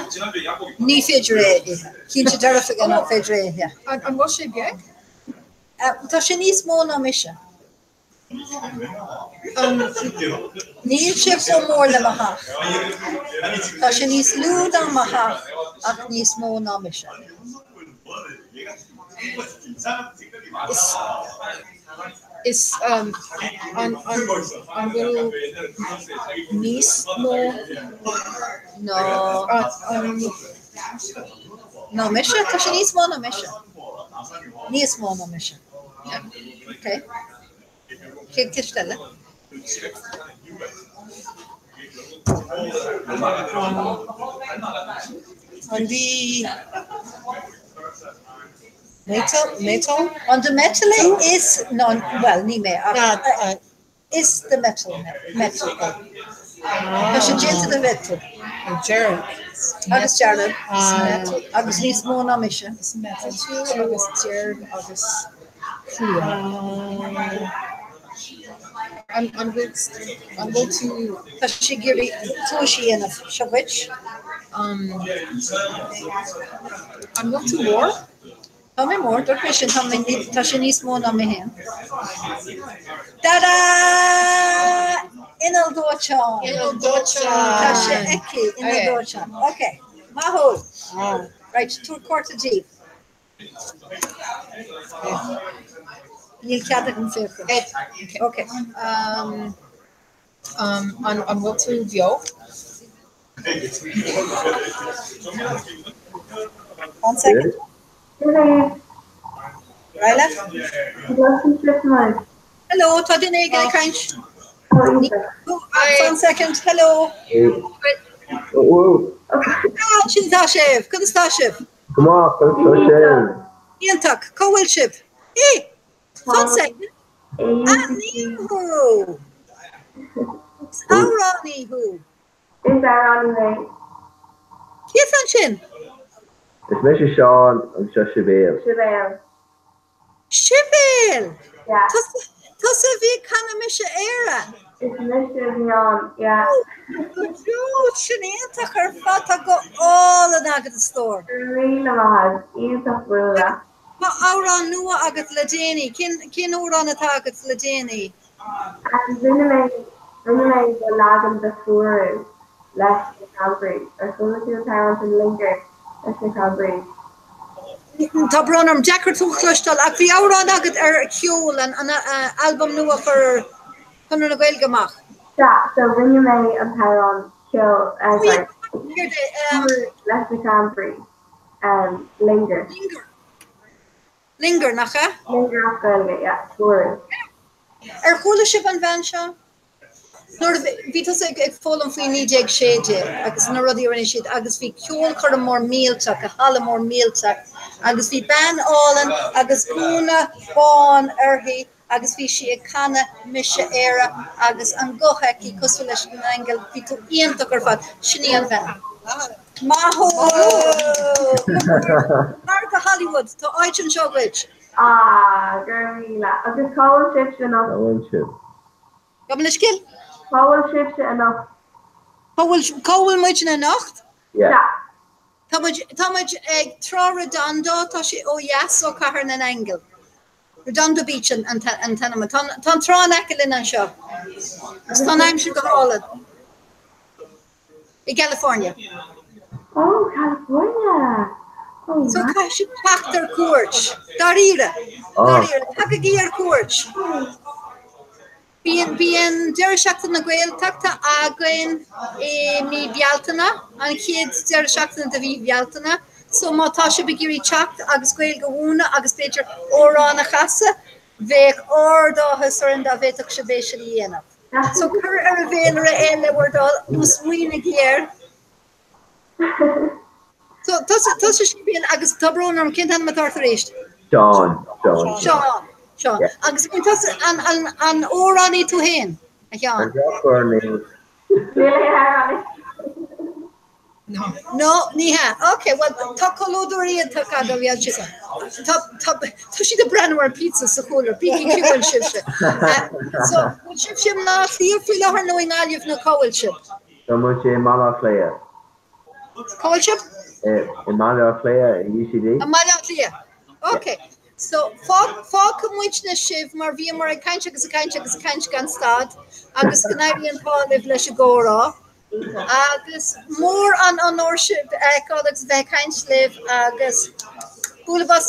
Ní féidir é a ithe. Cinnte dearfa nach féidir é a ithe. An bhfuil sé beag? Tá sé níos mó ná mise. Níl sé chomh mór le mo theach. Tá sé níos lú ná mo theach ach níos mó ná mise. Is an an an bhfuil níos mó ná ná mise? Tá sé níos mó ná mise. Níos mó ná mise. Ok. Chéad ceist eile. An de Metal? Metal? An de metal é? Is ná, bhuel, ní mé, ach is de metal metal é. Tá sé déanta de mhiotal. Dearg. Agus dearg. Agus níos mó ná mise. Is metal tú agus dearg agus crua. An an bhfuil an bhfuil tú. Tá sé ag iarraidh tomhais a dhéanamh. Seo dhuit. An bhfuil tú mór? Tá mé mór, dúirt mé sin, tá mé, tá sé níos mó ná mé féin. Tada! Inneall dóiteáin. Inneall dóiteáin. Tá sé aici, inneall dóiteáin. Ok, maith thú. Right, tabhair cárta di. Níl cead agam féachaint. Ok. An bhfuil tú beo? One second. Ryla? Hello, tá duine éigin ag caint. One second, hello. Ah, sin tá sibh, conas tá sibh? Go maith, conas tá sibh? Iontach, cá bhfuil sibh? Eh, One second. Aithním thú! Is amhránaí thú. Is amhránaí mé. Cé atá ansin? Is mise Seán agus seo Sibéal. Sibéal. Sibéal! Yeah. Tusa a bhí ag canadh Mise Éire. Is mise a bhí ann, yeah. Go sin iontach ar fad, tá guth álainn agat a stór. Go raibh míle maith agat, iontach bualadh. Tá amhrán nua agat le déanaí. Cén amhrán atá agat le déanaí? Rinne mé rinne mé mo leagan de Fuarú leis na Cranberries. Ar chuala tú an t-amhrán sin Linger leis na Cranberries? Tá brón orm, deacair tú a chloisteáil, ach bhí amhrán agat ar Ceol, an albam nua a chuir Conradh na Gaeilge amach. Sea, so rinne mé an t-amhrán Ceol, sorry, Fuarú leis na Cranberries. Linger. Linger. Linger, nach ea? Linger as Gaeilge, yeah, Fuarú. Ar chuala sibh an bhean seo? Nuair a bhí tusa ag foghlaim faoi 1916 agus na rudaí a rinne siad agus bhí ceolchoirm mór millteach i halla mór millteach agus bhí bean álainn agus gúna bán uirthi agus bhí sí ag canadh Mise Éire agus an guth aici cosúil leis an aingeal, bhí tú iontach ar fad, sin í an bhean. Maith thú! Tar go Hollywood, tá áit anseo dhuit. Ah, go raibh míle. Agus cá bhfuil sibhse anocht? Cá bhfuil sibh? Gabh mo leithscéal? Cá bhfuil sibhse anocht? Cá bhfuil, cá bhfuil muidne anocht? Yeah. Sea. Tá muid, tá muid ag Trá Redondo, tá sé ó dheas ó Cathair na nAingeal. Redondo Beach an t-ainm. Tá an trá in aice linn anseo agus tá an aimsir go hálainn i gCalifornia. Oh, California! Oh, So caithfidh sibh teacht ar cuairt. Dáiríre. Dáiríre. Tagaigí ar cuairt. Bíonn bíonn deireadh seachtaine na Gaeltachta againn i mí Bealtaine, an chéad deireadh seachtaine de mhí Bhealtaine. So má tá sibh ag iarraidh teacht agus Gaeilge a mhúineadh agus b'fhéidir amhrán a chasadh, bheadh ard-áthas orainn dá bhféadfadh sibh é sin a dhéanamh. So cuir ar an bhféilire é le bhur dtoil nó smaoinigí air. So tusa tusa Sibéal agus tá brón orm cén t-ainm atá ort arís? Seán, Seán. Seán, Seán. Yeah. Agus an tusa an an an amhránaí tú féin, a Sheáin? An drochuair níl. Níl aon amhránaí. No. No, ní hea. Ok, well tá comhluadar iontach agam, bhí siad. Tá tá tá siad ag breathnú ar pizza sa chúlra, bígí ciúin sibhse. So, bhfuil sibhse i mBleá Cliath faoi láthair nó i nGaillimh nó cá bhfuil sibh? Tá muid i mBaile Átha Cliath. Cá bhfuil sibh? I mBaile Átha Cliath, i UCD. I mBaile Átha Cliath. Ok. So, fágfaidh muidne sibh mar bhíomar ag caint agus ag caint agus ag caint gan stad agus go n-éirí an t-ádh libh leis an gcomhrá. Agus mór an onóir sibh a fheiceáil agus a bheith ag caint libh agus bualadh bos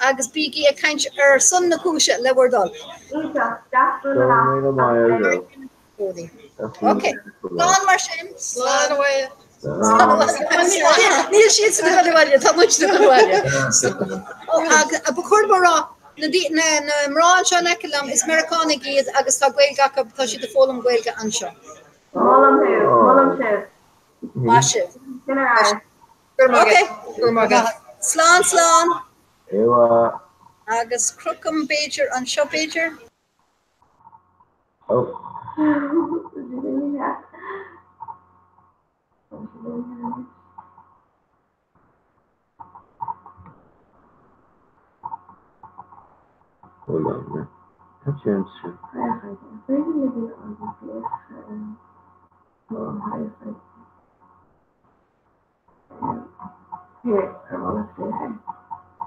Agus bígí ag caint ar son na cúise le bhur dtoil. Iontach, gach Go raibh míle maith agat. Ok, slán mar sin. Slán abhaile. Níl siadsan ag dul abhaile, tá muid ag dul abhaile. Ó, agus ba chóir dom a rá, na mná anseo in aice liom, is Meiriceánaigh iad agus tá Gaeilge acu, tá siad ag foghlaim Gaeilge anseo. Molaim thú, molaim sibh. Maith sibh. Sin ar aghaidh. Go raibh maith agat. Go raibh maith agat. Slán, slán. Ewa. Agus crochaim b'fhéidir anseo b'fhéidir. Oh. Hold on now. Tá sé ansin.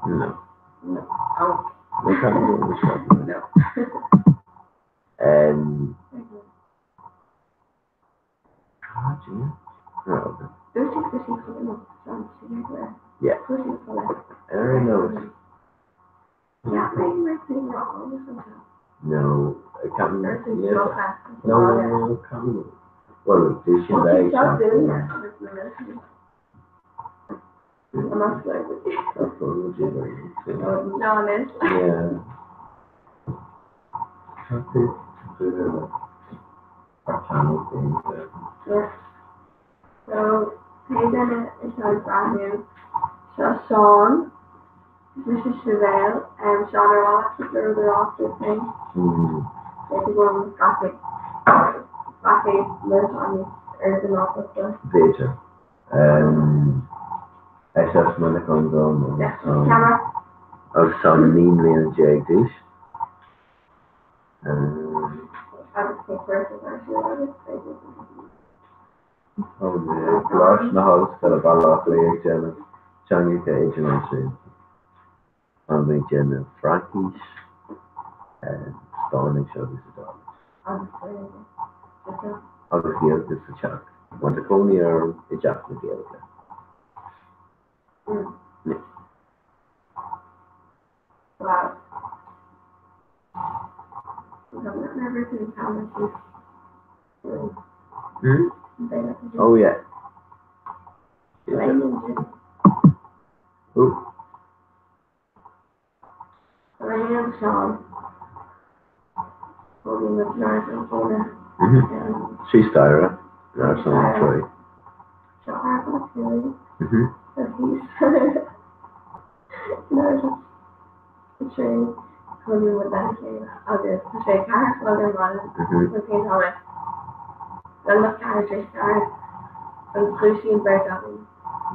No. No. Oh. We can't do it No. Um, ah, gee. Oh, okay. Yeah. I know. No, I can't. Yeah. No, no, no, can't. Well, this is very Yeah. Our channel thing. Yeah. So, pé duine atá ag breathnú, seo Seán, is mise Sibéal, Seán ar mhaith leat cúpla rud a rá faoi féin? B'fhéidir go bhfuil scaipeadh mar atá níos airde ná tusa. B'fhéidir. SS Minic an dom agus táim 19 mbliana d'aois. Agus cén cúrsa atá ar siúl agat? B'fhéidir. Tá mé i gColáiste na hOllscoile Baile Átha Cliath ag déanamh Teangacha Idirnáisiúnta. Tá mé ag déanamh Fraincis, Spáinnis agus Iodáilis. Agus Gaeilge sa teach. Agus Gaeilge sa teach. Mar tá cónaí orm i dTeach na Gaeilge. Wow. Never seen camera Hmm? Oh yeah. Oh. Sí staighre ar son an troid. Mhm.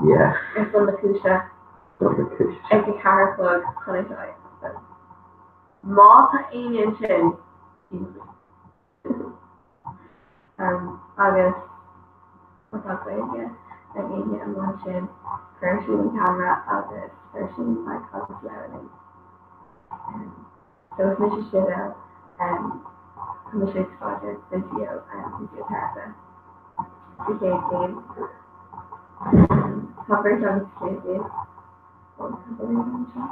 Yeah. Ar son na cúise. Son na cúise. Ag a 4 a chlog chun é seo. Má tá éinne ansin, Agus má tá Gaeilge ag éinne amuigh ansin, cuir ar siúl an ceamara agus cuir ar siúl an mic agus labhair linn. So is mise Sibéal, tá mise ag staidéar physio, physiotherapy sa chéad bhliain. Tá beirt againn sa chéad bhliain. Ó, tá duine anseo.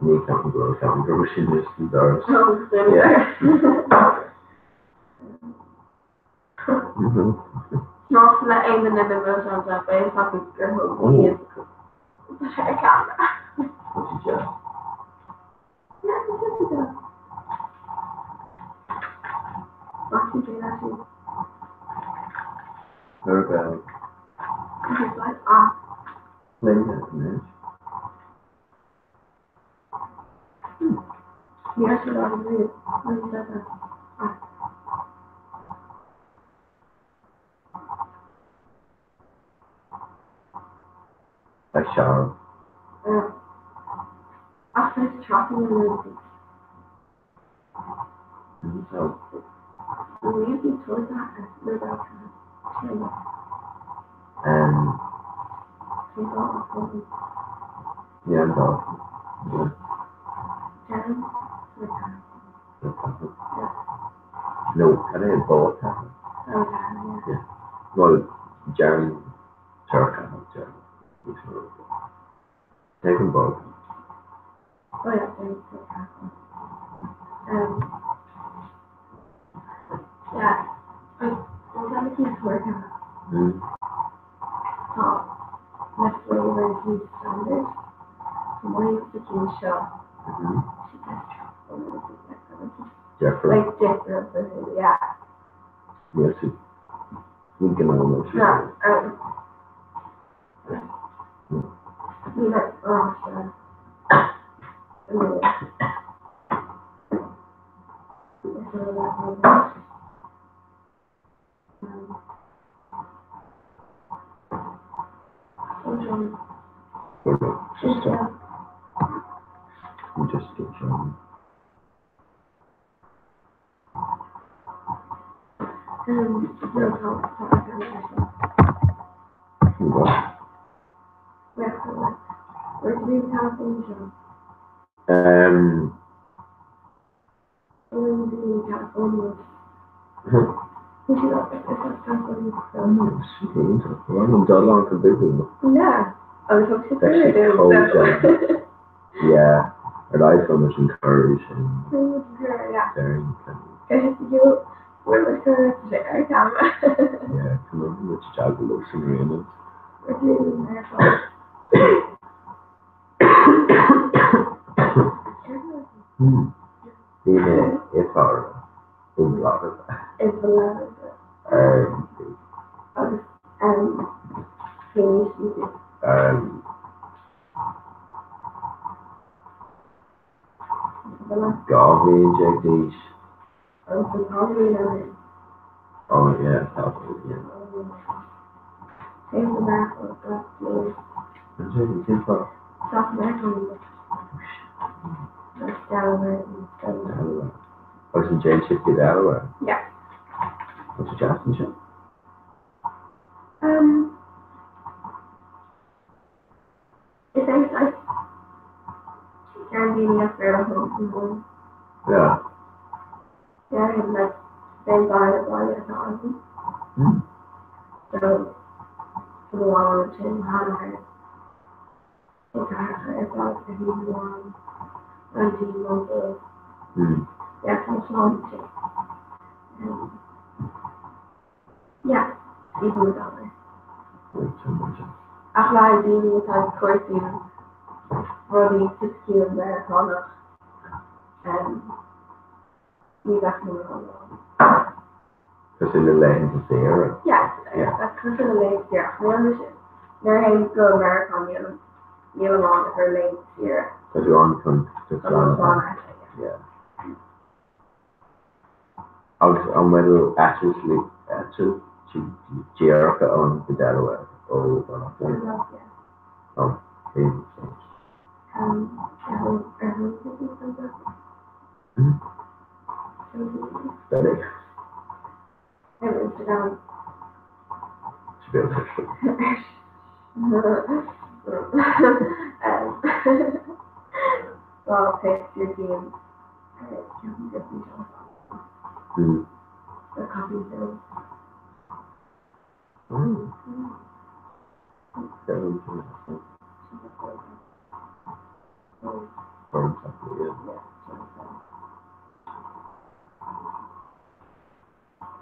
Ní ceapaim go bhfuil, ceapaim go raibh sin just an doras. Más le aon duine na milseáin seo, beidh a fhios acu gur thóg iad ar ceamara. Tá sí deas. Yeah, tá sí deas. Maith tú Jane Ashley. Ar bhealach. Ah. Linn anois. Beidh searg. Yeah, dog. Yeah. No, can I ball Yeah. Well, Jerry Turk, Jerry. Take them both. Oh yeah, sorry, yeah, like, tá cinn tuairthe. Tá na flavors níos standard. Tá mé sa cinn seo. Difriúil. Like different, yeah. Níl siad ní gnáth No, ní like oráiste. Just get some. What? Where do you California? Where do you California? Yeah, I was hoping to Yeah, ar iPhone is encouraging. Yeah. Very You were with her ar camera. Yeah, come on, which jog looks in Raymond. We're doing there. Bhí mé i um lá. Is the love. Agus finish 12 bhliain d'aois. Agus an t-am in Oh yeah, probably, yeah. Same America, that's Cén fáth? South America. That's Delaware and Delaware. Agus an dtéann sibh go Delaware? Yeah. Tá sé deas ansin? Is é like daoine as Béarla home. Yeah. Yeah, and like they buy it by it on. So for the long to Hannah about the one and the local yeah, so long to yeah, even without her. Ach le daoine atá ag cuartú rudaí fisiciúil Meiriceánach ní bheadh mórán ann. Cosúil le laethanta saoire? Yeah, cosúil le laethanta saoire. Ach níl mise, nuair a théim go Meiriceá níl níl ann ach ar laethanta saoire. Tá tú ann chun do Chun mo chlann chlann a fheiceáil, yeah. Agus an bhfuil eitiltí díreacha ann go Delaware ó Bhaile Átha Cliath? Yeah. Oh, cén Beidh. Ar Instagram. Well, picture being the coffee film.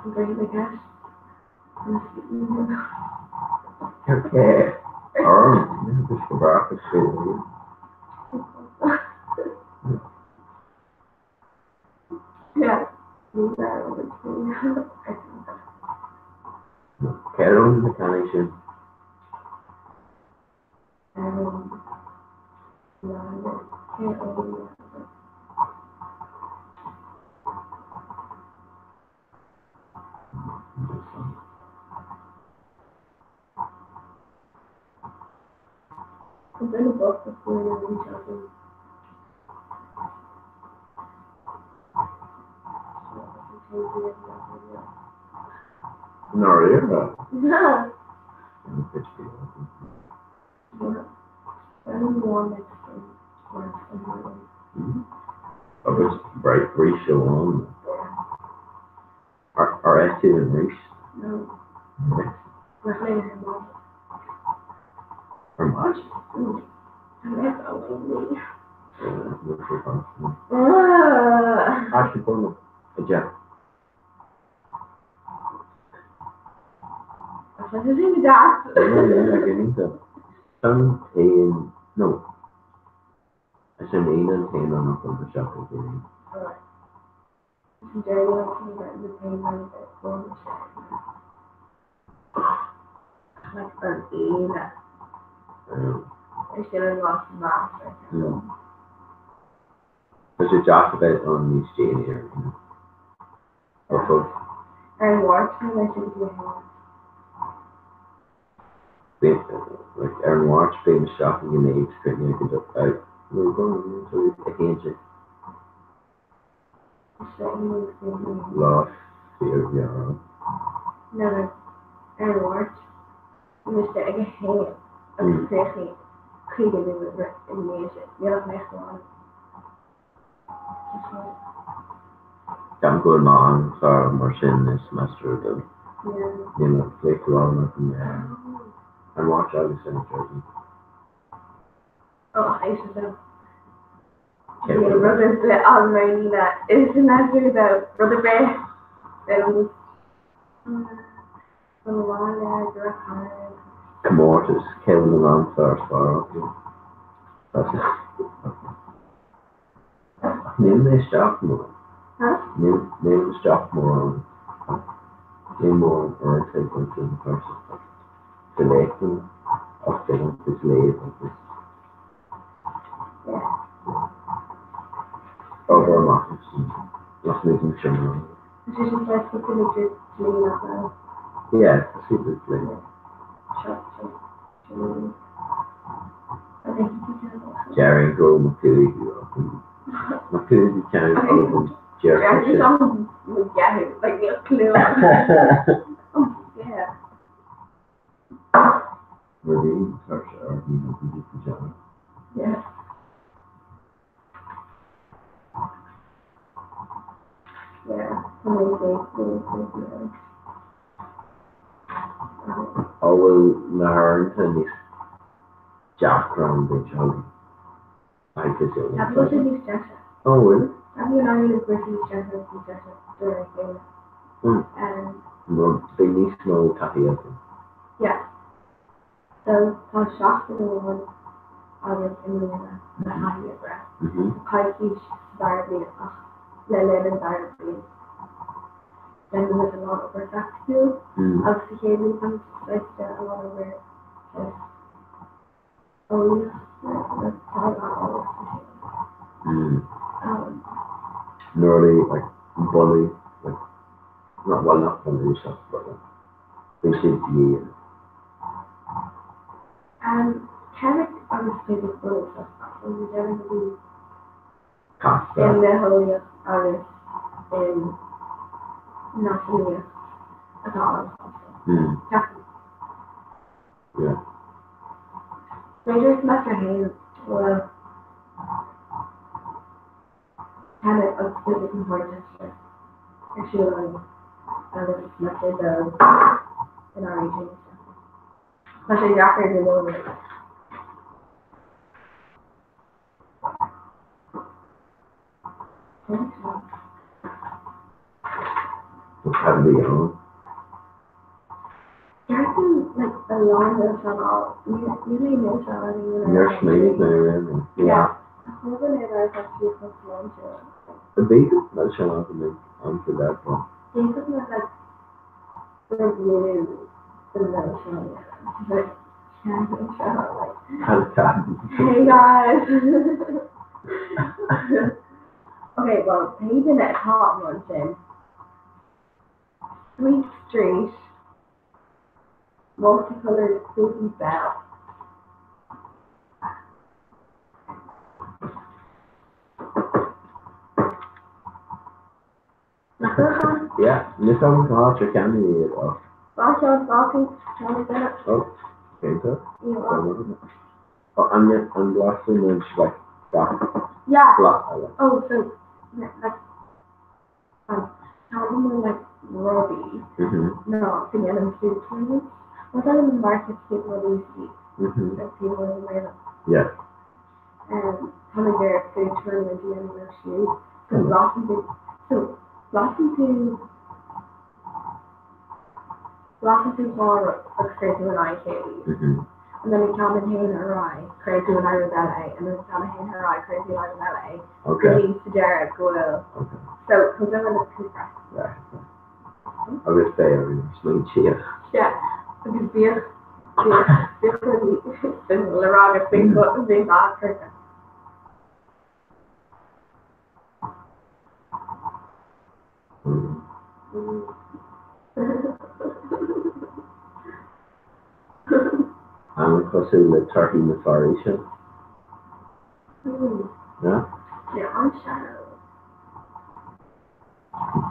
I'm going to cash. Okay. Arm, just go back and see. Yeah. Céard na cannaí sin? I'm going to book before you reach out to Ndáiríre? Yeah. Yeah. I'm one next to work Agus bright rís amháin. Ar ith tú an rís? No. We're playing her mom. Ar maid? And that's only me. sé fásta. Actually, bun 10. Tá sé sin go deas. Yeah, yeah, iontach. An t-aon, no, is an Aoine an t-aon lá nach bhfuil isteach ag daoine. Is an deireadh an t-aon lá nach bhfuil isteach Like an Aoine. Is sin an lá sa meas. Tá sé deas a bheith ann níos déanaí ar an Aoine. Ar fud. Ar an Mháirt ní bheidh sé go dtí a haon. Like ar an Mháirt bím isteach ag an éad cruinne go do nó go a haon déag. Lá fíorghearr. No, ar an Mháirt bhí mise ag a haon agus críochnaigh 50 nóiméad ina dhiaidh sin. Níl ach leath amháin. Ceapaim go bhfuil m'amchlár mar sin i semester a dó. Níl ach léacht amháin agam ar an Mháirt agus ar an Déardaoin. Ó, éist liom. Níl rud ar bith agam ar an Aoine i semester a dó. Rud ar bith. Comórtas, cé bhfuil an amchlár is fearr acu? Ach níl mé isteach mórán. Níl mé isteach mórán. Níl mórán uaireanta ag baint leis an chúrsa de léachtanna ach déanamh is léamh agus obair amach lasmuigh den seomra ranga. Tá sé sin saghas cúpla litir dlí nach bhfuil? Yeah, tá cúpla dlí. Seo, seo, seo. Déarfainn go bhfuil mo chúigiú agam. Mo chúigiú ceann agam déarfá sin. Mo dheathair, like níl clue agam. Yeah. Nuair a bhíonn tuirse ort ní thugann tú faoi deara. Yeah. An bhfuil na huaireanta níos deacra an bhfuil Ó bhfuil? Beidh níos mó taithí agam. So tá seachtain amháin agaibh i mbliana le taithí a bhreith. Tá coicís sa dara bliain ach le linn an dara bliain déanann muid a lán obair phraiticiúil agus sa chéad bhliain tá muid saghas déanamh a lán obair saghas eolaíochta agus tá a lán eolas sa chéad bhliain. Normally like bunú like not well not bunú stuff but like Bhí siad dian. Ceimic agus fisic bunúsach ach an deireadh a bhí Casta. i mbitheolaíocht agus in anatamaíocht atá an-chasta. Ceapaim. Yeah. B'fhéidir semester 1 bhfuil Ceimic agus Fisic na hArdteiste ar siúl againn agus semester 2 in REG isteach. Tá sé deacair go leor. Cad a bhí ann? Ceapaim like a lán milseán níl aon milseán againn. Níor smaoinigh mé air. Yeah. Bhí milseán agam ag am faoi leith but. D'fhéadfadh mé like review the milseán like Cad atá? Hey guys! Okay, well, pé duine atá amuigh ansin, Sweet Street, Multicoloured Busy Bell. Nach bhfuil sé? Yeah, níl 's agam cá háit ar cheannaigh mé iad ach. Bá cheann, bá cheann, ceann duine. Oh, cinnte. Oh, an an mblasann muid like gach Yeah. blas eile. Oh, so, yeah, like, ceann de like rudaí ná go ndéanaim food tournaments. Má tá an market people rudaí like people in Ireland. Yeah. Tá mé ag iarraidh food tournament a dhéanamh leo siúd. So lasann tú, so lasann tú, lasann tú dhá rud agus cuireann tú in aghaidh a chéile iad. And then an ceann a théann ar aghaidh, cuireann tú in aghaidh rud eile é, and then an ceann a théann ar aghaidh, cuireann tú in aghaidh rud eile é. Go dtí sa deireadh go bhfuil, so tá dóthain le cúpla. Right. Agus beidh orainn smaointíoch. Sea, agus bíodh, bíodh, bíodh rudaí suimiúil le rá agat faoin faoin bhlas coirce. An-chosúil le torthaí na foraoise. No? Yeah, an-searbh.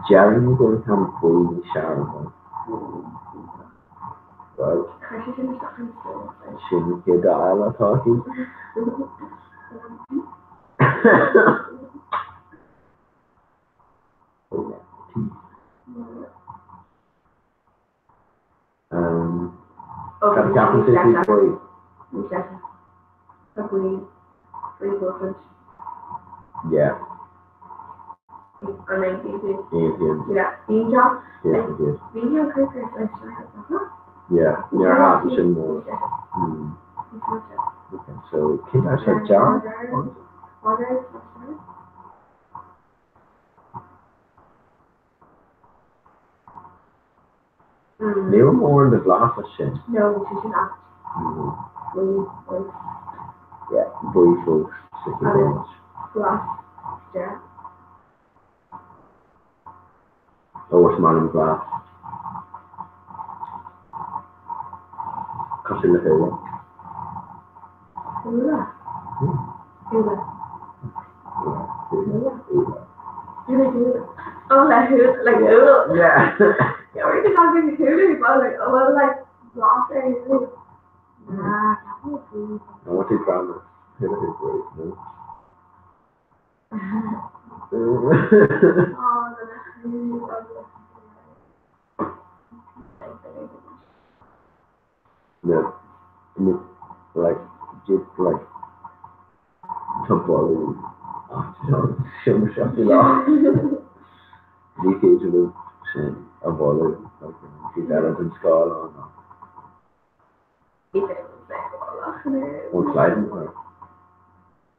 Déarfainn go bhfuil an ceann buí níos searbha. Bhuel. Chuir sé sin isteach an stól. Sin an chéad dath eile atá aici. Cad a cheapann tú faoi bhuí? Ní deise. Tá buí faoi bhuachaint. Yeah. An aontaíonn tú? Aontaím. Yeah. Bíonn job. Yeah, I did. Bhí an cur leis seo. Yeah, níor thaithin sin mór. Okay, so cén dath seo dearg? Ní raibh mórán de bhlas as sin. No, bhí sé sin ait. Buí, buí. Yeah, buí fós sa chéad áit. Glas deireadh. Ó, is maith liom glas. Cosúil le húlla. Úlla? Úlla. Úlla. Úlla. Úlla. Oh, le húll, like úll. Yeah. Yeah, we're just talking hulu, but like, oh, well, like, blas ar hulu. Ah, ceapaim I want to drama. Hula hoop race, no? Oh, the hulu. No. No. Like, just like, tá boladh sin seo faoi láthair. Ní féidir liom sin a mholadh like, an taobh eile den scáileán ach Ní féidir liom bheith ag ón slide or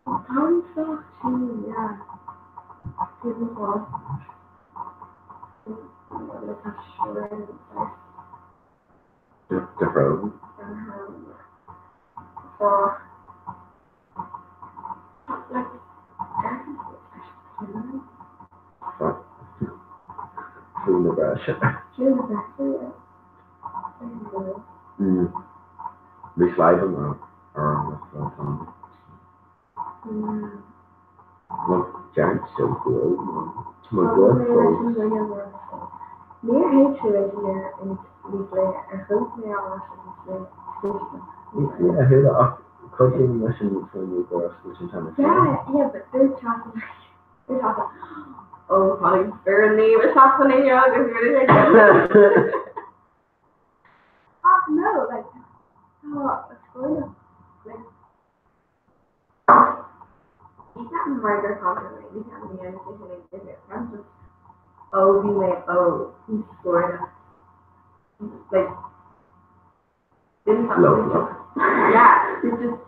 Tá sách tinn, yeah. Cé na fáth? Le tá sure de shrón. Clú na breise. Bhí slide an ar an t-am. Well, dearn so cool, Tá mo ghuth fós. Níor thuig sé leis an níos luaithe ar chuala mé á rá sin níos luaithe. Yeah, chuala ach cuidíonn leis an fuinneog gur oscailt an t-am Yeah, yeah, but dúirt Treasa dúirt Treasa oh tháinig foireann Naomh isteach san fhuinneog agus rinne sé Ach no, like tá scoil like Ní ceapaim mar gur caithfidh mé, ní ceapaim go ndéanfaidh sé sin aon difear. I'm just ó bhí mé óg, bhí scóranna like didn't have Low low. Yeah, it's just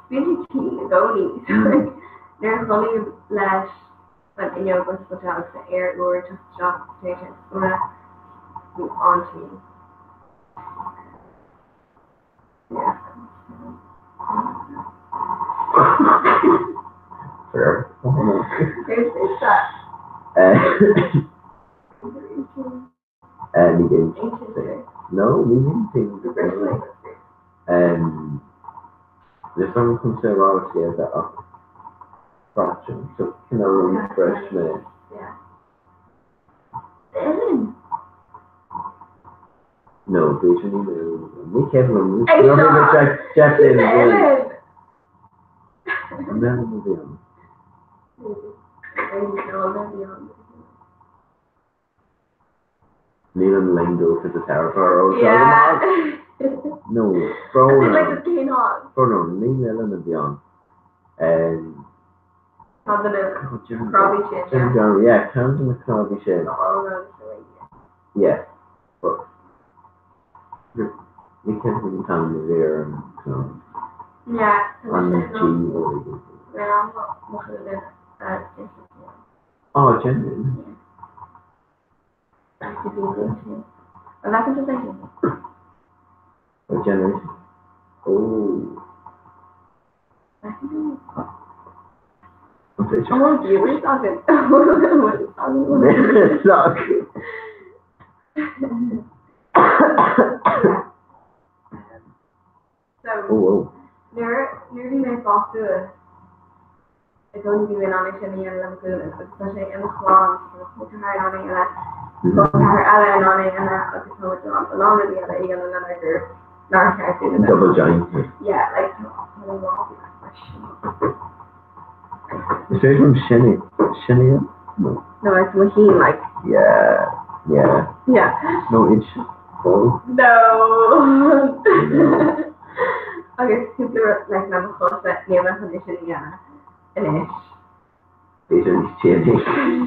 bíonn sé tinn i gcónaí. So like nuair a chodlaím leis an fhuinneog oscailte agus an aer úr ag teacht isteach tar éis an scór, bhí an-tinn. Fair. Ní gé. No, ní haontaím go gcéile. Is an chun sé rá scéalta ach freisin, so cineál bhris mé. No, b'fhéidir ní mé. Ní céad liom. Ní Jeff David An mbeidh mo bhí ann? Níl an lingo fisiteiripeoir ó seo go maith. No, brón orm. Brón orm, ní milleán a bhí ann. Um, Ceann de na cnámhaí sin, yeah. Ceann, yeah, ceann de na cnámhaí sin. Yeah, but ní ceann an t-am a bhí ar an cnámh. Yeah, An G ó Oh, genuine. Oh, generation. Oh. An bhfuil viewers againn? Suck. So, Oh, oh. nuair nuair a bhí mé ag fás suas, i gcónaí bhí mé in ann é sin a dhéanamh le mo ghualainn agus tá sé i mo chlann, tá mo dheartháir in ann é a dhéanamh, tá mo dheartháir eile in ann é a dhéanamh agus tá muid in ann a lán rudaí eile a dhéanamh lenár gcorp nár cheart dúinn a bheith. Double joint. Yeah, like tá tá na lámha mar sin. Is féidir liom sin sin a dhéanamh? No. No, it's mo chinn, like. Yeah, yeah. Yeah. No, it's oh. No. Agus cúpla rud like le mo chosa níl mé chun é sin a dhéanamh anois. B'fhéidir níos déanaí.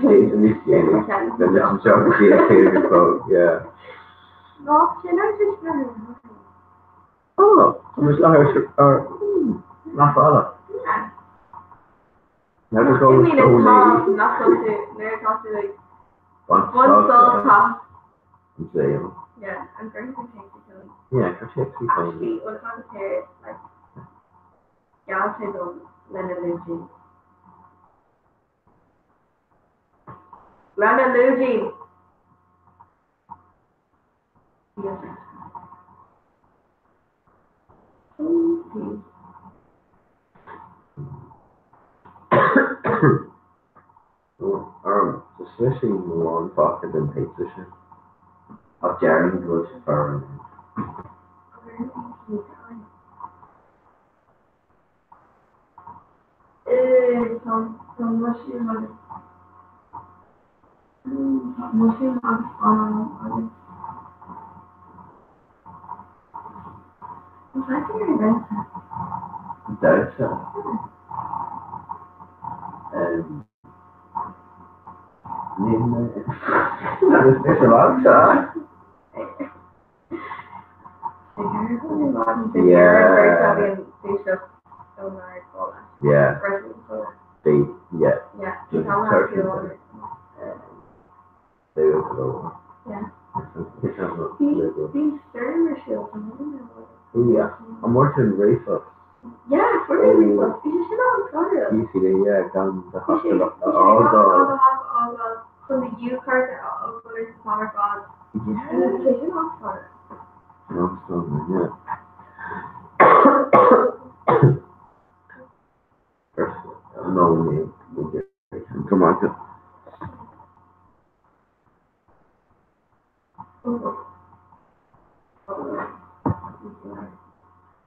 B'fhéidir níos déanaí. Bheidh an seo go dtí a chéile go yeah. Ná sin ar sin sin. Oh, tá muid láthair ar nach fada. Yeah. Never go I mean, so it's late. nach bhfuil tú nuair atá tú ag Baint baint sult sult as. An saol. Yeah, I'm going to take the film. Yeah, tá sé trí féin. Actually, bhfuil tá go céir, like, gheall sé dom lena lúidín. Lena lúidín! Orm, tá slisín lán fágtha den pizza sin. Ach déarfainn go bhfuil sé fearr anois. Damhsa? Níl mé. Is é damhsa? Yeah. Yeah. They, yeah. Yeah. Just searching. They were low. Yeah. Yeah. Bhí stoirm ar siúl Yeah. I'm working Rafa. Yeah, for me, bhí sé sin an-scarúil. UCD, yeah, gan the Bhí sé Oh, God. chun na U-card a fháil ar ar fad. Yeah. Bhí sé sin an-scarúil. No, so, yeah. First, no, we come on.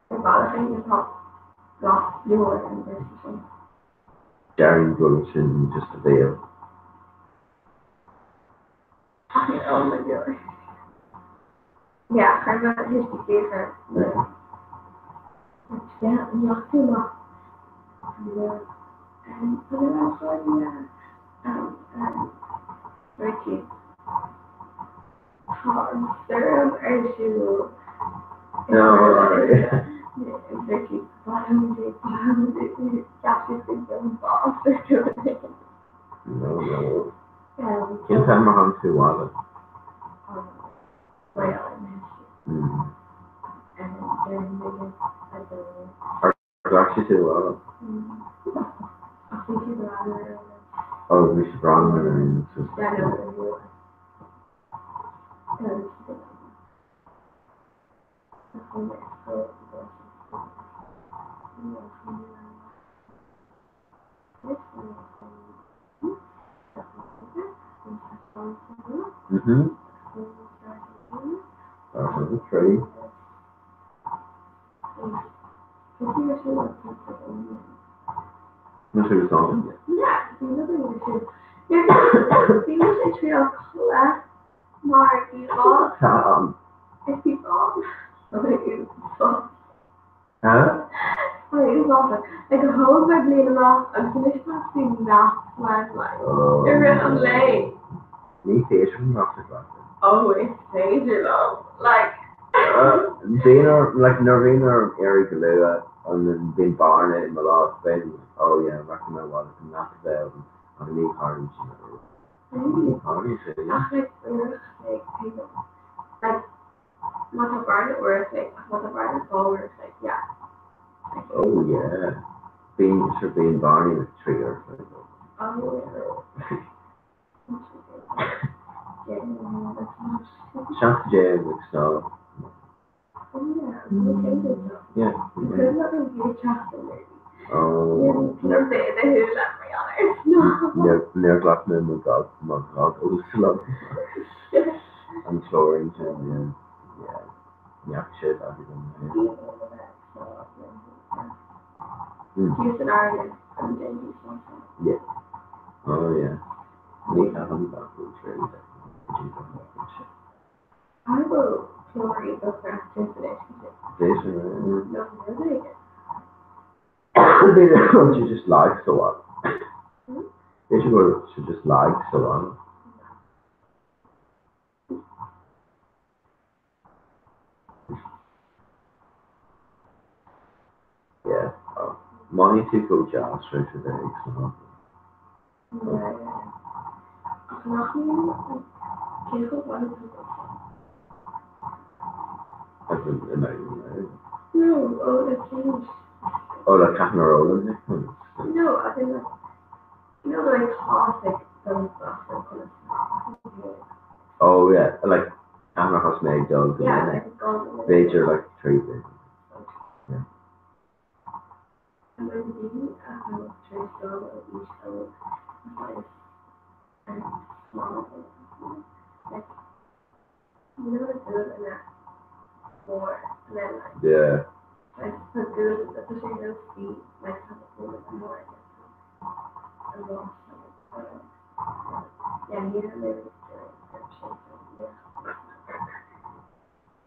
Ar bhealach éigin tá gach leor an véarsa sin. Darren Wilson just a veil. Oh my God. Yeah, chuir mé thuistí saothar le Yeah, nach tú maith. Ricky. Tá an stoirm ar siúl. No, alright. Ricky, Báis. No, no. Cén t-am a tháinig tú abhaile? Ar ghlac sí tú abhaile? Oh, bhí sí bran ar an Mhm. That's a tree. Nó sé song. Yeah, bhí mise ag triail codladh mar bhí lá Tá. bhí lá Huh? Úsáideach. Like thóg mé bliain amach agus anois tá sí nach uaim like i rith an lae. Ní féidir liom naps a ghlacadh. Oh is féidir liom like. Bíonn orm like nuair a bhíonn orm éirí go luath and then bíonn bearna i mo lá bíonn oh yeah rachaidh mé abhaile chun nap a bheith agam ach ní tharlaíonn sin ariamh. Really? Ní tharlaíonn sé yeah. Ach like uair a chloig like Má tá bearna uair a chloig ach má tá bearna 2 uair a chloig, yeah. Oh yeah. Bíonn, sure bíonn bearnaí like 3 uair a chloig ann. Oh yeah. 17 ag snámh. Oh yeah, Yeah. Oh, níor ghlac mé mo ghogals liom. An clóirín sin, yeah. Yeah. Ní fhaca sé dadaí liom féin. Yeah. Oh yeah. Ní chaithim goggles really. B'fhéidir go bhfuil sé just lag sa bhaile. B'fhéidir go bhfuil sé just lag sa bhaile. Yeah. Oh. Mothaíonn tú chomh deas tar éis a bheith ag snámh. As in, in aghaidh an lae. Oh, like cathain ar fhoghlaim mé conas. Oh yeah, like cathain ar thosaigh mé ag dul go minic. B'fhéidir like 3 bliana. Yeah. An raibh daoine a raibh tar éis dul ó aois óg a saghas snámh like you know the dúil ina mór and then like Yeah. like tá dúil tá sé ar nós bhí like tá dúil ina mór and then tá a lás yeah ní raibh mé ag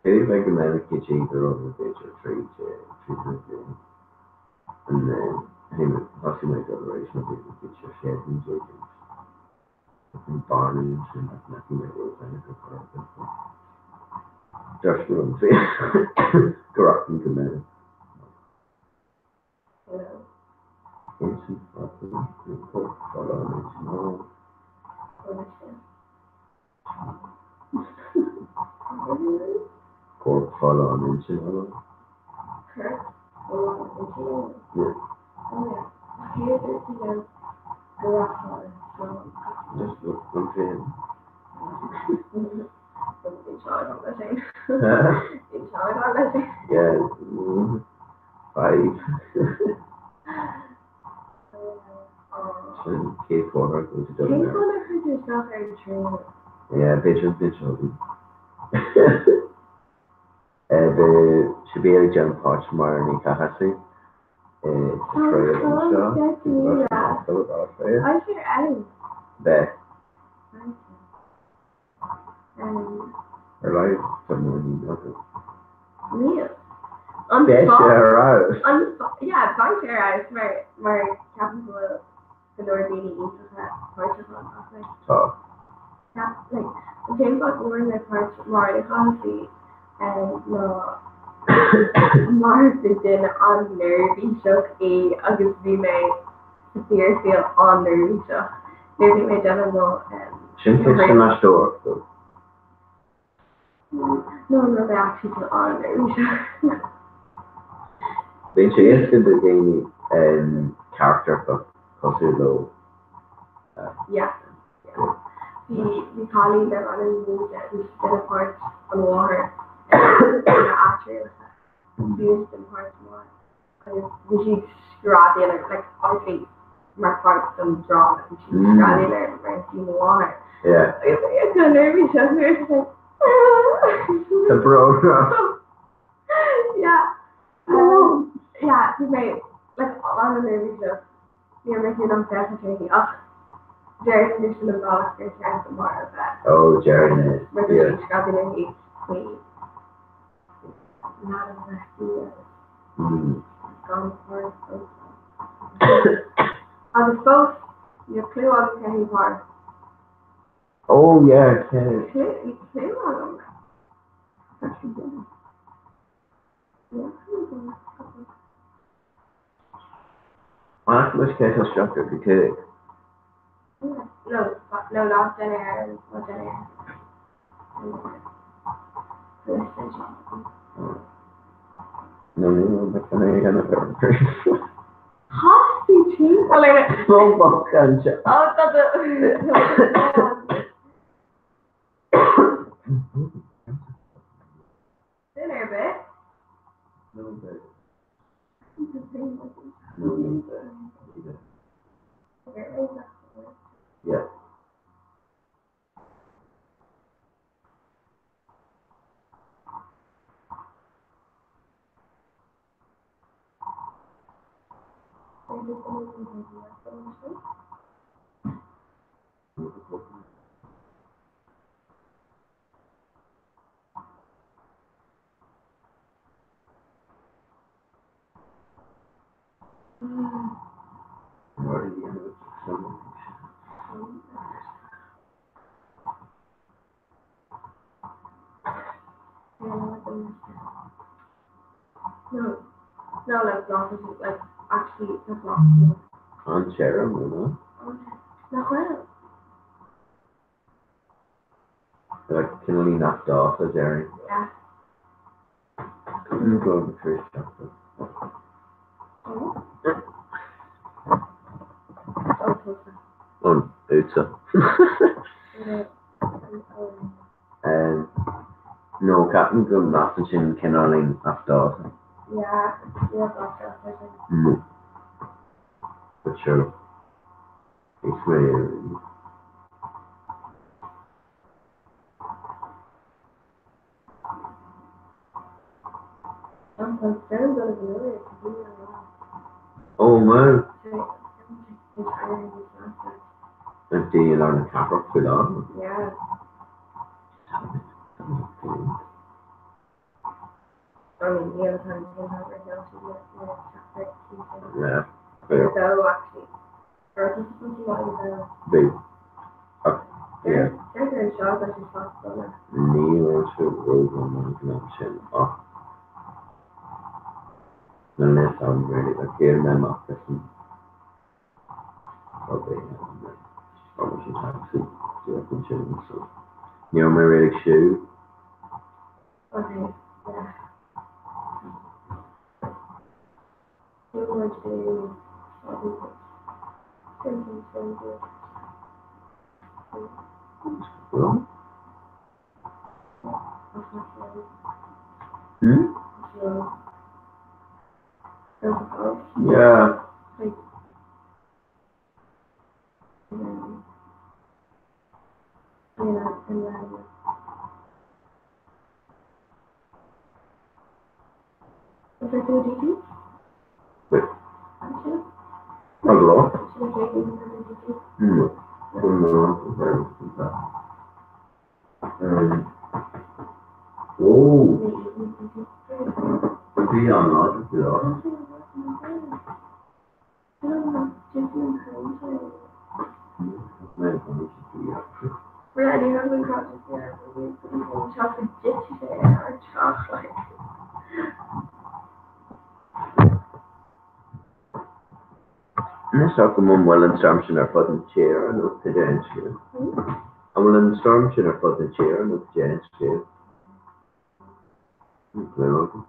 Cé bheidh go minic go dtí go raibh mé b'fhéidir 13, 13 bliain and then thosaigh mé ag dul arís nuair a bhí mé b'fhéidir 16 bliain d'aois. Bhí bearna ansin nach ndeachaigh mé rómhinic ar chor ar bith but deirtear liom féin go rachainn go minic. Corp folláin intinne. Just liom féin. Yeah. Five. Sin cé fógra go dtí dul ar. Yeah, b'fhéidir b'fhéidir. Bhí sí ag déanamh páirt Máire Ní Chathasaigh sa tsraith anseo. Bheith. Ar laghad tá muinín agat. Níl. An Beidh sé fáth ar fheabhas. An fáth yeah beidh sé ar fheabhas mar mar ceapaim go bhfuil go leor daoine iontacha páirteach ann ach like Tá. ceap like an t-aon fáth go bhfuair mé páirt Máire Ní Chathasaigh ná mar ba duine an-neirbhíseach í agus bhí mé sa bhfíorshaol an-neirbhíseach nuair a bhí mé ag déanamh mo Sin ceist san aisteoireacht though. No, no, bhí actually tú an-neirbhíseach. Bíonn sé éasca do dhaoine character a bheith cosúil leo. Yeah, yeah. Bhí bhí cailín darbh ainm Naoise, bhí sí ag déanamh páirt an mháthair ina atriallacha. Bhí sí ag déanamh páirt an mháthair. agus bhí sí ag screadaíl ar like obviously mar pháirt den dráma bhí sí ag screadaíl ar mar is í mo mháthair. Yeah. Agus like tá neirbhíseach nuair is like Tá brón orm. Yeah. Yeah, bhí mé like an-neirbhíseach. Ní raibh mé féin in ann féachaint uirthi ach déarfainn sin an bealach gur cheart do Máire a bheith. Oh, déarfainn é. Mar bhí sí ag screadaíl uirthi faoi gan pár fós. Agus fós, níl cliú agam cé hí Pár. Oh yeah, cé. Níl cliú agam. Tá sí duine. Níl cliú agam. Ach muis cé tá 75. No, no, not dinner, not dinner. No, no, no, Thosaigh timpeall ar an. Ó, tá do. Duine ar bith? Yeah. No, no, like block is like actually the block. An sérum nó? Nach bhfuil. Like cineál nach dá a Jerry. Yeah. Go the first Oh. An úta. No ceapaim go measann sin cineálín as dáta. Yeah, yeah, block off. No. But sure. It's really I'm concerned that it's really Oh man, Yeah. an dé ar na cathrach faoi lá. I mean, the other time we have right now, she's not Yeah, fair. So actually, or this is something like the Big. Yeah. They're in shock that she's possible. Ní raibh sé rómhan sin ach na leis am really a céir me amach leis an sin taxi sin so ní raibh mé really ag siúl. Okay, yeah. You want to Well, hmm? Yeah. Wait. Not at all. No. No. Oh, bhí an lá. Really, I'm going to chocolate or chocolate. Anois go an bhfuil an storm sin ar fud na tíre nó cad é an scéal? An bhfuil an storm sin ar fud na tíre nó cad é an scéal? Níl clue agam.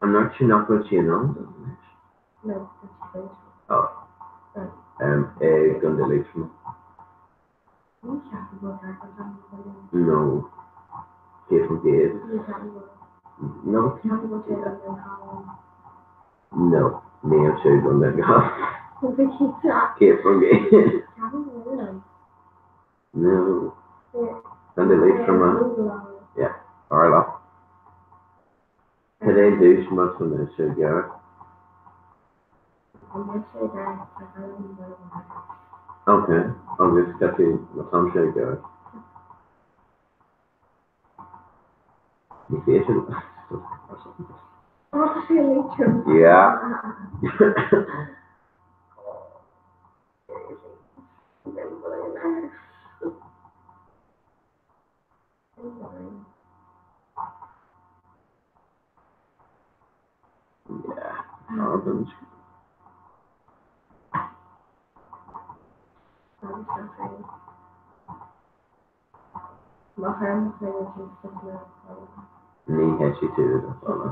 An ndúirt sí nach bhfuil sí in ann dul anois? No, that's strange. Oh. É gan de Liatroma. No. 100%. No. No. Níl sé gan de gas. 100%. No. Gan de Liatroma. Yeah. Arla. Cad é dúis mar san sé gearr? Okay, agus cad é má tá sé gearr? Ní féidir Oh, tá sé Liatroim. Yeah. Yeah. Albain. Ní heisi tú a fála.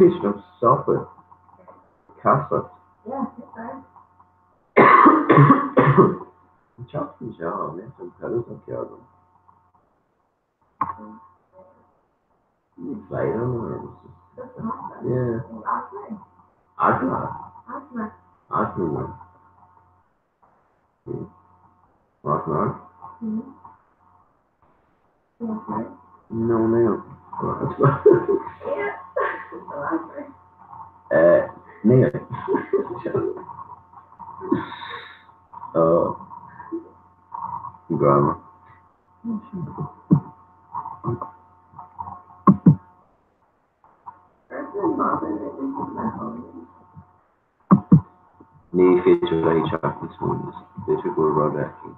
Is liom sopa casacht. An tseachtain seo, níl an peileadóir agam. Ní féidir Yeah. Eagla. Eagla. Rock No, níl. Níl. Oh. Grammar. Ní féidir léi teacht níos mó níos b'fhéidir go bhfuil rud aici.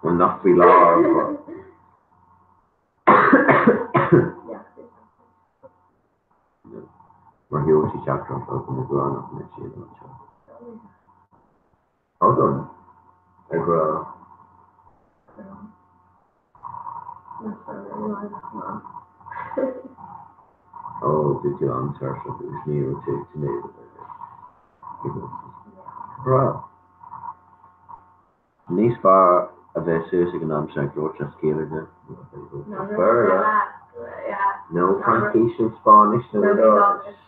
Bhuel, nach faoi láthair but. Mar gheobhaidh sí teachtaireacht agam ag rá nach mbeidh sí in ann teacht. Agam ag rá. Ó, bhí tú an-tuirseach agus ní raibh tú ag tnúth le bheith Breá. Níos fearr a bheith suas ag an am seo ag labhairt as Gaeilge nó Béarla nó Fraincis nó Spáinnis nó Iodáilis.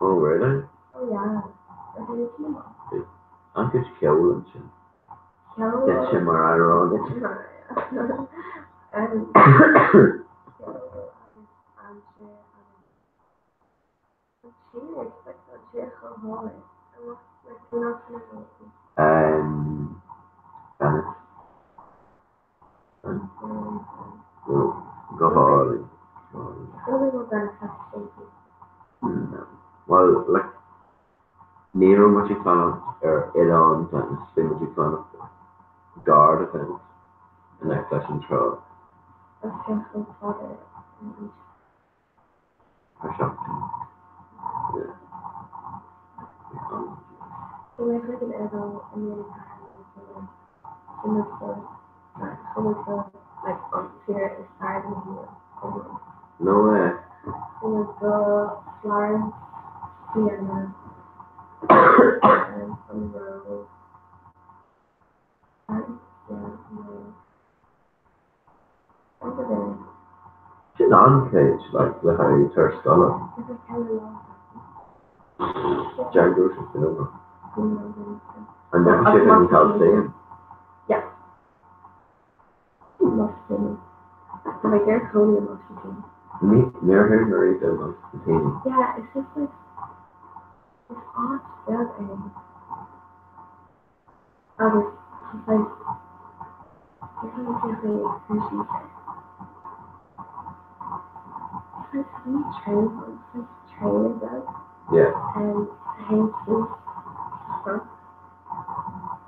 Oh really? An-chuid ceoil ansin. Deis mar amhrán. Um, Venice. Go hálainn. Bhuel, like, ní raibh muid ag fanacht ar oileán Venice, bhí muid ag fanacht gar do Venice, in aice leis an trá. Ar seachtain. Yeah. No way. Sin an-chuid, like, le haghaidh turas scoile. Django sin film. An ndeachaigh sibh an Coliseum? Níor chuir mé riamh i Constantine. Agus tá saghas, ní thuigim cén chaoi ag cur síos air. Saghas ní traein, saghas traein beag. Yeah. Um, a théann suas sa chnoc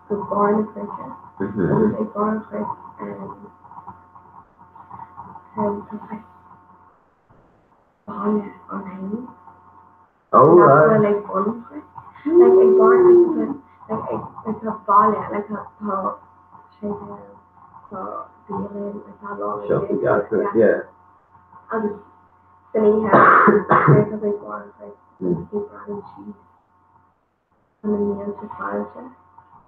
go barr na cnoice. Agus ag barr an chnoic um, um, tá saghas baile ann féin. Oh, Nach right. bhfuil ag bun an chnoic. Like ag barr an chnoic, like ag, like tá baile, like tá, tá séipéal, tá bialann, like tá a lán Siopaí like, gach rud, yeah. yeah. Agus san oíche, nuair atá tú ag barr an chnoic, agus tú ag breathnú síos ar na mílte soilse.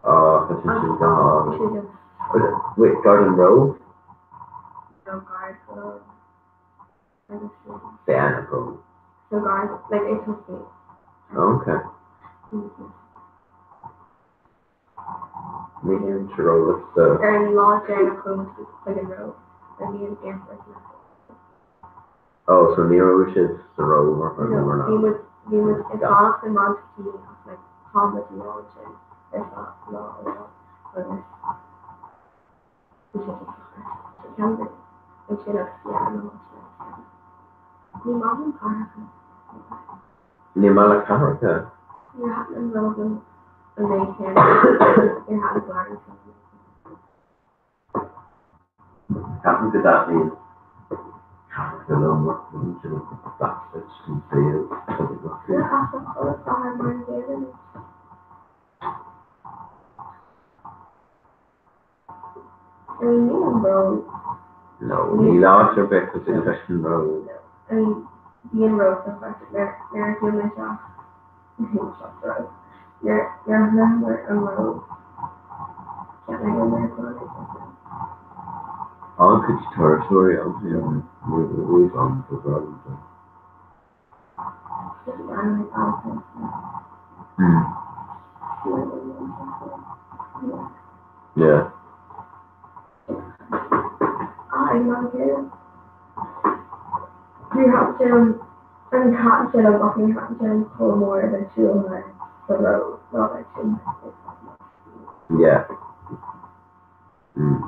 Oh, tá sé sin go Agus hálainn. sé just Wait, Garden Road? so gar go agus sin. Beanna Road. So gar, like ag tosú. Okay. Ní théim ar eolas do. Ar an lá deireanach chuaigh muid chuig an Róimh mar bhí an aerfort in aice. Oh, so ní raibh sibh sa Róimh ar No, bhí muid bhí muid ag fanacht i Montecchini ach like chaith muid an lá ansin ar feadh lá amháin agus bhí sé just dochreidte. Ceann ansin agus yeah, an áit like ní maith liom cathracha. Ní maith leat cathracha? Níor thaitin an Róimh liom an méid céanna. Níor thaitin Florence liom an méid céanna. Ceapaim go dtaitníonn cathracha liom mar tugann siad an blas duit den saol Yeah, ach tá chuile chathair mar an gcéanna anois. I mean, níl an Róimh. No, níl áit ar bith cosúil leis an Róimh. No, I mean, bhí an Róimh dochreidte nuair nuair a shiúil mé isteach, nuair a shiúil mé isteach sa Róimh, nuair nuair a shroicheamar an Róimh, cheap mé go raibh mé ar phláinéad difriúil. An-chuid turasóirí ann, yeah, ann sa Róimh. Just random like all Mm. Yeah. I love you. You have to and thaitin sé liom ach níor thaitin sé liom chomh mór a bheith siúl thart sa Róimh ná a bheith siúl thart Yeah. Mm.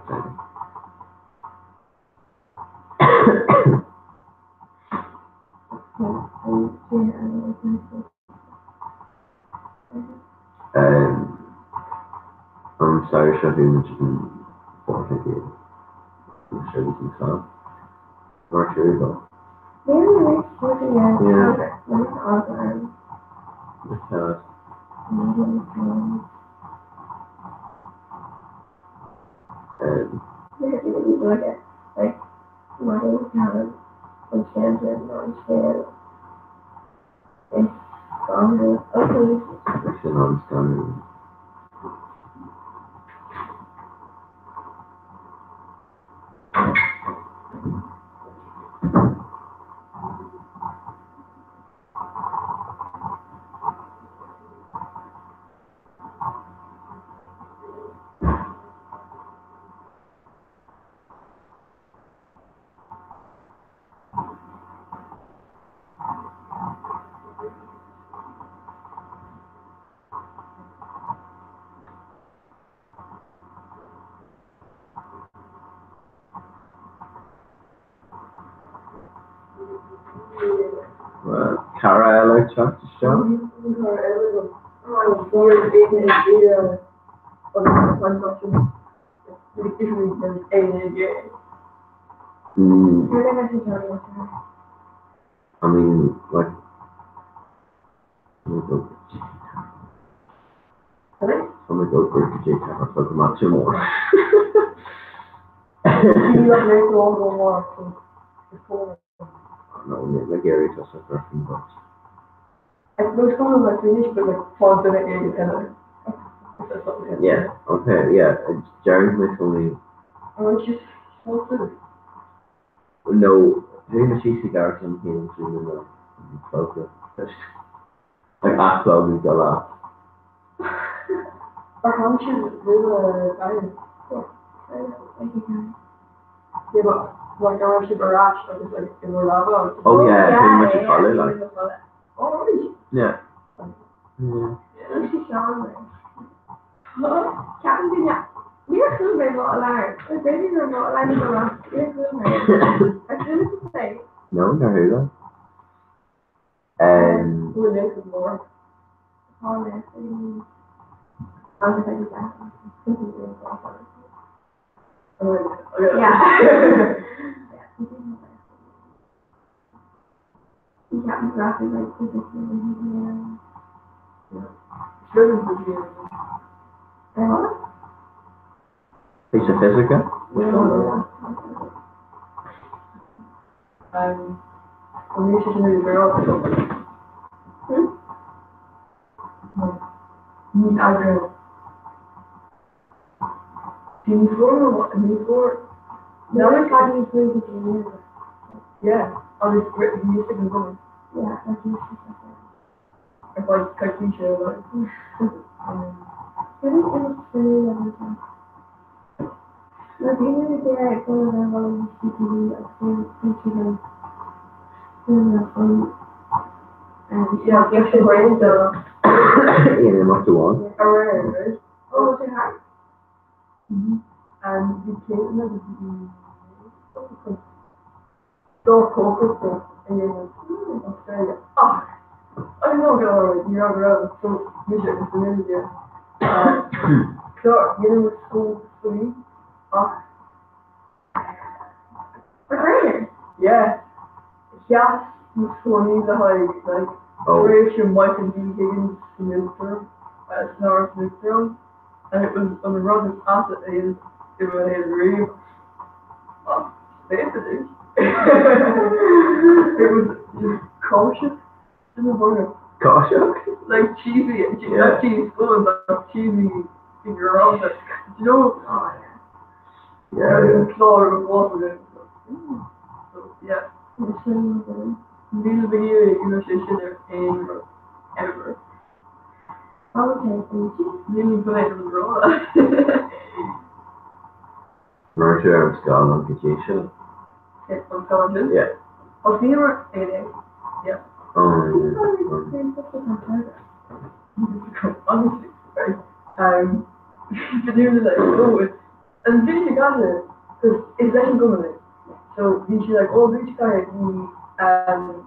An samhradh seo bhí muid in Portaingéil agus an Sam mar siúl. Sin an scannán. Well, cara eile ag teacht isteach. Mm. I mean, like, Tá mé ag dul go dtí ceathair a chlog amach mór. No, níl mé ag iarraidh tosach ar an bus. Yeah, okay, yeah, déarfaidh mé Tony. No, chuaigh mé síos i gceart an chéad trína na clocha. Like athshlógadh de leath. Ar tháinig siad roimhe Gaillimh? Yeah, but like an raibh sibh ar ais agus like i bhur leaba agus Oh yeah, chuaigh muid a chodladh like. Oh right. Yeah. Yeah. Ceapann duine níor chuala mé mo alarm. B'fhéidir go raibh mo alarm go maith. Níor chuala mé. Ar chuala tú é? No, nár chuala. Píosa fisice? Mar bhí mé ag iarraidh dul ar bhonn CTV agus níor Yeah, get your brains up. Aon imeacht amháin. Aréir, right? Oh, say hi. And bhí céimeanna go dtí dá cócaireachta a dhéanamh in Australia. Ach, I don't know go raibh ní raibh go raibh so mise agus an India. Clár dhéanamh school faoi ach Yeah. Sheas na scuainí le haghaidh like tréimhse Michael D Higgins san Uachtarán san Áras an Uachtaráin and it was an rud is measa a dhéanamh i mo shaol riamh. Ach féadfaidís. It was just cautious in the burger. Cáiseach? Like cheesy, not cheese spoons, but cheesy in your own. Do you know? Oh, yeah. Yeah. Clár go bhfásann. So, yeah. Níl mé ag iarraidh go mbeadh sé sin ar aon rud ever. Níl mé chun é a rá. Mar tú ar an scáileán go dtí seo. An scáileán sin? Yeah. Ó bhí mar é é. Yeah. Oh, yeah. Honestly, right? Bhí like, oh, and bhí sé gaile, because is leis an gcumann é. So bhí sé like, oh, bhí sé gaile bhí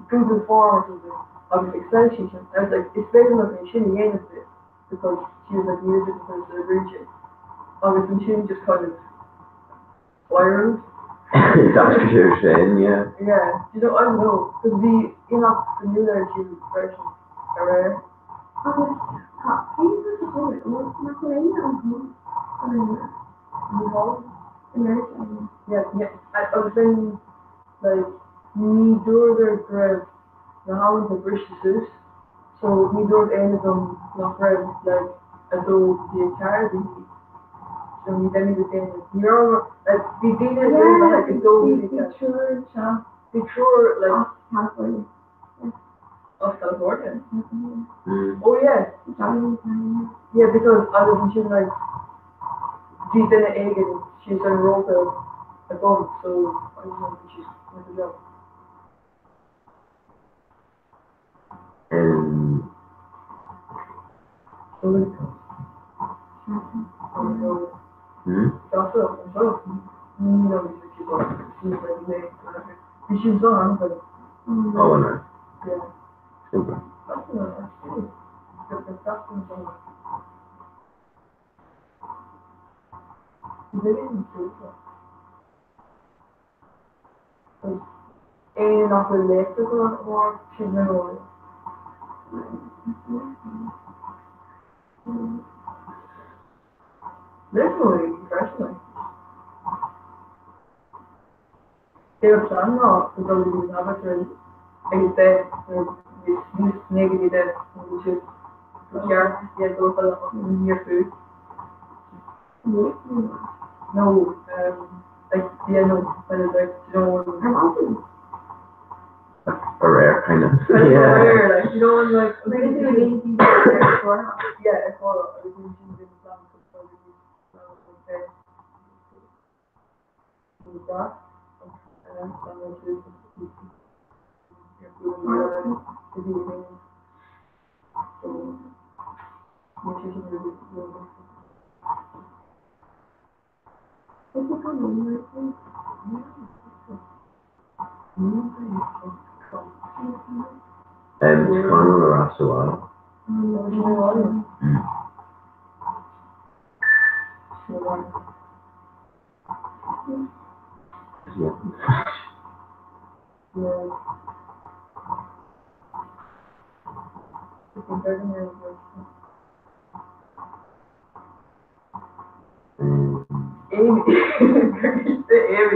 Google Form or something, agus Excel sheet, and I was like, is féidir liom é sin a dhéanamh duit, because she was like, níl because the region. Agus ansin just kind of spiraled. That's sin, yeah. Yeah, you know, I don't know, because bhí imeacht sa New Energy version aréir. Agus tá nach bhfuil an Ní American. Yeah, yeah. Agus then, like, ní dúradar go raibh na hamanta briste suas, so ní dúirt aon agam nach raibh, like, 2 go dtí 4 de dhíth. So ní bheimid ag déanamh, ní raibh, like, bhí daoine ag déanamh, like, 2 go dtí 4. Triúr seo Bhí triúr, like, as California. as California. Mm. Oh, yeah. Yeah, because agus ansin, like, bhí duine éigin síos an rópa agam, so I don't know, bhí siad with the job. Hmm? Oh, no. Simple. Aon nach bhfuil léite go mór sin na róil. Literally, freisin. Sé an plean ná go dul go dtí an abattoir ag 10 nó níos mé go dtí 10 nó bhí siad go ceart yeah dul near food. No, like yeah no kind of like you know A rare kind of. kind of Yeah. rare like you know and like yeah I follow I was in Conal ar as amháin. Yeah.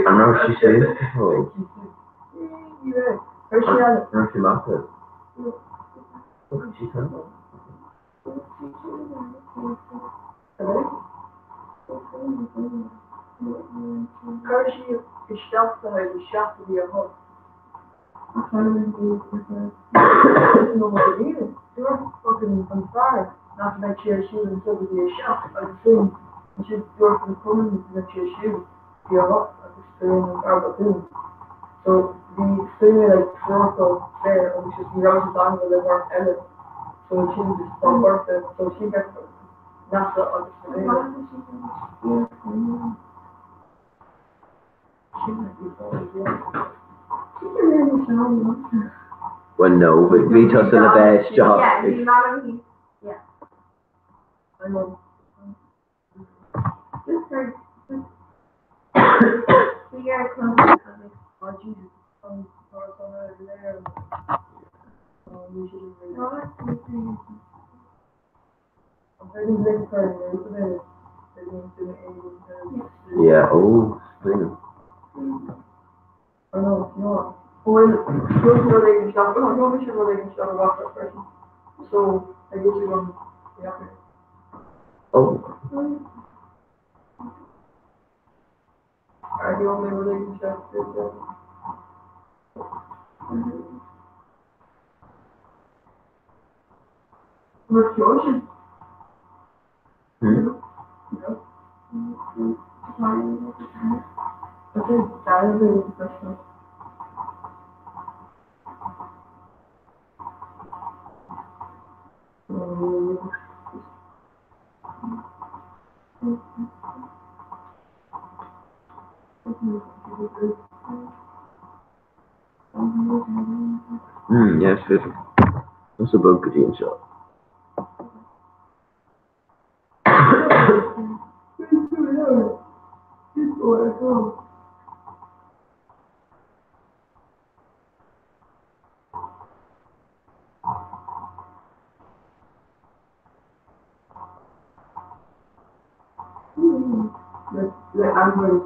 An raibh sí suas go An raibh sí maith Bhí sí kind Chuir sí isteach le haghaidh 78. Nó mar a bhí, dúirt fucking an fear. nach mbeidh sé ar siúl anseo go dtí a 7 agus sin ansin dúirt an cumann go mbeadh sé ar siúl go dtí a 8 agus tar éis an 2:30. So bhí fuair mé like treoir saor agus just ní raibh sé daingean le beirt eile so ansin just tá beirt so sin beirt Neasa agus Well no, but bhí tusa le bheith isteach. Yeah, bhí madam he yeah. I know. Just for just we are close. Oh Jesus, I'm there. Yeah, oh, spring. So I guess you want yeah. Oh. Are you only relationship? We're Hmm? No. Okay, that is really professional. Yes, féidir. That's a bug go dtí anseo. Le Android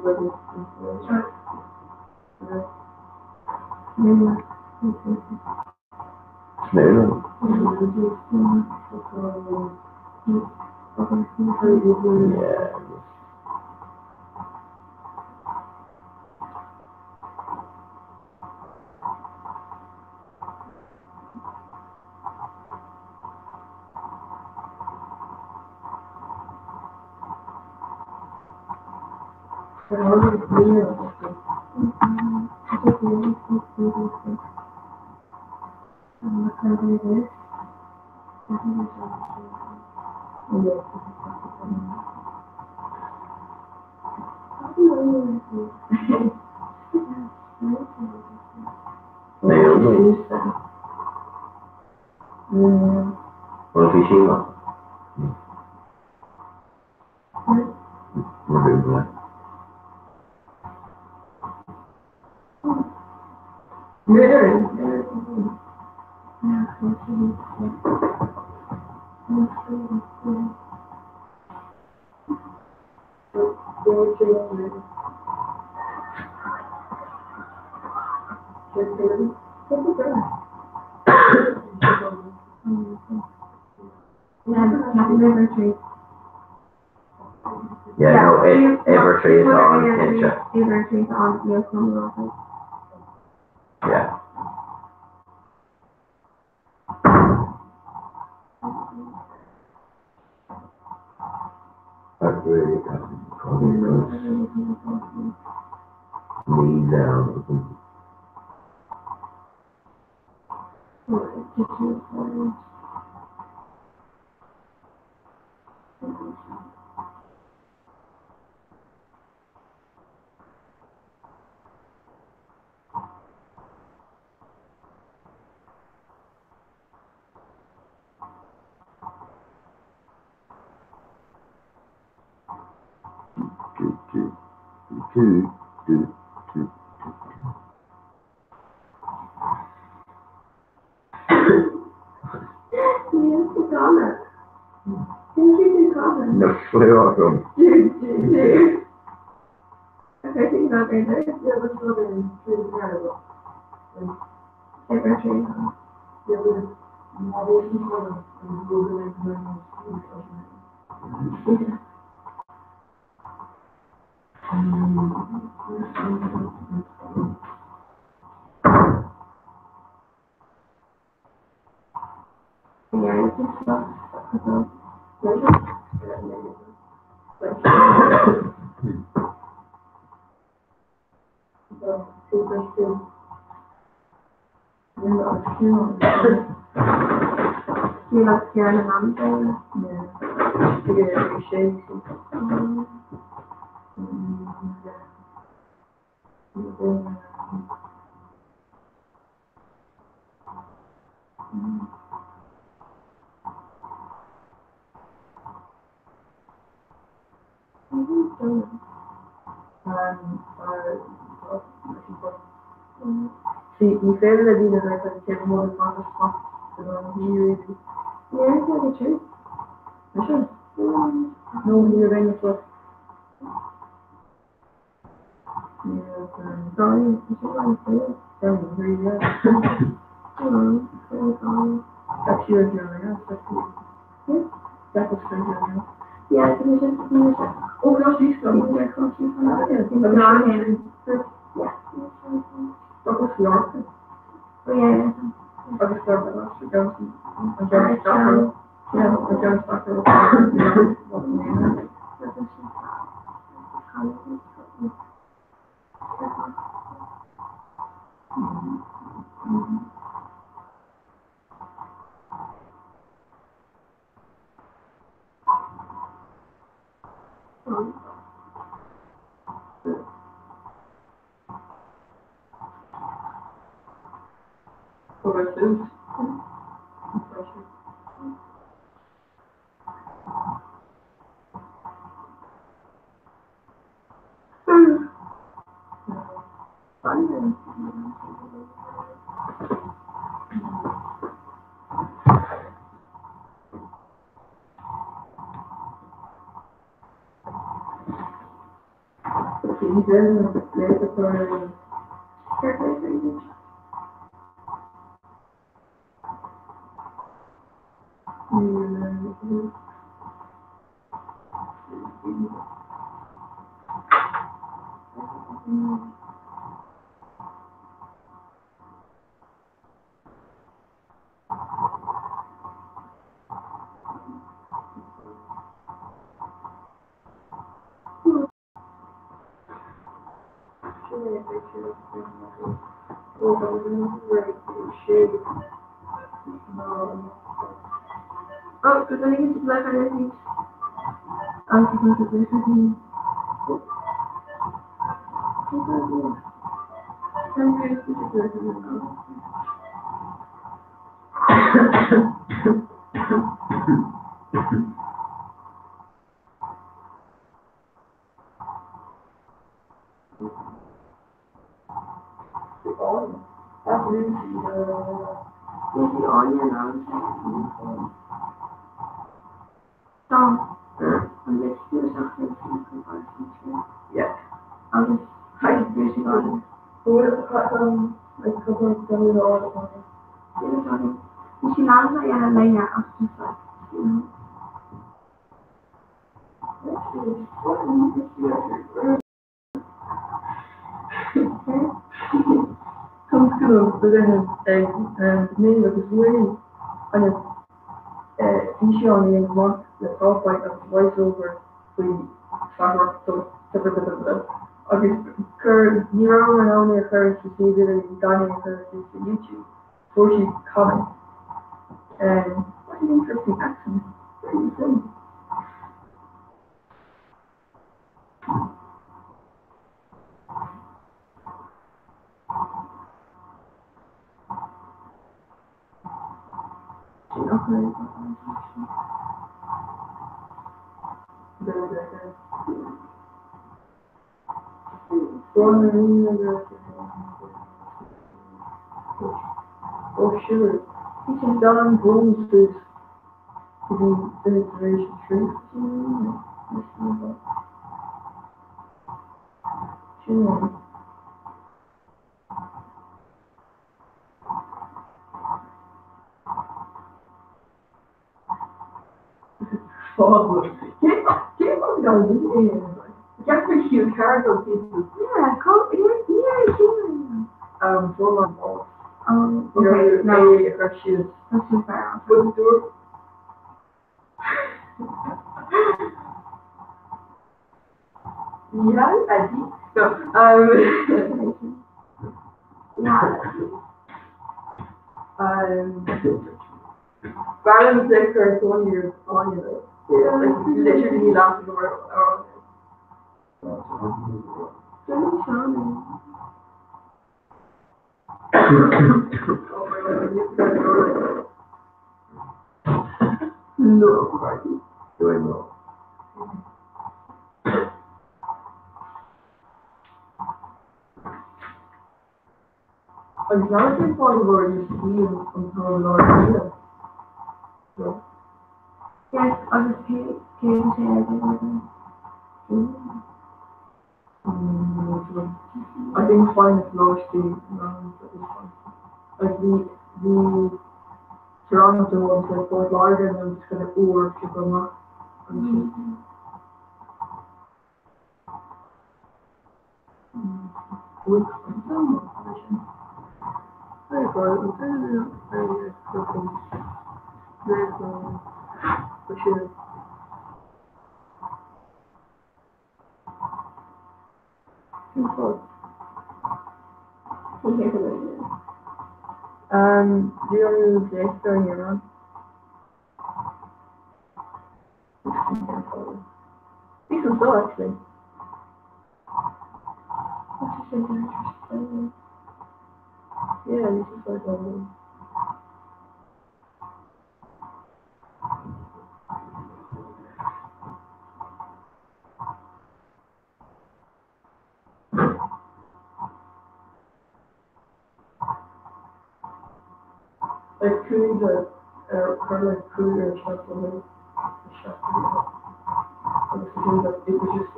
Sméara. Yeah. Naomi. Well, bhí sí maith. Mar bhí mé. Yeah, no, uimhir 3 atá ann, cinnte. Uimhir 3 atá ann, níl fhios agam. Yeah. That's really probably knee down or something. Do, do, do, do, do, do. No clue agam. Ní féidir le daoine bheith ag céim mór fada isteach go dtí Yeah, it's like a tree. Sin? No, ní raibh aon seo. Sorry, is it like this? Yeah, it's just Oh, no, she's from yeah. Agus leorta Oh yeah. agus Oh, because I think it's black on everything. Oh, because it's black Lucy Onion on Tá an Yeah. Agus Bhí sí lá a leine as ag mé agus bhuaí an físeán amach le PowerPoint agus voiceover faoi agus chur ní raibh an ann a chur sa CV gan a chur sa YouTube fuair siad comment. What an interesting accent. Where are you from? Oh sure. He's done Bloom says to be inspiration truth. Sure. Ceap siú ceargal Yeah, come yeah, yeah. Full Okay, no, a chur siad. that's too far. But dúir Yeah, Eddie. No. Um, yeah. Um, Baron Flicker is 1 year on you. Like literally last or No. Do I know? Agus leanann sé fáil go bhfuil stíl an t-lár Yes, agus cén sé I think fine is largely like the the Toronto ones like Port Láirge and just kind of uair go amach Um, do you this or you know? Decent so actually. Yeah, this is like all. Like Kruger, kind of like Kruger and stuff like that. It was just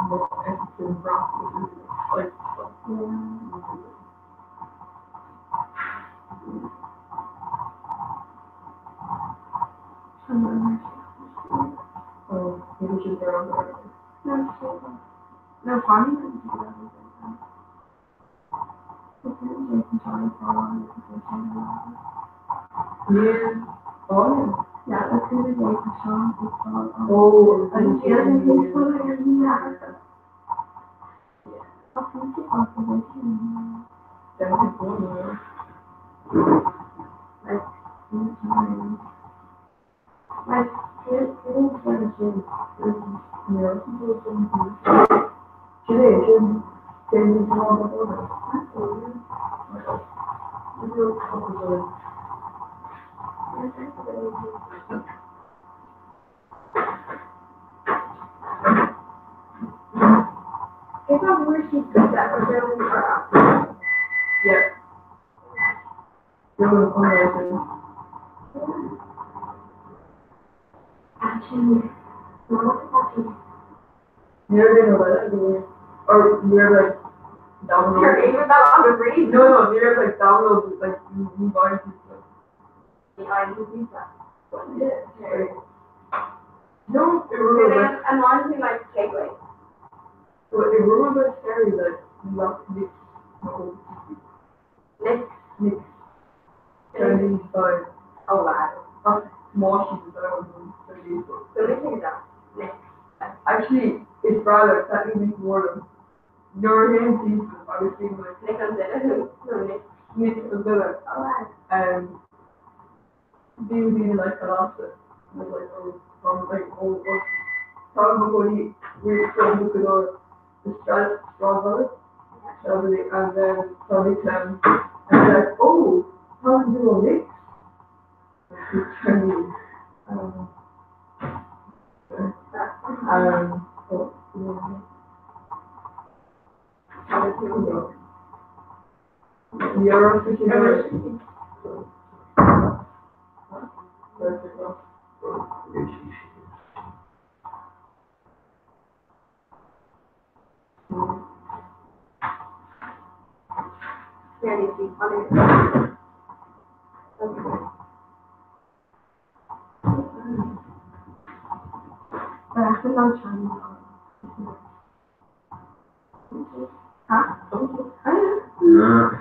more and rap like Oh, maybe she's around there. No, funny. Yeah. Oh. Yeah, that's who the day Sean is called. Oh, and she doesn't think so. Like, It's not where she's good at or where we are. Yeah. Actually, no, You're gonna let it or you're like download. You're even that on the breeze. No, no, you're like download like you buy people. Behind the pizza. Yeah. No, it was like and one who likes takeaway. So it was like scary that love Nick no Nick Nick Chinese style. Oh wow. That's marshy that I was Chinese. So they take it out. Nick. Actually, it's rather that means more than your hand season. I was seeing like Nick and Zilla. No Nick. Nick and Zilla. Oh wow. Being being like the last was like oh from like oh oh probably we from the the strat strawberry strawberry and then probably them and like oh how do you mix Chinese oh yeah You're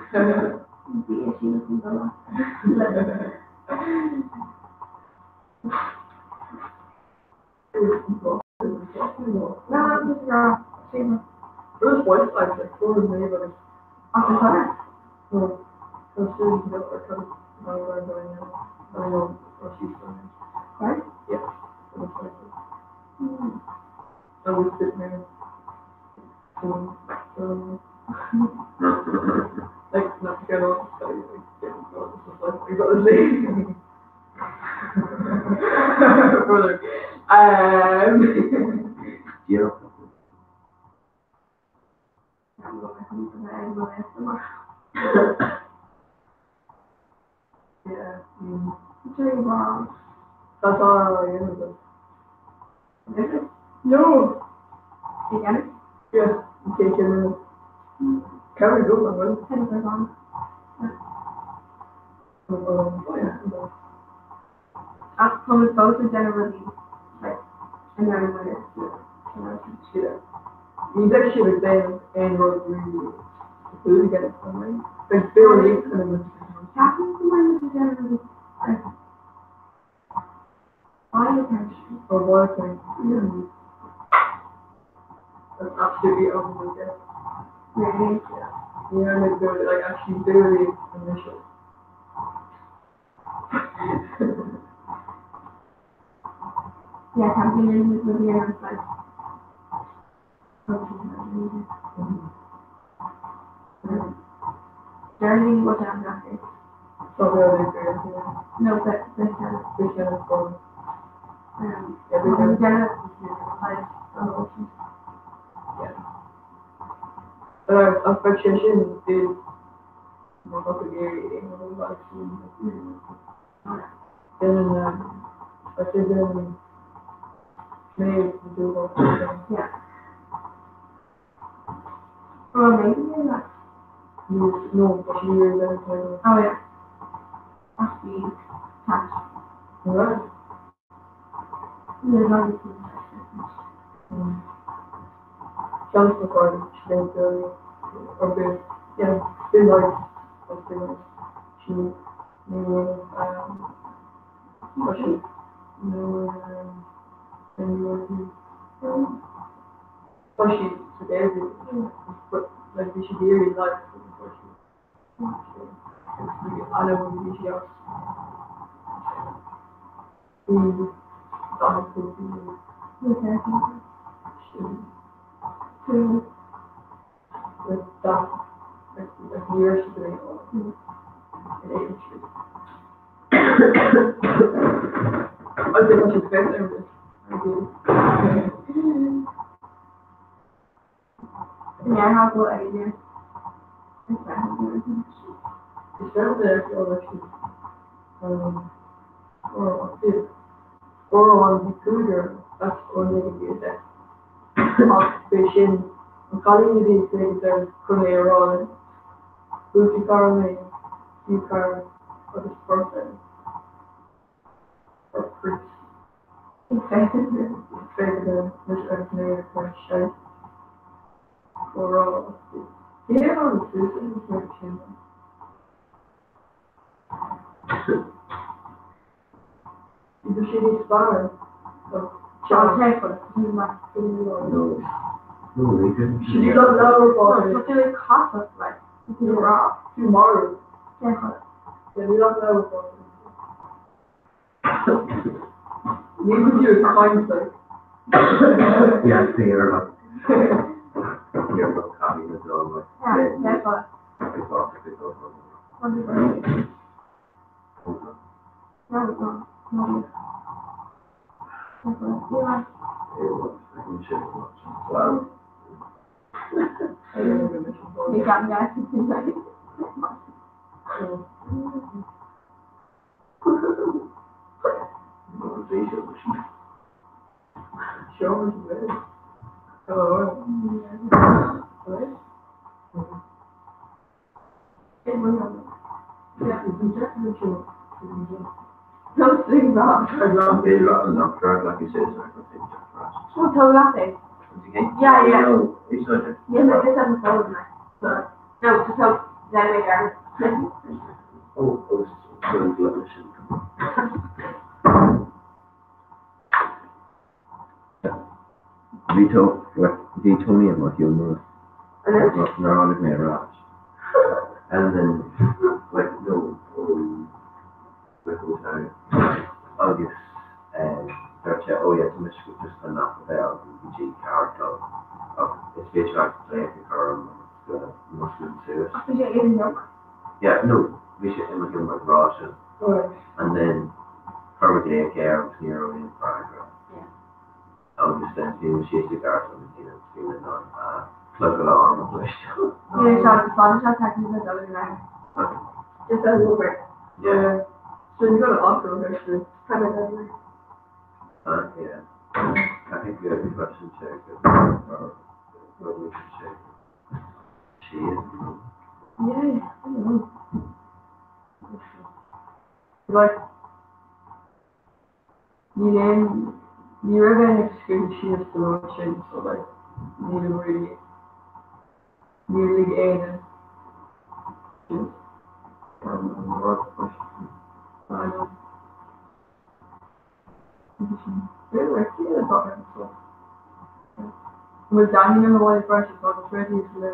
Bhí Tony i mo sheomra nuair a tháinig mé ar ais. And then like no ó like ó town agus dúirt sé oh yeah tá mise just chun nap a bheith agam go dtí ceathair a chlog ach is féidir leat glaoch a chur orm agus go músclaím suas. Ach bhí sé in do Yeah no bhí sé i mo sheomra ag rá sin. And then chuir mé glaoch air agus ní raibh aon freagra. Agus then bhí mé síos ag amharc liom féin agus bhí mé in ann a clog alarm a chloisteáil. Yeah, Sean, fan seo technically dul in leith. Just a little bit. Yeah. So you got an oscar actually. Kind of done. Yeah. I think we have a question check or or we should check. She is. Yeah, I don't know. Like, Níl aon, ní raibh aon excuse síos sa lá sin so like nílim really, níor lig éinne síos an rud but I know. Bhí sin really like cé atá ann so yeah. An bhfuil Danny ina bhaile freisin tá na Freddy's le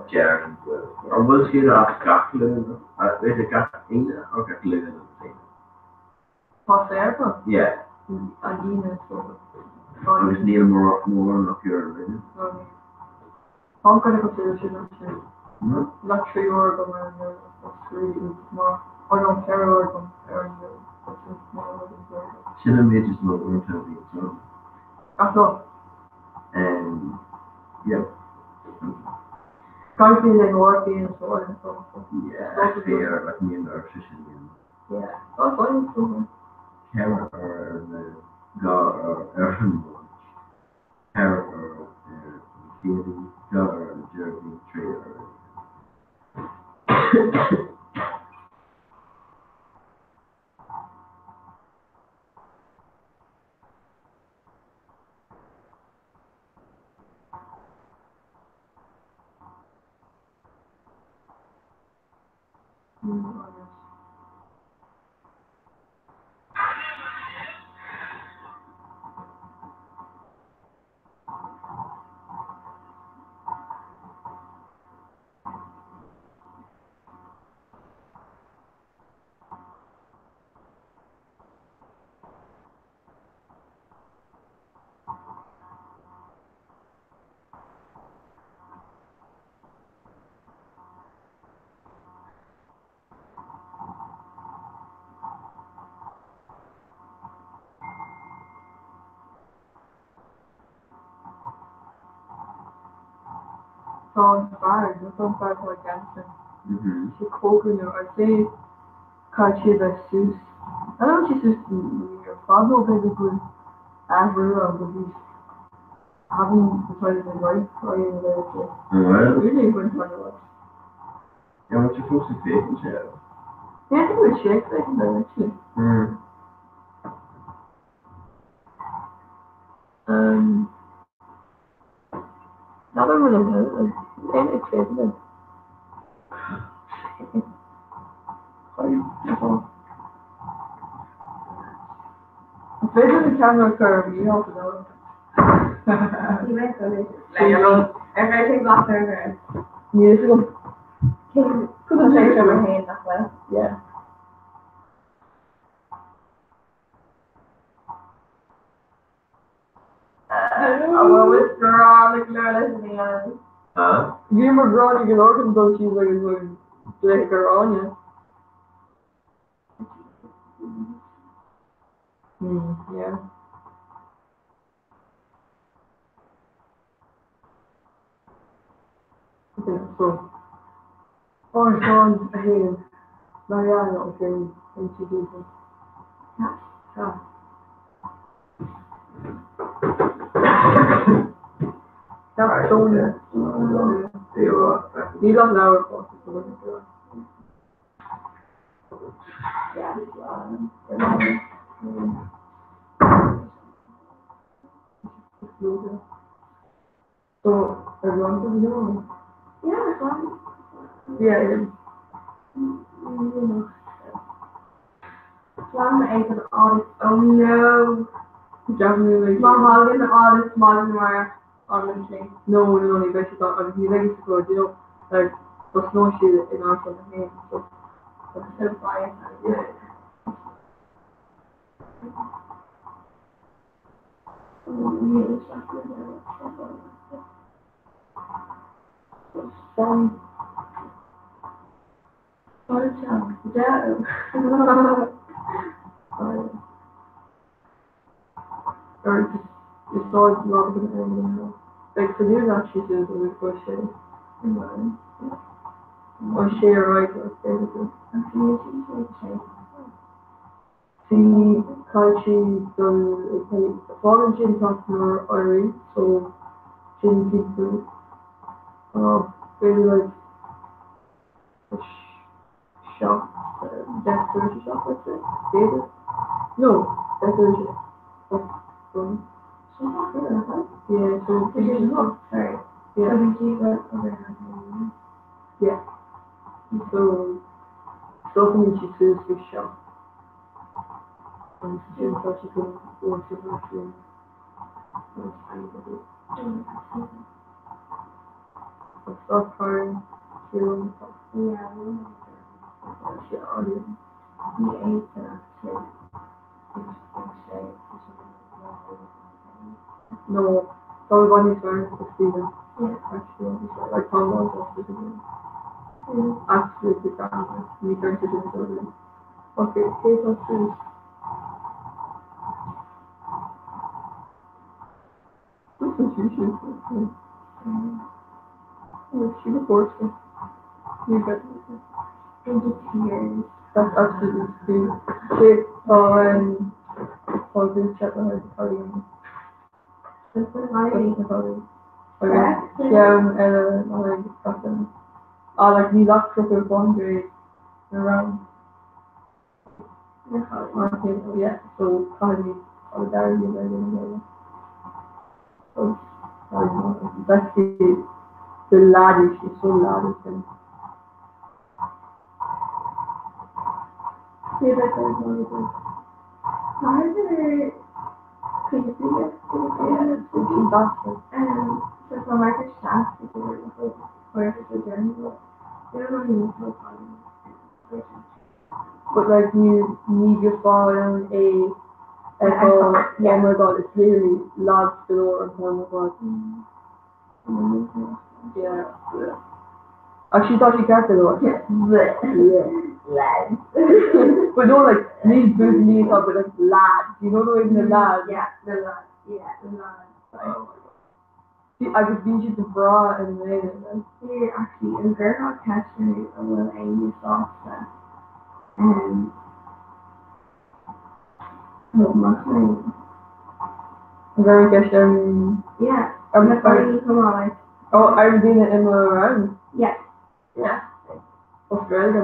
Déarfainn go bhfuil. An bhfuil siad as gach Luan, is it gach Aoine or gach Luan agus Aoine? Tá saor Yeah. An Aoine so. Agus níl mórán acu ar an Luan. No níl. Táim kind of cosúil leis sin actually. Like 3 uair agam ar an Luan agus tá 3 iontach maith. Or no 4 uair agam ar an Luan tá sin maith agam ar an Luan. Sin an méid is mó uaireanta a bhíonn ann. Ach no. Yeah. Caithfidh le morphine so I'm so. Yeah, fair, like níl orthu sin dhéanamh. Yeah, tá fine, tá fine. 4 uair ar an Luan, 2 uair ar an Máirt, 4 uair ar an Chéadaoin, 2 uair ar an Déardaoin, 3 uair ar an Aoine. Tá an fear, nó tá an fear atá i gceannas sin. Sé cógair nó I'd say caithfidh sé bheith suas, I don't know sé suas ar fad nó b'fhéidir go bhfuil athrú ann but he's having the time of his life I am there to really ag baint taitneamh as. Yeah, what's your fós ag féachaint air? Yeah, I think we'll check that actually. Um, N'fheadar an bhfuil an aon ag féachaint air. An féidir an ceamara a chur ar Mícheál sa dóigh? Ar féidir glas ar an Níl fhios agam. Tá sé seo mar fhéin nach bhfuil? Yeah. Bhfuil is grá le glór leis an Éan. Bhí mo ghráinne go leor chun dul síos agus le gur Áine. Yeah. Okay, so Árasán 1, Marianne Ó Sé, MTV. Yeah. Yeah. Níl an leabhar fós ag dul ar So, everyone can go. Yeah, fine. Yeah, yeah. Plan é don audit. Oh no. Definitely. Má thagann audit maidin amárach. Honestly. No, no, ní bheidh siad ann agus ní bheidh fhios acu, you know, like, tosnóidh siad in Árasán 1, so. So biased. Yeah. Caithfidh sí dul ag fágann sin teach nuair éirí so sin cinnte b'fhéidir like 7, 7:10 I'd say b'fhéidir no 8:10 yeah so yeah yeah so stopann sí suas faoi seo agus ansin tá sí chun sin Stop crying. No, tá bhain fearr Stephen. Actually, like Tom was absolutely grand. Ní ceart sin. Okay, cé tá suas? That's absolutely true. Sé tá tá grúpa le haghaidh Ceann eile le haghaidh achan ah like níl ach 31 grade na rang. Yeah, so caithfidh solidarity a bheith againn a chéile. That's the laddish, it's so laddish and But like you ní bheifeá in ann é a fheiceáil oh my god it's literally lads galore an t-am ar fad. Yeah. Actually tá sé ceart go leor. Yeah. Lads. But no like ní buachaillí atá but like lads, you know the way the lads. Yeah, the lads. Yeah, the lads. Oh my god. Agus bíonn siad go breá ar an aonair. Here actually an gcuirfeá ceist orthu an bhfuil éinne sásta nó mac léinn. An gcuirfinn ceist ar an. Yeah, ar na daoine chomh maith like. Oh, ar na daoine i mo rang? Yeah. Yeah. As Gaeilge?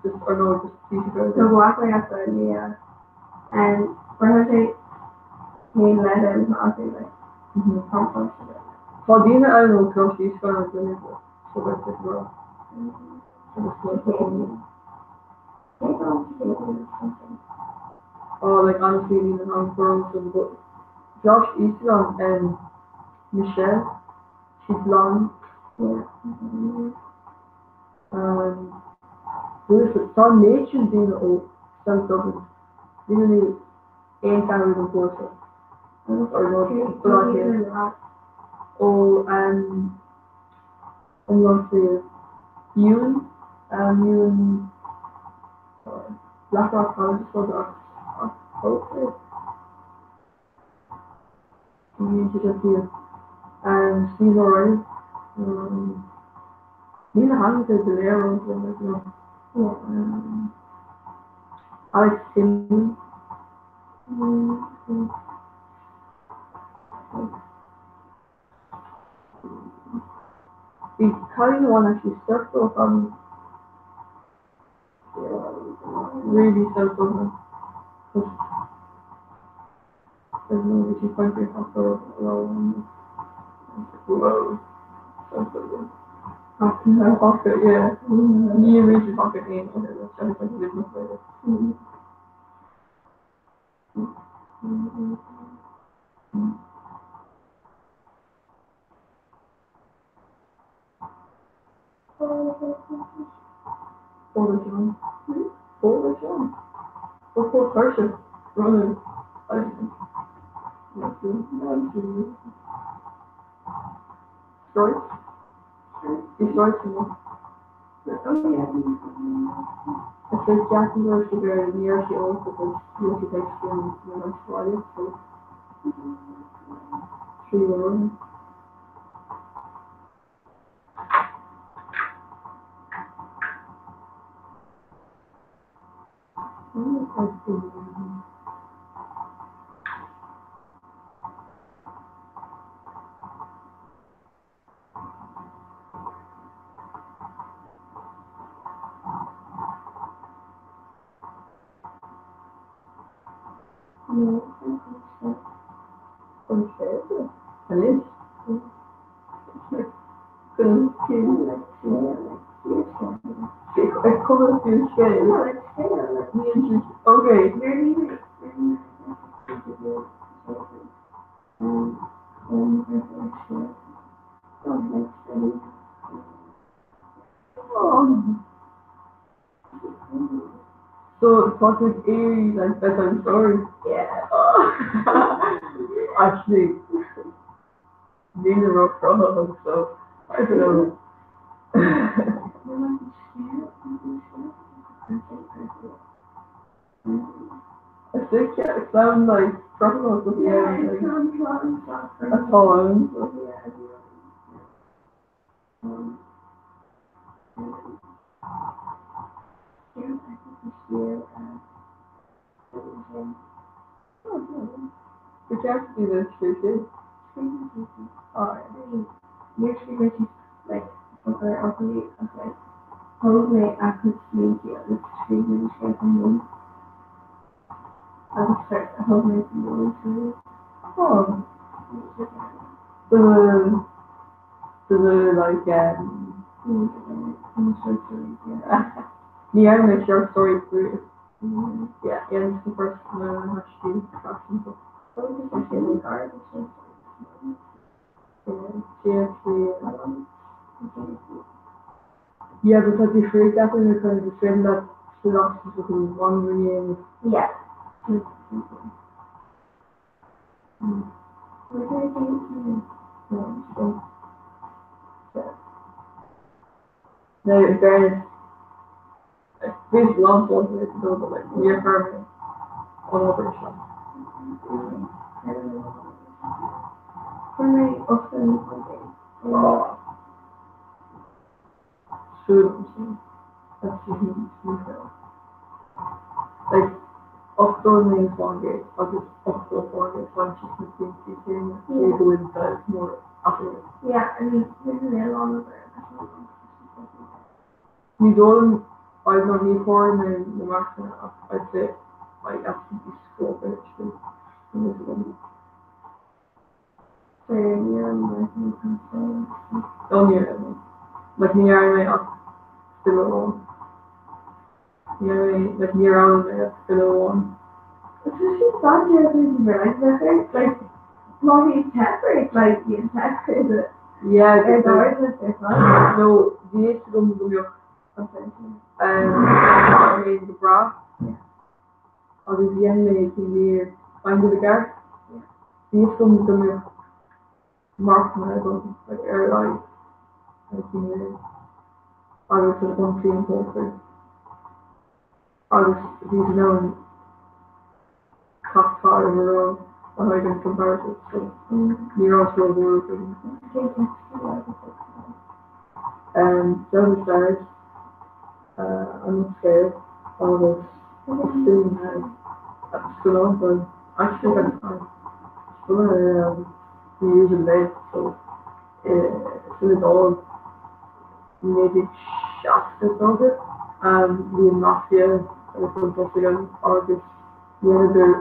Just or no, just píosa Gaeilge. So bhfuil mé as Gaeilge, yeah. Cuirfidh sé cén leibhéal atá acu like compos Tá daoine ann ó Coláiste Íosagáin agus duine so beidh sé go Oh, like honestly, níl an am but Coláiste Íosagáin Michelle she's blonde. Yeah. Tá an méid sin daoine ó South Dublin, níl ní aon ceathrú den chúrsa. Or no, ó an Bhaile Ewan, Ewan Blackrock College is ach okay. Steve O'Reilly. Níl na hainmneacha go léir romham like you know. Alex Simmons. Bhí cailín amháin actually circle from really South Dublin. There's no way she's going to hospital Whoa. South Dublin. Pocket, yeah. Ní reach pocket aon okay, that's like a different Pól Seán. Pól Seán. Ó Pól tuirseach. Ronan. Stroid? Bhí stroid san Is é ceapaim go raibh sí gur ní raibh sí eolach agus níl sí ag scéal na Astráile so 3 uair. Okay. So tá tú ag iarraidh like bedtime story? Yeah. Actually, níl ró-chruthaitheach so I don't know. I think yeah, it sounds like cruthaitheach with the end. Like, atá ann. Ba cheart go dtí scríobh sí. Oh. The the like ní raibh mé short story through. Yeah, yeah, it's the first time I had to do fashion so. Yeah, she actually yeah, because the free definitely kind of the same that philosophy with wandering in. Yeah. Yeah. Now, in fairness, like, bhí long fós go, but like, níor chuir mé an obair seo. Oh. Súil sin. Like, 89% agus 80% Fraincis na pointí céanna cé go bhfuil saghas mór eatarthu. Yeah, I mean, there's a lot of Ní dóigh liom, I don't know, ní chomhair mé na marcanna ach I'd say I absolutely scored actually. Oh, ní raibh mé. Like, ní raibh mé ach file amháin. Ní raibh mé, like, ní raibh mé ach file amháin. Yeah, no, bhí fhios agam go mbeadh mé go breá agus dhein mé cinn mír I'm go gceart. Bhí fhios agam go mbeadh marcanna agam like, ar a laghad ar cinn mír agus an ionsaí an tóchar agus bhí in ann cad tá ar a raibh a haghaidh an comparative so ní raibh sé rómhór agam. Down the Stars, an scéal agus sin scannán actually scannán the usual day so sin Iodáil 1960 dócha bhí an mafia agus an tosaigh ann agus dhéanadar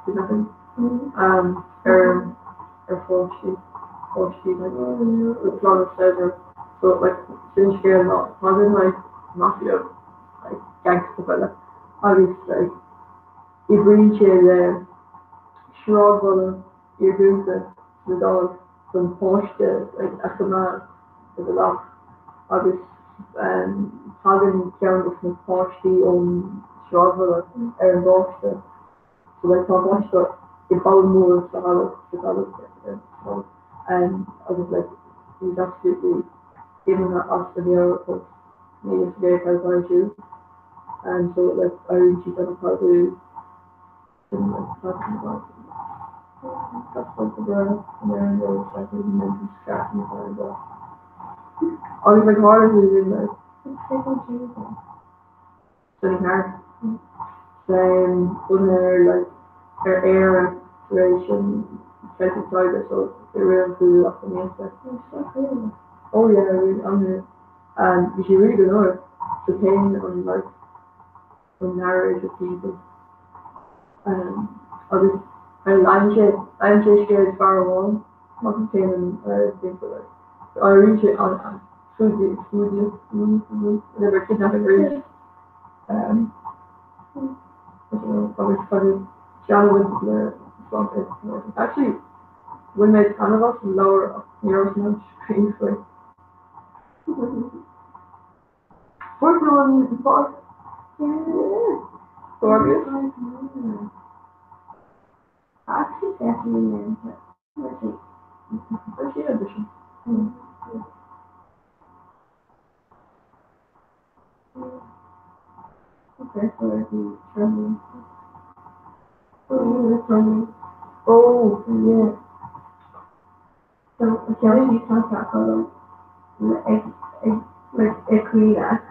kidnapping ar ar pháistí páistí like the plan of saibhir so like sin scéal ná tagann like mafia like gangsta fella agus like oibríonn sé le sráidbhaile iargúlta san Iodáil don páiste like a choimeád. i do leath agus tagann ceann dos na páistí ón sráidbhaile ar an bpáiste so like tá an páiste i bpoll mór sa talamh sa talamh so agus like he's absolutely imithe as a mheabhair fós níl a fhios aige cad atá ar siúl and so like éiríonn siad as an cuardú sin like tagann na páistí Agus like tharla sé sin like Sonny Carr bunaithe ar like ar Éire tar éis an Celtic Tiger so i rith an chúlú eacnamaíochta. Oh yeah really an and bhí sé really go leor so téann an like an narrator timpeall agus leanann sé leanann sé scéal fear amháin agus téann an narrator timpeall like éiríonn sé an fuadaíocht whatever kidnapping arís agus agus seanbhaint le sláinte actually bhain mé taitneamh as an leabhar ach ní raibh mé in ann scríobh faoi. Fuair tú an pháirt? Fuair. Actually, definitely Fuair sí audition. Okay, so bhí Oh, that's funny. Oh, yeah. So ceann tá ceaptha ag like ag caoineadh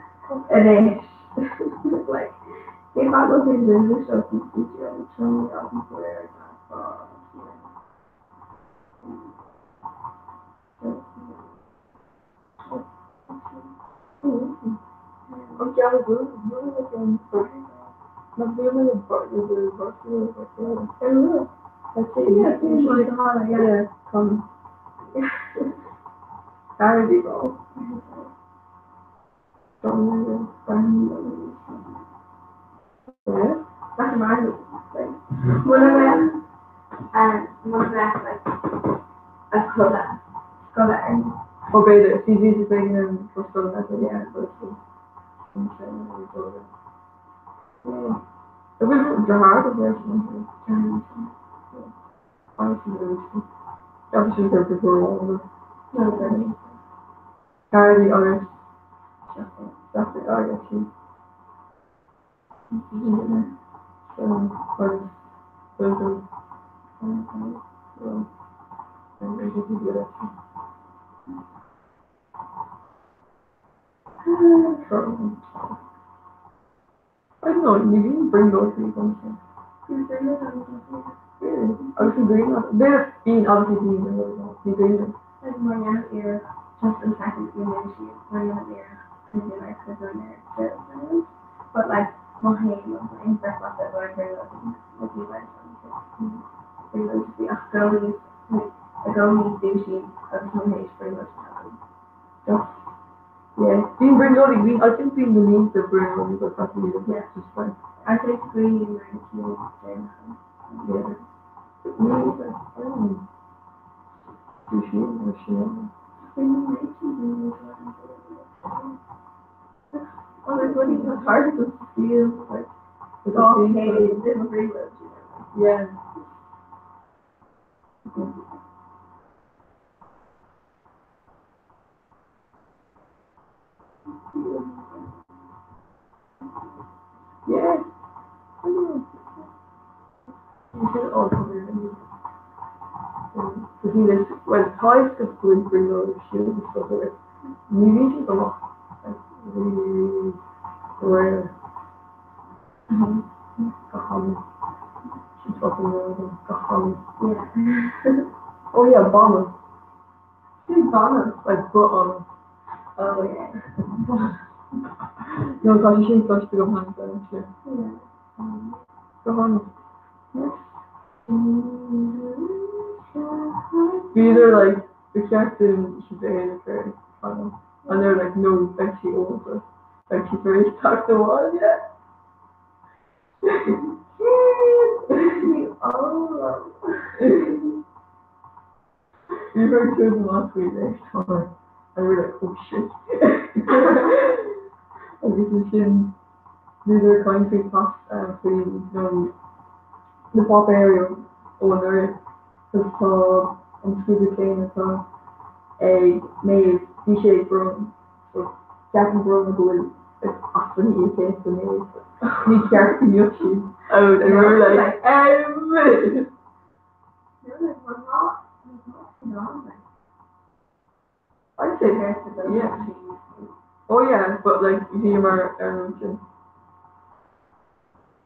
anois like cé fad ó shin duine seo An ceann bú na bú Come. Saturday go. Yeah. That's my like one of them and one of them like a colour colour. Oh, b'fhéidir, bhí bhí siad ag an scoil yeah, It was hard of Charity agus agus sí. I don't know, you didn't bring those things on. Really? Agus an green B'fhéidir bíonn obviously bíonn bring those green. Like mar ar just an second you know she mar ar but like má in breakfast at going bring like you went bring those to ach go like a go sushi agus no héis bring those Just yeah, bíonn bring those bíonn I think bíonn the means of bring those but that's really yeah just like I think green yeah. I don't know. Sushi or shit. Oh, like what is hard to feel like the okay, Yeah. Yeah. I know. You should all come here. Because when ties go bring bring those shoes and stuff like ní bhí siad amach like really really rare. Go han sin fucking go han. Yeah. Oh yeah, baineann. Sin baineann. Like but on. Oh yeah. No, tá sé sin cloiste go han sin. Yeah. Go han. Bhíodar like the ceart sin é for final and they're like no beidh sí ólta beidh sí tar éis teacht abhaile. Oh. Bhí tú amach faoi leis. And we were like, oh shit. Agus ansin bhíodar ag caint faoi pas faoi nó na páipéirí ó anuraidh agus tá an scrúdú céanna atá ag Maeve, bhí sé ag Bróna. So ceapann Bróna go bhfuil like acmhainní aici do Maeve. Ní ceart go mbeadh sí. And we were like, um. I'd say yeah. Oh yeah, but like bhíomar ar an sin.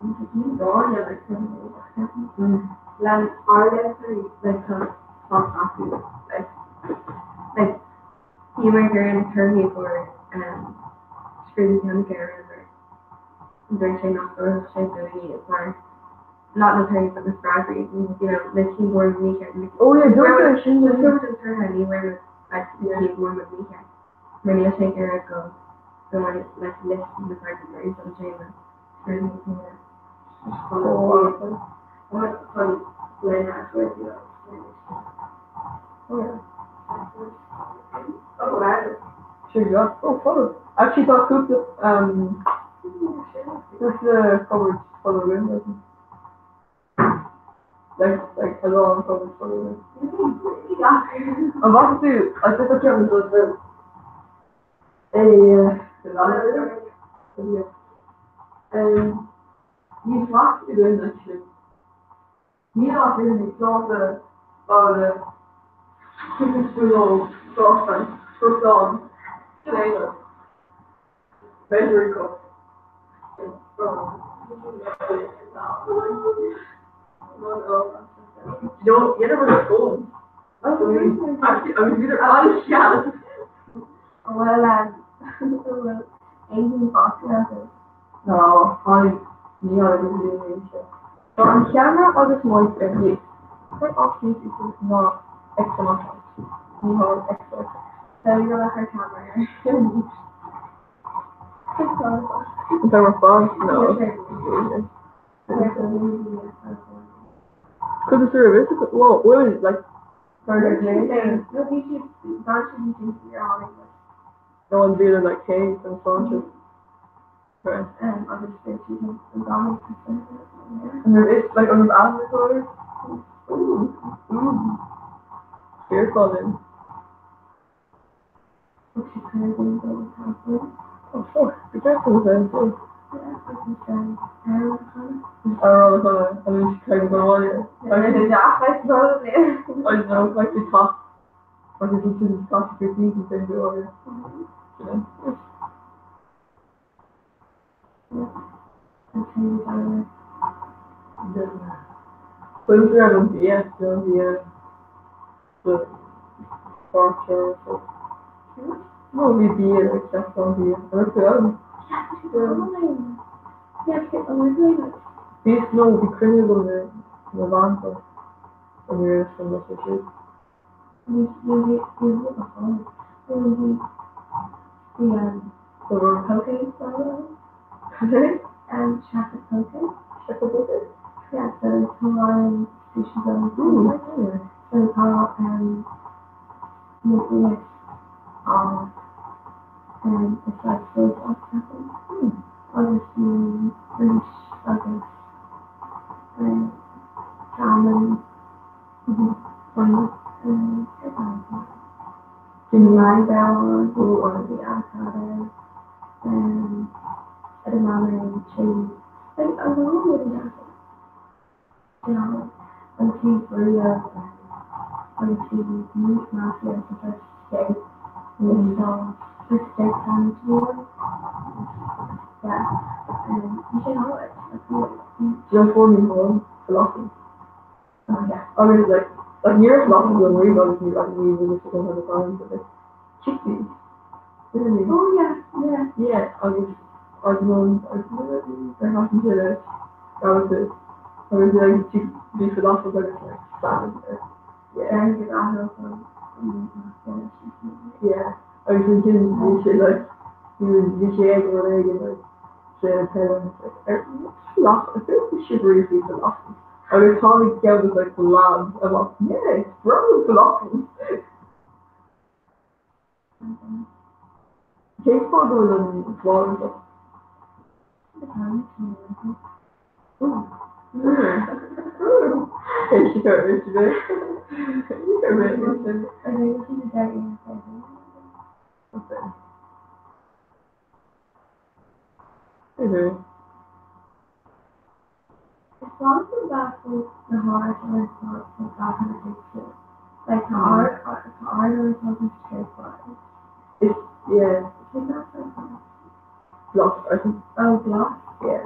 Bhíomar ag an torthaí for scrúdú ceimice ar dúirt sé nach bhfuil sé dúinne mar not na torthaí but na freagraí you know na cinn mhóra mícheart Oh yeah, dúirt sé sin na an tortha ní raibh like na cinn mhóra mícheart mar níl sé ag iarraidh go go mbeidh like list na freagraí an téama scrúdú céanna chun lena Oh yeah. Oh wow. Sure yeah. Oh follow. Actually tá cúpla um cúpla cupboard follow in like like like a lán cupboard follow in. An bhfaca tú I said that Kevin does the a uh, um ní flac i gin actually. Níl ach aon pláta babhla cúpla spúnóg saucepan troscán container measuring cup You know, you never know phone. Actually, I mean, they're an-shean. Well, bhfuil aon fásta No, tháinig ní tháinig an seo. Tá an ceamara agus mic ar mute. Cuir off mute ná XML. Ní XML. So you're like our camera ar mute. Is that response? No. Cause it's a well, women like no one's feeling like cake and sausage. Right. And there is like on the after Ooh, ooh. Beer calling. Oh fuck, be careful with that too. Around the corner, and then she kind of go on it. I don't know, like the top, like if you can top your feet and then do all your, you know. But there an bia bia the farcher so no bhí bia like ceap an bia Bhí no bhí cruinniú go na na bhanta an raibh san le sé Poke. Yeah, so it's Hawaiian sushi zone. So tá um, nucleus of um, it's like soy sauce cafe. Agus rís agus um, salmon um, Bhí or the avocado, um, edamame, chili, like a lot of different you know, an cheese burrito, an cheese meat mafia, which is steak, and so the steak sandwich more. Yeah, and you should have it. Like, really. Just for me home falafel. Oh yeah. I mean like like near falafel when we go to like we really sit down the time but like chickpeas. Literally. Oh yeah, yeah. Yeah, agus agus agus they're having to like that was it. I was like chick bhí falafel agus like salmon there. Yeah. Very good apple from meat mafia. Yeah. Agus ansin bhí sé like bhí sé ag rud éigin like sé an like falafel I feel like shivery faoi falafel. Agus tháinig ceann de like the lads amach yeah it's brown falafel. Cén fáth go bhfuil an bhláth anseo? Is maith liom bheith na háit ar fad na dathanna éagsúla. Like tá ard tá ard ar fad na tréadbhaid. Is yeah. Is that so fun? Glas I think. Oh glas? Yeah.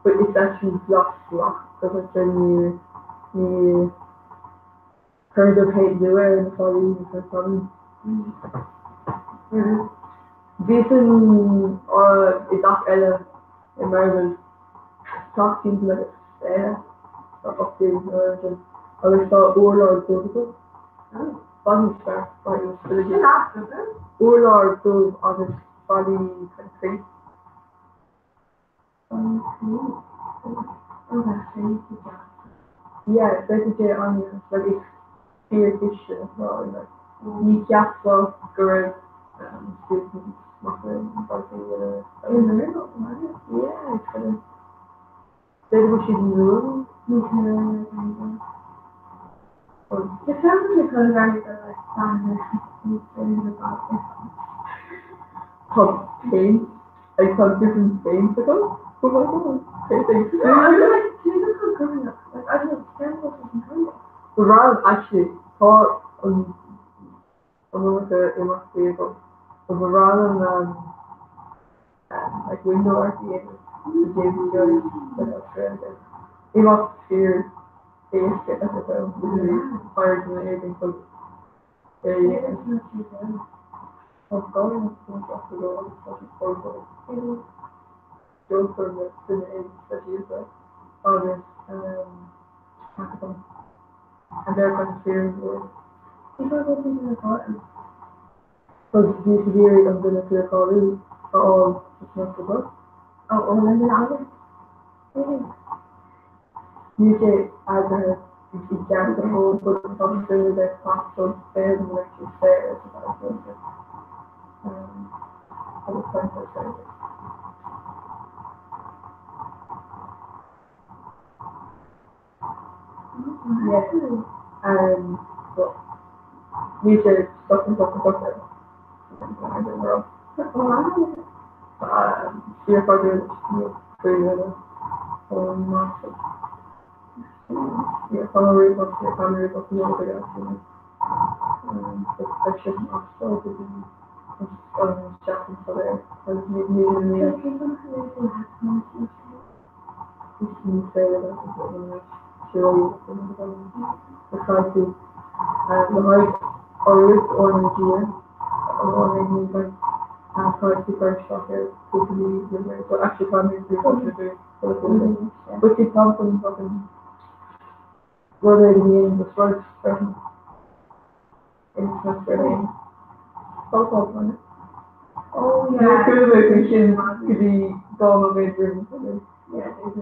But it's actually glas glas because it's a new new Cuireadar péint nua ar na fallaí na fallaí. Bhí san i dteach eile i Merville, teach timpeall le 20, 18 nó mar sin, agus tá urlár dubh acu. Bhfad níos fearr, bhfad níos fearr. Urlár dubh agus fallaí kind of cré. Yeah, beidh sé an like is fíor chistin atá in like ní cheapfá go raibh students mac léinn Yeah, it's kind of b'fhéidir go bhfuil siad nua Tá paint like tá different paints acu Oh my god, paintings. Ba bhreá liom actually tá an an iomarca imeachtaí agam but ba bhreá liom like window art a dhéanamh do James Joyce like Australia. Imeacht fíor éasca atá ann literally hire duine éigin chun é a dhéanamh. Tá gá ach go leor agus tá siad ollmhór. Deontar le duine éigin speisialta agus hackathon and they're kind of fíormhór. Because bhí siad ag iarraidh an duine fíor cáiliúil a fháil sa sneachta seo. Níl sé eagraithe i gceart go fóill but tá súil le freastal ar an mbeidh sé saor sa bhaile agus caint ar Gaeilge. Yeah. But níl sé socair socair socair. Fíorchairdiúil massive. Yeah, tá ríomhphost tá ríomhphost nua aige beidh sé san Astráil go dtí an seachtain seo agus ní ní féidir le haghaidh urrús RnaG caithfidh tú cur isteach air cúpla mí roimh ré but actually tá mé But see tá an fucking rud éigin a dhéanamh do Sprice freisin in semester 1. Tá Oh Níor yeah. chuala mé faoi sin go dtí 2 nóiméad roimh an cruinniú. Yeah, there's a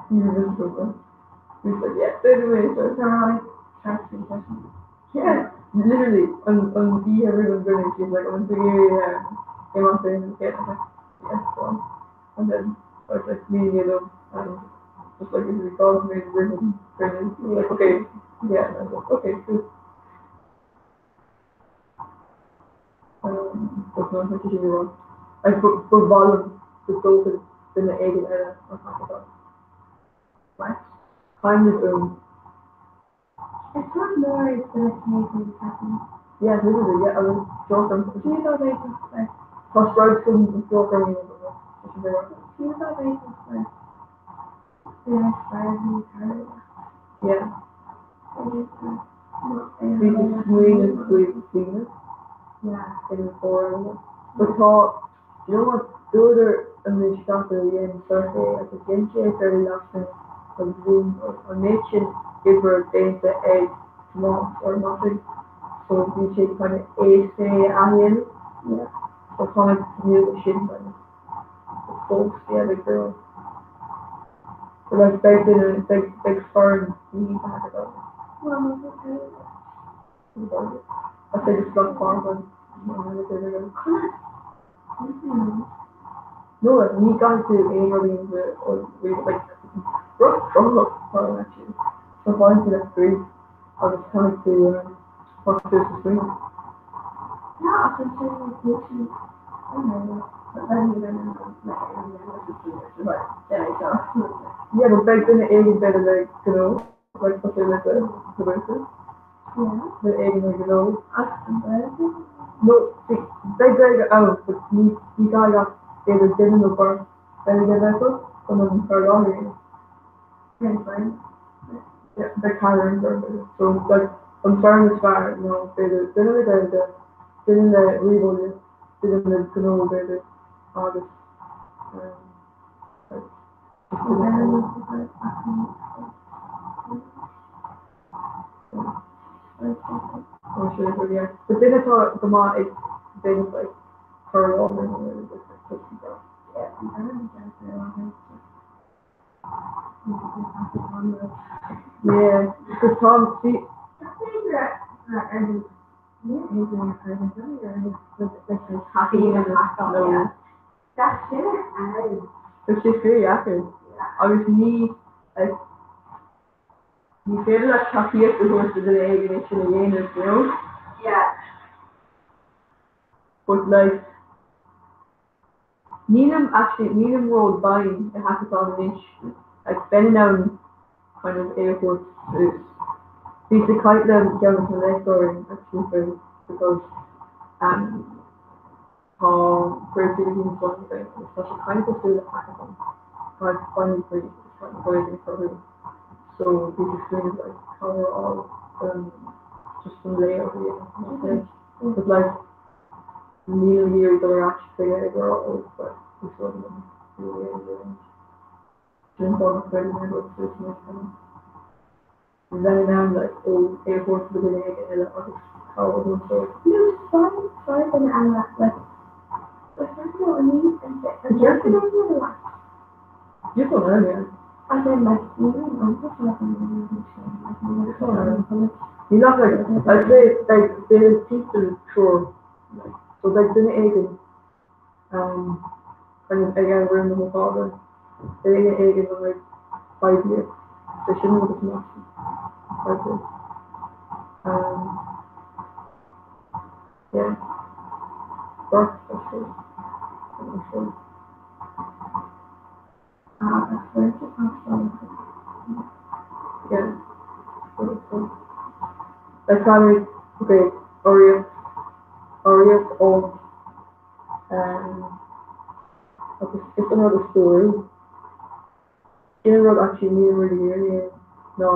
Ní raibh fhios agam. Bhí like, yeah, there's a way so. Yeah, literally, an an oíche roimh an gcruinniú, she's like, an bhfuil imeacht ar an gcéad I'm like, yeah, go on. And then I was like, me and you and just like, we got me roimh an gcruinniú. We were like, okay, yeah, and I was like, okay, cool. But no, tá sé rá. Like, ba ba mhaith liom go dtógfadh duine éigin eile an hackathon. What? Kind of It's not more than a Canadian present. Yeah, literally, yeah, agus deoch Do you go like like Tá spreag an deoch ar do you go like like the inspired me Yeah. Bhí Bhí smaoineamh faoi daoine Yeah. in fóram. But tá, you know what, dúradar an méid scata a dhéanamh survey agus dhein sé fairly last minute agus bhí an méid sin oibre déanta ag Tomás or Martin so bhí sé kind of éasca é a athdhéanamh. Yeah. So tháinig nua sin kind of fós yeah like girl. But like beidh duine beidh beidh foireann ní hackathon. Well, okay. I'd say just like farm No, like ní gcaithfidh tú aon rud a dhéanamh like rud cruthaitheach atá ann actually. So faigheann tú like brief agus caithfidh tú teacht suas le smaoineamh. Yeah, ach ansin like níl sí I don't know like but then you don't know like ar an deireadh is just like déanfaidh seo. Yeah, but beidh duine éigin b'fhéidir le gnó like cosúil le do do Yeah. Duine éigin le gnó. As an Ghaeilge? No, see, beidh Gaeilge ann but ní ní gcaithfidh ach b'fhéidir duine nó beirt Gaeilge a bheith acu chun an cur i láthair a dhéanamh. Cén foireann? Yeah, beidh ceathrar ar an bhfoireann b'fhéidir. So like an foireann is fearr ná b'fhéidir duine le Gaeilge, duine le ríomheolaíocht, duine le gnó b'fhéidir agus um, like just duine eile. So duine atá go maith ag déanamh like cur i láthair nó rud ar bith. Yeah, because Tom, see, Tá sé fíordheacair agus ní like Ní féidir leat tacaíocht a thabhairt do dhuine éigin é sin a dhéanamh, you know? Yeah. But like, nílim actually, nílim ró-dhian i hackathon anois, like bheinn in ann kind of é a thabhairt suas. Bhíos ag caint le ceann de na léachtóirí actually faoi because um, tá creativity and stuff againn agus tá sé kind of cosúil le hackathon. Tá finally free tá an Ghaeilge ag cruthú. So bhí sé smaoineamh like cabhair a fháil just an layout a dhéanamh. But like nílim ag iarraidh dul ar ais chuige ag rá oh but úsáid an really Sin fáth nach féidir liom é a thabhairt suas anois kind of. Bheinn in ann like ó é a thabhairt do dhuine éigin eile agus cabhair a thabhairt dóibh. No, faigh faigh duine eile like like I don't know an ní an an dearcadh é nó like. Just on earn yeah. As in like ní an an tá an an sin like ní an Ní nach like I'd say like b'fhéidir timpeall triúr like so beidh duine éigin um kind of ag obair na hócáide duine éigin an like poiblíocht so sin an rud is measa poiblíocht um yeah beirt actually I'm sure. Ah that's beirt atá Yeah. So like kind of okay urraíocht urraíocht ó um agus is an rud a stiúrú. Sin an rud actually nílim really ag iarraidh ná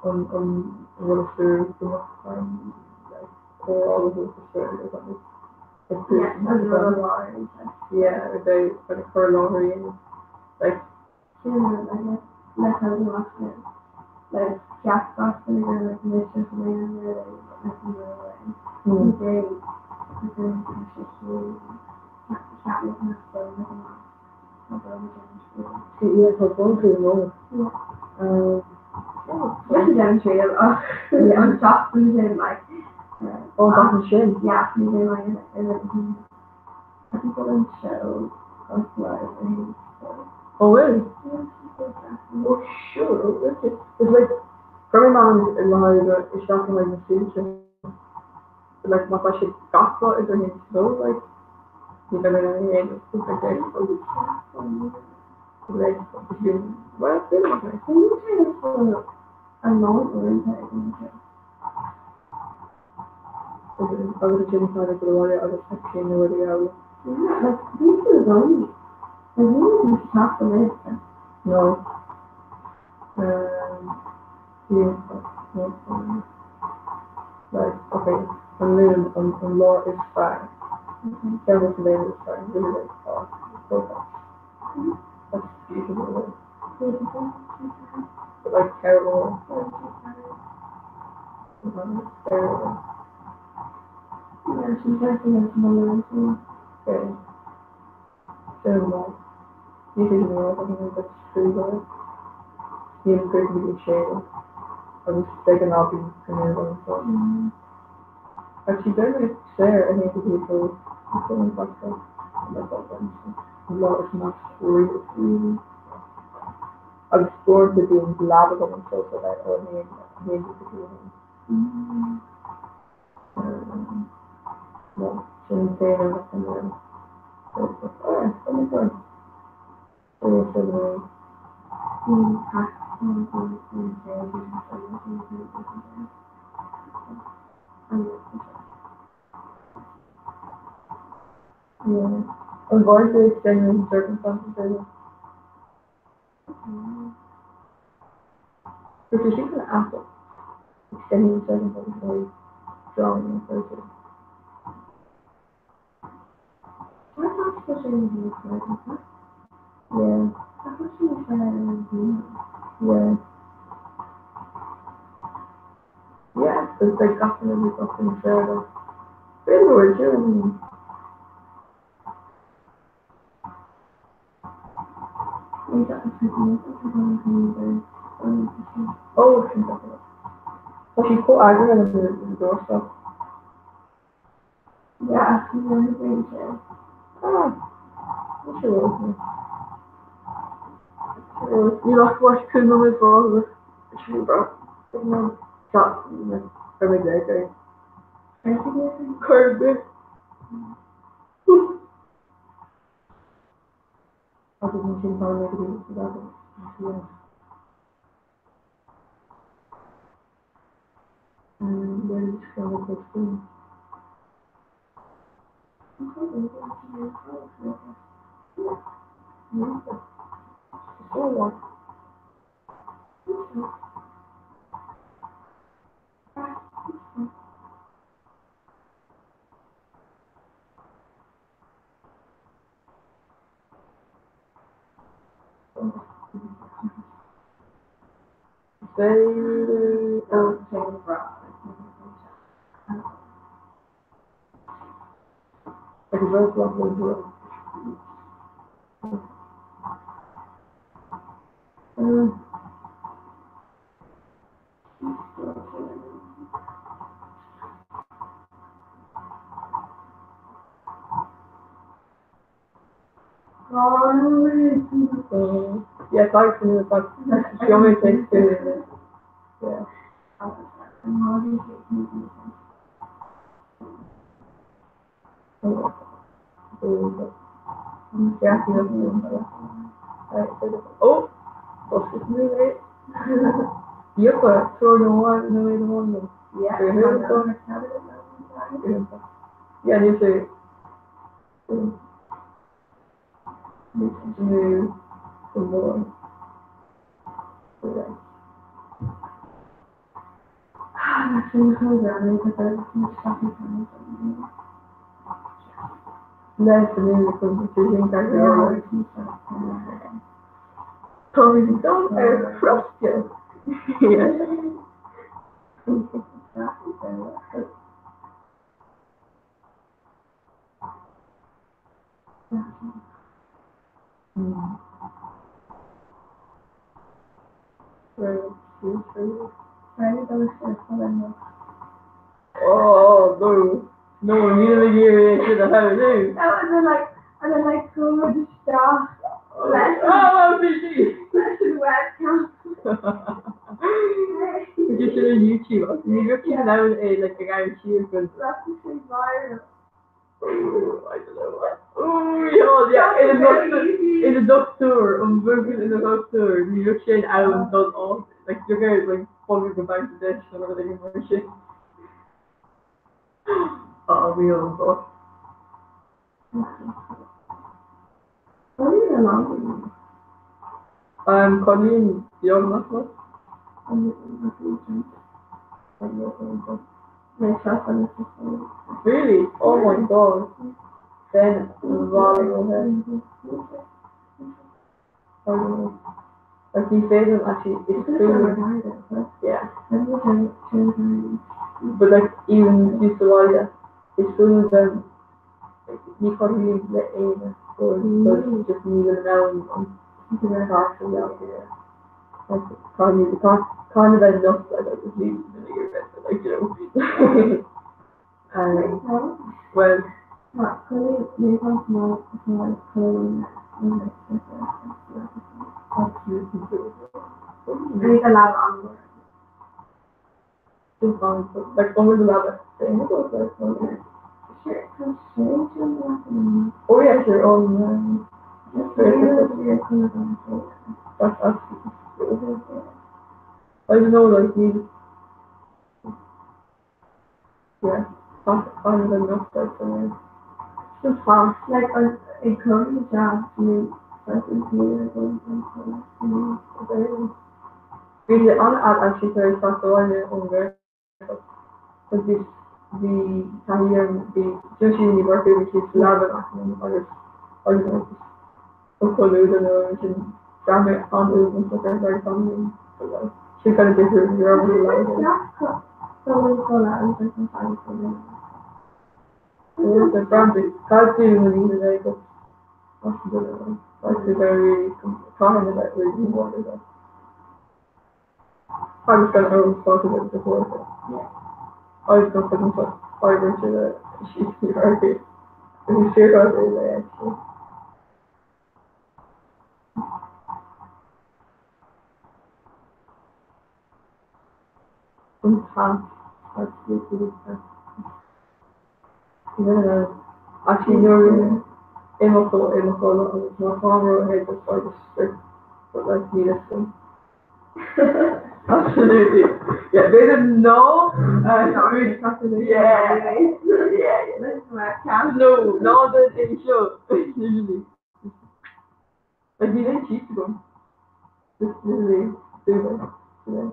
an an rud a stiúrú go mbeadh orm like comhrá a thabhairt isteach or something. Like Yeah, an rud a láithriú. Yeah, a bheith kind of cur i láthair a dhéanamh. Like Sin an rud like le cur amach like cheap gach duine gur like mise a bhí an rud like an rud ní bheidh like an tá sé cheap mé go mbeadh bród agam ach tá bród agam faoi. See, yeah, tá brón faoi an moment. Yeah. Leis an déanamh triail ach an tseachtain sin like Ó, an tseachtain sin? Yeah, ní bheidh mé ar I think we'll show us live or Oh, bhfuil? Oh, sure. It's like chuir mé m'ainm le haghaidh isteach in like na suite. But like má tá sé gach lá idir haon is a dó like ní bheidh mé in ann é a dhéanamh. It's like like like well, b'fhéidir nach mbeidh. Agus ansin tá mé ag dul abhaile agus feicfidh na rudaí a fhoghlaim. No. Like, okay, an Luan an an lá is fearr. Ceann de na laethanta is fearr. Really like, oh, perfect. That's beautiful. But like terrible. Terrible. Okay. Terrible. Ní féidir liom a rá but true Níl go dtí sé agus de ghnáth bíonn cruinniú agam so. Actually, deir mé share a théann go dtí go lá is nach rí agus uaireanta bíonn lab agam anseo so like ó 1 1 go dtí 1. No, sin an t-aon rud a bhíonn ann. An bhfuair tú extenuating circumstances ar But you think an apple extenuating circumstances or drawing refer to? Yeah. Yeah. Yeah, it's like gotten every fucking share. Really, we're doing. Oh, Tá sí chomh eagraithe an doorstop. Yeah, he's really great too. Ah, sure. Ní nach bhfuil cú nó fá sin bra. Ar mé le Chuir agus ansin tá mé go dtí Yeah, sorry for me, but she only takes 2 minutes. Yeah. Oh, Yep, throw the one, no, the one. Yeah. Yeah, you see. The more. Less than Tommy, don't I trust you. Yeah. Oh no. No, nearly here to the house. That was like and then like go stuff. Oh, busy. Lesson webcam. Just on YouTube. You look at now like a guy here but That's the same viral. Oh, I don't know what. Oh, yeah, yeah. In the in the doctor, um, working in the doctor, you look sin out don all like you guys like fucking go back to this and everything mar sin. Oh, we all go. Colleen beagnach rud. Really? Oh my god. Then bhil Like ní féidir actually is yeah. But like even just a is soon them like ní chothaíonn le aon or just ní an an Like kind of kind of enough like I just leave the vinegar bit, but like you know. Well, like over the leather. Oh yeah, sure. Oh That's absolutely I don't know, like you yeah, that's kind of enough like for me. So fast, like I it comes jazz me Bhí sé an-fhad actually tar éis teacht abhaile ón Ghaeltacht agus bhí bhí taithí agam bhí Josie Ní Mhurchú bhí sí sa leaba in aice liom agus agus ó chomhluadar nó sin bhraith mé an-uaigneas ar feadh tamaill but like sin kind of difriúil ní raibh mé sa leaba. Caithfidh tú an oíche bheith but caithfidh a bheith really water Agus gan ól sásta de go Agus gan chuid an oibre sí orthu. Bhí fíor le actually. An pass absolutely Yeah. Actually nuair imeachó imeachó agus má táir head just like strict but like ní listen. Absolutely. Yeah, they didn't know. Yeah. Yeah, yeah. No, no, they show. Usually. Like we didn't cheat to them. Just literally do it. Yeah.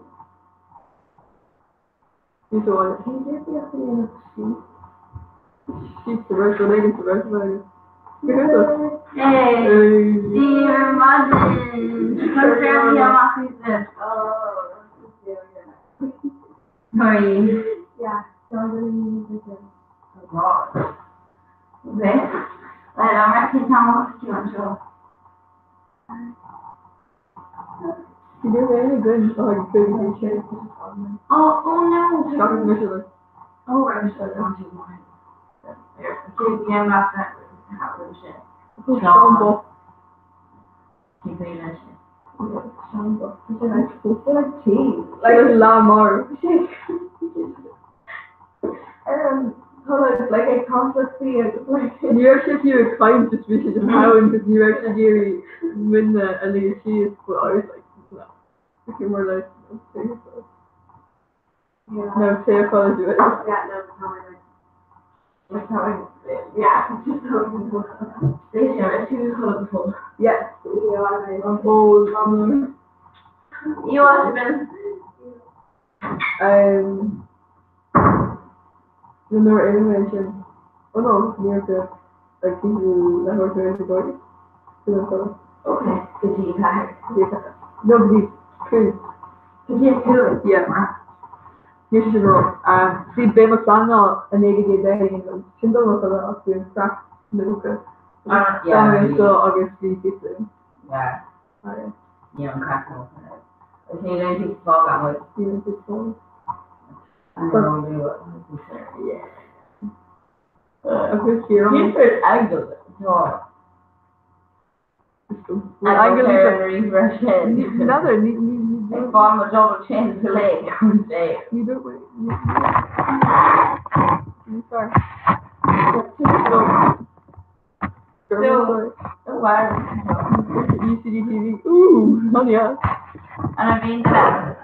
He's the one. She's the rest of the rest of the Hey, dear mother. Sorry. Yeah. Oh God. Okay. Well, I'm actually not sure. You're very good. Oh, good. Oh, oh no. Shopping visually. Oh, right. Yeah, last night. Sean Like cheese. Like Lamar. Um, like I constantly like Ní raibh sé fiú ag caint just bhí sé just ann because ní raibh sé ag iarraidh muidne a ligean síos but I was like no. Okay, more like okay, so. Yeah. No, say apology. Yeah, no, like how yeah, just Yeah. An whole You want to Um, na nuair aon sin oh no, ní raibh like timpeall leathuair tar éis a dó. Okay, good to you, No, go dtí cúig. Go dtí cúig? Yeah. Ní sin rá. See b'é mo phlean ná a naoi go dtí a deich a dhéanamh. Sin dul mo chuile ach bhí an craic nócha. Ah, yeah. D'fhan mé seo agus bhí píosa. Yeah. Ah, yeah. Ní an craic nócha. Is ní raibh tú fág amuigh. Ní raibh tú fág. Yeah. Agus Ciarán. Cíor angle tá. Angle refresh sin. Another ní ní ní. Ag fáil mo double chin go lé. Ní dúirt mé. Ní sorry. So, wow. UCD TV. Ooh, oh yeah. And I mean that.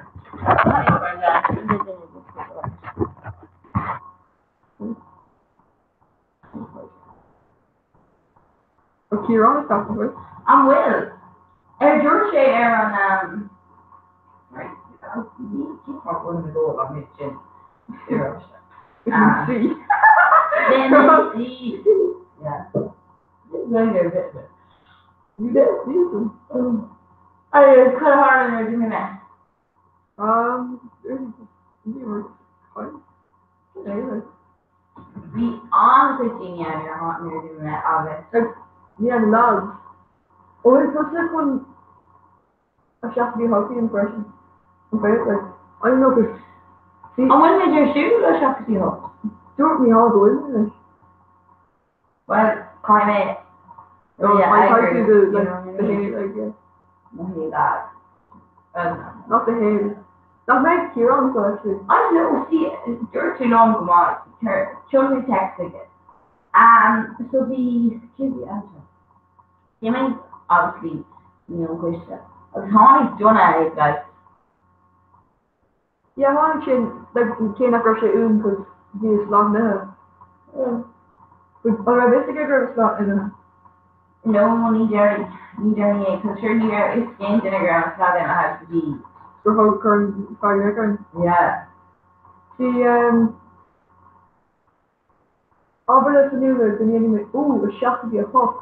Oh, Ciarán is talking about. An bhfuil. Ar dúirt sé ar an um, right, go an sin. Ah. See. Then the yeah. You did see them. I cut hard on there, me. There's you were fine. Anyway. Bhí an-chuid daoine ar an nuair a bhí mé agus. Yeah, love. Oh, it's not like one. A shop be healthy in person. Okay, like I don't know if see. An bhfuil muid ar siúl ó seach dtí hocht? Dúirt Mícheál go bhfuil mé anois. Well, caithfidh mé No, yeah, I I tried agree. to do You like know what I the mean? hair, like yeah. No, he that. Not the hair. Nach mbeidh Ciarán so actually. I don't know, see, dúirt tú liom go maith, tiocfaidh text chuige. Um, so bhí, cé bhí anseo? Bhí mé, obviously, ní an coiste. Agus tháinig Donna ag, like, Yeah, tháinig sin, like, cé nach raibh sé uaim cos bhí a slot imithe. Yeah. But an raibh fhios aige go raibh a slot imithe? No, ní déarfainn, ní déarfainn é, cos sure ní raibh fhios ag aon duine go raibh an slot imithe go dtí. Gur thug chuir an fear againn. Yeah. Bhí, um, Abair le Fionnuala go ndéanfaidh mé, Ó, 7 go dtí 8,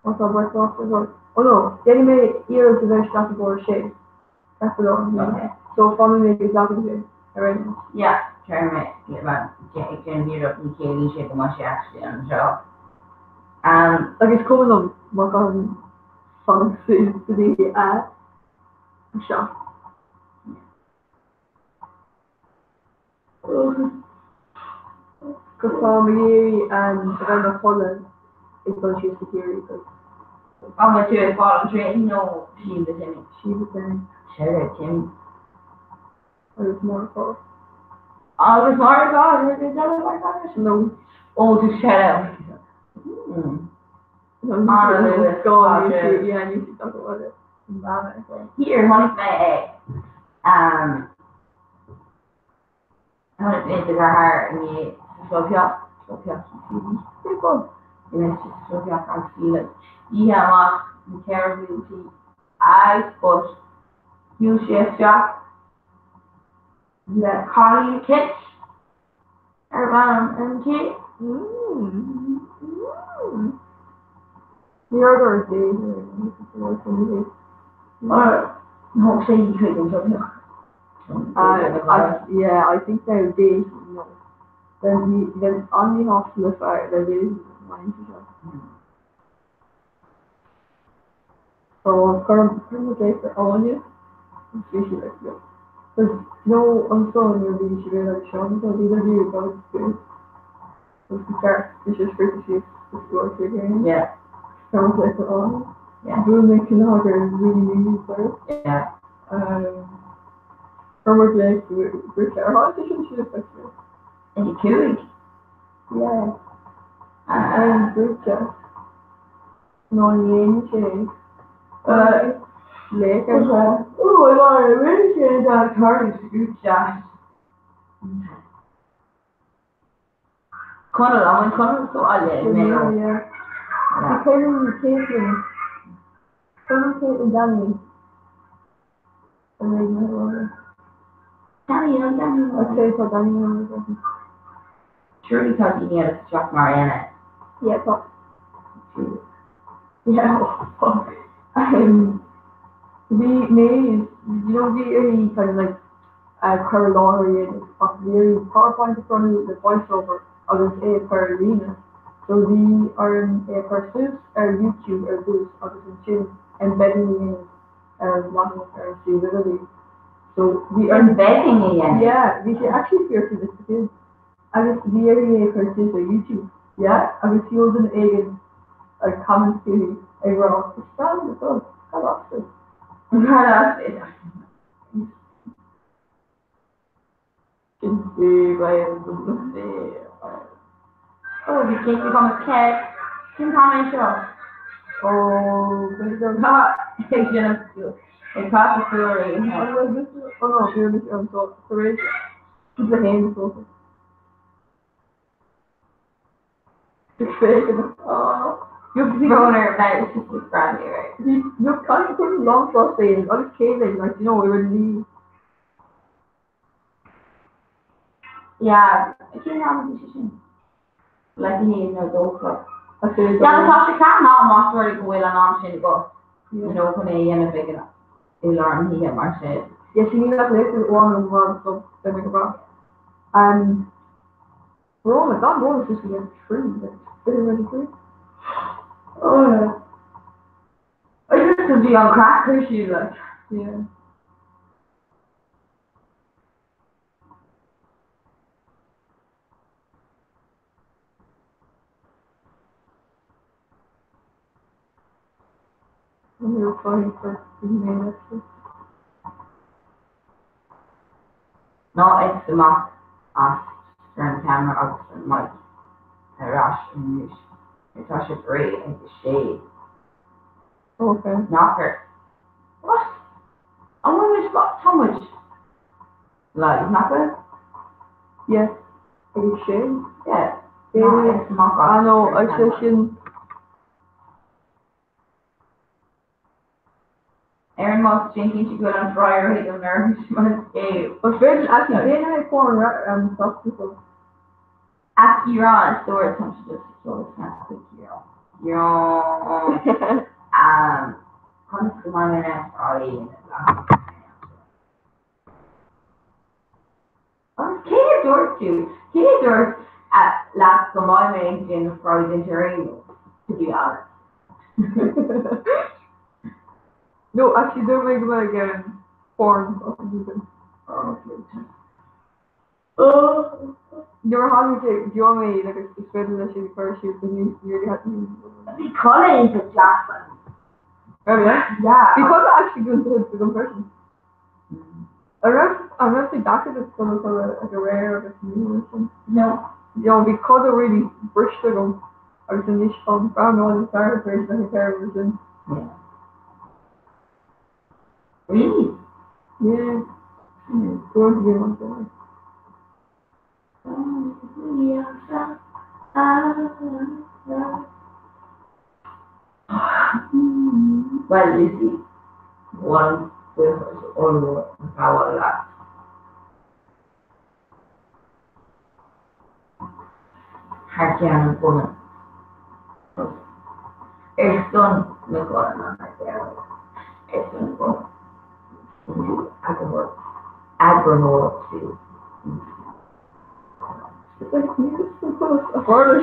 má tá bricfeasta agat. Ó no, déanfaidh mé iarracht a bheith isteach i gcomhair a sé. Ceart go leor, Okay. So fanfaidh mé go dtagann sé, ar aon nós. Yeah, try mé ag déanamh iarracht ní chiallaíonn sé go mbeidh sé actually anseo. Um, Like is cuma liom má caithim fanacht suas go dtí a 7. Go táim ag iarraidh a bheith i mo chodladh ag dul síos go Ciarraí cos. An bhfuil tú ag fáil an traein nó Síomha Timmy? Síomha Timmy. Síomha Timmy. Agus Máire Phól. Agus Máire Phól, is that what I got? No. Oh, do shut up. Hmm. An-luath, Go, yeah, ní sí talk about it. Here, tháinig mé é. Um, Tháinig mé do dheartháir inné sa chlubtheach, chlubtheach UCD. Pretty cool. Bhí mé sa chlubtheach agus bhí like oíche amach na ceithre bhuailtí agus but shiúil sé isteach le cailín eicínt ar bhean an tí. Ní raibh ar dé Thug sé í chuig an chlubtheach. Yeah, I think now dating, no. Then then an-mhíshásta le fear le dating an aimsir seo. So chuir chuir mo glaoch ar Áine agus bhí sí like no. Cause you know ansan nuair a bhí sí like Seán so bhí bhí agus agus bhí ceart bhí sé scríofa síos sa scór sí féin. Yeah. Chuir mo glaoch ar Áine. Yeah. Bhuail mé cnag ar really really first. Yeah. Chuir mo glaoch go ar tháinig sé sin síos actually. Ag a cúig. Yeah. Ar an brúite. Nó an ndéanann sé léic ar sé? Oh my god, I really can't have tardy scoot chat. Conall, an bhfuil Conall sa bhaile i mBéal? Yeah. Bhí Conall Caitlin. Conall Caitlin Danny. An raibh mé bhaile? Danny, an Danny. Okay, tá Danny ann. Surely tá daoine eile sa teach mar aon leis. Yeah, tá. Yeah, oh, fuck. Um, bhí mé, you know, bhí uirthi kind of like uh, cur i láthair a dhéanamh ach bhí uirthi PowerPoint a chruthú le voiceover agus é a chur ar líne. So bhí orm é a chur suas ar YouTube ar dtús agus ansin embedding a dhéanamh ar an leathanach ar an suíomh idirlín. So bhí orm Embedding a dhéanamh? Yeah, bhí sé actually fíor soilisticéid. Agus bhí uirthi é a chur suas ar YouTube, yeah, agus sheol duine éigin like comment chuici ag rá is breá liom do guth, cad as duit? Cad as duit? Sin fíor Oh, bhí céard a chumas cé cén t-am é seo? Ó, b'fhéidir Tá ag déanamh ag casadh fuair An bhfuil mise oh no, bhí mise ann so tar éis cúpla haon is dócha. Brón ar bheith is just breathnú air. No, caithfidh tú lán féin agus Kevin, like, you know, we were leave. Yeah, cén am a bhí sé sin? Like a haon nó dó a chlog. A sé Yeah, tá sé ceann ná más rud é go bhfuil an am sin agat, you know, chun é a dhéanamh ag an i lár an oíche mar sin. Yeah, sin ní nach léir amháin an bhfuil so beidh mé go breá. Um, Roma, gan Roma is go trí, like, 23. Oh, yeah. I just bhí an craic ar siúl, like. Yeah. You're applying for the Ná ag amach as ar an camera agus an mic ar ais anois. Tá sé réidh ag a sé. Okay. Nach ar. What? An bhfuil muid tá muid live nach bhfuil? Yes. Ag a sé? Yeah. Yeah. Ná I know, I sé sin Ar an más sin cinnte go bhfuil an fryer ag an nervous mar scéal. But féidir actually déanfaidh mé porn sasana. Akira store tá sé just Ciarán. Conas go mbeidh mé in ann Agus cé a dúirt tú? Cé a dúirt leat go mbeidh mé ag déanamh fries ar aon nós, to be honest? No, actually dúirt mé go mbeidh porn sasana. Oh. Nuair a thagann sé gheobhaidh mé iad agus is féidir leis iad a chur síos the news really had me. Bhí codladh iontach deas agam. Oh yeah? Yeah. Bhí codladh actually go good agam freisin. An raibh an raibh sé deacair duit dul a chodladh like aréir agus inniu mar sin? No. You know, bhí codladh really briste agam agus anois táim breá níos fearr tar éis bheith ag ceird mar sin. Yeah. Really? Yeah. Going to be one thing. Well, Lucy, one buíochas ollmhór a ghabháil leat. Thar ceann an chumainn. Ar son na gCumann ar son na gCumann. Eagarthóireacht fiú.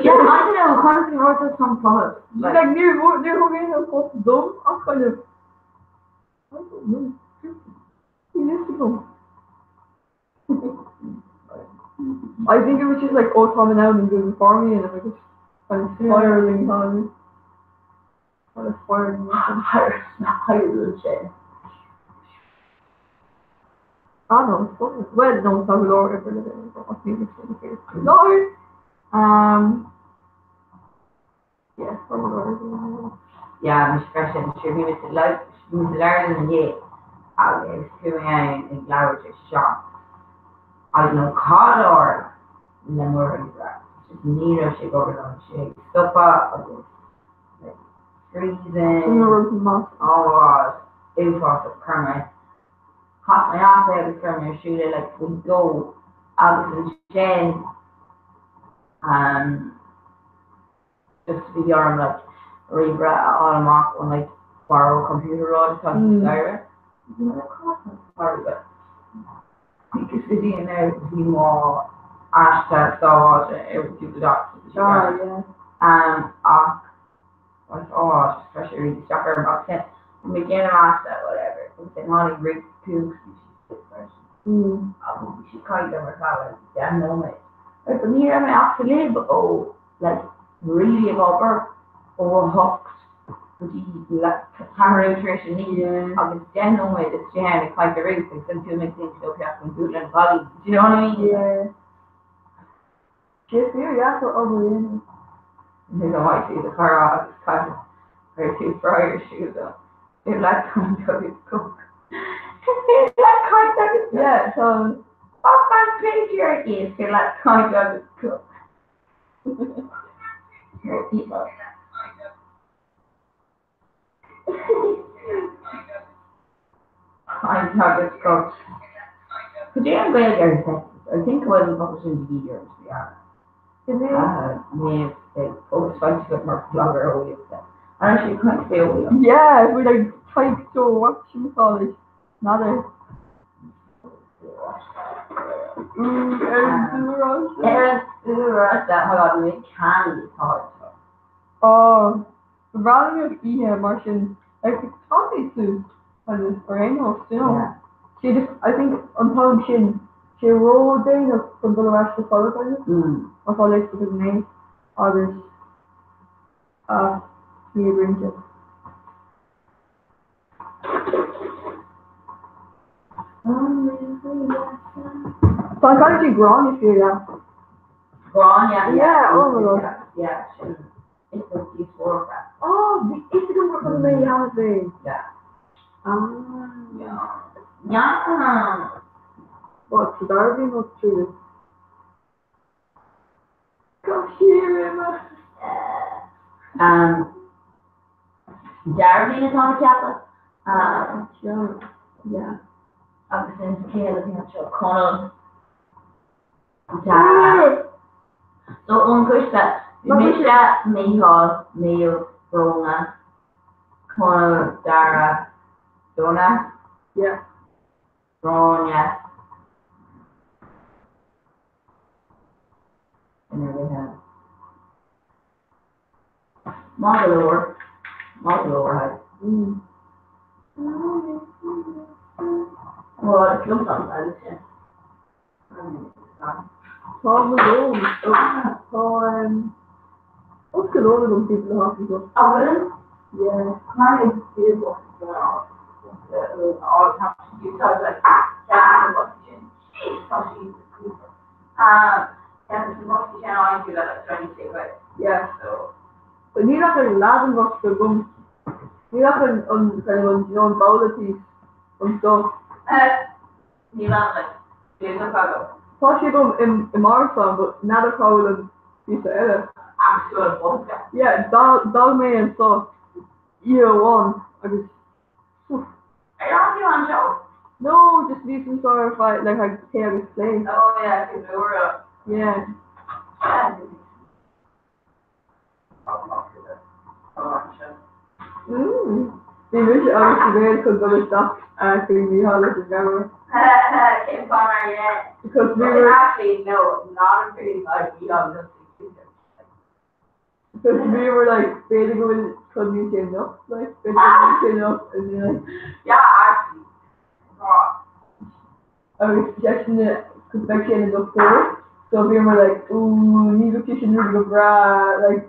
Yeah, I don't know, conas go raibh tú an Like níor níor thug aon an post dom ach kind of I don't know. Ní fhios agam. I think it was just like oh tá mé in ann an Google Form a dhéanamh agus kind of spiraling kind of spiraling. Spiraling sé. Ah no, it's fine. Well, no, tá go leor oibre le déanamh ach níl mise ina chéad faoi láthair. Yeah, tá go leor oibre le déanamh. Yeah, mise freisin, sure bhí mé sa bhí mé sa leabharlann inné agus chuaigh mé ann ag labhairt ar Seán. I don't know cad a tharla le mo ríomhaire. Just ní raibh sé ag obair liom, bhí sé ag stopadh agus like freezing. Sin rud maith. Oh my god, uafásach, chuir mé chas mé as é agus chuir mé ar siúl é like faoi dhó agus ansin um, just bhí orm like ríomhaire a fháil amach ón like borrow computer rud atá sa staighre. Bhí mé like cá bhfuil an but because bhí now bhí mo aiste sábháilte ar Google Docs agus sé Ah, yeah. Ach like oh just chuir sé really isteach orm ach sin bhí mé ag déanamh aiste whatever agus then tháinig Ruth chucu bhí sí sick freisin. Agus bhí sí ag caint liom ar feadh like 10 nóiméad. Right, but ní raibh mé ach sa lib ó like really ag obair ó 8 go dtí ceathrú tar éis 9 agus 10 nóiméad istigh ann ag caint le Ruth agus then 2 minutes into okay ach an bualadh an cailín. Do you know what I mean? Yeah. Sé fíor dheacair obair a dhéanamh. Ní go mbeidh siad a chur agus caithfidh chuir tú fry ar siúl dó. Is le caint agus coke. Is le caint agus coke. Yeah, tá. Fuck an patriarchy is le caint agus coke. People. Caint agus coke. Cad é an Ghaeilge ar sexist? I think go bhfuil an focal sin de dhíth orm to be honest. Cad é? Niamh ag fós fáilte mar bhlogger eolaíochta. An raibh sí ag caint faoi eolaíocht? Yeah, we like type so watching college. N'fheadar. Ooh, ar an dúrás. Ar an dúrás, oh my god, mé candy atá anseo. Oh, ba bhreá liom oíche mar sin like tá mé suas kind of ar aon nós, you know. Yeah. Sé just, I think an t-am sin, sé ródhéanach chun dul ar ais sa chodladh kind of, má tá leis because mé agus ah, ní ag rince. Tá an cailín sin Gráinne fíor dheas. Gráinne? Yeah, oh my god. Yeah, sin is an díospóireacht. Oh, bhí fhios agam gur chonaic mé í cheana féin. Yeah. Ah. Yeah. Yeah. What, sa dara bliain nó sa tríú? Gabh siar, Emma. Um, dara bliain atá mé ag ceapadh. Um, yeah. Agus an cé eile a bhí anseo? Conall. Dara. So ón gcoiste, bhí mise, Mícheál, Niall, Bróna, Conall, Dara, Donna, Yeah. Gráinne. Duine ar bith eile. Maith go leor. Maith go leor, hi. Well, is liomsa an saghas sin. Tá mo lón. Tá os go leor agam people atá anseo. An bhfuil? Yeah. Mar is fíor Yeah. But níl ach an leath den bhosca agam. Níl ach an an kind of an you know an babhla thíos anseo. Níl ann like beagnach agam. Tá sé agam i i m'árasán but n'fheadar cá bhfuil an píosa eile. Actual bosca. Yeah, d'fhág mé anseo oíche amháin agus phew. Ar fhan tú anseo? No, just bhíos anseo ar feadh like haghaidh tae agus plé. Oh yeah, cúpla uair. Yeah. Bhí mise agus Sinéad chun dul isteach chuig Mícheál leis an gceamara. Cén fáth nár dhein? Because we were. Actually, no, not a pretty sight, Mícheál just Because we were like, b'fhéidir go bhfuil chun níl sé enough, like, b'fhéidir go bhfuil sé enough, and you're like. Yeah, actually. Agus seisean cos beidh sé ina dhochtúir so bhíomar like ooh ní bheadh sé sin really go breá like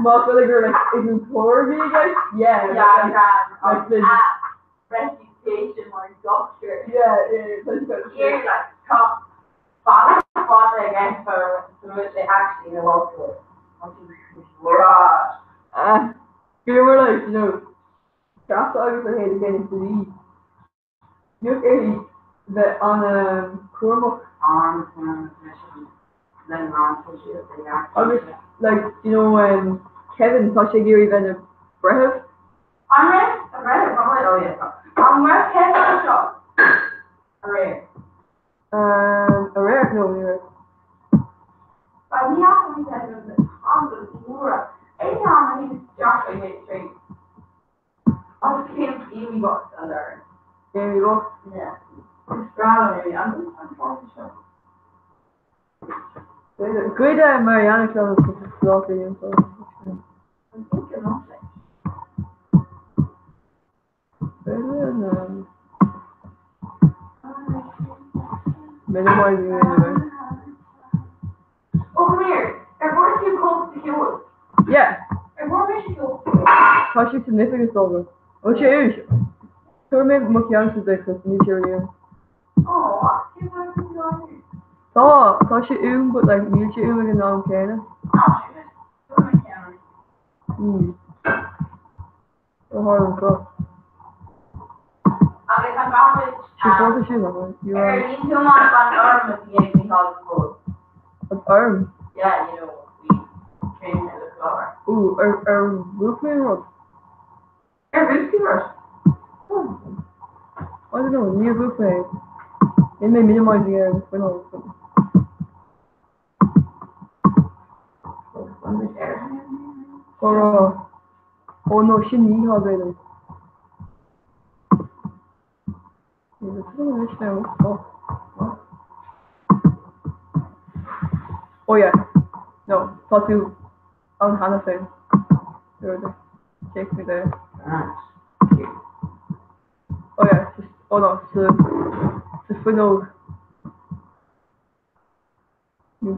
má bhfuil gur like innealtóir a bhí i gceist yeah Yeah, yeah, like the reputation mar doctor. Yeah, yeah, tá sé Here like tá fada fada again for they actually in a local. Ah, bhíomar like you know Treasa agus a théad ag déanamh dlí. Níor uirthi bheith an-chúramach. Agus like you know Kevin tá sé ag iarraidh bheith ina bhreitheamh. An raibh a bhreitheamh an bhfuil oh yeah tá. An raibh Kevin anseo aréir? Aréir? No ní raibh. Ba ní fhaca mé Kevin le tamall mór. Aon am a théann isteach ag mé trí. Agus cén Amy bocht an dara? Amy bocht? Yeah. Is breá liom Amy. An bhfuil an fáilte seo? Goid Marianne Club is lá anseo. An bhfuil an leis? B'fhéidir Minimizing anyway. Oh, come here. Ar bhfuair tú cóip de cheol? Yeah. Ar bhfuair mise cóip de cheol? Tá sé san oifig is dócha. Ó sé ús. Tabhair mé mo cheannsa duit cos níl sé riamh. Oh, cén fáth go bhfuil Tá, tá sé uaim but like níl sé uaim ag an am céanna. Ah, tabhair mo cheann. Hmm. Ó tharla an cruth. Agus an gcaithfidh Sé fágtha sin agam. You ar are. líon tú amach an fhoirm a bhí ag Mícheál de Bhól? An fhoirm? Yeah, you know, bhí train ar the chlár. Ooh, ar ar mhúch mé an rud? Ar mhúch tú rud? I don't know, níor mhúch mé é. Dhein mé minimizing ar an fuinneog or something. Cá raibh? Ó no, sin Mícheál b'fhéidir. Anois now, oh, what? Oh yeah, no, tá tú ann cheana féin. Take me there. Oh yeah, just, oh no, sa, sa fuinneog. Ní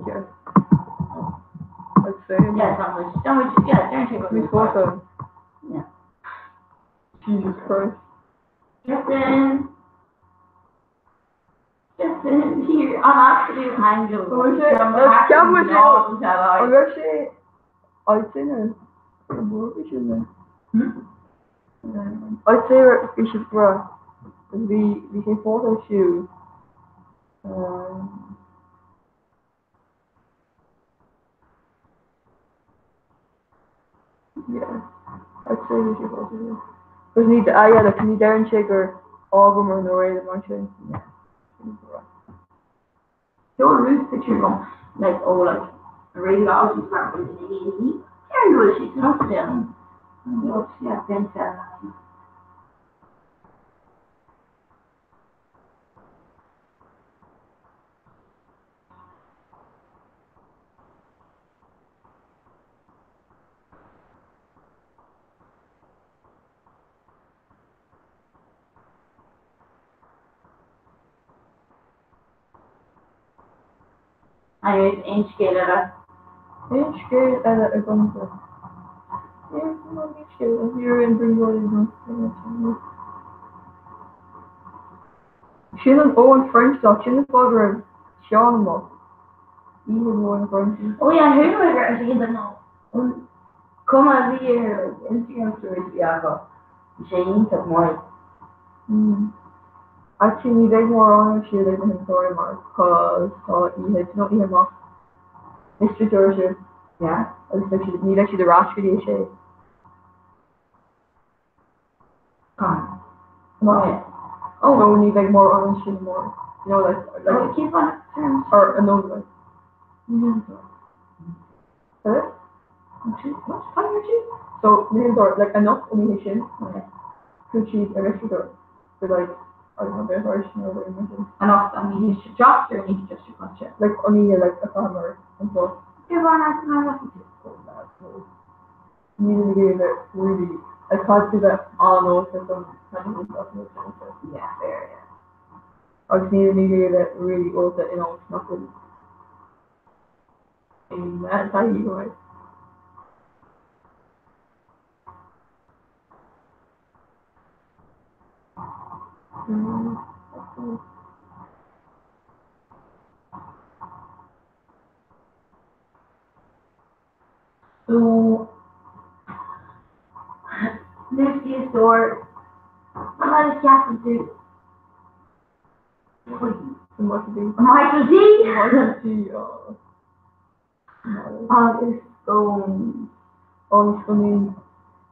I'd say. Yeah, tá muid, tá muid, yeah, deir sé go Ní fós Yeah. Jesus Christ. Justin. Justin here an absolute angel. An raibh sé I'd say no. Bhí sé no. I'd say bhí sé bra. Bhí bhí sé fós ar siúl. Yeah. I'd say bhí sé fós ar siúl. Cos ní ah yeah like ní deireann sé gur fhágamar nó réidh mar sin. Yeah. Sheol Ruth picture agam like ó like radiology department in A&E. Céard go bhfuil sí san ospidéal an bhfuil sí at den cell. Anyways, aon scéal eile? Aon scéal eile agamsa? Níl aon scéal eile. Ní raibh aon brionglóid agam. Sin an ó an French Dock, sin an fáth go raibh Seán amuigh. Oíche mhór na Fraince. Oh yeah, who do I get to the no? An cuma a bhí ar like Instagram stories a bhí acu, bhí sé iontach maith. Mm. Actually ní bheidh mórán ar siúl ag na hInteoirí mar cause tá oíche, do you know oíche amach Mystery Tour ar siúl. Yeah. Agus beidh siad, ní bheidh siad ar ais go dtí a sé. Con. Oh yeah. Oh. So ní bheidh mórán ar siúl amárach. You know like, like. Oh, keep on terms. Or another like. Huh? So na hInteoirí, like anocht an oíche sin, chuaigh siad ar Mystery Tour. So like, I don't know, bheith ar sin nó mar sin. Anocht an oíche seo, just ar an oíche just seo caite. Like an oíche like a chaitheamar anseo. Cé bhain as an air? Níl mé ag iarraidh really like caithfidh tú bheith an-ólta chun taitneamh a bhaint as an rud sin so. Yeah, fair, yeah. Agus níl mé ag iarraidh bheith really ólta in áit nach bhfuil aon taithí agam air. So, Lucy a stór, cad a cheapann tú faoi? Michael D. Michael D. Michael D. Oh. Agus scones. Oh, na scones.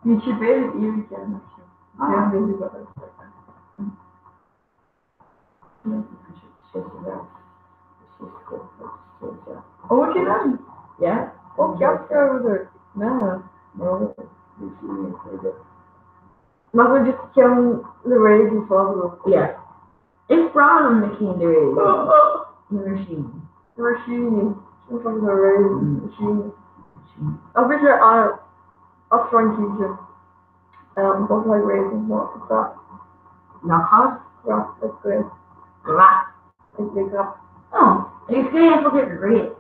Bhí siad béal ag iarraidh ceann actually. Ah. Oh, bhfuil siad ann? Yeah. Oh, cheap go rabhadar. Na. No, bhí siad in chuige. Nach bhfuil just ceann le réidh fágtha agat? Yeah. Is breá liom na cinn le réidh. Na roisíní. Na roisíní. Sin fágtha le réidh. Roisíní. Ach bhí sé as Fraincise. Butterfly raisins ná grape. Nach cad? Grape like grape. Grape. Like le grape. Oh, agus cé an focal grape?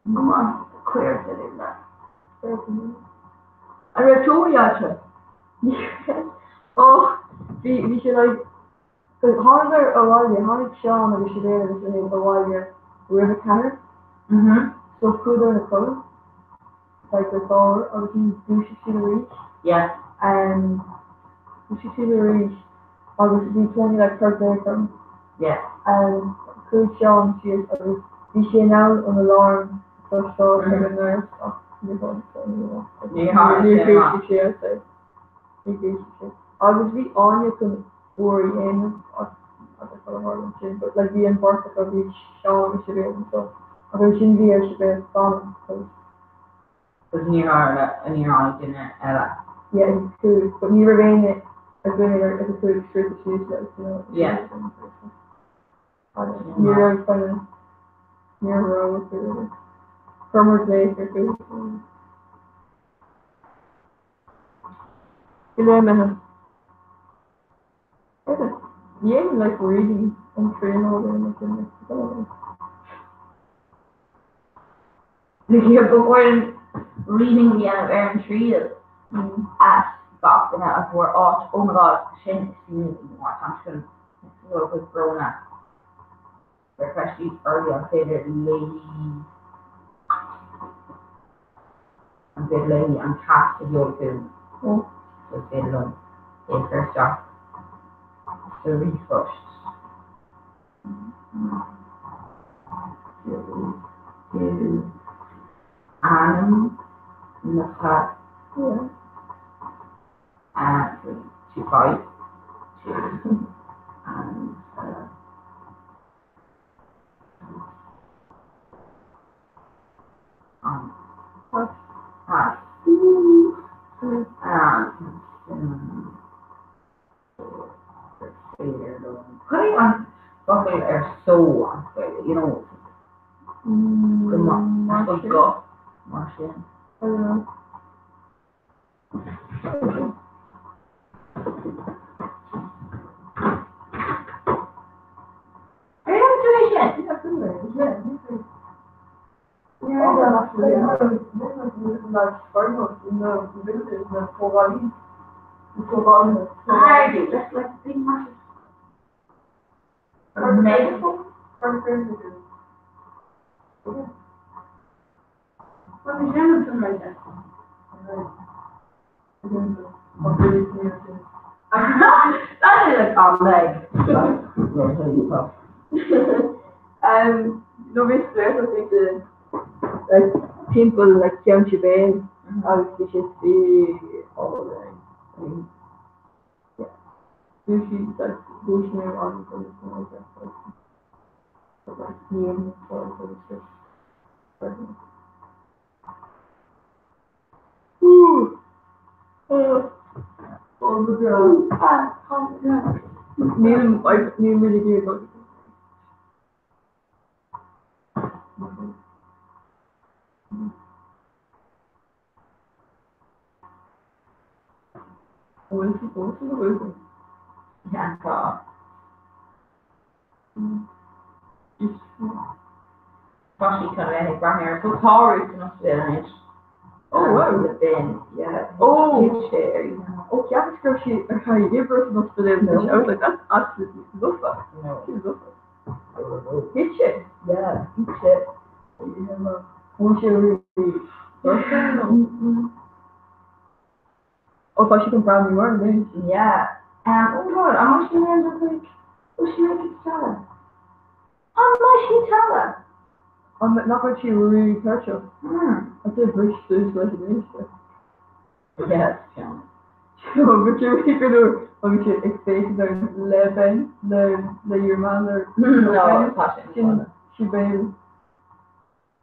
Come on, cuir de le. An raibh tú agat? Oh, bhí bhí sé like thángadar abhaile, tháinig Seán agus Sinéad agus Sinéad abhaile roimh a ceathair. Mhm. So chuadar ina codladh like go tár agus ansin dhúisigh siad arís. Yeah. Um, dhúisigh siad arís agus bhí Tony like cuir glaoch orm. Yeah. Um, chuaigh Seán síos agus bhí sé in ann an alarm a chloisteáil ag an ndoras ach ní tháinig Tony amach. Ní tháinig Níor sé amach. dhúisigh sé as é. Ní dhúisigh sé. Agus bhí Áine chun uair a dhéanamh ach agus a tharla ansin but like bhí an bheirt acu bhí Seán agus Sinéad anseo agus ansin bhí ar Sinéad fanacht cos Cos níor tharla níor tháinig duine eile. Yeah ag a cúig but ní raibh éinne againne ar ag a cúig sroichte síos like you know. Yeah. Ní raibh kind of ní raibh acu really. Chuir muid glaoch ar cúig. Go léir mbeatha. Ní like really an traenáil ar na cinn. Ba chóir reading a dhéanamh ar an triail at gach duine a fuair áit oh my god sin is mar sin go bróna ar uirthi an féidir léi an féidir léi an cast a sheoladh chugam so is féidir liom é a chur isteach sa ríomhphost. Ainmneacha 3, 2, 5, 2 and uh, um, uh, um, Cuir an focal ar so as Gaeilge, you know, go maith, go mar sin. Ar fhéadfadh tú é sin? Hardy, just like big massive megaphone. That is like our leg. No bhí stress a bhí like timpeall like ceann Sibéal agus bhí sé bhí yeah bhí sí like bhí sí mé an Níl mé ag iarraidh dul. An bhfuil tú fós ina bhfuil? Yeah, tá. Tá sí chun a bheith ag breathnú air. So tá Ruth san ospidéal anois. Oh wow. Le Ben, yeah. Oh. Thit sé ar oíche. Oh, cheapas go raibh sí ar haghaidh oibre san ospidéal anois. I was like, that's absolutely lofa. No. She's lofa. Thit sé. Yeah, thit sé. Bhfuil sé really gortaithe nó? Oh, tá sí chun breathnú air anois. Yeah. Oh my God, an mbeidh sí in ann like, oh, she might get tala. An mbeidh sí tala? An nach raibh sí really tuirseach? Hmm. I'd say bris suas leis anois. Yes, John. Bhí sé really go leor agus sé ag féachaint ar le Ben le le your man or No, tá sé sin Siobhan.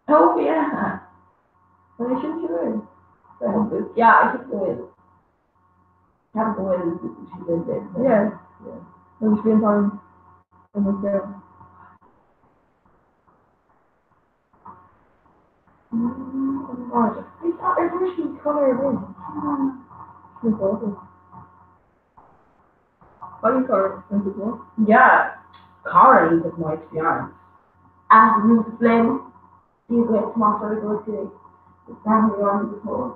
Oh yeah. An é sin Siobhan? Yeah, I think go bhfuil. Ceapaim go bhfuil Siobhan Ben. Yeah. Agus bhí an t-am in mo cheann. Oh my God. Is that ar bhris sí color ar bith? Sin fágtha. Bhain car an go dó. Yeah. Cara iontach maith to be honest. As Ruth Flynn, Dia duit Tomás ar go dtí breathnú ar do thoil.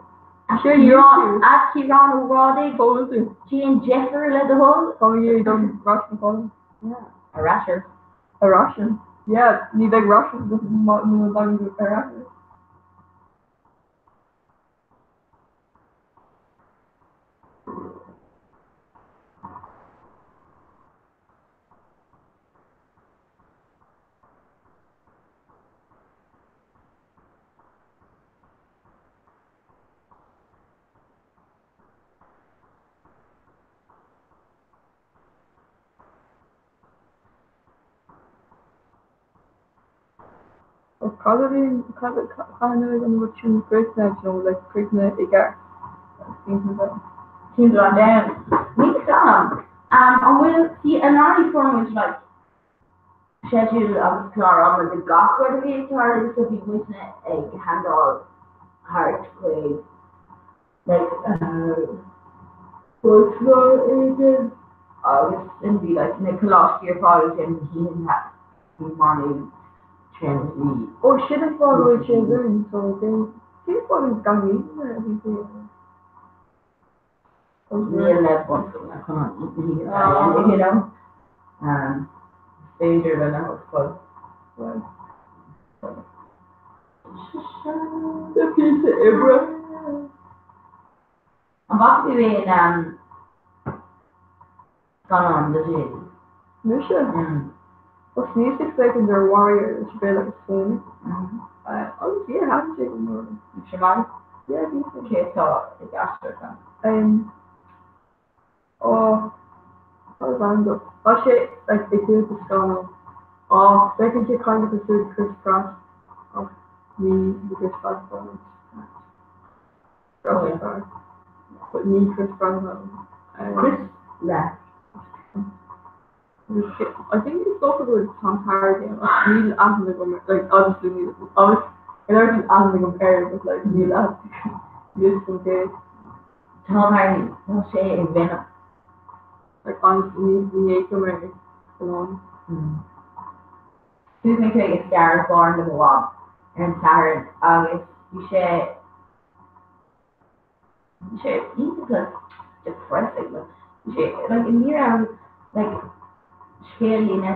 Sure you Ciarán, as Ciarán Ó Rádaigh, Fólann tú. Jane Jeffer le do thoil. Tá mé ag dul ras na fála. Yeah. A rasher. A ration. Yeah, ní bheidh ration nó an ar ais. Ó cad a bhíonn cad cathain a an rud sin críochnaithe nó like críochnaithe i gceart? Timpeall an domhain. Níl fhios agam. An bhfuil sí anuraidh fuair muid like schedule agus clár ama de gach rud a bhí ag tarlú so bhí muidne ag handáil thart chuig like buaiteoir éigin agus sin bhí like na coláistí ar fad ag déanamh na hoícheanta bhí Manu Trinity Ó sin an fáth go bhfuil sé againn so cén cén fáth go gan aoinne a bhí sé? Níl le bunscoileanna chun an oíche you know. Is féidir le na hollscoil. Tá píosa oibre. An bhfaca tú aon scannán le déanaí? Mise? Thosnaíos ag féachaint ar Warrior is Béal agus Féin. Agus yeah, thaitin sé go mór. Bhí sé maith? Yeah, bhí sé. Cé atá ag aisteoireacht ann? Um, oh, cad is ainm dó? Tá sé like ag déanamh de scannán. Oh, féachann sé kind of cosúil le Chris Pratt ach ní ní Chris Pratt atá ann. Oh yeah. But ní Chris Pratt atá ann. Chris le. I think is dócha go bhfuil Tom Hardy ann ach níl aithne agam air, like obviously níl obviously I know níl aithne agam air but like níl aithne agam níl fhios agam cé. Tom Hardy, tá sé i Venom. Like honestly ní ní fheicim é san am. Chuaigh mé chuig a scarf barn le mo mham ar an Satharn agus bhí sé Bhí sé iontach like depressing like bhí sé like ní raibh like scéal líne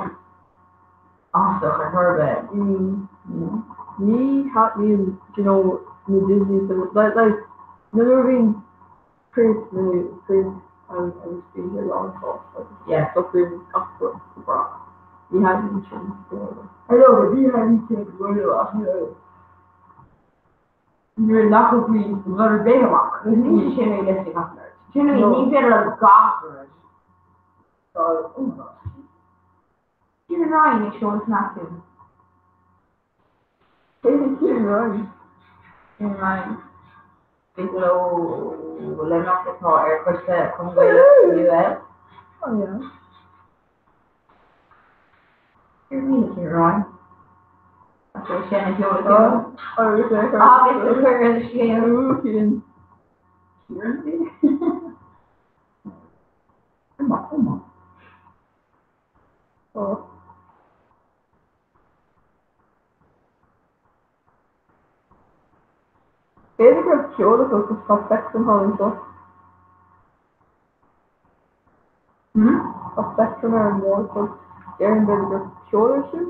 asach ar chor ar bith. Mm. Ní thaitníonn do you know na Disney films like like nuair a bhíonn prince nó prince ann agus bíonn sé lán sásta agus Yeah. socraíonn gach rud go breá. Ní thaitníonn sin go leor. I know but ní thaitníonn sé go leor ach you know. Nuair nach bhfuil rud ar bith amach, agus níl sé sin realistic ach an oiread. Sin é, ní féidir le gach rud dul, oh my god. Kieran Ryan ag seoladh sneaiceanna. Cé hé Kieran Ryan? Kieran Ryan. Ficheall ó Luimneach atá ar choiste Chumann Gaelach UL. Oh yeah. Kieran Ryan. Agus sin a sheoladh Agus a chuir an scéal. Kieran. Kieran? Amach, amach. Oh. B'fhéidir go raibh ceol acu agus tá Spectrum thall anseo. Tá Spectrum ar an mbord so déarfainn b'fhéidir go raibh ceol ar siúl?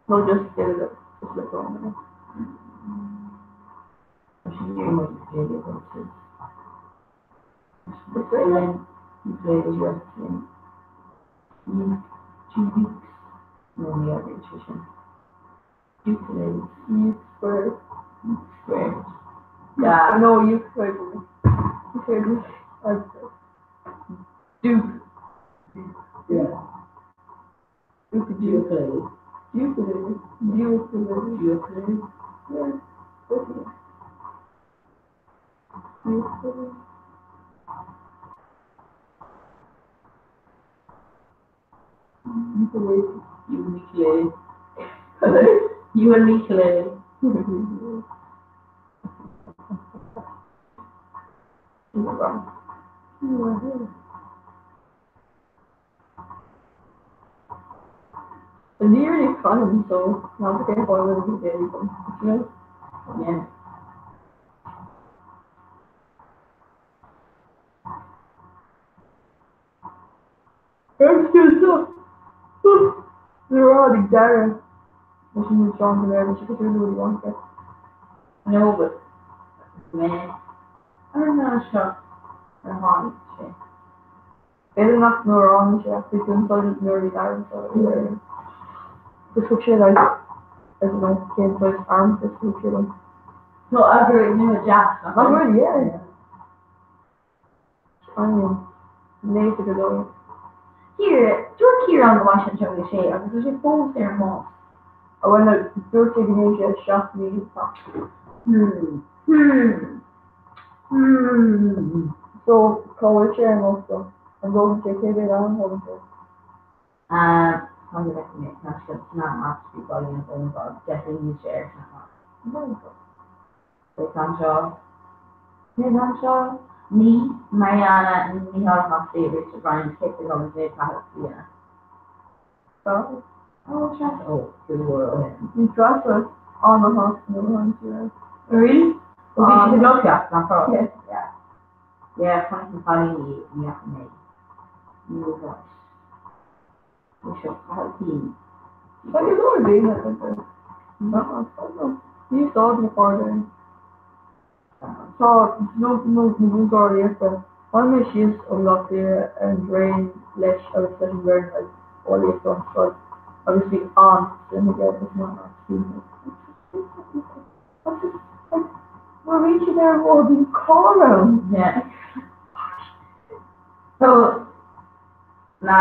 Nó just b'fhéidir just le dán é. Ukulele. U squared. U squared. Yeah. No, U squared. U squared. Duke. Yeah. Ukulele. Ukulele. Ukulele. Ukulele. Yeah. Okay. Ukulele. Ukulele. Ukulele. Ukulele. Ní really fun, so not the game boy would be you know? Yeah. Nuair ag deireadh leis an Sean go léir sé cosúil le Willy Wonka. No, but mé ar an seo ar tháinig sé. B'fhéidir nach nuair a tháinig sé ach bhí tú ansan nuair a bhí Darren so Agus thug sé like I don't know cén saghas arm is thug sé dom. No, agur nua deas nach Nach bhfuil, yeah. Ainm naofa go leor. Here, dúirt Ciarán go mbeidh sé anseo ag a sé agus tá sé fós ar an mbus. A bhuel, dúirt sé go ndéanfaidh sé 7,000 pas. Hmm. Hmm. Hmm. So, cá bhfuil sé ar an mbus dó? An dtógann sé cé mhéad am a thógann sé? Ah, tá go bhfeicfidh mé, tá sé sna maps bhí baile na bó definitely níl sé ar sna maps. Beidh anseo. Beidh anseo. Ní, Mariana, Mícheál Hosty, Richard Ryan, Kit agus Thomas Mé Cathal Cliona. Tá. Ó, Treasa. Ó, go leor ó shin. Bhí Treasa an-shásta nuair a tháinig sí ar ais. Really? Ó bhí sí sa gclubtheach, nach raibh? Yeah. Yeah. Yeah, chonaic na cailíní ní fhaca mé. Ní raibh. Bhí sé cailín. Tá go leor daoine Ní úsáid na cairde. Tá na múinteoirí Tháinig mé síos ó Bhaile Átha Cliath ar an dtraein leis agus leis an bhfoireann eolaíochta ón scoil agus bhí an-suim aige is mar Nuair a bhí siad ar an bhóthar bhí carr ann. Yeah. So na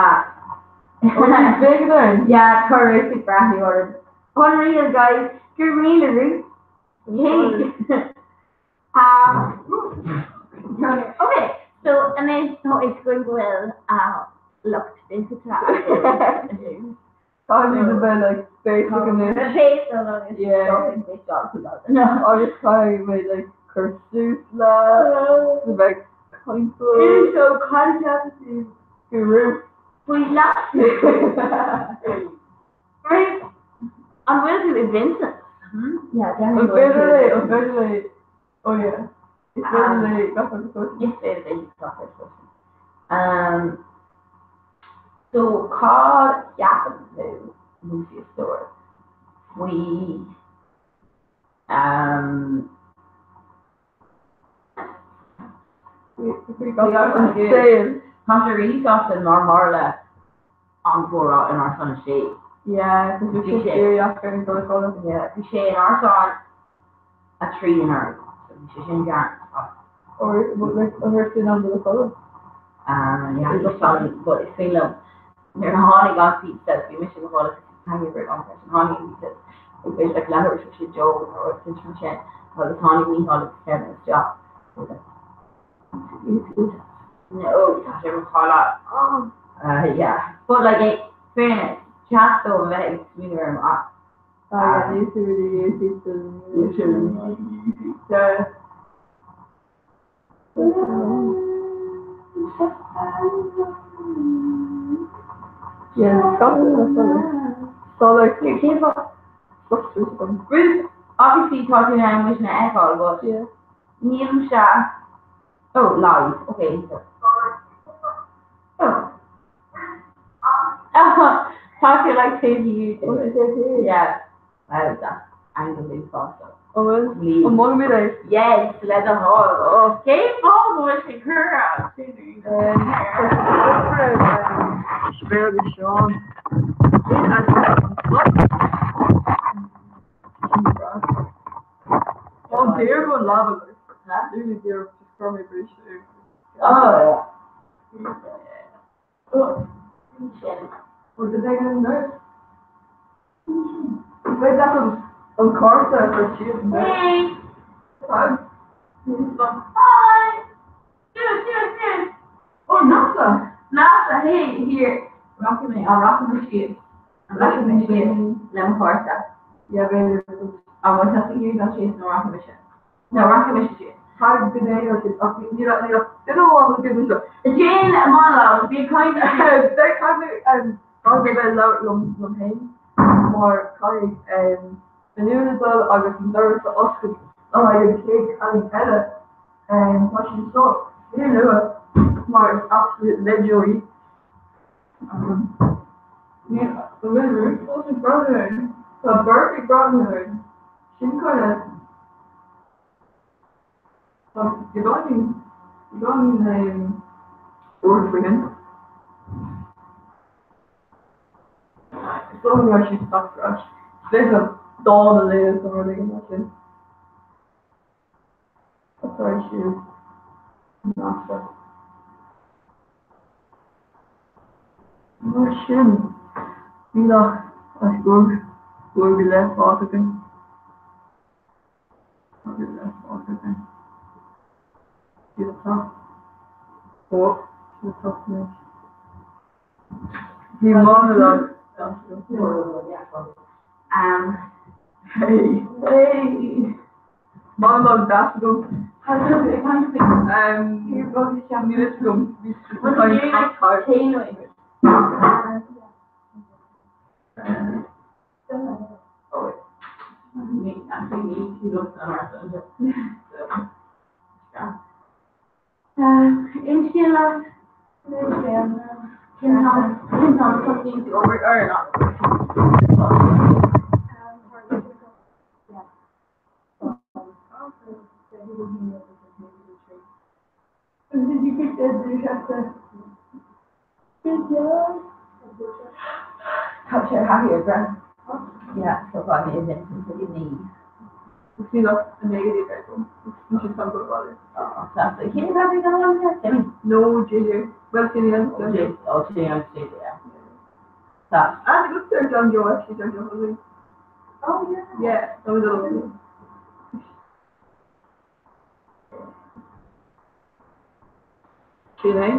Big then. Yeah, tá Ruth ag breathnú orainn. Unreal guys, go raibh míle Ruth. Hey. Okay, so anois tá is go bhfuil lucht féachana againn. Caithfidh a bheith like basic anois. Yeah. Agus caithfidh mé like cur suas le a bheith cainteach. So cad a cheapann tú Faoi Ruth. Faoi leat. Ruth, an bhfuil tú i Vincent? Yeah, An féidir le, an féidir le, oh yeah. Is féidir le gach rud a chloisteáil. Is féidir le gach rud a chloisteáil. So cad cheapann tú, Lucy a stór, faoi um, Faoi gach rud sa saol. Tá sé really sásta nár tharla an comhrá in árasán a sé. Yeah, cos bhí sé fíordheacair an dul a chodladh. Yeah, bhí sé in árasán 3 anuraidh, so bhí sé sin gearr ach. Or like an raibh tú in ann dul a chodladh? Yeah, bhí san, but is cuimhin liom nuair a tháinig an pizza, bhí mise i mo chodladh agus bhí hangover agam freisin, tháinig an pizza ag b'fhéidir like leathuair tar éis a dó nó rud éicint mar sin agus tháinig Mícheál agus Kevin isteach. No, tá sé i mo chodladh. Yeah, but like in fairness, deas dó a bheith ag smaoineamh orm ach. Ah, yeah, níl tú really pizza. Yeah. Yeah, Ruth, obviously tá tú in ann muid a fheiceáil, but nílimse, oh, live, okay, so. Oh. Tá sé like taobh thiar. Yeah. Well, that's angle uafásach. An bhfuil? An molaimid é? Yes, le do thoil. Cén fáth go bhfuil sé curtha ansin? Sibéal agus Seán. Tá an dear go leaba like. Dear just throw me bridge. Oh. Was it ag an nurse? Beidh that an cárta a chur síos an nurse. Hey! Hi. Hi! Suas, suas, suas! Oh, Neasa! Neasa, hey, here. Rachaidh mé, ah, rachaidh mé síos. Rachaidh mé síos le mo chárta. Yeah, b'fhéidir. An bhfuil tusa ag iarraidh dul síos nó rachaidh mise? No, rachaidh mise síos. Thaidhg go dté agus ach ní raibh ní raibh duine amháin go gcuimhin seo. Déan monologue, bí ag caint. Beidh caithfidh mé caithfidh mé bheith labhairt liom liom féin mar caithfidh Fionnuala dul agus an doras a oscailt le haghaidh an chéad cailín eile. Tá sí seo fíorluath mar is absolute legio í. Níl an bhfuil Ruth fós ag breathnú orainn? Tá beirt ag breathnú orainn. Sin kind of Tá beagáinín beagáinín buartha faoi shin. Is dócha go raibh sí ag teacht ar ais. Is féidir liom dán a léamh nó rud éigin mar sin. Tá siad Neasa. Mar sin, níl ach uair uair go leith fágtha againn. Bhí monologue. Hey. Hey. Monologue deas agam. Níl fhios agam. Bhí Cén leat? Cén t-am a thosaíonn tú obair or not? Tá sé ar thaithí oibre. Yeah, so tá mé i Vincent ag 9. Oh, class. Cén fáth a bhfuil an Timmy? No, JJ. Well, sin é. Oh, J, oh, sin é, JJ, yeah. Class. Ah, go Sir John Joe, actually, John Joe Jose. Oh, yeah. Yeah, that was a lovely. Sin é.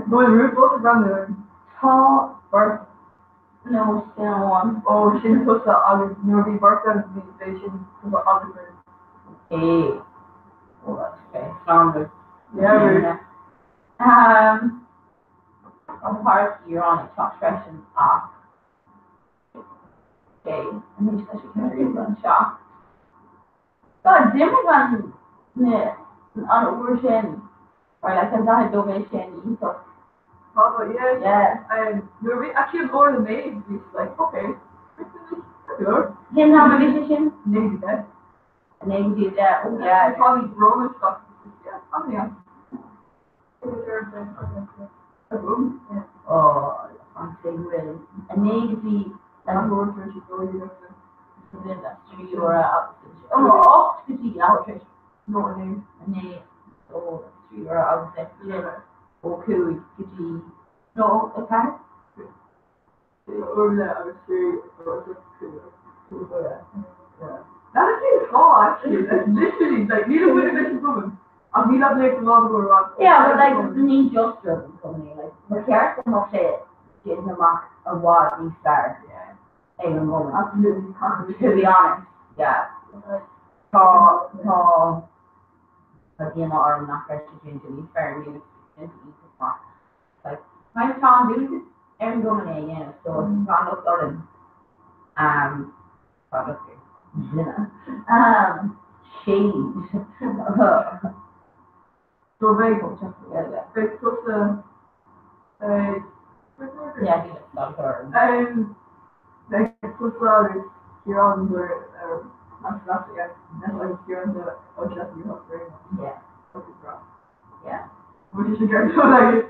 Bhfuil rúbót ran Tá beirt nó sin amháin. Ó sin tusa agus nuair bhí beirt ann bhí b'é sin tusa agus Ruth. É. Oh, that's okay. Slán Yeah, Ruth. Um, an páirc Ciarán ag teacht freisin ach é anois tá sé ceithre anseo. Tá d'imigh an an uair sin or like an 42 é sin iontach. Papa, yeah. Yeah. Nuair bhí actually an uair na méid bhí like okay. Good. Cén t-am a bhí sé sin? 9 go 10. 9 go 10. Oh yeah. Probably grown stuff. Yeah, oh yeah. Oh, an sé bhfuil a 9 go dtí An uair tar éis a dó dhéag. trí uaire agus oh, 8 go dtí leathuair tar éis No, a 9. a 9 ó 3 uaire agus é sin ó 5 go dtí no ó 4 Uair le agus trí uaire. Yeah. That is really tall, actually. Like, literally, like, neither would have been woman. Ach ní le go lá go rá. Yeah, but like ní just driven company like ba cheart go mbeadh sé déanta amach i bhfad níos fearr ag an gcumann. Absolutely. To be honest, yeah. Tá tá tá díomá orm nach raibh sé déanta níos fearr ní déanta iontach maith. Like tá tá an dualgas ar an gcumann é a dhéanamh so tá an locht orainn. Tá an locht ar duine. Shade. So beidh beidh tusa Yeah, that's orm. Beidh tusa agus Ciarán nuair agus Ciarán ó Yeah. Yeah. Which is a good like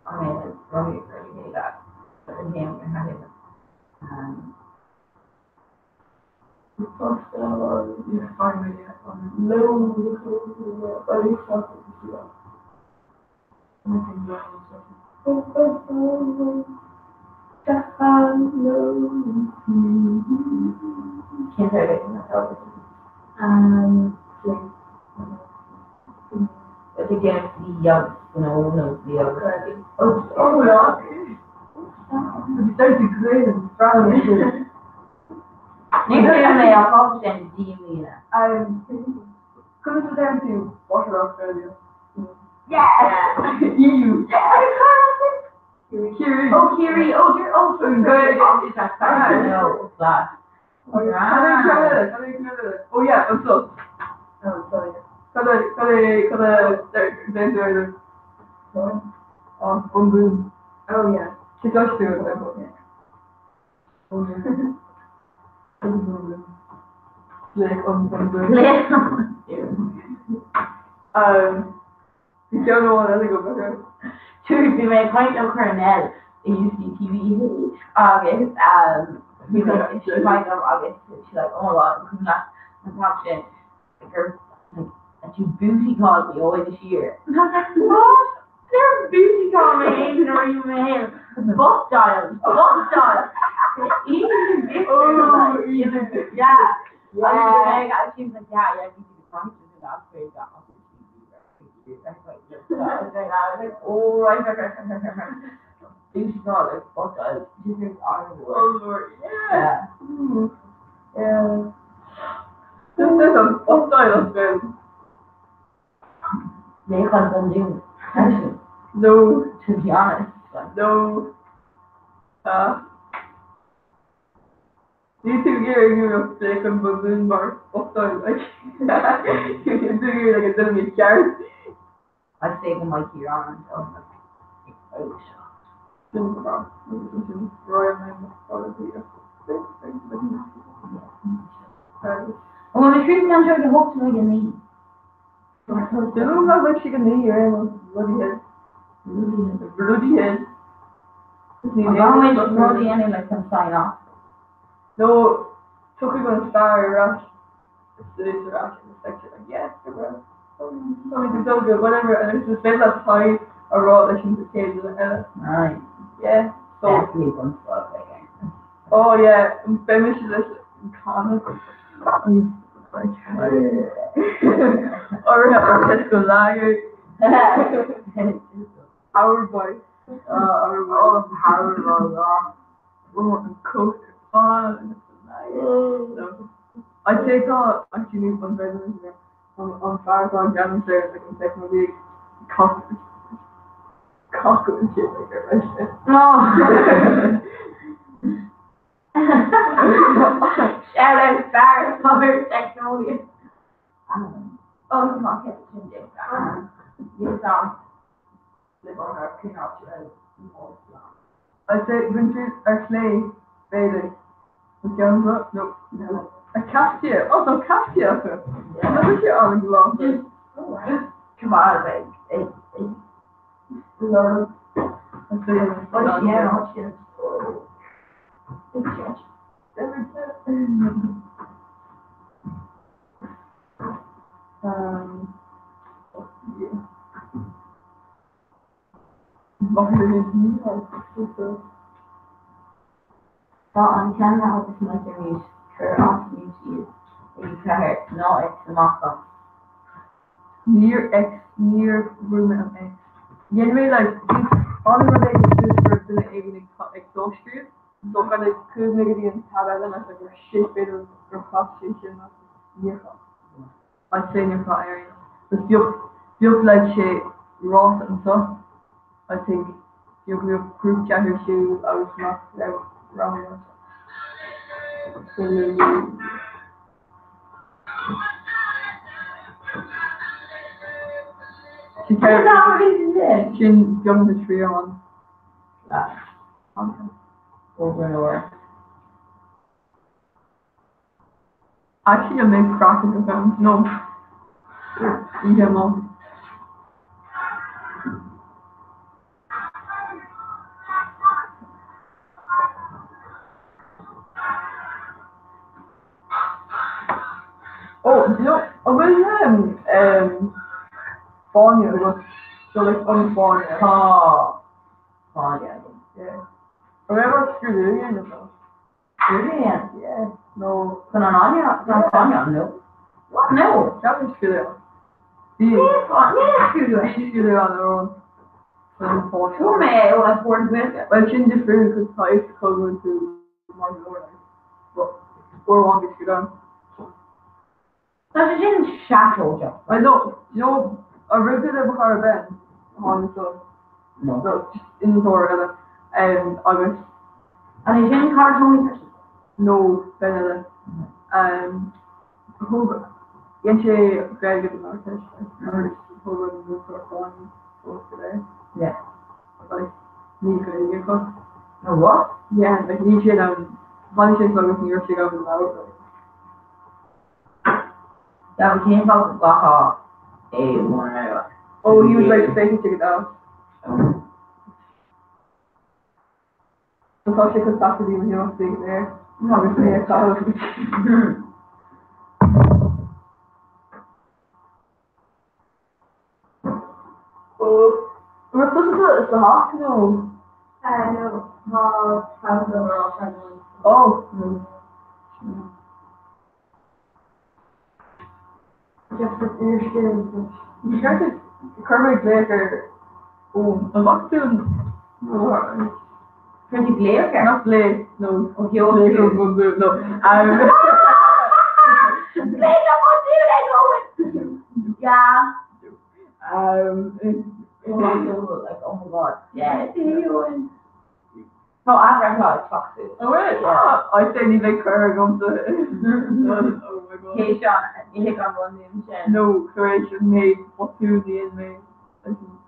I mean, it's really, really hate that. But the name I had it. Can't hear it. But again, the no, no, the other. Oh, oh, no. There's a great and strong. Ní mé a fá sin díomlína. Comes to them to water Australia. Yeah. EU. Yeah. Kiri. Oh, Kiri. Oh, dear. Oh, Good. No, that. Oh yeah, I'm so. Oh, sorry. Cad cad cad cad Oh, boom boom. Oh, yeah. She does do it. Boom boom. Boom boom. Like um boom boom. You don't know what I go better. Bhí mé ag caint le Cornell i UCTV agus bhí mé ag caint liom agus she's like, oh my god, come back an t-am sin gur like that you booty called me ó this year. And I was like, what? They're booty call me in or email. Butt dial, butt dial. Oh, yeah. Yeah. She was like, yeah, yeah, you do the conscious and that's great. That I was like, oh, right, right, right, right, right, right. Booty call is butt dial. She's like, oh, Oh Lord, yeah. Yeah. Yeah. This is a butt dial spin. Make on them do. No, To be honest. Like, no. Níl tú ag iarraidh go mbeadh sé chun botún mar bochtán like níl tú ag iarraidh like an duine mícheart. I'd say go mbeidh Ciarán anseo ag 7. Sin go breá. Sin Royal An bhfuil mé scríofa anseo ag 8 nó ag 9? Dúil nach mbeidh sí go 9 ar aon nós, bloody hell. Bloody hell. An gcaithfidh muid rud a dhéanamh like chun sign off? No, tiocfaidh an fear ar ais is ar ais agus beidh sé like yeah, go breá. Táimid ag dul go whatever and is féidir leat hi a rá leis an chéad duine eile. Right. Yeah, so. Definitely an scoil aige. Oh yeah, beidh mise leis an canadh agus like áirithe ar Tesco Lager. Power boy. Power boy. Oh, power boy, oh. Oh, an coke ar fad. I'd say tá actually ní an bhfeidir an fear atá i gceannas ar like an teicneolaí ag cacadh ansin like ar feadh sé. Shout out fear atá ar teicneolaí. Oh, tá ceist sin de. Le bun ar cineál I'd say bhain siad ar chlé, b'fhéidir. An ceann seo? No. A Cassia! Oh, tá Cassia acu! Tá sé an-ghlan. Just come on, like, ag lorg. I'd say Oh, yeah, oh, shit. Yeah. Tá an teanga agus muid ar mute, cuir as mute iad ag 4, ná X amach as. Níor X, níor bhrúigh mé an X. Dhein mé like, bhí tháinig rud éigin suas go raibh duine éigin ag ag clóscríobh, so kind of chuaigh mé go dtí an tab eile and I was like, oh shit, b'fhéidir gur chas sé sin ach níor chas. I'd say níor chas ar aon nós. Bheadh, bheadh like sé ráite anseo, I think, bheadh, bheadh group chat ar siúl agus nach raibh rang anseo. So, Sin beagnach 3 ann. Over and over. Actually, an mbeidh craic agat ann? No. Oíche amach. Oh, do you know, an bhfuil um, um, fáinne agat? So like an fáinne. Tá fáinne agam. Yeah. An raibh ort scrúdú a dhéanamh dó? Scrúdú a dhéanamh? Yeah. No. Chun an fháinne, chun an fáinne, no. What? No. Ceapaim scrúdú ann. Bhí. Níl scrúdú ann. Bhí scrúdú ann ar an an fáinne. Fuair mé é ó like Bord na Gaeilge. Well sin difriúil cos tá fhios acu go bhfuil tú maith go leor like. But uair amháin bhí scrúdú ann. Tá sé sin seafóideach. I know, you know, an raibh tú le mo chara Ben? Tháinig so. No. No, just innealtóir eile. Um, agus. An é sin cara Tony freisin? No, Ben eile. Um, thug, dhein sé Gaeilge don Ardteist, agus thug an múinteoir fáinne dó go léir. Yeah. Like, níl Gaeilge acu. No what? Yeah, like níl sé in ann, tháinig sé agus ní raibh sé in ann labhairt like. That cén fáth go gcaithfeá é mura Oh, he was like fake it out. So tá sé chomh sásta bhí mo big there. Agus mé ag caitheamh. Oh, raibh tusa sa theach nó? No, tá ceann go raibh sé. Oh. Just an úrscéal. Ní ceart duit chuir mé glaoch ar fhón. An bhfaca tú an Chuir tú glaoch air? Not glaoch, no. Ó sheol Glaoch tú. ar bhundú, no. Glaoch ar bhundú ag Owen! Yeah. Oh, like, oh my god. Yeah, it's Owen. Tá athbhreithlá ag teacht. Oh wait, ah, I say ní bheidh cur agamsa. Oh my god. Cé seo ithigh an bhunúin sin? No, tar éis an méid botún a dhein mé leis an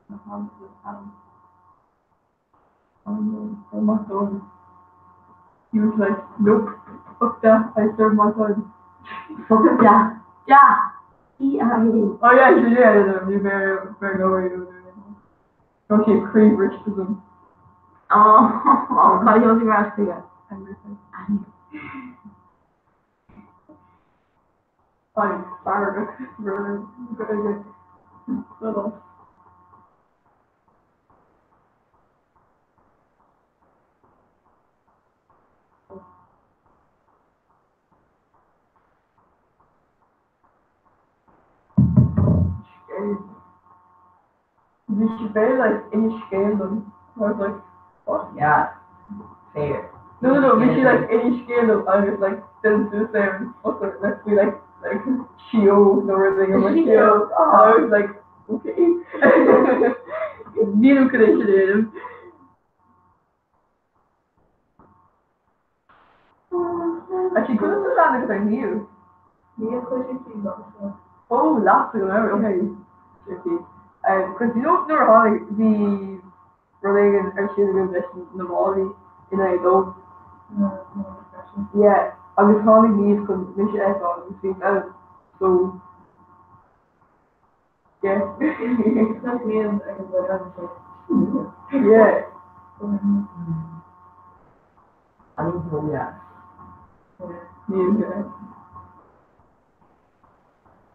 na ham. Oh no, oh my god. He was like, nope, fuck that, I served my time. Fuck that. Yeah. E I E. Oh yeah, yeah, yeah, yeah, you very, very know where you Go sé croíbhriste dom. Oh, cá sheol tú ar ais chuige? Angry. I'm feargach go Bhí sí very like inis scéal dom. I was like, what? Yeah, fair. No, no, no, bhí sí like inis scéal dom agus like didn't do the same fuck like we like like shio nó rud éigin mar shio. And I was like, okay. Nílim chun é sin a dhéanamh. Actually, conas an lean agus ar Niamh? Níl chuid sí liomsa. Oh, leat go leor, okay. Tricky. Because you know nuair a tháinig bhí rud éigin ar siúl agaibh leis na málaí in aghaidh dó. No, no, freisin. Yeah, agus tháinig Niamh chun mise a fheiceáil agus bhí ann. So, yeah. Nach mbíonn ag an bhfuil an sé. Yeah. I mean, oh yeah. Niamh, yeah.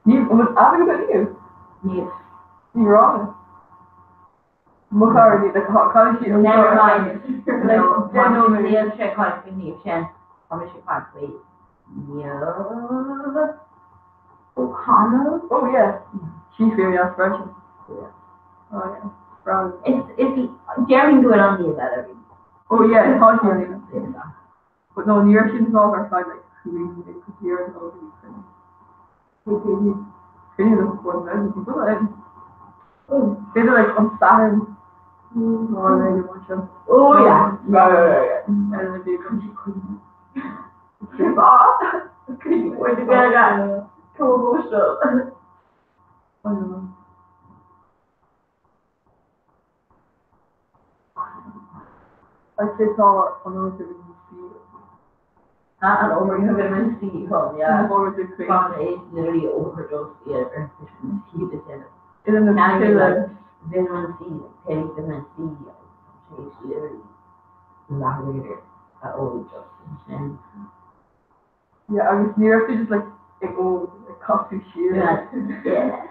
Niamh, an bhfuil aithne agat ar Niamh? Niamh. Ní raibh. Mo chara Niamh, like, caithfidh sí an Never mind. Like, genuinely. Níl sé caint faoi Niamh sin. Tá mise ag caint faoi Niamh O'Connell. Oh yeah. Sí fíor dheas freisin. Yeah. Oh yeah. Breá. Is is déarfainn go bhfuil an Niamh eile rí. Oh yeah, tá sí an Niamh. But no, ní raibh sí an t-ábhar ar fad like cúig mhíle go dtí ar an dul go dtí cruinniú. Cruinniú le cúpla mí, bhí dul ann. B'fhéidir like an Satharn nó ar leith an seo. Oh yeah. Right, right, right, yeah. And then bhí cruinniú. Where to go now? Commotion. I don't know. I'd say tá an over vitamin C. Not an over vitamin C home, yeah. An over the cream. From is literally overdose yeah, or vitamin C to say Is in the Not even killer. like vitamin C, like penny vitamin C, like, literally lager at overdose and Yeah, agus ní raibh tú just like ag ól ag casadh siar. Yeah. Yeah.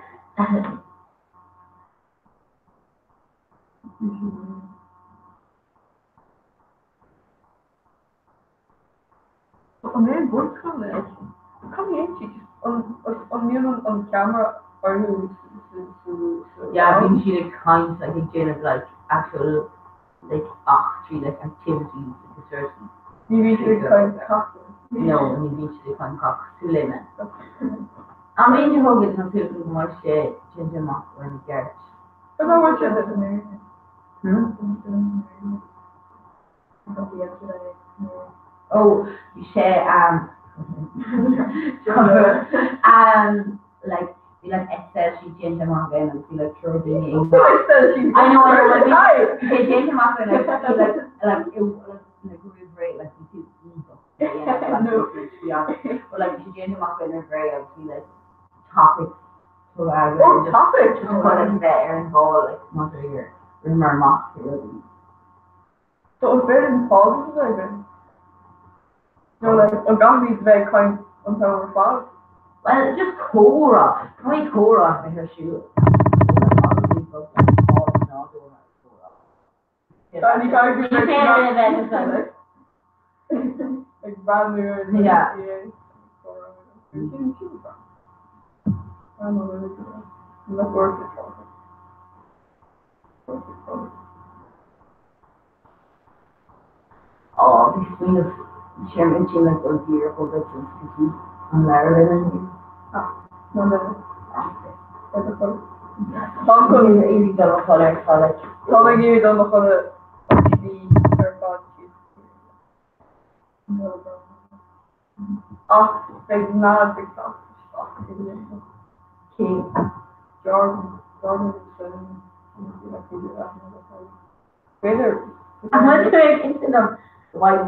An é an bunscoil é? Cad a dhéanann siad? An mbíonn an ceamara orthu sa Yeah, bíonn siad ag caint like ag déanamh like actual like eachtraí like activities agus sort Ní bhíonn siad ag caint casadh. No, ní bhíonn siad ag caint cac súil mé. An méid a thógann tá súil go mbeidh sé déanta amach ina gceart. Cad a bhfuil sé? Hmm? Oh, bhí sé um, um, like bhí like Excel sheet déanta amach againn agus bhí like triúr daoine Excel sheet. I know, I know, but bhí sé déanta amach againn like bhí like like it like like roimh ré like bhí tú iontach No. But like bhí sé déanta amach againn roimh ré agus bhí like topics to add Oh, topics! just chun like bheith ar an ball like maidir le rimar amach ar rudaí. So an féidir an fág a bheith againn? No, like, an gcaithfimid bheith ag caint an t-am ar fad? Well, just comhrá. Caithfidh comhrá a bheith ar siúl. Ní caithfidh Ní féidir a bheith just like, ag breathnú ar an Yeah. Oh, bhí smaoineamh sé ar m'intinn like go díreach ó bheith sin go dtí an leabharlann inniu. Tá Ní iarraidh dul a chodladh ar feadh like Tá mé ag iarraidh dul a chodladh bhí Ach beidh leaid ag teacht isteach ag an oíche. Cé? Jordan. Jordan B'fhéidir. An bhfuil tú ag insint dom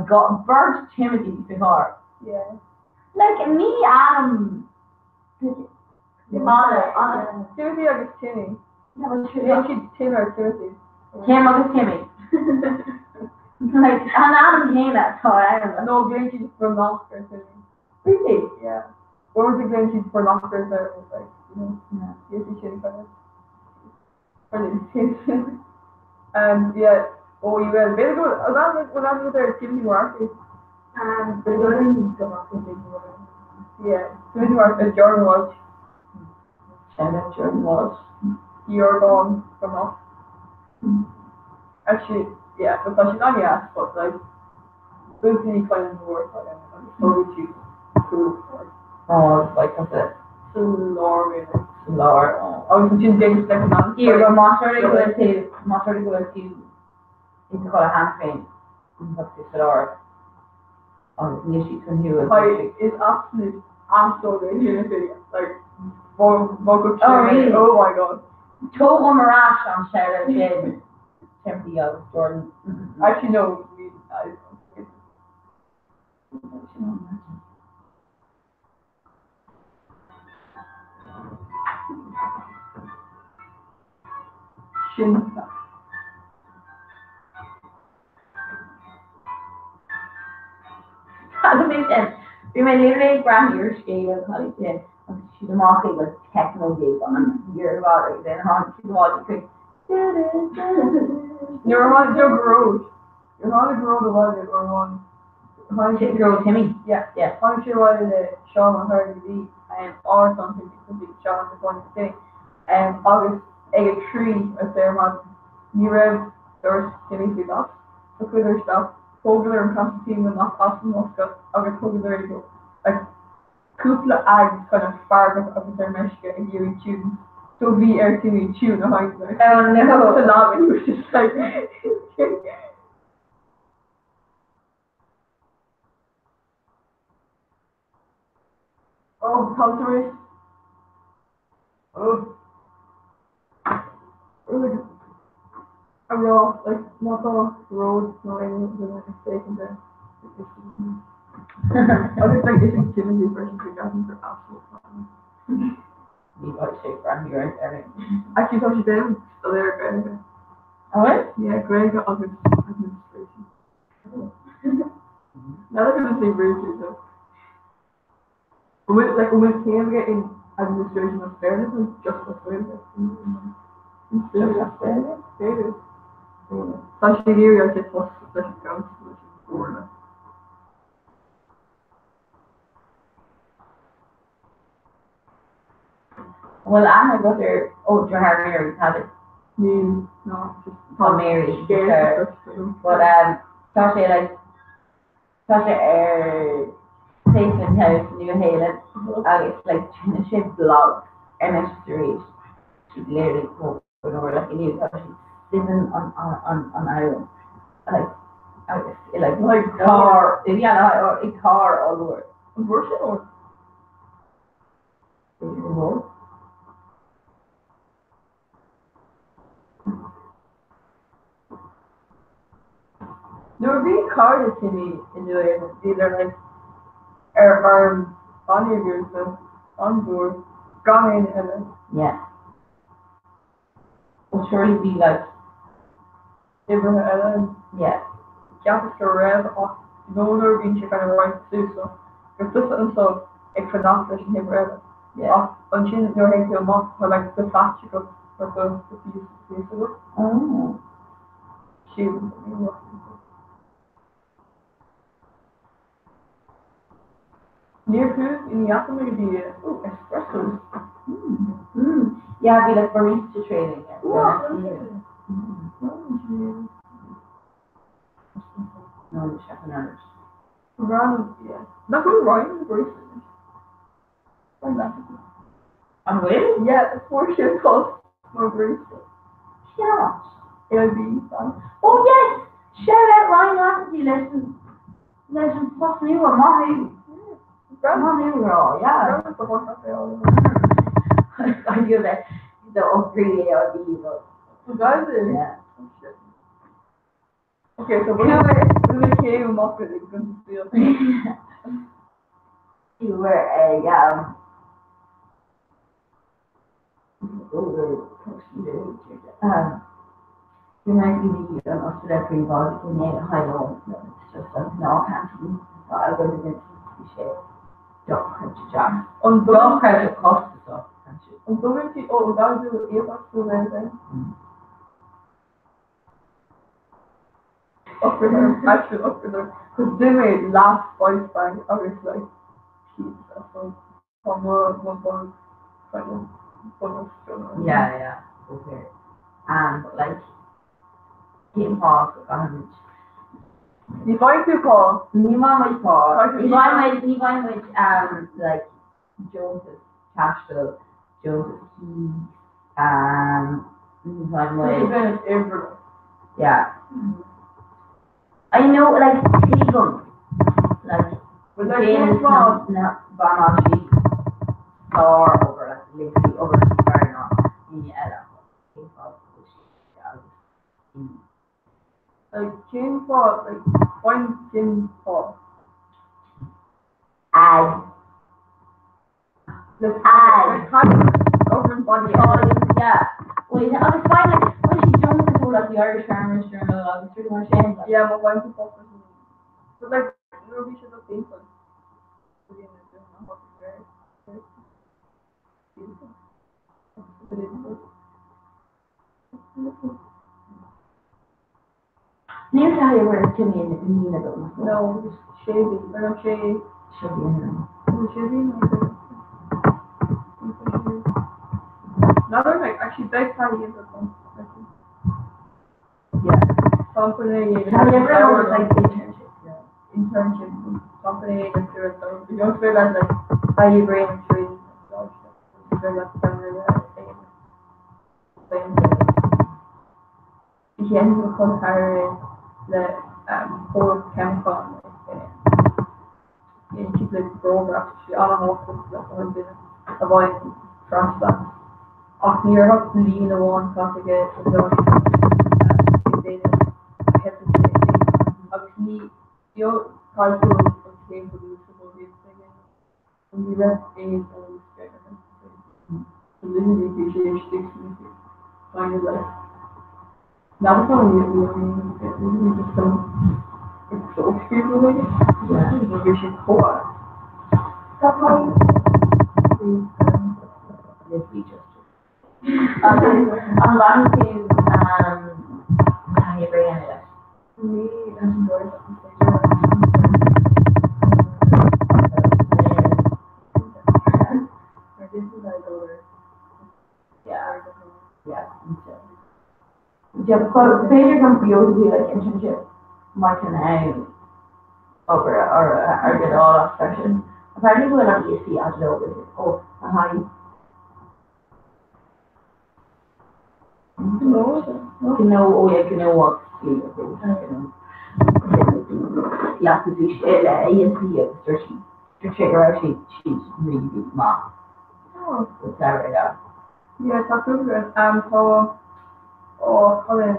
go mbeidh beirt Timothy sa charr? Yeah. Like ní ainm Ana, Timothy agus Timmy. Bhí siad Tim ar Timothy. Tim agus Timmy. Like an ainm céanna atá ann. No, glaonn siad Bronnach ar Timmy. Really? Yeah. Uaireanta glaonn siad Bronnach ar Timmy, like, you know, yeah. Bhí sin kind of Um, yeah, oh, you will. B'fhéidir go bhfuil, an bhfuil aithne ar Timothy Murphy? Um, b'fhéidir go bhfuil. Yeah, Timothy Murphy, Jordan Walsh. Shout out Jordan Walsh. Jordan Bronnach. Actually, yeah, but tá siad an-deas, but like, buachaillí kind of mór atá ann, agus tógann siad cúl mór. Oh, it's like that's it. Sa lár, really. Sa lár, oh. Agus ansin déanann siad like an Here, well, más rud é go bhfuil tú, más rud é go bhfuil tú i do chodladh cheana féin, tá tú sa lár agus níl siad chun thú a Like, is absolute asshole é Timothy, like, bhog Oh, really? Oh my god. Tógaim ar ais an shout out sin, Timothy agus Jordan. Actually, no, we, I, Sin. Cad a bhí sin? Bhí mé literally ag breathnú ar scéal an chailín sin agus siad amach ag like techno gig an iarmhar agus then tháinig siad abhaile chuig Nuair a tháinig Joe Gearóid, nuair a tháinig Gearóid abhaile uair amháin, tháinig sé Gearóid Timmy? Yeah. Yeah. Tháinig sé abhaile le Seán Ó hEarlaigh a bhí árasán Timmy, so bhí Seán ina chónaí le Timmy, agus ag a 3 ar saor maidin ní raibh doras Timmy faoi ghlas, so chuadar isteach, thógadar an concertina amach as an mbosca agus thugadar é dó. Like cúpla ags kind of feargach agus ar meisce ag iarraidh tunes. So bhí ar Timmy tune a sheinnt air. Oh no. Sa leaba he was just like Oh, tá tar éis. Oh. Like, a rá, like, má tá ród nó aon duine ag féachaint air. Agus like, is é Timothy freisin go gceapann gur absolute fine. Ní bheidh sé breathnú ar ar Actually, tá sé déanamh staidéar Gaeilge. An bhfuil? Yeah, Gaeilge agus administration. N'fheadar conas é réiteach though. An bhfuil like an bhfuil céim aige in administration as Béarla nó just as Gaeilge? Just as Gaeilge? B'fhéidir. Tá sé ag iarraidh like post leis an gcouncil leis an gcomhairle. An bhfuil aithne agat ar ó deartháir Mary Paddy? Níl, ná just Tá Mary But um, tá sé like tá sé ar Safe House Nua Shéalainn agus like déanann sé vlogs anois arís. Siad literally go leor like inniu tá sé doimhin an an an abhainn like agus like like carr yeah i carr ollmhór. An bhfuair sé ór? Nuair a bhí cairde Timmy i Nua Shéalainn bhíodar like ar fheirm an-iargúlta, an-mhór, gan éinne eile. Yeah. Well surely bhí like. Oibrithe eile. Yeah. Cheapas go raibh ach nó nuair a bhíonn sé kind of roinnte suas so gur tusa anso ag fanacht leis an oibrí eile. Yeah. Ach ansin nuair a théann tú amach tá like do phatch agat or do do phíosa píosa agat. Oh. Sílim. Níor chuaigh ní fhaca mé go dtí oh espressos. Mm. Yeah, bhí like barista training. Yeah. No, chef and Irish. Ryan, yeah. Nach bhfuil Ryan ina barista anois? Ryan Lafferty. An bhfuil? Yeah, fuair sé post mar bharista. Shout. AIB fan. Oh yes! Shout out Ryan Lafferty leis an Leis an post nua, maith thú. Maith thú, rá, yeah. I do that. The upgrade or the evil. Does it? Yeah. Okay, so bhfuil mé céim amach ag an saol. You were a Bhí mé ag iarraidh an Ospidéal Príobháideach inné le haghaidh lón, it's just an gnáth-canteen atá againn anois bhí sé dochreidte deas. An Dochreidte costasach freisin. An dtugann sí, ó, an dtagann tú íoc as tú bheith ann? Ocras orm, actual ocras orm, 'cause d'ith mé leath spice bag agus like pizza so tá mo mo bholg kind of bun os cionn. Yeah, yeah, okay. But like, cén fáth go gcaithfimid? Ní bhfaighidh tú pá. Ní bhfaighidh muid pá. Ní bhfaighidh muid, ní bhfaighidh muid um, like, deontas taistil, deontas tí, um, ní bhfaighidh muid. Yeah. I know, like, tuigim, like, déanann na banaltraí sár-obair, like, literally obair níos fearr ná éinne eile, ach cén fáth go bhfuil siad agus daoine. Like, cén fáth, like, faigheann Jim pá? Ag. Ag. Government body. Yeah. Wait, agus faigheann, like, faigheann siad deontas ó, like, the Irish Farmers Journal agus rudaí mar sin, like. Yeah, má bhain tú pá freisin. But like, nuair a bhí siad ag féin, Níl sé thar a bheith timí in ní agam. No, sé mhí, or no, sé. Sé mhí. Sé mhí nó Another like actually beidh taithí agam freisin. Yeah. Tá chun é a Have you ever noticed like internship? Yeah. internship tá chun é a dhéanamh so you don't feel like like taithí brain tree feel like Bhí sé ina chol ceathrar le comhlacht ceimiceán dhéan siad le bróga ach sé an-thábhachtach le an duine a bhfaigheann freastal ach ní raibh ach bliain amháin caite aige sa bhliain ag déanamh agus ní cailltear an chéim go luath sa bhfóillíocht aige. Ní raibh aon eolas aige so literally bhí sé istigh san oifig kind of like neamhspleách literally just some ag clóscríobh aige nó bhí sé chomh Literally just. An bhfaigheann tú taithí oibre a dhéanamh leis? Ní leis an dóigh is féidir B'fhéidir go mbeidh tú like internship mar sin ann obair ar airgead a fháil as freisin. Apparently go bhfuil an ESB as leo ó na haghaidh. Gnó ó yeah gnó agus dlí Leath bhí sé le ESB agus dúirt sí dúirt sé go raibh siad siad really maith. Is yeah. Yeah, tá cúpla tá ó Colin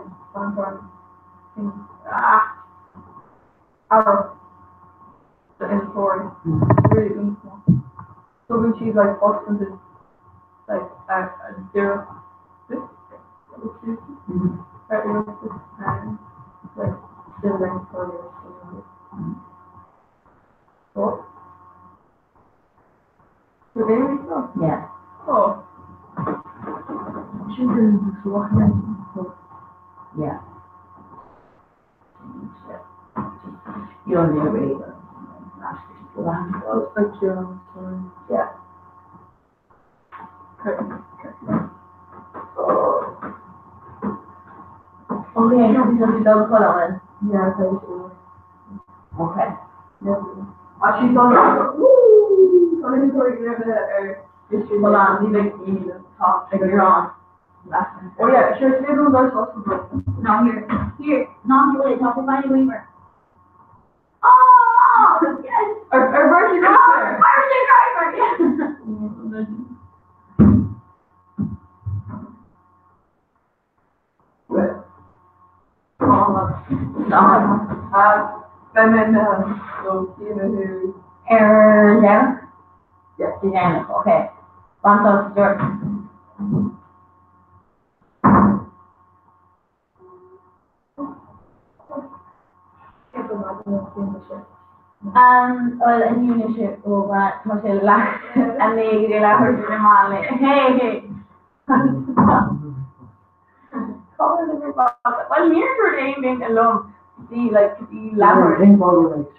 ah Arrow the inventory really iontach. Tugann siad like oscailt like a deireadh like civil engineering What? Yeah. Oh. Yeah. You only really Yeah. Okay, no, because we don't put on. Yeah, thank you. Okay. Actually, Woo! Hold on, leave it in the top. You're on. Oh yeah, sure. No, here, here, not really. Talk about your waiver. Oh! Oh, yes. Or Virgin Driver. Virgin Driver, yeah. Beidh mé in ann so cífidh mé thú. Ar Domhnach? Yeah. Dé Domhnach, ok. Bain sult as Stuart. Bhuel, inniu anois ó tá sé leath i ndiaidh go dtí leathuair tar éis a meán lae. Hey, hey! Bhuel, níor dúirt aon duine liom go dtí, like, go dtí leathuair. Aon ball like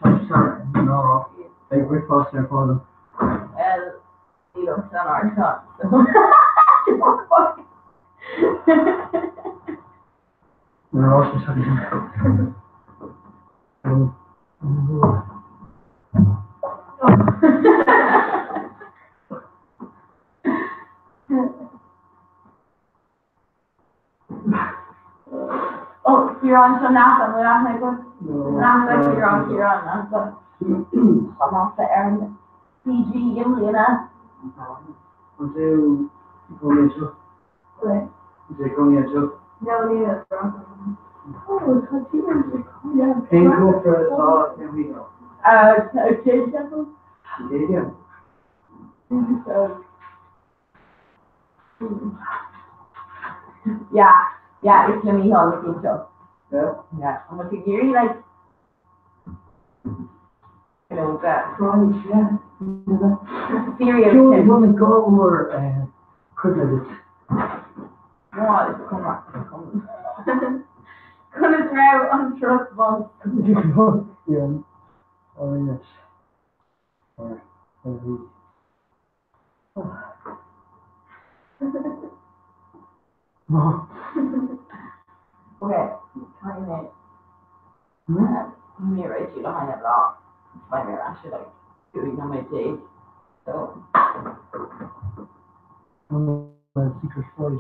ná ag bricfeasta ar fáil. Bhuel, ní liom san ár seo. Ó, Ciarán, seo Neasa, an bhfuil aithne agat? Neasa, Ciarán, Ciarán, Neasa. Tá Neasa ar an CG i mbliana. An dté i gcónaí anseo? An dté i gcónaí anseo? No, níl a fhios agam. Ó, tá Ciarán i gcónaí anseo. Cén cófra atá i Mícheál? Cén Cén Yeah, yeah, is le Mícheál na cinn seo. Yeah? Yeah, an bhfuil tú ag iarraidh like you know, the Right, yeah. cereal Sure, tin. you want to go or cuid of it? No, is cuma, is cuma. Conas raibh an turas bus? Yeah, oh yes. Or, Okay, caithfidh mé mé réitiú le haghaidh an lá. Beidh mé ar ais i like 15 nóiméad. So. Secret story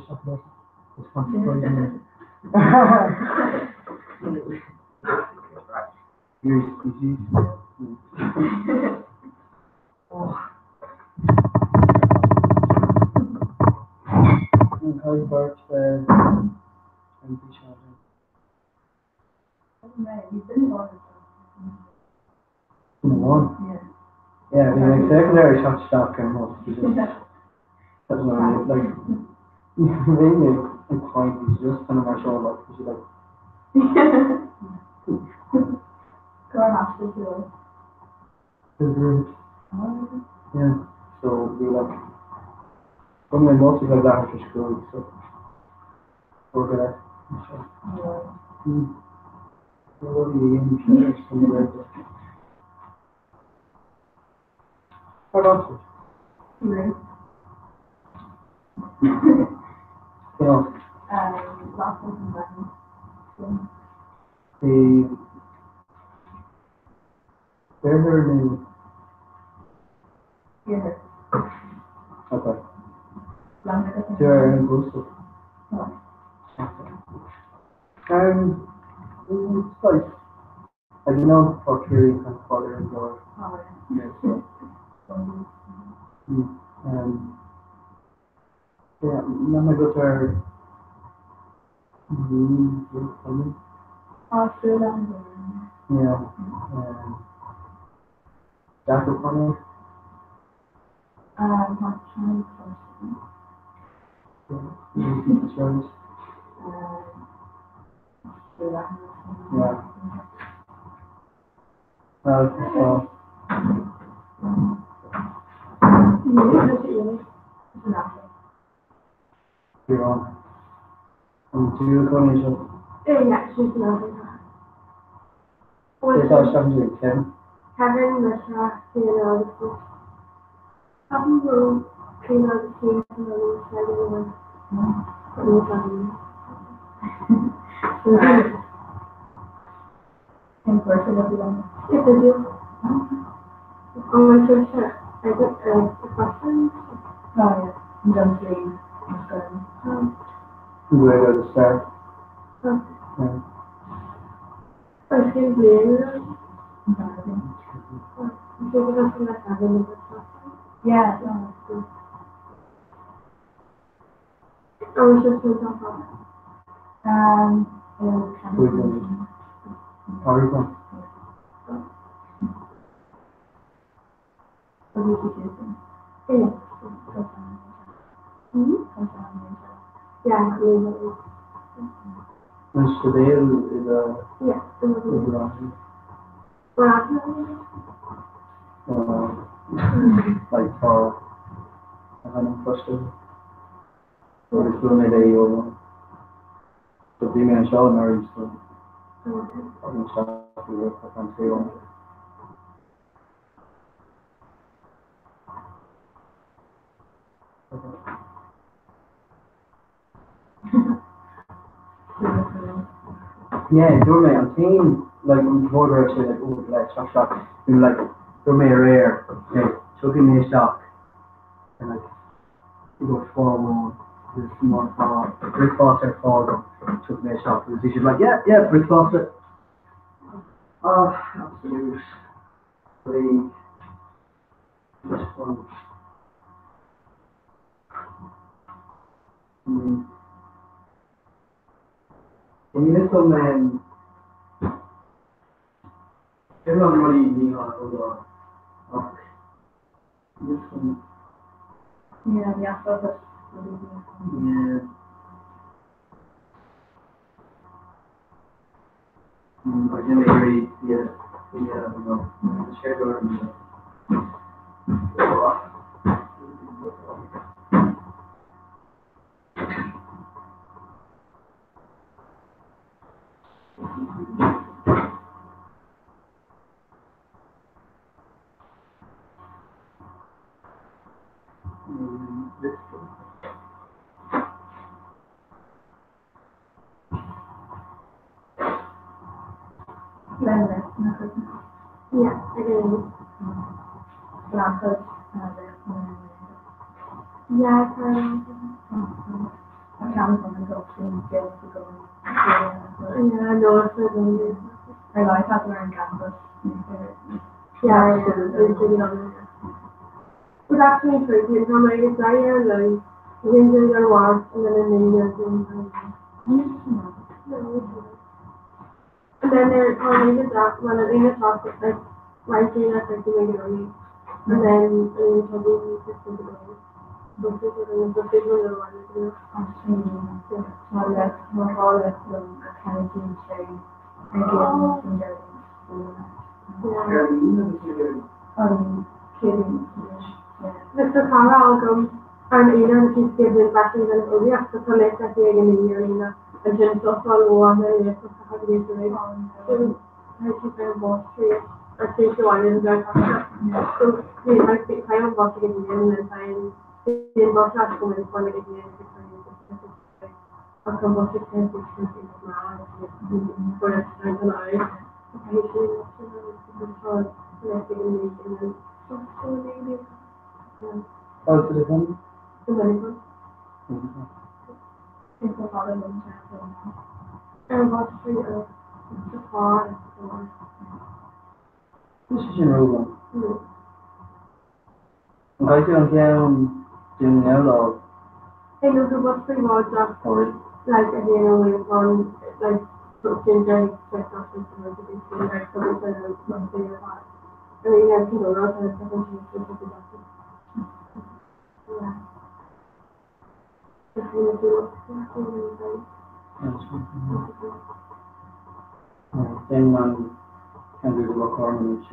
Yeah, I mean, like secondary shot stop kind of I don't know, like maybe a point is just kind of my shoulder, like you like Yeah, so we like when my most of like that after school, so we're gonna so mm. What else? Yeah. The Bear name. Okay. Sure, and Brussels. It's like I don't know for Kerry and father and daughter. Yes. Yeah, none of are Yeah. Jack O'Connor. Yeah. Well, so you're on. And two O'Connor. Is that something Kim? Kevin, Misha, Fiona, Happen Trina, Yes, I do. Oh, my sister, I got a question. Oh, yeah. Where to start? Okay. Yeah. I think later. Oh, it's just so far. Carúcán. Yeah. Yeah, An sibéal is a yeah. is Like tá a an cluster agus bhfuil mé le So bhí mé anseo anuraidh so an an saol. Yeah, dúirt mé an t-aon like an rud a raibh sé like oh le isteach isteach bhí mé like dúirt mé aréir okay tiocfaidh mé isteach ar like i gcomhair tráth amháin agus má tá bricfeasta ar fáil dom tiocfaidh mé isteach agus bhí siad like yeah yeah bricfeasta ah absolute league just fun. Mm. Ní liom Sin an rudaí ní ach Yeah, yeah, so that's Yeah. I didn't agree. Yeah, yeah, no. Share Yeah, I do. Yeah, Yeah, no, it's not really. Yeah, yeah, it's really not. But actually, for example, like it's right here, like windows are washed and then in the And then there on the top, when in the top, it's like right here, that's like the make it on And then in the top, we just put it on. But this is the big one, the one, you know. Mr. Cara agam ar an aoine an chéad bhliain freisin den eolaíocht atá léite aici ag an Aoine ansin sosáil mhaith ar léacht a thagann tar éis ar an bhás ar théis amháin an bheith So bhí an bás ag an Aoine an bhí an bás leis go mbeidh fáil ag an Aoine ach an bás ag Oh, so there's one? This is in Rogan. An gcaithfidh an ceann den ngeall Sorry. Like a híonn on like like I mean, I can go out and Yeah. Then can do the requirement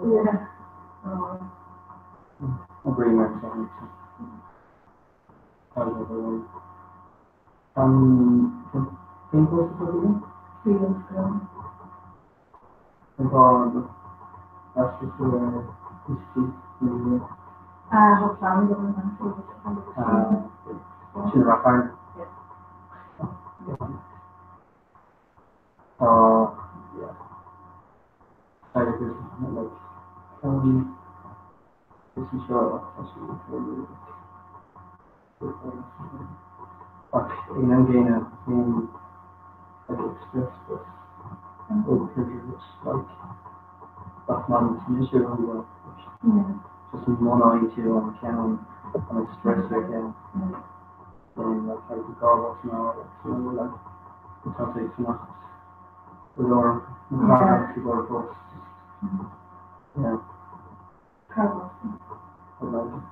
Yeah. Agreement. Cén cúrsa atá tú? An tá aistriú Sin rachair. Ach ag an am gcéanna bhí like express bus. Ó privilege like gach maidin tá mise ar an just monáí tú an ceann an like stress ar ceann then like like the gá ná like so like tá sé ag fanacht go leor na carr go leor bus yeah. I like it.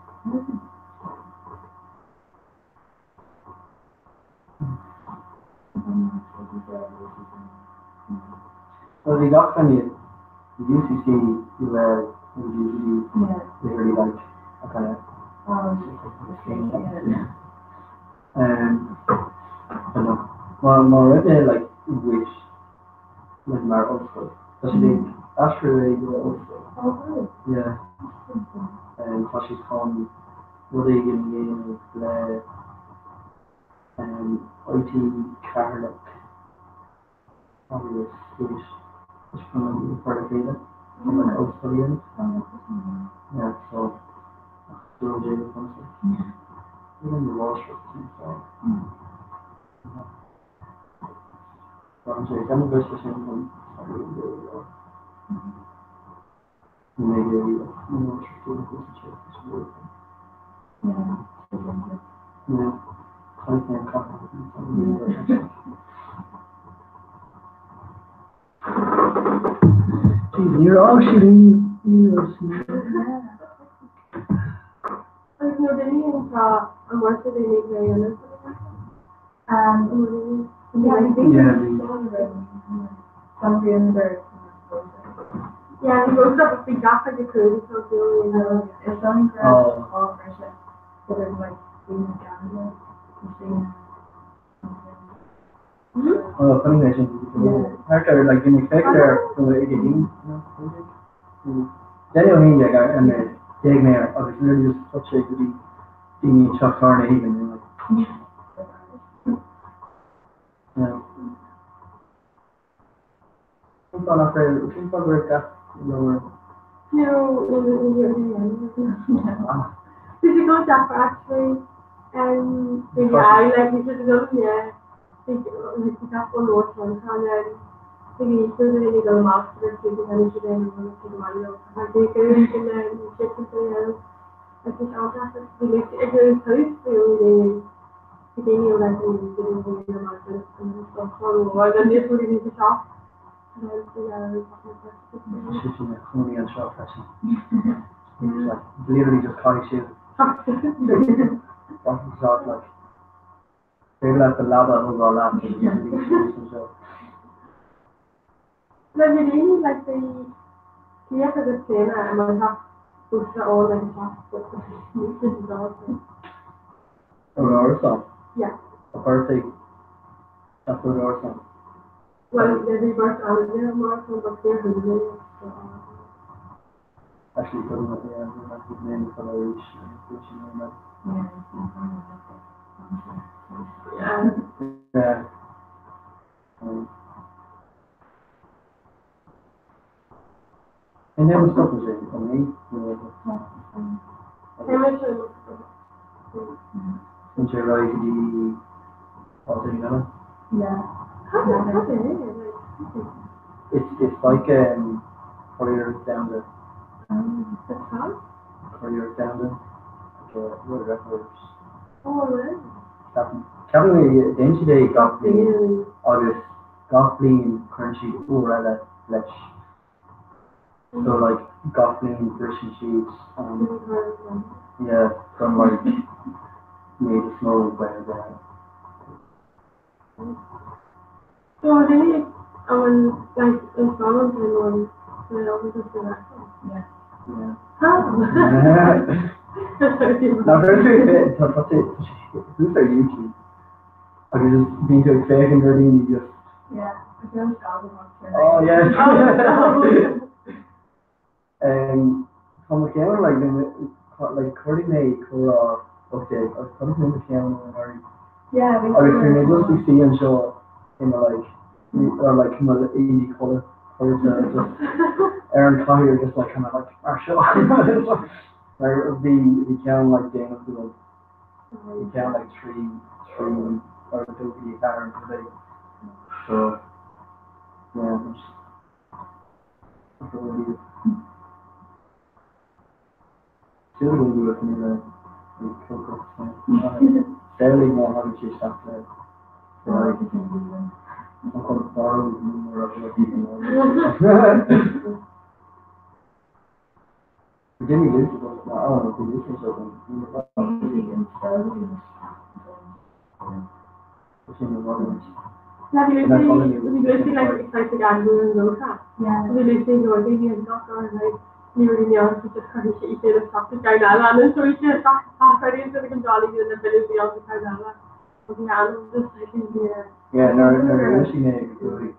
Well, bhí gach duine UCC, UL and UCD literally like a kind of I don't know. Má má raibh mé like wish like mar ollscoil. Tá siad ag aistriú é go ollscoil. Yeah. Tá siad chun rud éigin a dhéanamh le IT Ceatharlach agus is chun an cur le chéile chun an ollscoil a dhéanamh. Yeah, so ach dúil déanamh chun Even the Wall Street so. Tá sé gan bhris sin chun Agus nuair a bhíonn tá an bhfuil daoine ag léamh Did you go that far actually? Yeah, I like you should go yeah. Think you got one more time and then think you should really go master to the energy then and to the manual. I think and then you should go I think all that we like to go post the the like the the market and so on and then this would be the shop. Chónaí anseo freisin. Like literally just caithfidh siad Shot like Féidir leat do leaba a thógáil leat anseo. Le bhí daoine like bhí cíoch agus céanna i mo theach bústa ann ag an teach. Ó árasán? Yeah. A bheirt ag teacht ó árasán? Well, yeah, bhí beirt ann mar chun ba clear who Actually, doesn't it? Yeah, we might be name for arís Yeah. Yeah. And then stop sé an mé Sin sé ra go dtí áit Yeah. It's it's like um Courier down the Courier down the like uh, what records. Oh, really? Ceapaim déanann siad é gach bliain agus gach bliain cuireann siad uair eile leis. So like gach bliain briseann siad an yeah don like méid is mó Gaeilge. So really, I when like in Scotland and when when I was just in Yeah. Yeah. Oh. Ná bhfuil tá tá sé thuas ar YouTube agus just bíonn tú ag féachaint ar daoine just Yeah, I feel like Oh yes. Um, tá mo cheann like like chuirfidh mé comhrá 18 agus chonaic mé mo cheann anuraidh. Yeah, bhí Agus bhí mé just ag suí anseo i mo like or like mo éadaí codlata just ar an chathaoir just like kind of like mar seo. Mar bhí bhí ceann like déanach uaim. Bhí ceann like 3 3 or 2 go dtí 4 an rud So. Yeah, just Súil go bhfuil mé Samhlaigh má thagann sé isteach le chun barúil Duine Yeah, nuair a luaigh mé go bhfuil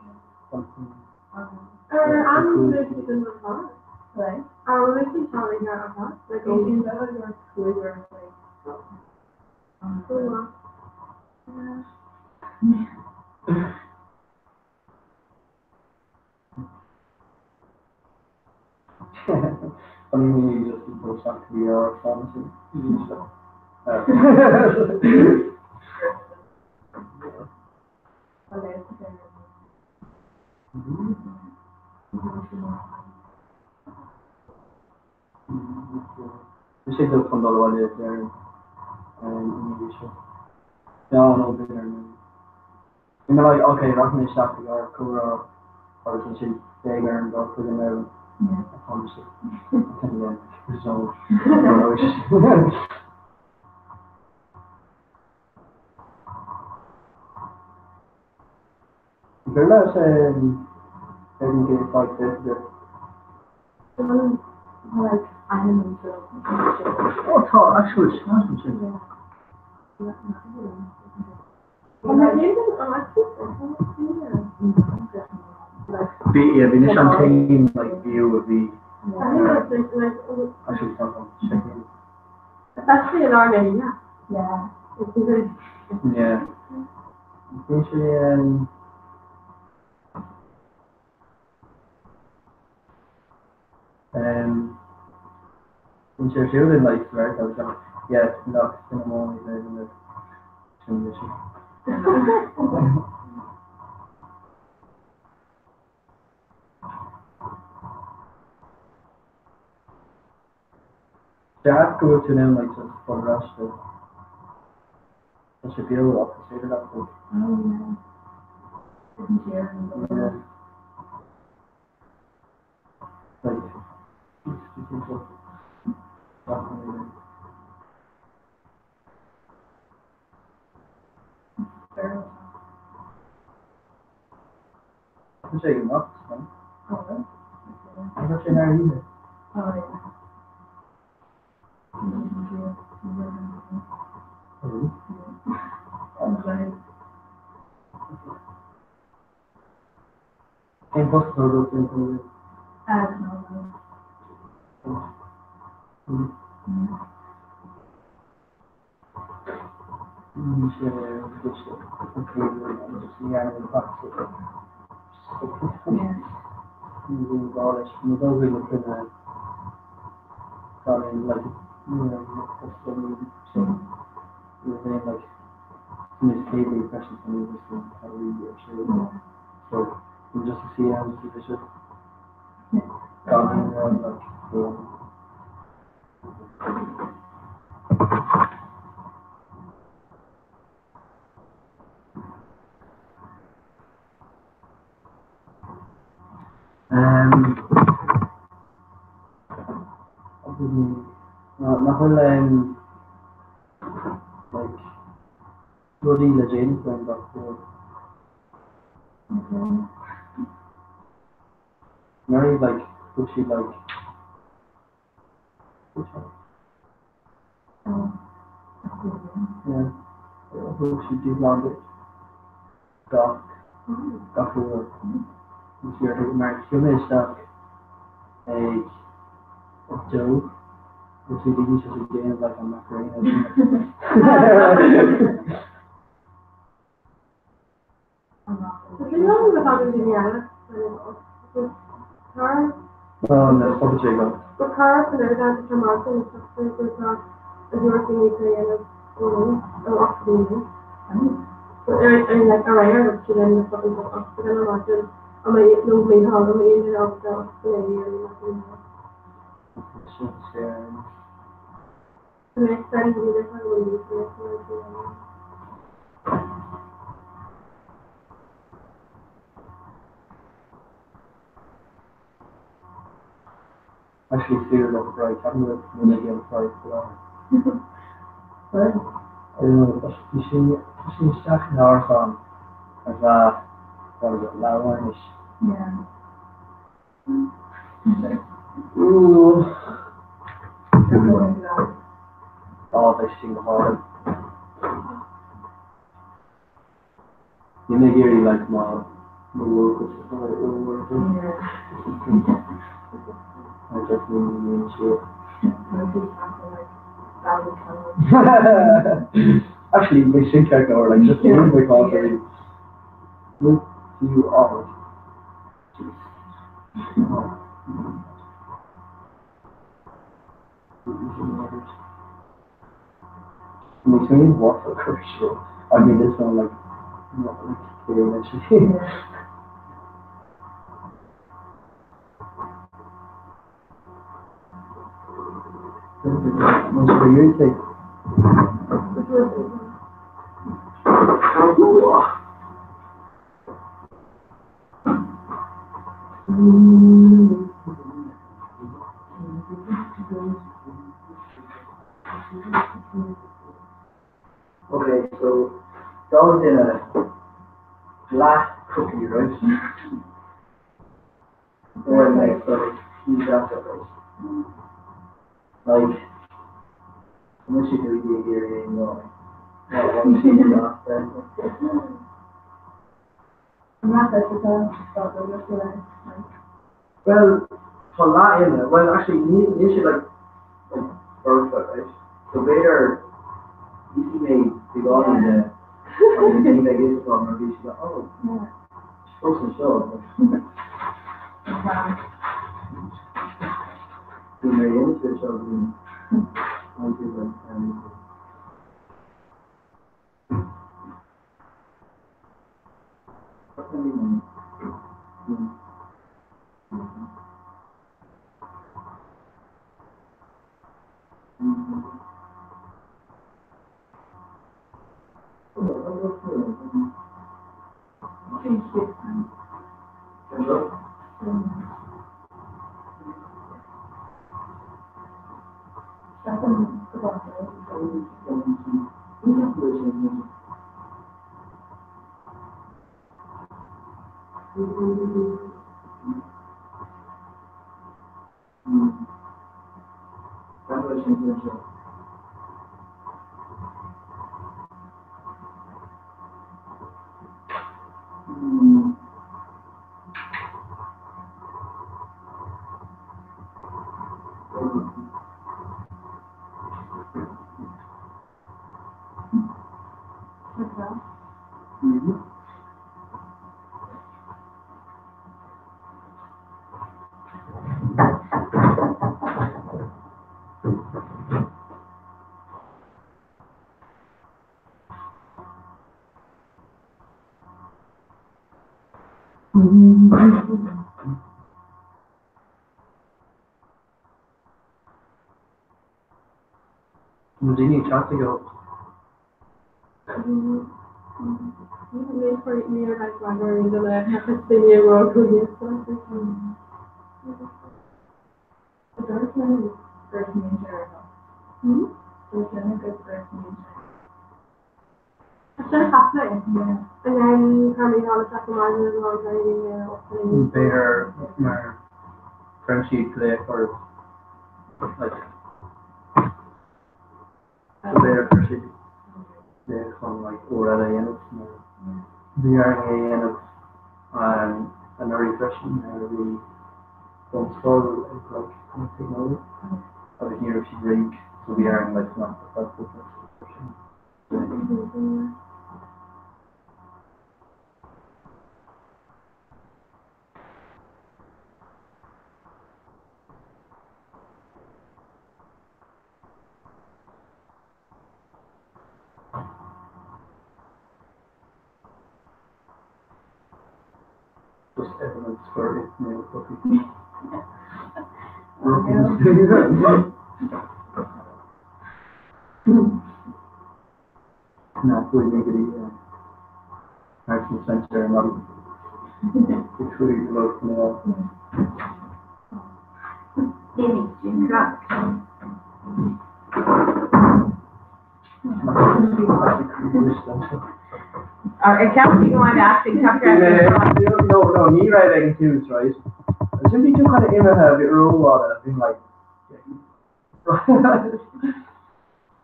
Bhí sé dul chun dul abhaile ar an mhí seo. No, no, b'fhéidir ar an Bhí mé like, ok, rachaidh mé isteach ag ár comhrá agus ansin beidh orm dul chuig an leabharlann. Tá mise. Gur leis ar an gcéad fadhb de. Ó tá, actually, sin. Bhí, yeah, bhí anois an t-aon like view a bhí actually tá an Especially in our name, yeah. Yeah. Yeah. Bhí sé um, um, bhí sé ar siúl in like America agus like, yeah, nach sin amháin é le sin sin. Deas go bhfuil tú in ann like just dul ar ais go Tá sé beo ach is féidir leat like Oh yeah. Isn't yeah. Like it's just Tá sé go maith, Tá sé ar oíche. Cén post atá agat féin faoi láthair? Ní sé Nach bhfuil like rudaí le déanamh againn gach uair? Anuraidh like thug siad like Yeah. Thug siad dúshlán duit gach gach uair. Bhí orthu mar shiúil mé isteach ag 2 agus bhí daoine just ag déanamh like an Macarena. Nó Mícheál, an mbeidh sé ábalta an Actually saor le right ceapaim go bhfuil mé ag déanamh fáil faoi láthair. I don't know, bhí sé tá sé isteach in árasán ar feadh what is it leathuair anois. Yeah. Ooh. Á bheidh sin go hálainn. Níl mé ag iarraidh like mo mo dhóchas a chur i I just ní níonn siad. Actually, bheadh sin ceart go leor, like just move my cás ar With you all. Jeez. Makes me want to curse you. I mean, this one, like, not like clear For you take. Okay, so dog in a black cookie, right? Or like, so he's after right? Like, unless you do the area, you know, not one she's after. Well, tá lá ina, well actually ní ní sé like like perfect, right? So b'fhéidir íosfaidh mé beagáinín de agus ní bheidh fhios agam mar bhí siad like oh fós anseo. Bhí mé into seo bhí an like Na daoine ag teacht aige. B'fhéidir mar cuireann siad glaoch ort like b'fhéidir cuir siad glaoch chun like uair eile a dhéanamh nó bhí orainn é a dhéanamh anuraidh freisin nuair a bhí bunscoil ag like an agus ní raibh siad réidh so bhí orainn like fanacht ar feadh cúpla Just evidence for it male puppy. Nach bhfuil mé go dtí Marks and Spencer ar maidin. Ag fuair go leor chun a No, no, ní raibh ag an tús, right? Ansin bhí tú kind of imithe, bhí rófhada, bhí like,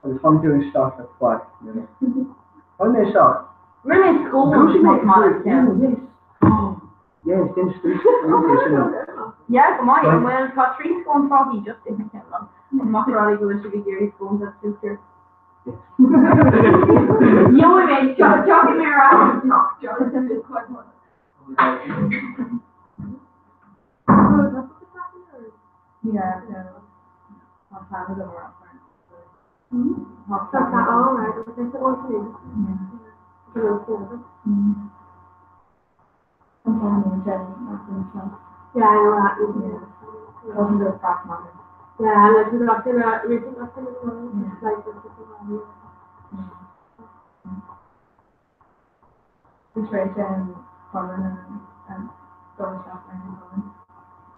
Agus tháinig tú isteach le plaic, you know. Tháinig mé isteach. Rinne mé scór Yes. Yes, déan sin. Yeah, go maith. Bhuel, tá trí scón fágtha just in the liom. An macaráí go bhfuil sibh ag iarraidh scones as suicre. Gheobhaidh mé, tiocfaidh mé ar ais anseo. Yeah, no. Tá plean agam ar Tá tá all right, agus is é sin. Yeah, I know that. Yeah. Yeah, like the doctor, recent doctor, like the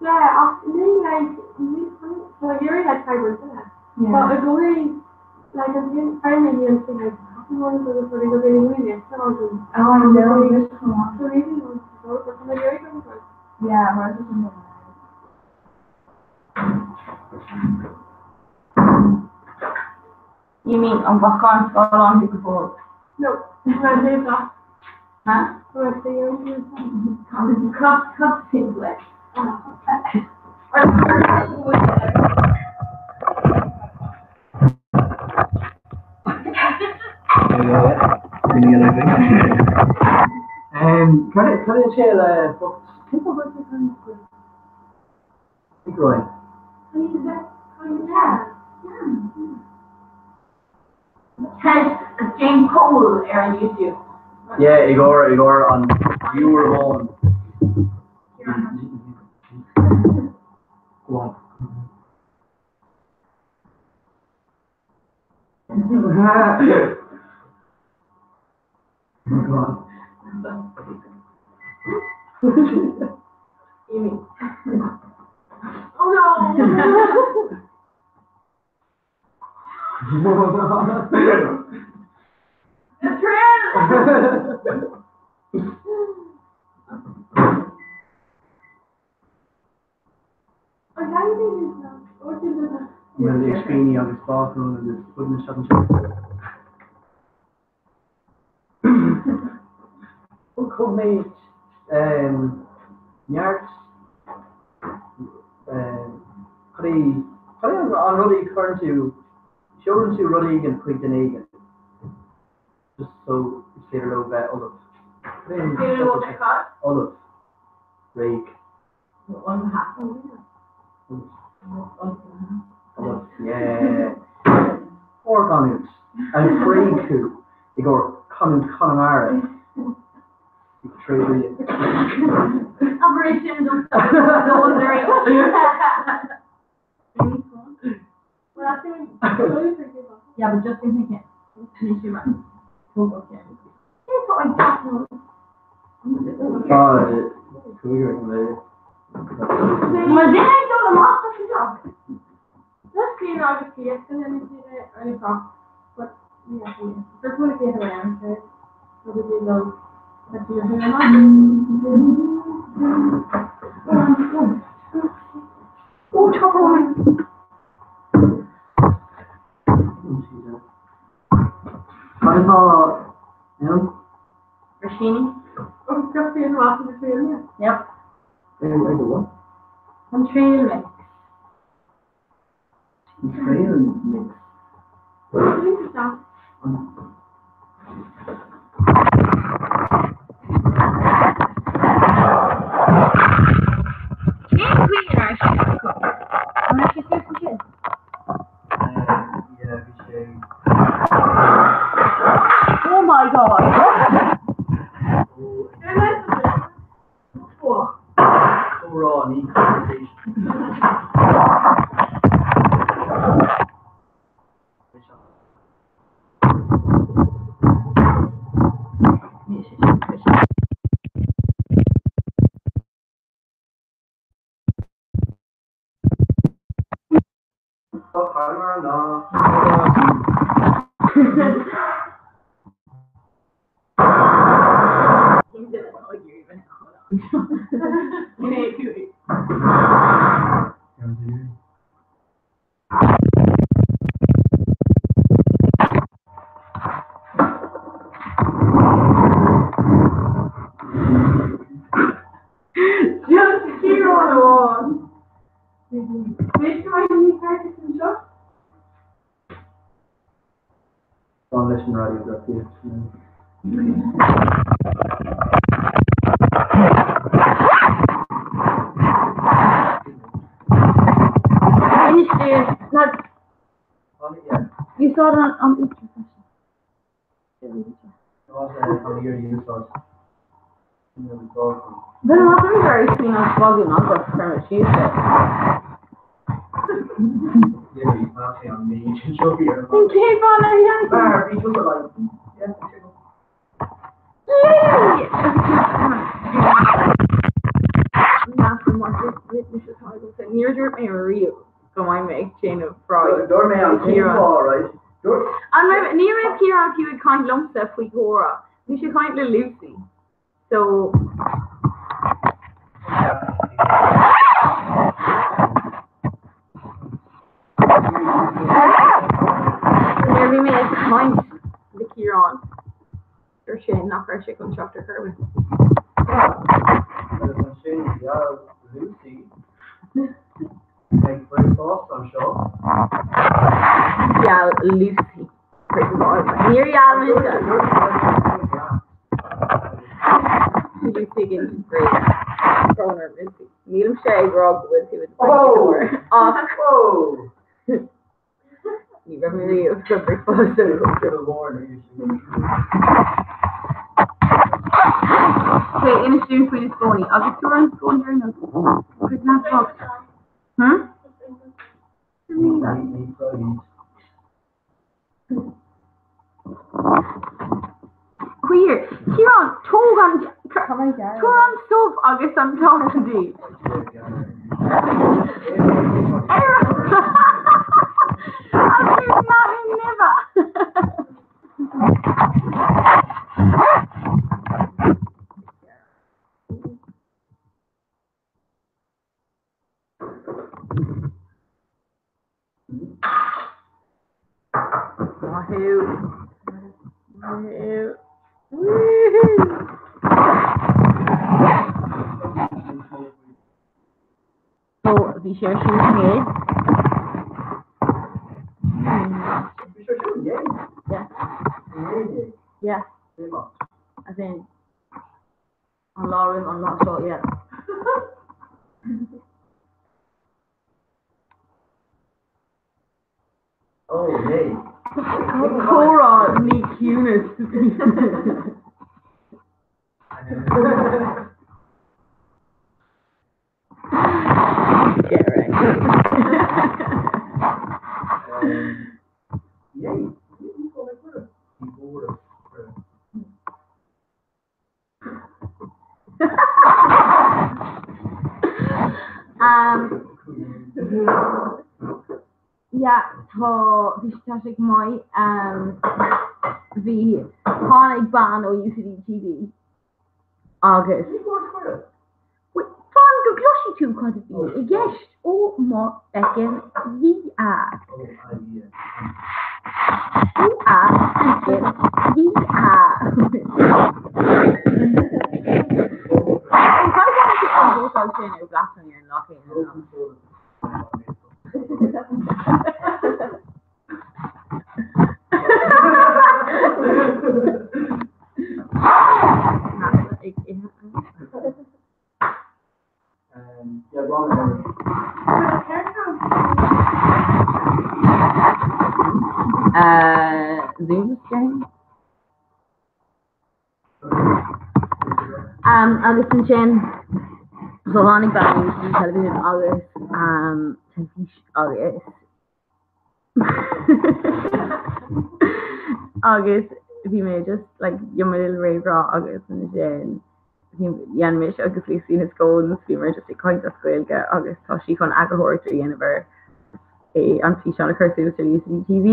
Yeah, ach ní like ní so you're like fiber isn't it? But I go like I'm doing primary and thing like happy one so the sort of go really really so Oh, I know, you're so so really want to go but I'm very good for Yeah, maar het is een You mean an bacán scáileán go fóill? No, mar é that. Huh? Mar Cross cross singlet. Cad é sé le Ag Test James Cole ar an YouTube. Yeah, i gcomhair i gcomhair an viewer amháin. Go on. Go on. Oh no! The trail! Bhfuil ispíní agus bácáin agus rud na seachain seo. Thug mé neart cad é cad é an rud a chuireann tú seolann tú rud éigin chuig duine éigin just so is féidir leo bheith ullamh. Cad é an Féidir leo bheith cad? Ullamh. Réidh. Ullamh. Yeah. Ár gcanúint. An thréig thú i gcomhair canúint Chonamara. Tréigh. Operation Yeah, but just in case. Tá cúigear an lae. Mar duine ag dul amach as an teach. Just clean out the fiesta and early talk. But yeah, first one to get around to probably low. But you're Oh, top one. Cad atá ann? Rashini. Oh, just being off in the trail, Yep. Ag a what? An trail mix. An trail mix. yeah. Cén chaoi a raibh sé acu? An raibh sé suas ansin? Yeah, bhí sé. Oh my god! Oh. ní conversation. Just Ciarán amháin. B'fhéidir go mbeidh níos fearr anseo? Fan leis an raidiógrafaíocht. Inis dúinn, lads. Úsáid an úsáid freisin. Bhuel, má tá mé ar faoin an bogadh ná go chuir mé síos é. An chéad bhean ar Níor dúirt mé riamh go mbeidh mé ag déanamh fry. Dúirt mé an chéad right? An raibh, ní raibh Ciarán fiú ag caint liomsa faoi chomhrá. Bhí sé ag caint le Lucy. So. Nuair a bhí mé ag caint le Ciarán, dúirt sé nach raibh sé chun teacht ar chor ar bith. Agus ansin gheall Lucy ag breakfast anseo. Gheall Lucy breakfast. Níor gheall mise. Lucy ag insint bréige. Brón orm Lucy. Nílimse ag rá go bhfuil tú i do bhréagadóir ach ní raibh mé riamh sa bricfeasta. Ok, inis dúinn faoi na scónaí agus tabhair an scón deireanach. Cuid leat bocht. Hm? Cuir, Ciarán, tóg an, tabhair an subh agus an pláta di. Ar Agus leathadh nimhe. Maith thú. Maith thú. Woohoo! So bhí sé ar siúl inné. Bhí sé ar siúl inné? Yeah. Inné? Yeah. As in, an lá roimh an lá seo, yeah. Oh, hey. Comhrá ní ciúnas. Get right. Yay. Um, yeah, tá, bhí sé, tá sé go maith. Um, bhí, tháinig bean ó UCD TD agus Fan go gcloisfidh tú cad a bhí i gceist ó mo fheckin Dhia. Ó a fheckin Dhia. Ó cad a bhí an vótáil sin ar Blasphemy ar an lá céanna? Agus ansin So tháinig bean UCD Television agus teilifís agus agus bhí mé just like dhein mé little réamhrá agus ansin dhein mise agus Lisa na scones bhí muid just ag caint as Gaeilge agus tá sí chun eagarthóireacht a dhéanamh ar é an físeán a chur suas ar UCD TV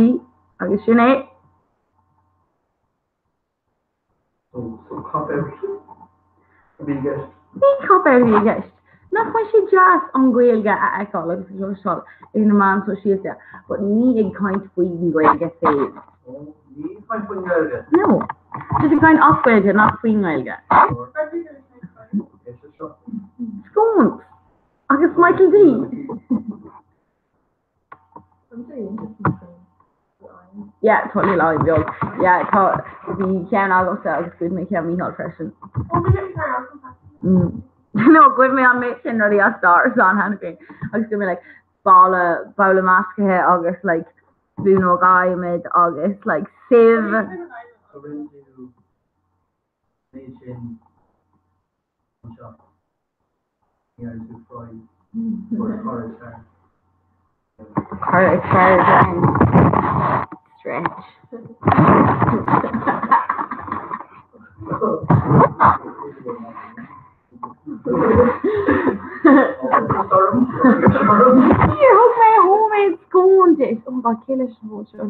agus sin é. So cop out a bhí i gceist. Ní cop out a bhí i gceist. Nach mbeidh sé deas an Ghaeilge a fheiceáil agus a chloisteáil ar na meáin sóisialta, but ní ag caint faoin nGaeilge féin. Ní ag caint faoin nGaeilge? No. Just ag caint as Gaeilge, nach faoin nGaeilge. Scones! Agus Michael D. Yeah, tá níl ann beag. Yeah, tá bhí ceann agamsa agus ghoid mé ceann Mícheál freisin. Mm. No, ghoid mé an méid sin rudaí as d'árasán cheana féin. Agus ghoid mé like balla babhla measctha agus like spúnóg adhmaid agus like sieve. So rinne tú méid sin anseo. Ní fhaigheann tú fry or cur is fearr. Cur is fearr den stretch. Níor thug mé homemade scone duit. Oh my god, cé leis an bhfuil seo?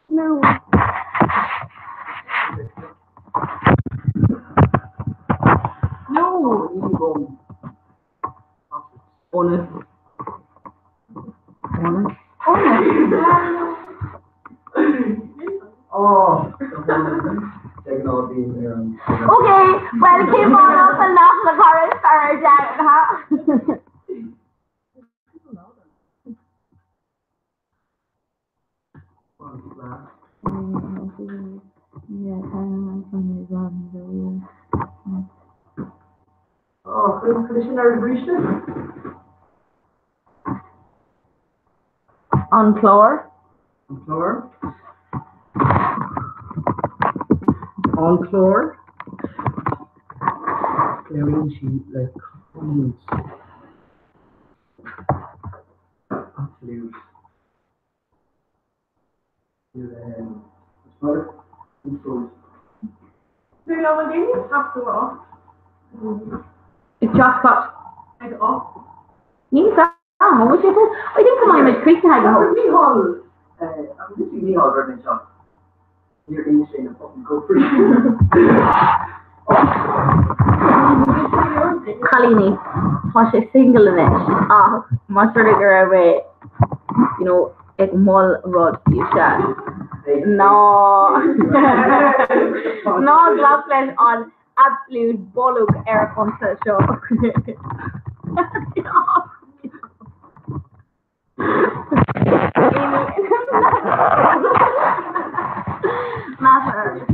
No. No. Bonus. Bonus. Oh, Okay, well cén fáth nach na cara is fearr ar domhan, ha? Oh, chuir sin ar bhríste? An clár. An clár. An clár. Léiríonn sí le canúint absolute It's just got Níl am, an bhfuil sé fós? I think go mbeidh muid críochnaithe go hóg. Mícheál, agus is Mícheál roimh anseo. Níor inis sé na fucking cófraí. Cailíní, tá sé single anois ach más rud é go raibh mé, you know, ag mol rud daoibhse, ná ná glac leis an absolute bolg ar a chonta seo.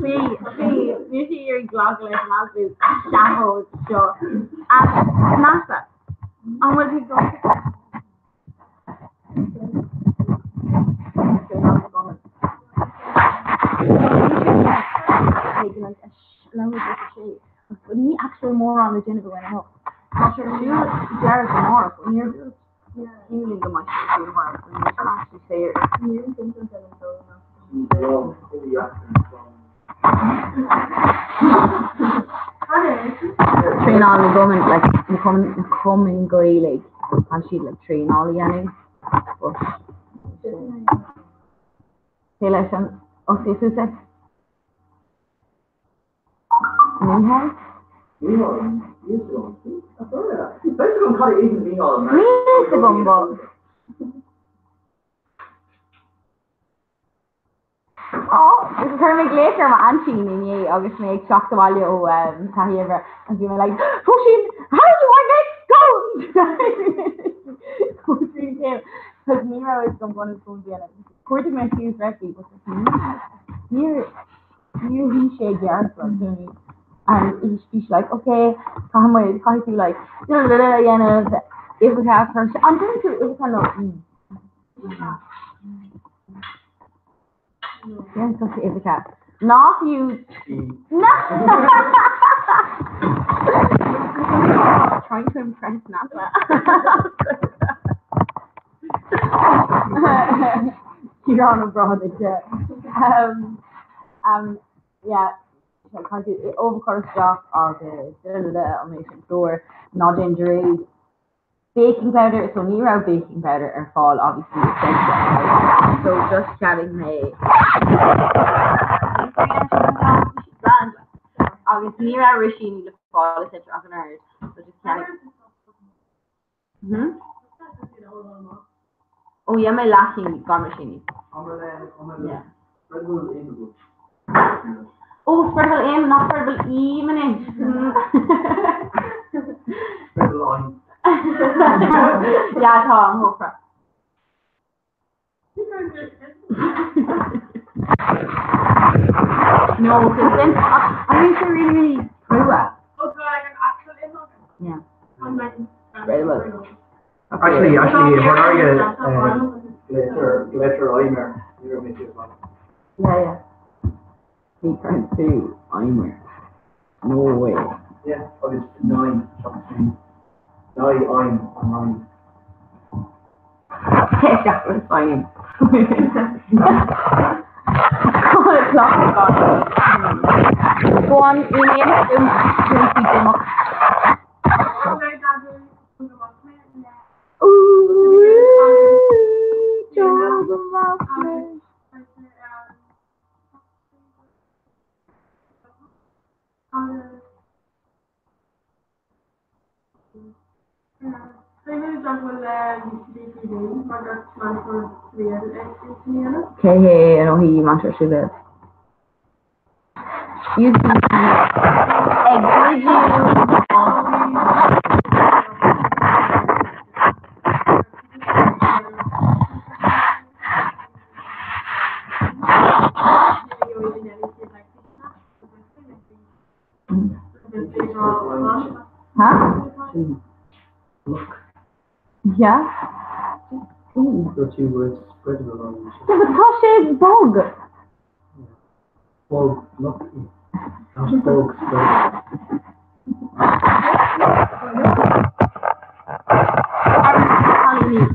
Níl sí ag iarraidh glacadh leis an absolute seafóid seo. Measa, an bhfuil tú dul? Ní actually mórán le déanamh againn anocht. Tá sé ar siúl deireadh go amárach, níor dúirt Julian go mbeidh sé ar siúl amárach, níl sé actually saor. Traenáil na gcumann, like, na cumainn, na cumainn Gaeilge, tá siad like traenáil a dhéanamh, but cé leis an oscailt suas é? Mícheál? Mícheál, níl 'fhios agam. Beidh agam cad a itheann Mícheál. Níl 'fhios agam, but. Ó, chuir mé glaoch ar m'aintín inné agus mé ag teacht abhaile ó taithí oibre agus bhí mé like, Róisín, how do I make scones? Róisín céim, cos ní raibh fhios agam conas scones a dhéanamh. Chuardaigh mé suas recipe but níor níor bhí sé i gceart like, you know what I mean? And bhí sí like, okay, caithfidh muid, caithfidh tú like, a dhéanamh, uibheacha first. An dtuigeann tú uibheacha nó? Yeah, tá sé uibheacha. Ná fiú No! Trying to impress NASA. Ciarán Ó Brádaigh, yeah. Um, um, yeah, caithfidh tú ubh a chur isteach agus an méid sin plúr, ná déan dearúd. Baking powder, so ní raibh baking powder ar fáil obviously so just cheannaigh mé agus ní raibh rísíní le fáil i Centra ach an oiread so just cheannaigh Hmm? Oh yeah, mé leathchinn gan rísíní. Yeah. Oh, spreadable im, not spreadable im anois. Spreadable im. Yeah, tá an chófra. No, because then I think they're really, really crua. Oh, so like an actual im againn? Yeah. Spreadable. Actually, actually, mar glitter, glitter eimer. Ní raibh mé siad Yeah, yeah. Ní cuireann tú eimer. No way. Yeah, agus nine, seachas nine, I'm, I'm nine. Seachas I'm. Go on, Cé hé an ó hí Manchester City? Ag cuidiú Huh? Look. Yeah. Got two words spreadable on Yeah, but tá sé bog. Bog, look. Not bog, spreadable.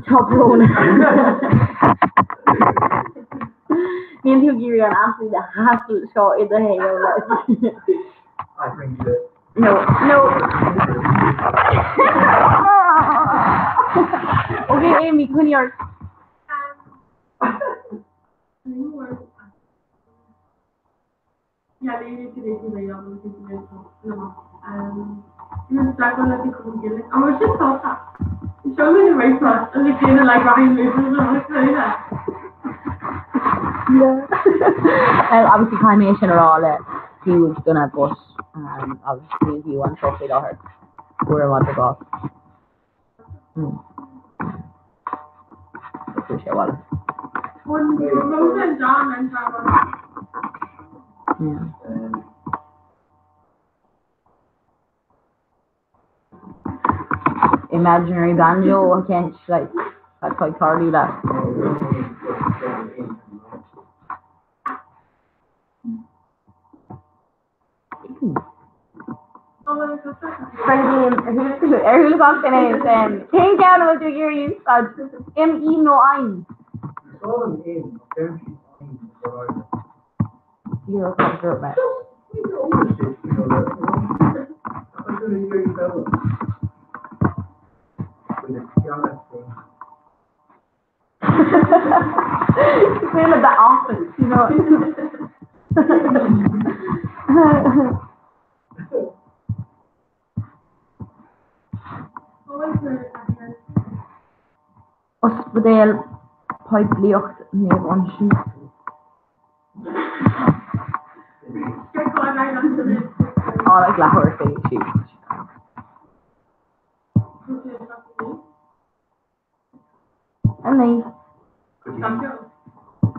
Tá brón. Níl tú ag iarraidh an absolute hassle seo i do shaol. I bring you it. No, no. Okay, Amy, coinnigh ort. Well, obviously caithfidh mé sin a rá le fiú duine but obviously níl fiú anseo faoi láthair. Fuair an madra bás. Chuaigh sé abhaile. Yeah. Imaginary banjo, I can't like that's quite tarlú leat. Ar shúil gach duine is cén ceann a bhfuil tú ag iarraidh úsáid? Im, ím nó I'm? Cosúil le The Office, you know. Ospidéal Poiblíocht Naomh Uinseann. Á, like leathuair tar éis siúd. 9.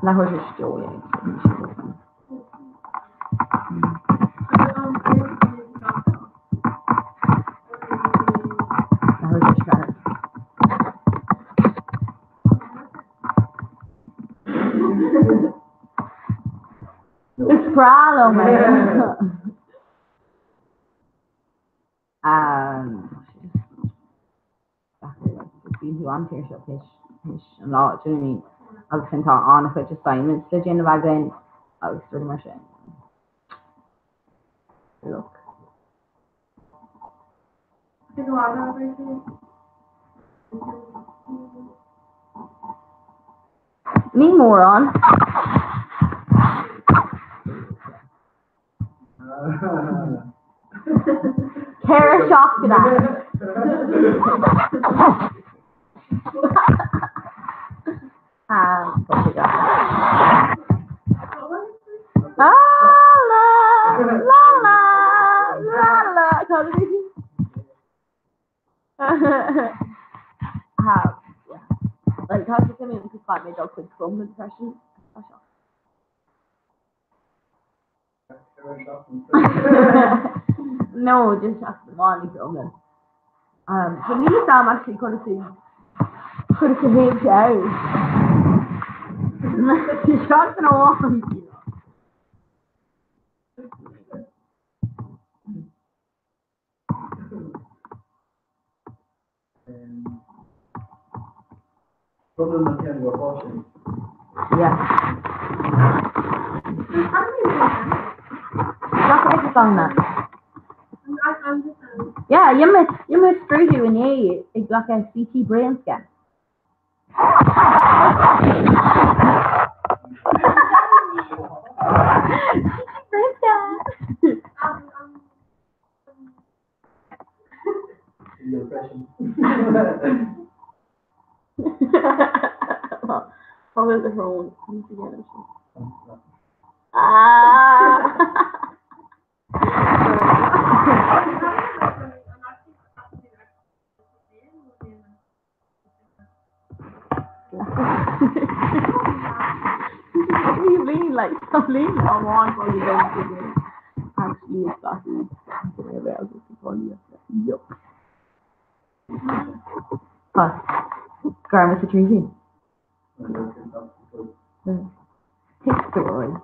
Leathuair tar éis a dó, yeah. Leathuair tar éis a 4. Is breá liom é. Um, Bíonn tú an-tuirseach théis an lá, do you know what I mean? Agus sin tá an-chuid assignments le déanamh againn agus rudaí mar sin. Look. Ní mórán. 4 seachtaine. Tá sé suimiúil because chaith mé dul chuig Cromghlinn freisin. No, just seachtain amháin i gCromghlinn. Um, so níl a fhios agam actually conas i conas a théann sé ann. Seachtain amháin. Cromghlinn an ceann go fásin. Yeah. Yeah, dhein mé scrúdú inné ag glacadh CT brain scan. CT brain scan! Tá the throne. Ah! Gairme sa tríú. Pictiúr.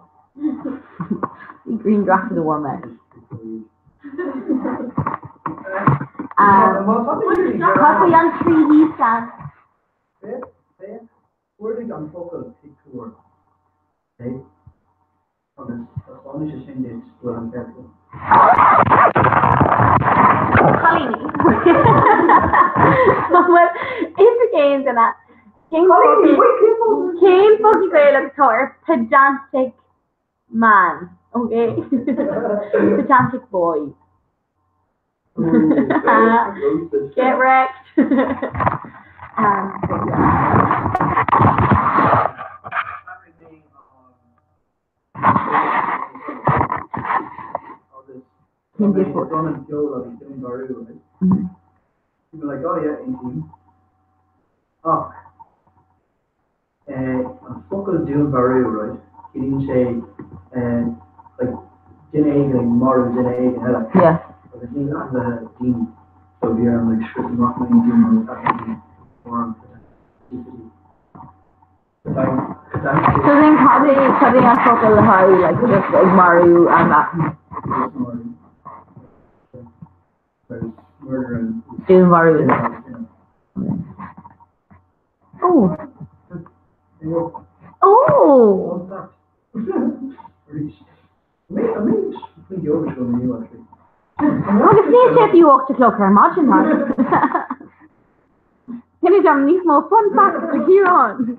Bhí grianghraf de mé. Cad faoi an 3D scan? Cuardaigh an focal pictiúr agus taispeánfaidh sé sin duit go bhfuil an ceart agat. Cailíní. An bhfuil fhios ag aon duine cén cén focal Gaelach atá ar pedantic man? Ok. Pedantic boy. Get wrecked. Um, but yeah. Cén difear? Don an ceol agus dúnmharú agus bhí mé like oh yeah aontaím ach eh an focal dúnmharú right ciallaíonn sé eh like duine éigin ag marú duine éigin eile Yeah. agus níl ainmhithe daoine so bhí orm like scrios amach m'aontaím agus aontaím orm So then cad é cad é an focal le haghaidh like just ag marú an dúnmharú? Oh. Oh! Agus níl sé fiú 8 a chlog ar maidin mar. Inis dom níos mó fun facts a Chiaráin.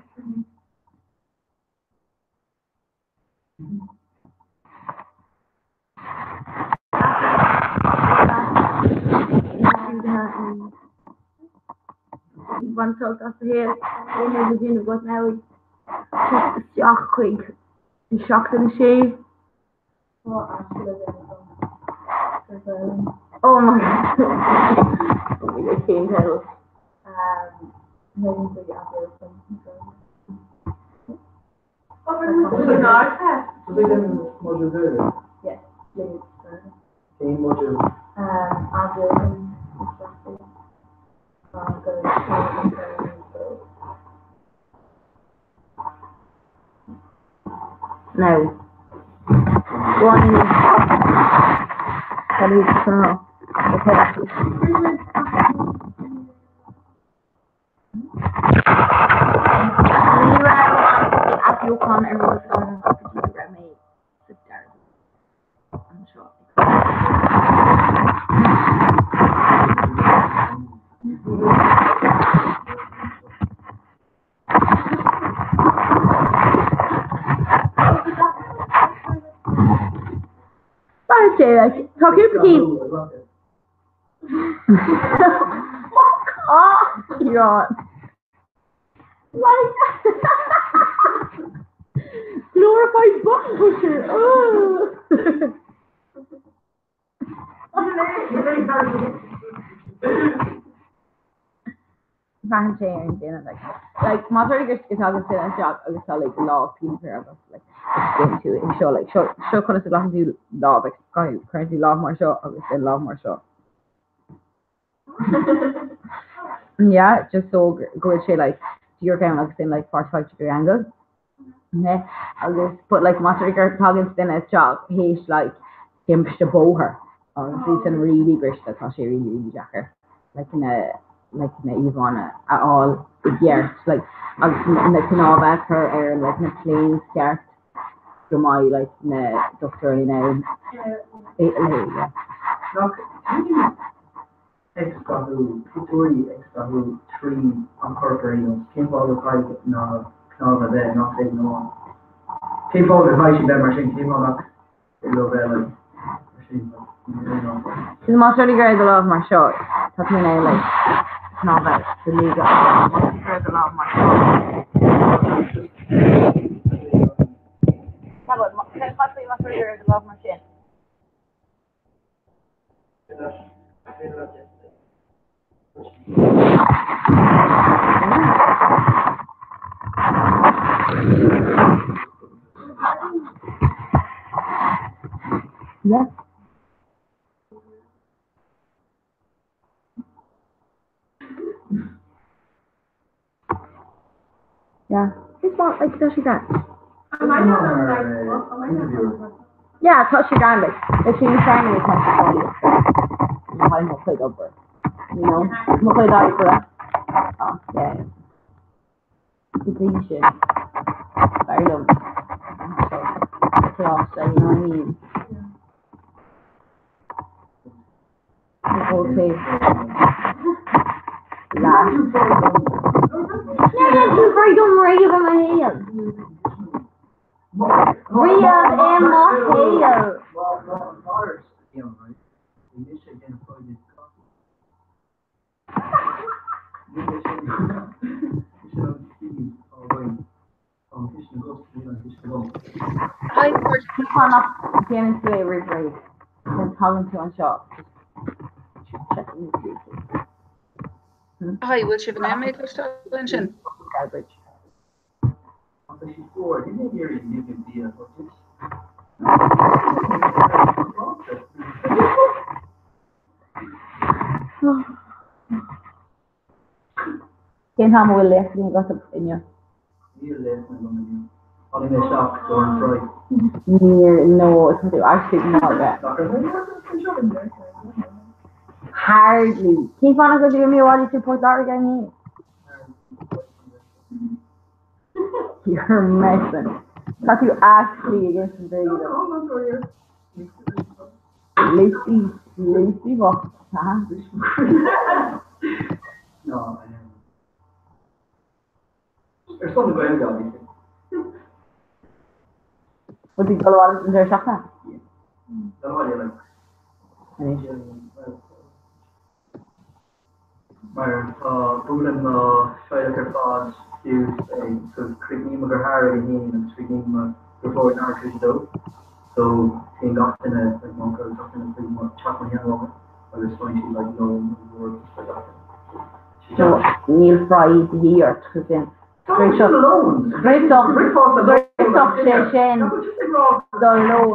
Bain sult as do shaol, aon rud a dhéanamh agat now ag teacht isteach chuig an seachtain 6. Oh my God. Oh my God, cén teideal? Now. Go on inniu. Cad é sin rá? Ní raibh an athbheochan ar eolas agam go dtí go raibh mé sa dara bliain anseo ag Tá sé like tá cúpla cinn Fuck off, Ciarán. Like glorified button pusher. Oh. Braitheann sé ar an duine like like más rud é go go dtagann duine isteach agus tá like lámh pianmhar agat like déanann tú é seo like seo seo conas a ghlacann tú lámh like caithfidh cuireann tú lámh mar seo agus then lámh mar seo. Yeah just so go bhfuil sé like díreach ann agus then like 45 degree angle. Okay agus but like más rud é gur tagann duine isteach théis like timpiste bóthair agus iad san really briste tá sé really really deacair like na like na íomhánna a fháil i gceart like agus na cnámha a chur ar like na planes ceart go mbeidh like na dochtúirí in ann é a léamh yeah. Nach ag scathú, pictiúirí ag scathú trí an chorp ar aon nós. Cén fáth go gcaithfidh na cnámha bheith nach féidir leo? Cén fáth go gcaithfidh siad bheith mar sin? Cén fáth nach féidir leo bheith like mar sin? Like, más rud é go raibh do lámh mar seo, tá tú in ann like cnámha do lúide a fháil. Más rud é go raibh do lámh mar seo, Tá, but cad faoi más rud é go raibh do lámh mar sin? Yeah. Yeah. It's not like tá sé grand. Yeah, tá sé grand like like sin is fearr tá sé fáil. Mo chuid obair. You know? Mo chuid oibre. Oh, yeah. Go sin. B'fhearr liom. Coláiste, you know what I mean? Riamh i mo shaol. Déanann tú é roimh ré. Then tagann tú anseo. Hi, bhfuil sibh in ann mé a chloisteáil ansin? Garbage. Cén t-am a bhfuil léachtanna agat inniu? Níl léachtanna agam inniu. Tháinig mé isteach do an fry. Níor, no, tá tú actually ag magadh. Hardly. Cén fáth nach bhfuil tú imithe abhaile to Port Láirge inné? You're messing. Tá tú actually ag insint bréige dom. Lucy, Lucy bocht, ha? No, ar son na Gaeilge, obviously. Bhfuil tú ag dul abhaile an deireadh seachtaine? Dul abhaile, like. Anois. Mar tá buaileann mo theaghlach ar fad fiú ag so críochnaím mo dheartháir ag a haon agus críochnaíonn mo dheirfiúr ag leathuair tar éis a dó so téann gach duine like m'uncail agus gach duine chuig mo teach mo sheanmháthar agus faigheann siad like lón mór just le gach duine. So níl fry de dhíth ort chun sin. Scriosfadh sé sin do lón.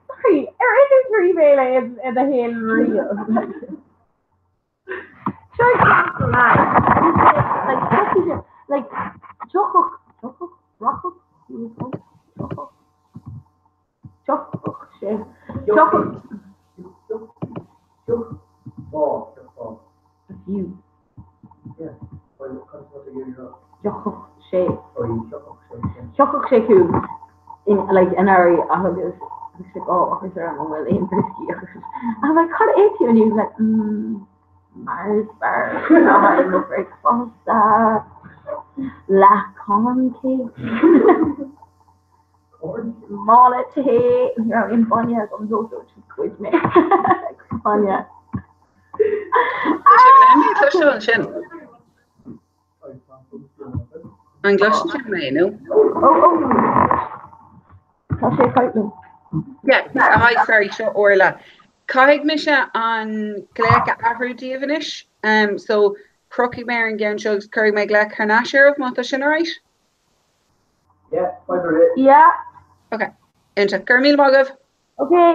Sorry, ar ith tú trí bhéile i do shaol riamh? Seo like like tiocfadh, tiocfadh, rachadh, tiocfadh. Thiocfadh. Thiocfadh sé. Thiocfadh sé chugam in like anuraidh agus bhí sé oh agus ar an bhfuil aon brioscaí agus I'm like cad é tú and he was like mm Mars bar mo bhricfeasta leath corn cake. Mála tae ní raibh aon bainne agam dó so just ghoid mé bainne. Tá sibh in ann mé a chloisteáil ansin? An gcloiseann sibh mé nó? Ó ó Tá sé faighte. Yeah, hi, sorry, seo Orla. Caithfidh mise an glaoch a athrú daoibh anois, um, so crochfaidh mé ar an gceann seo agus cuirfidh mé glaoch thar n-ais oraibh má tá sin alright? Yeah, fine with it. Yeah. Okay. Iontach. Go raibh míle maith agaibh. Okay.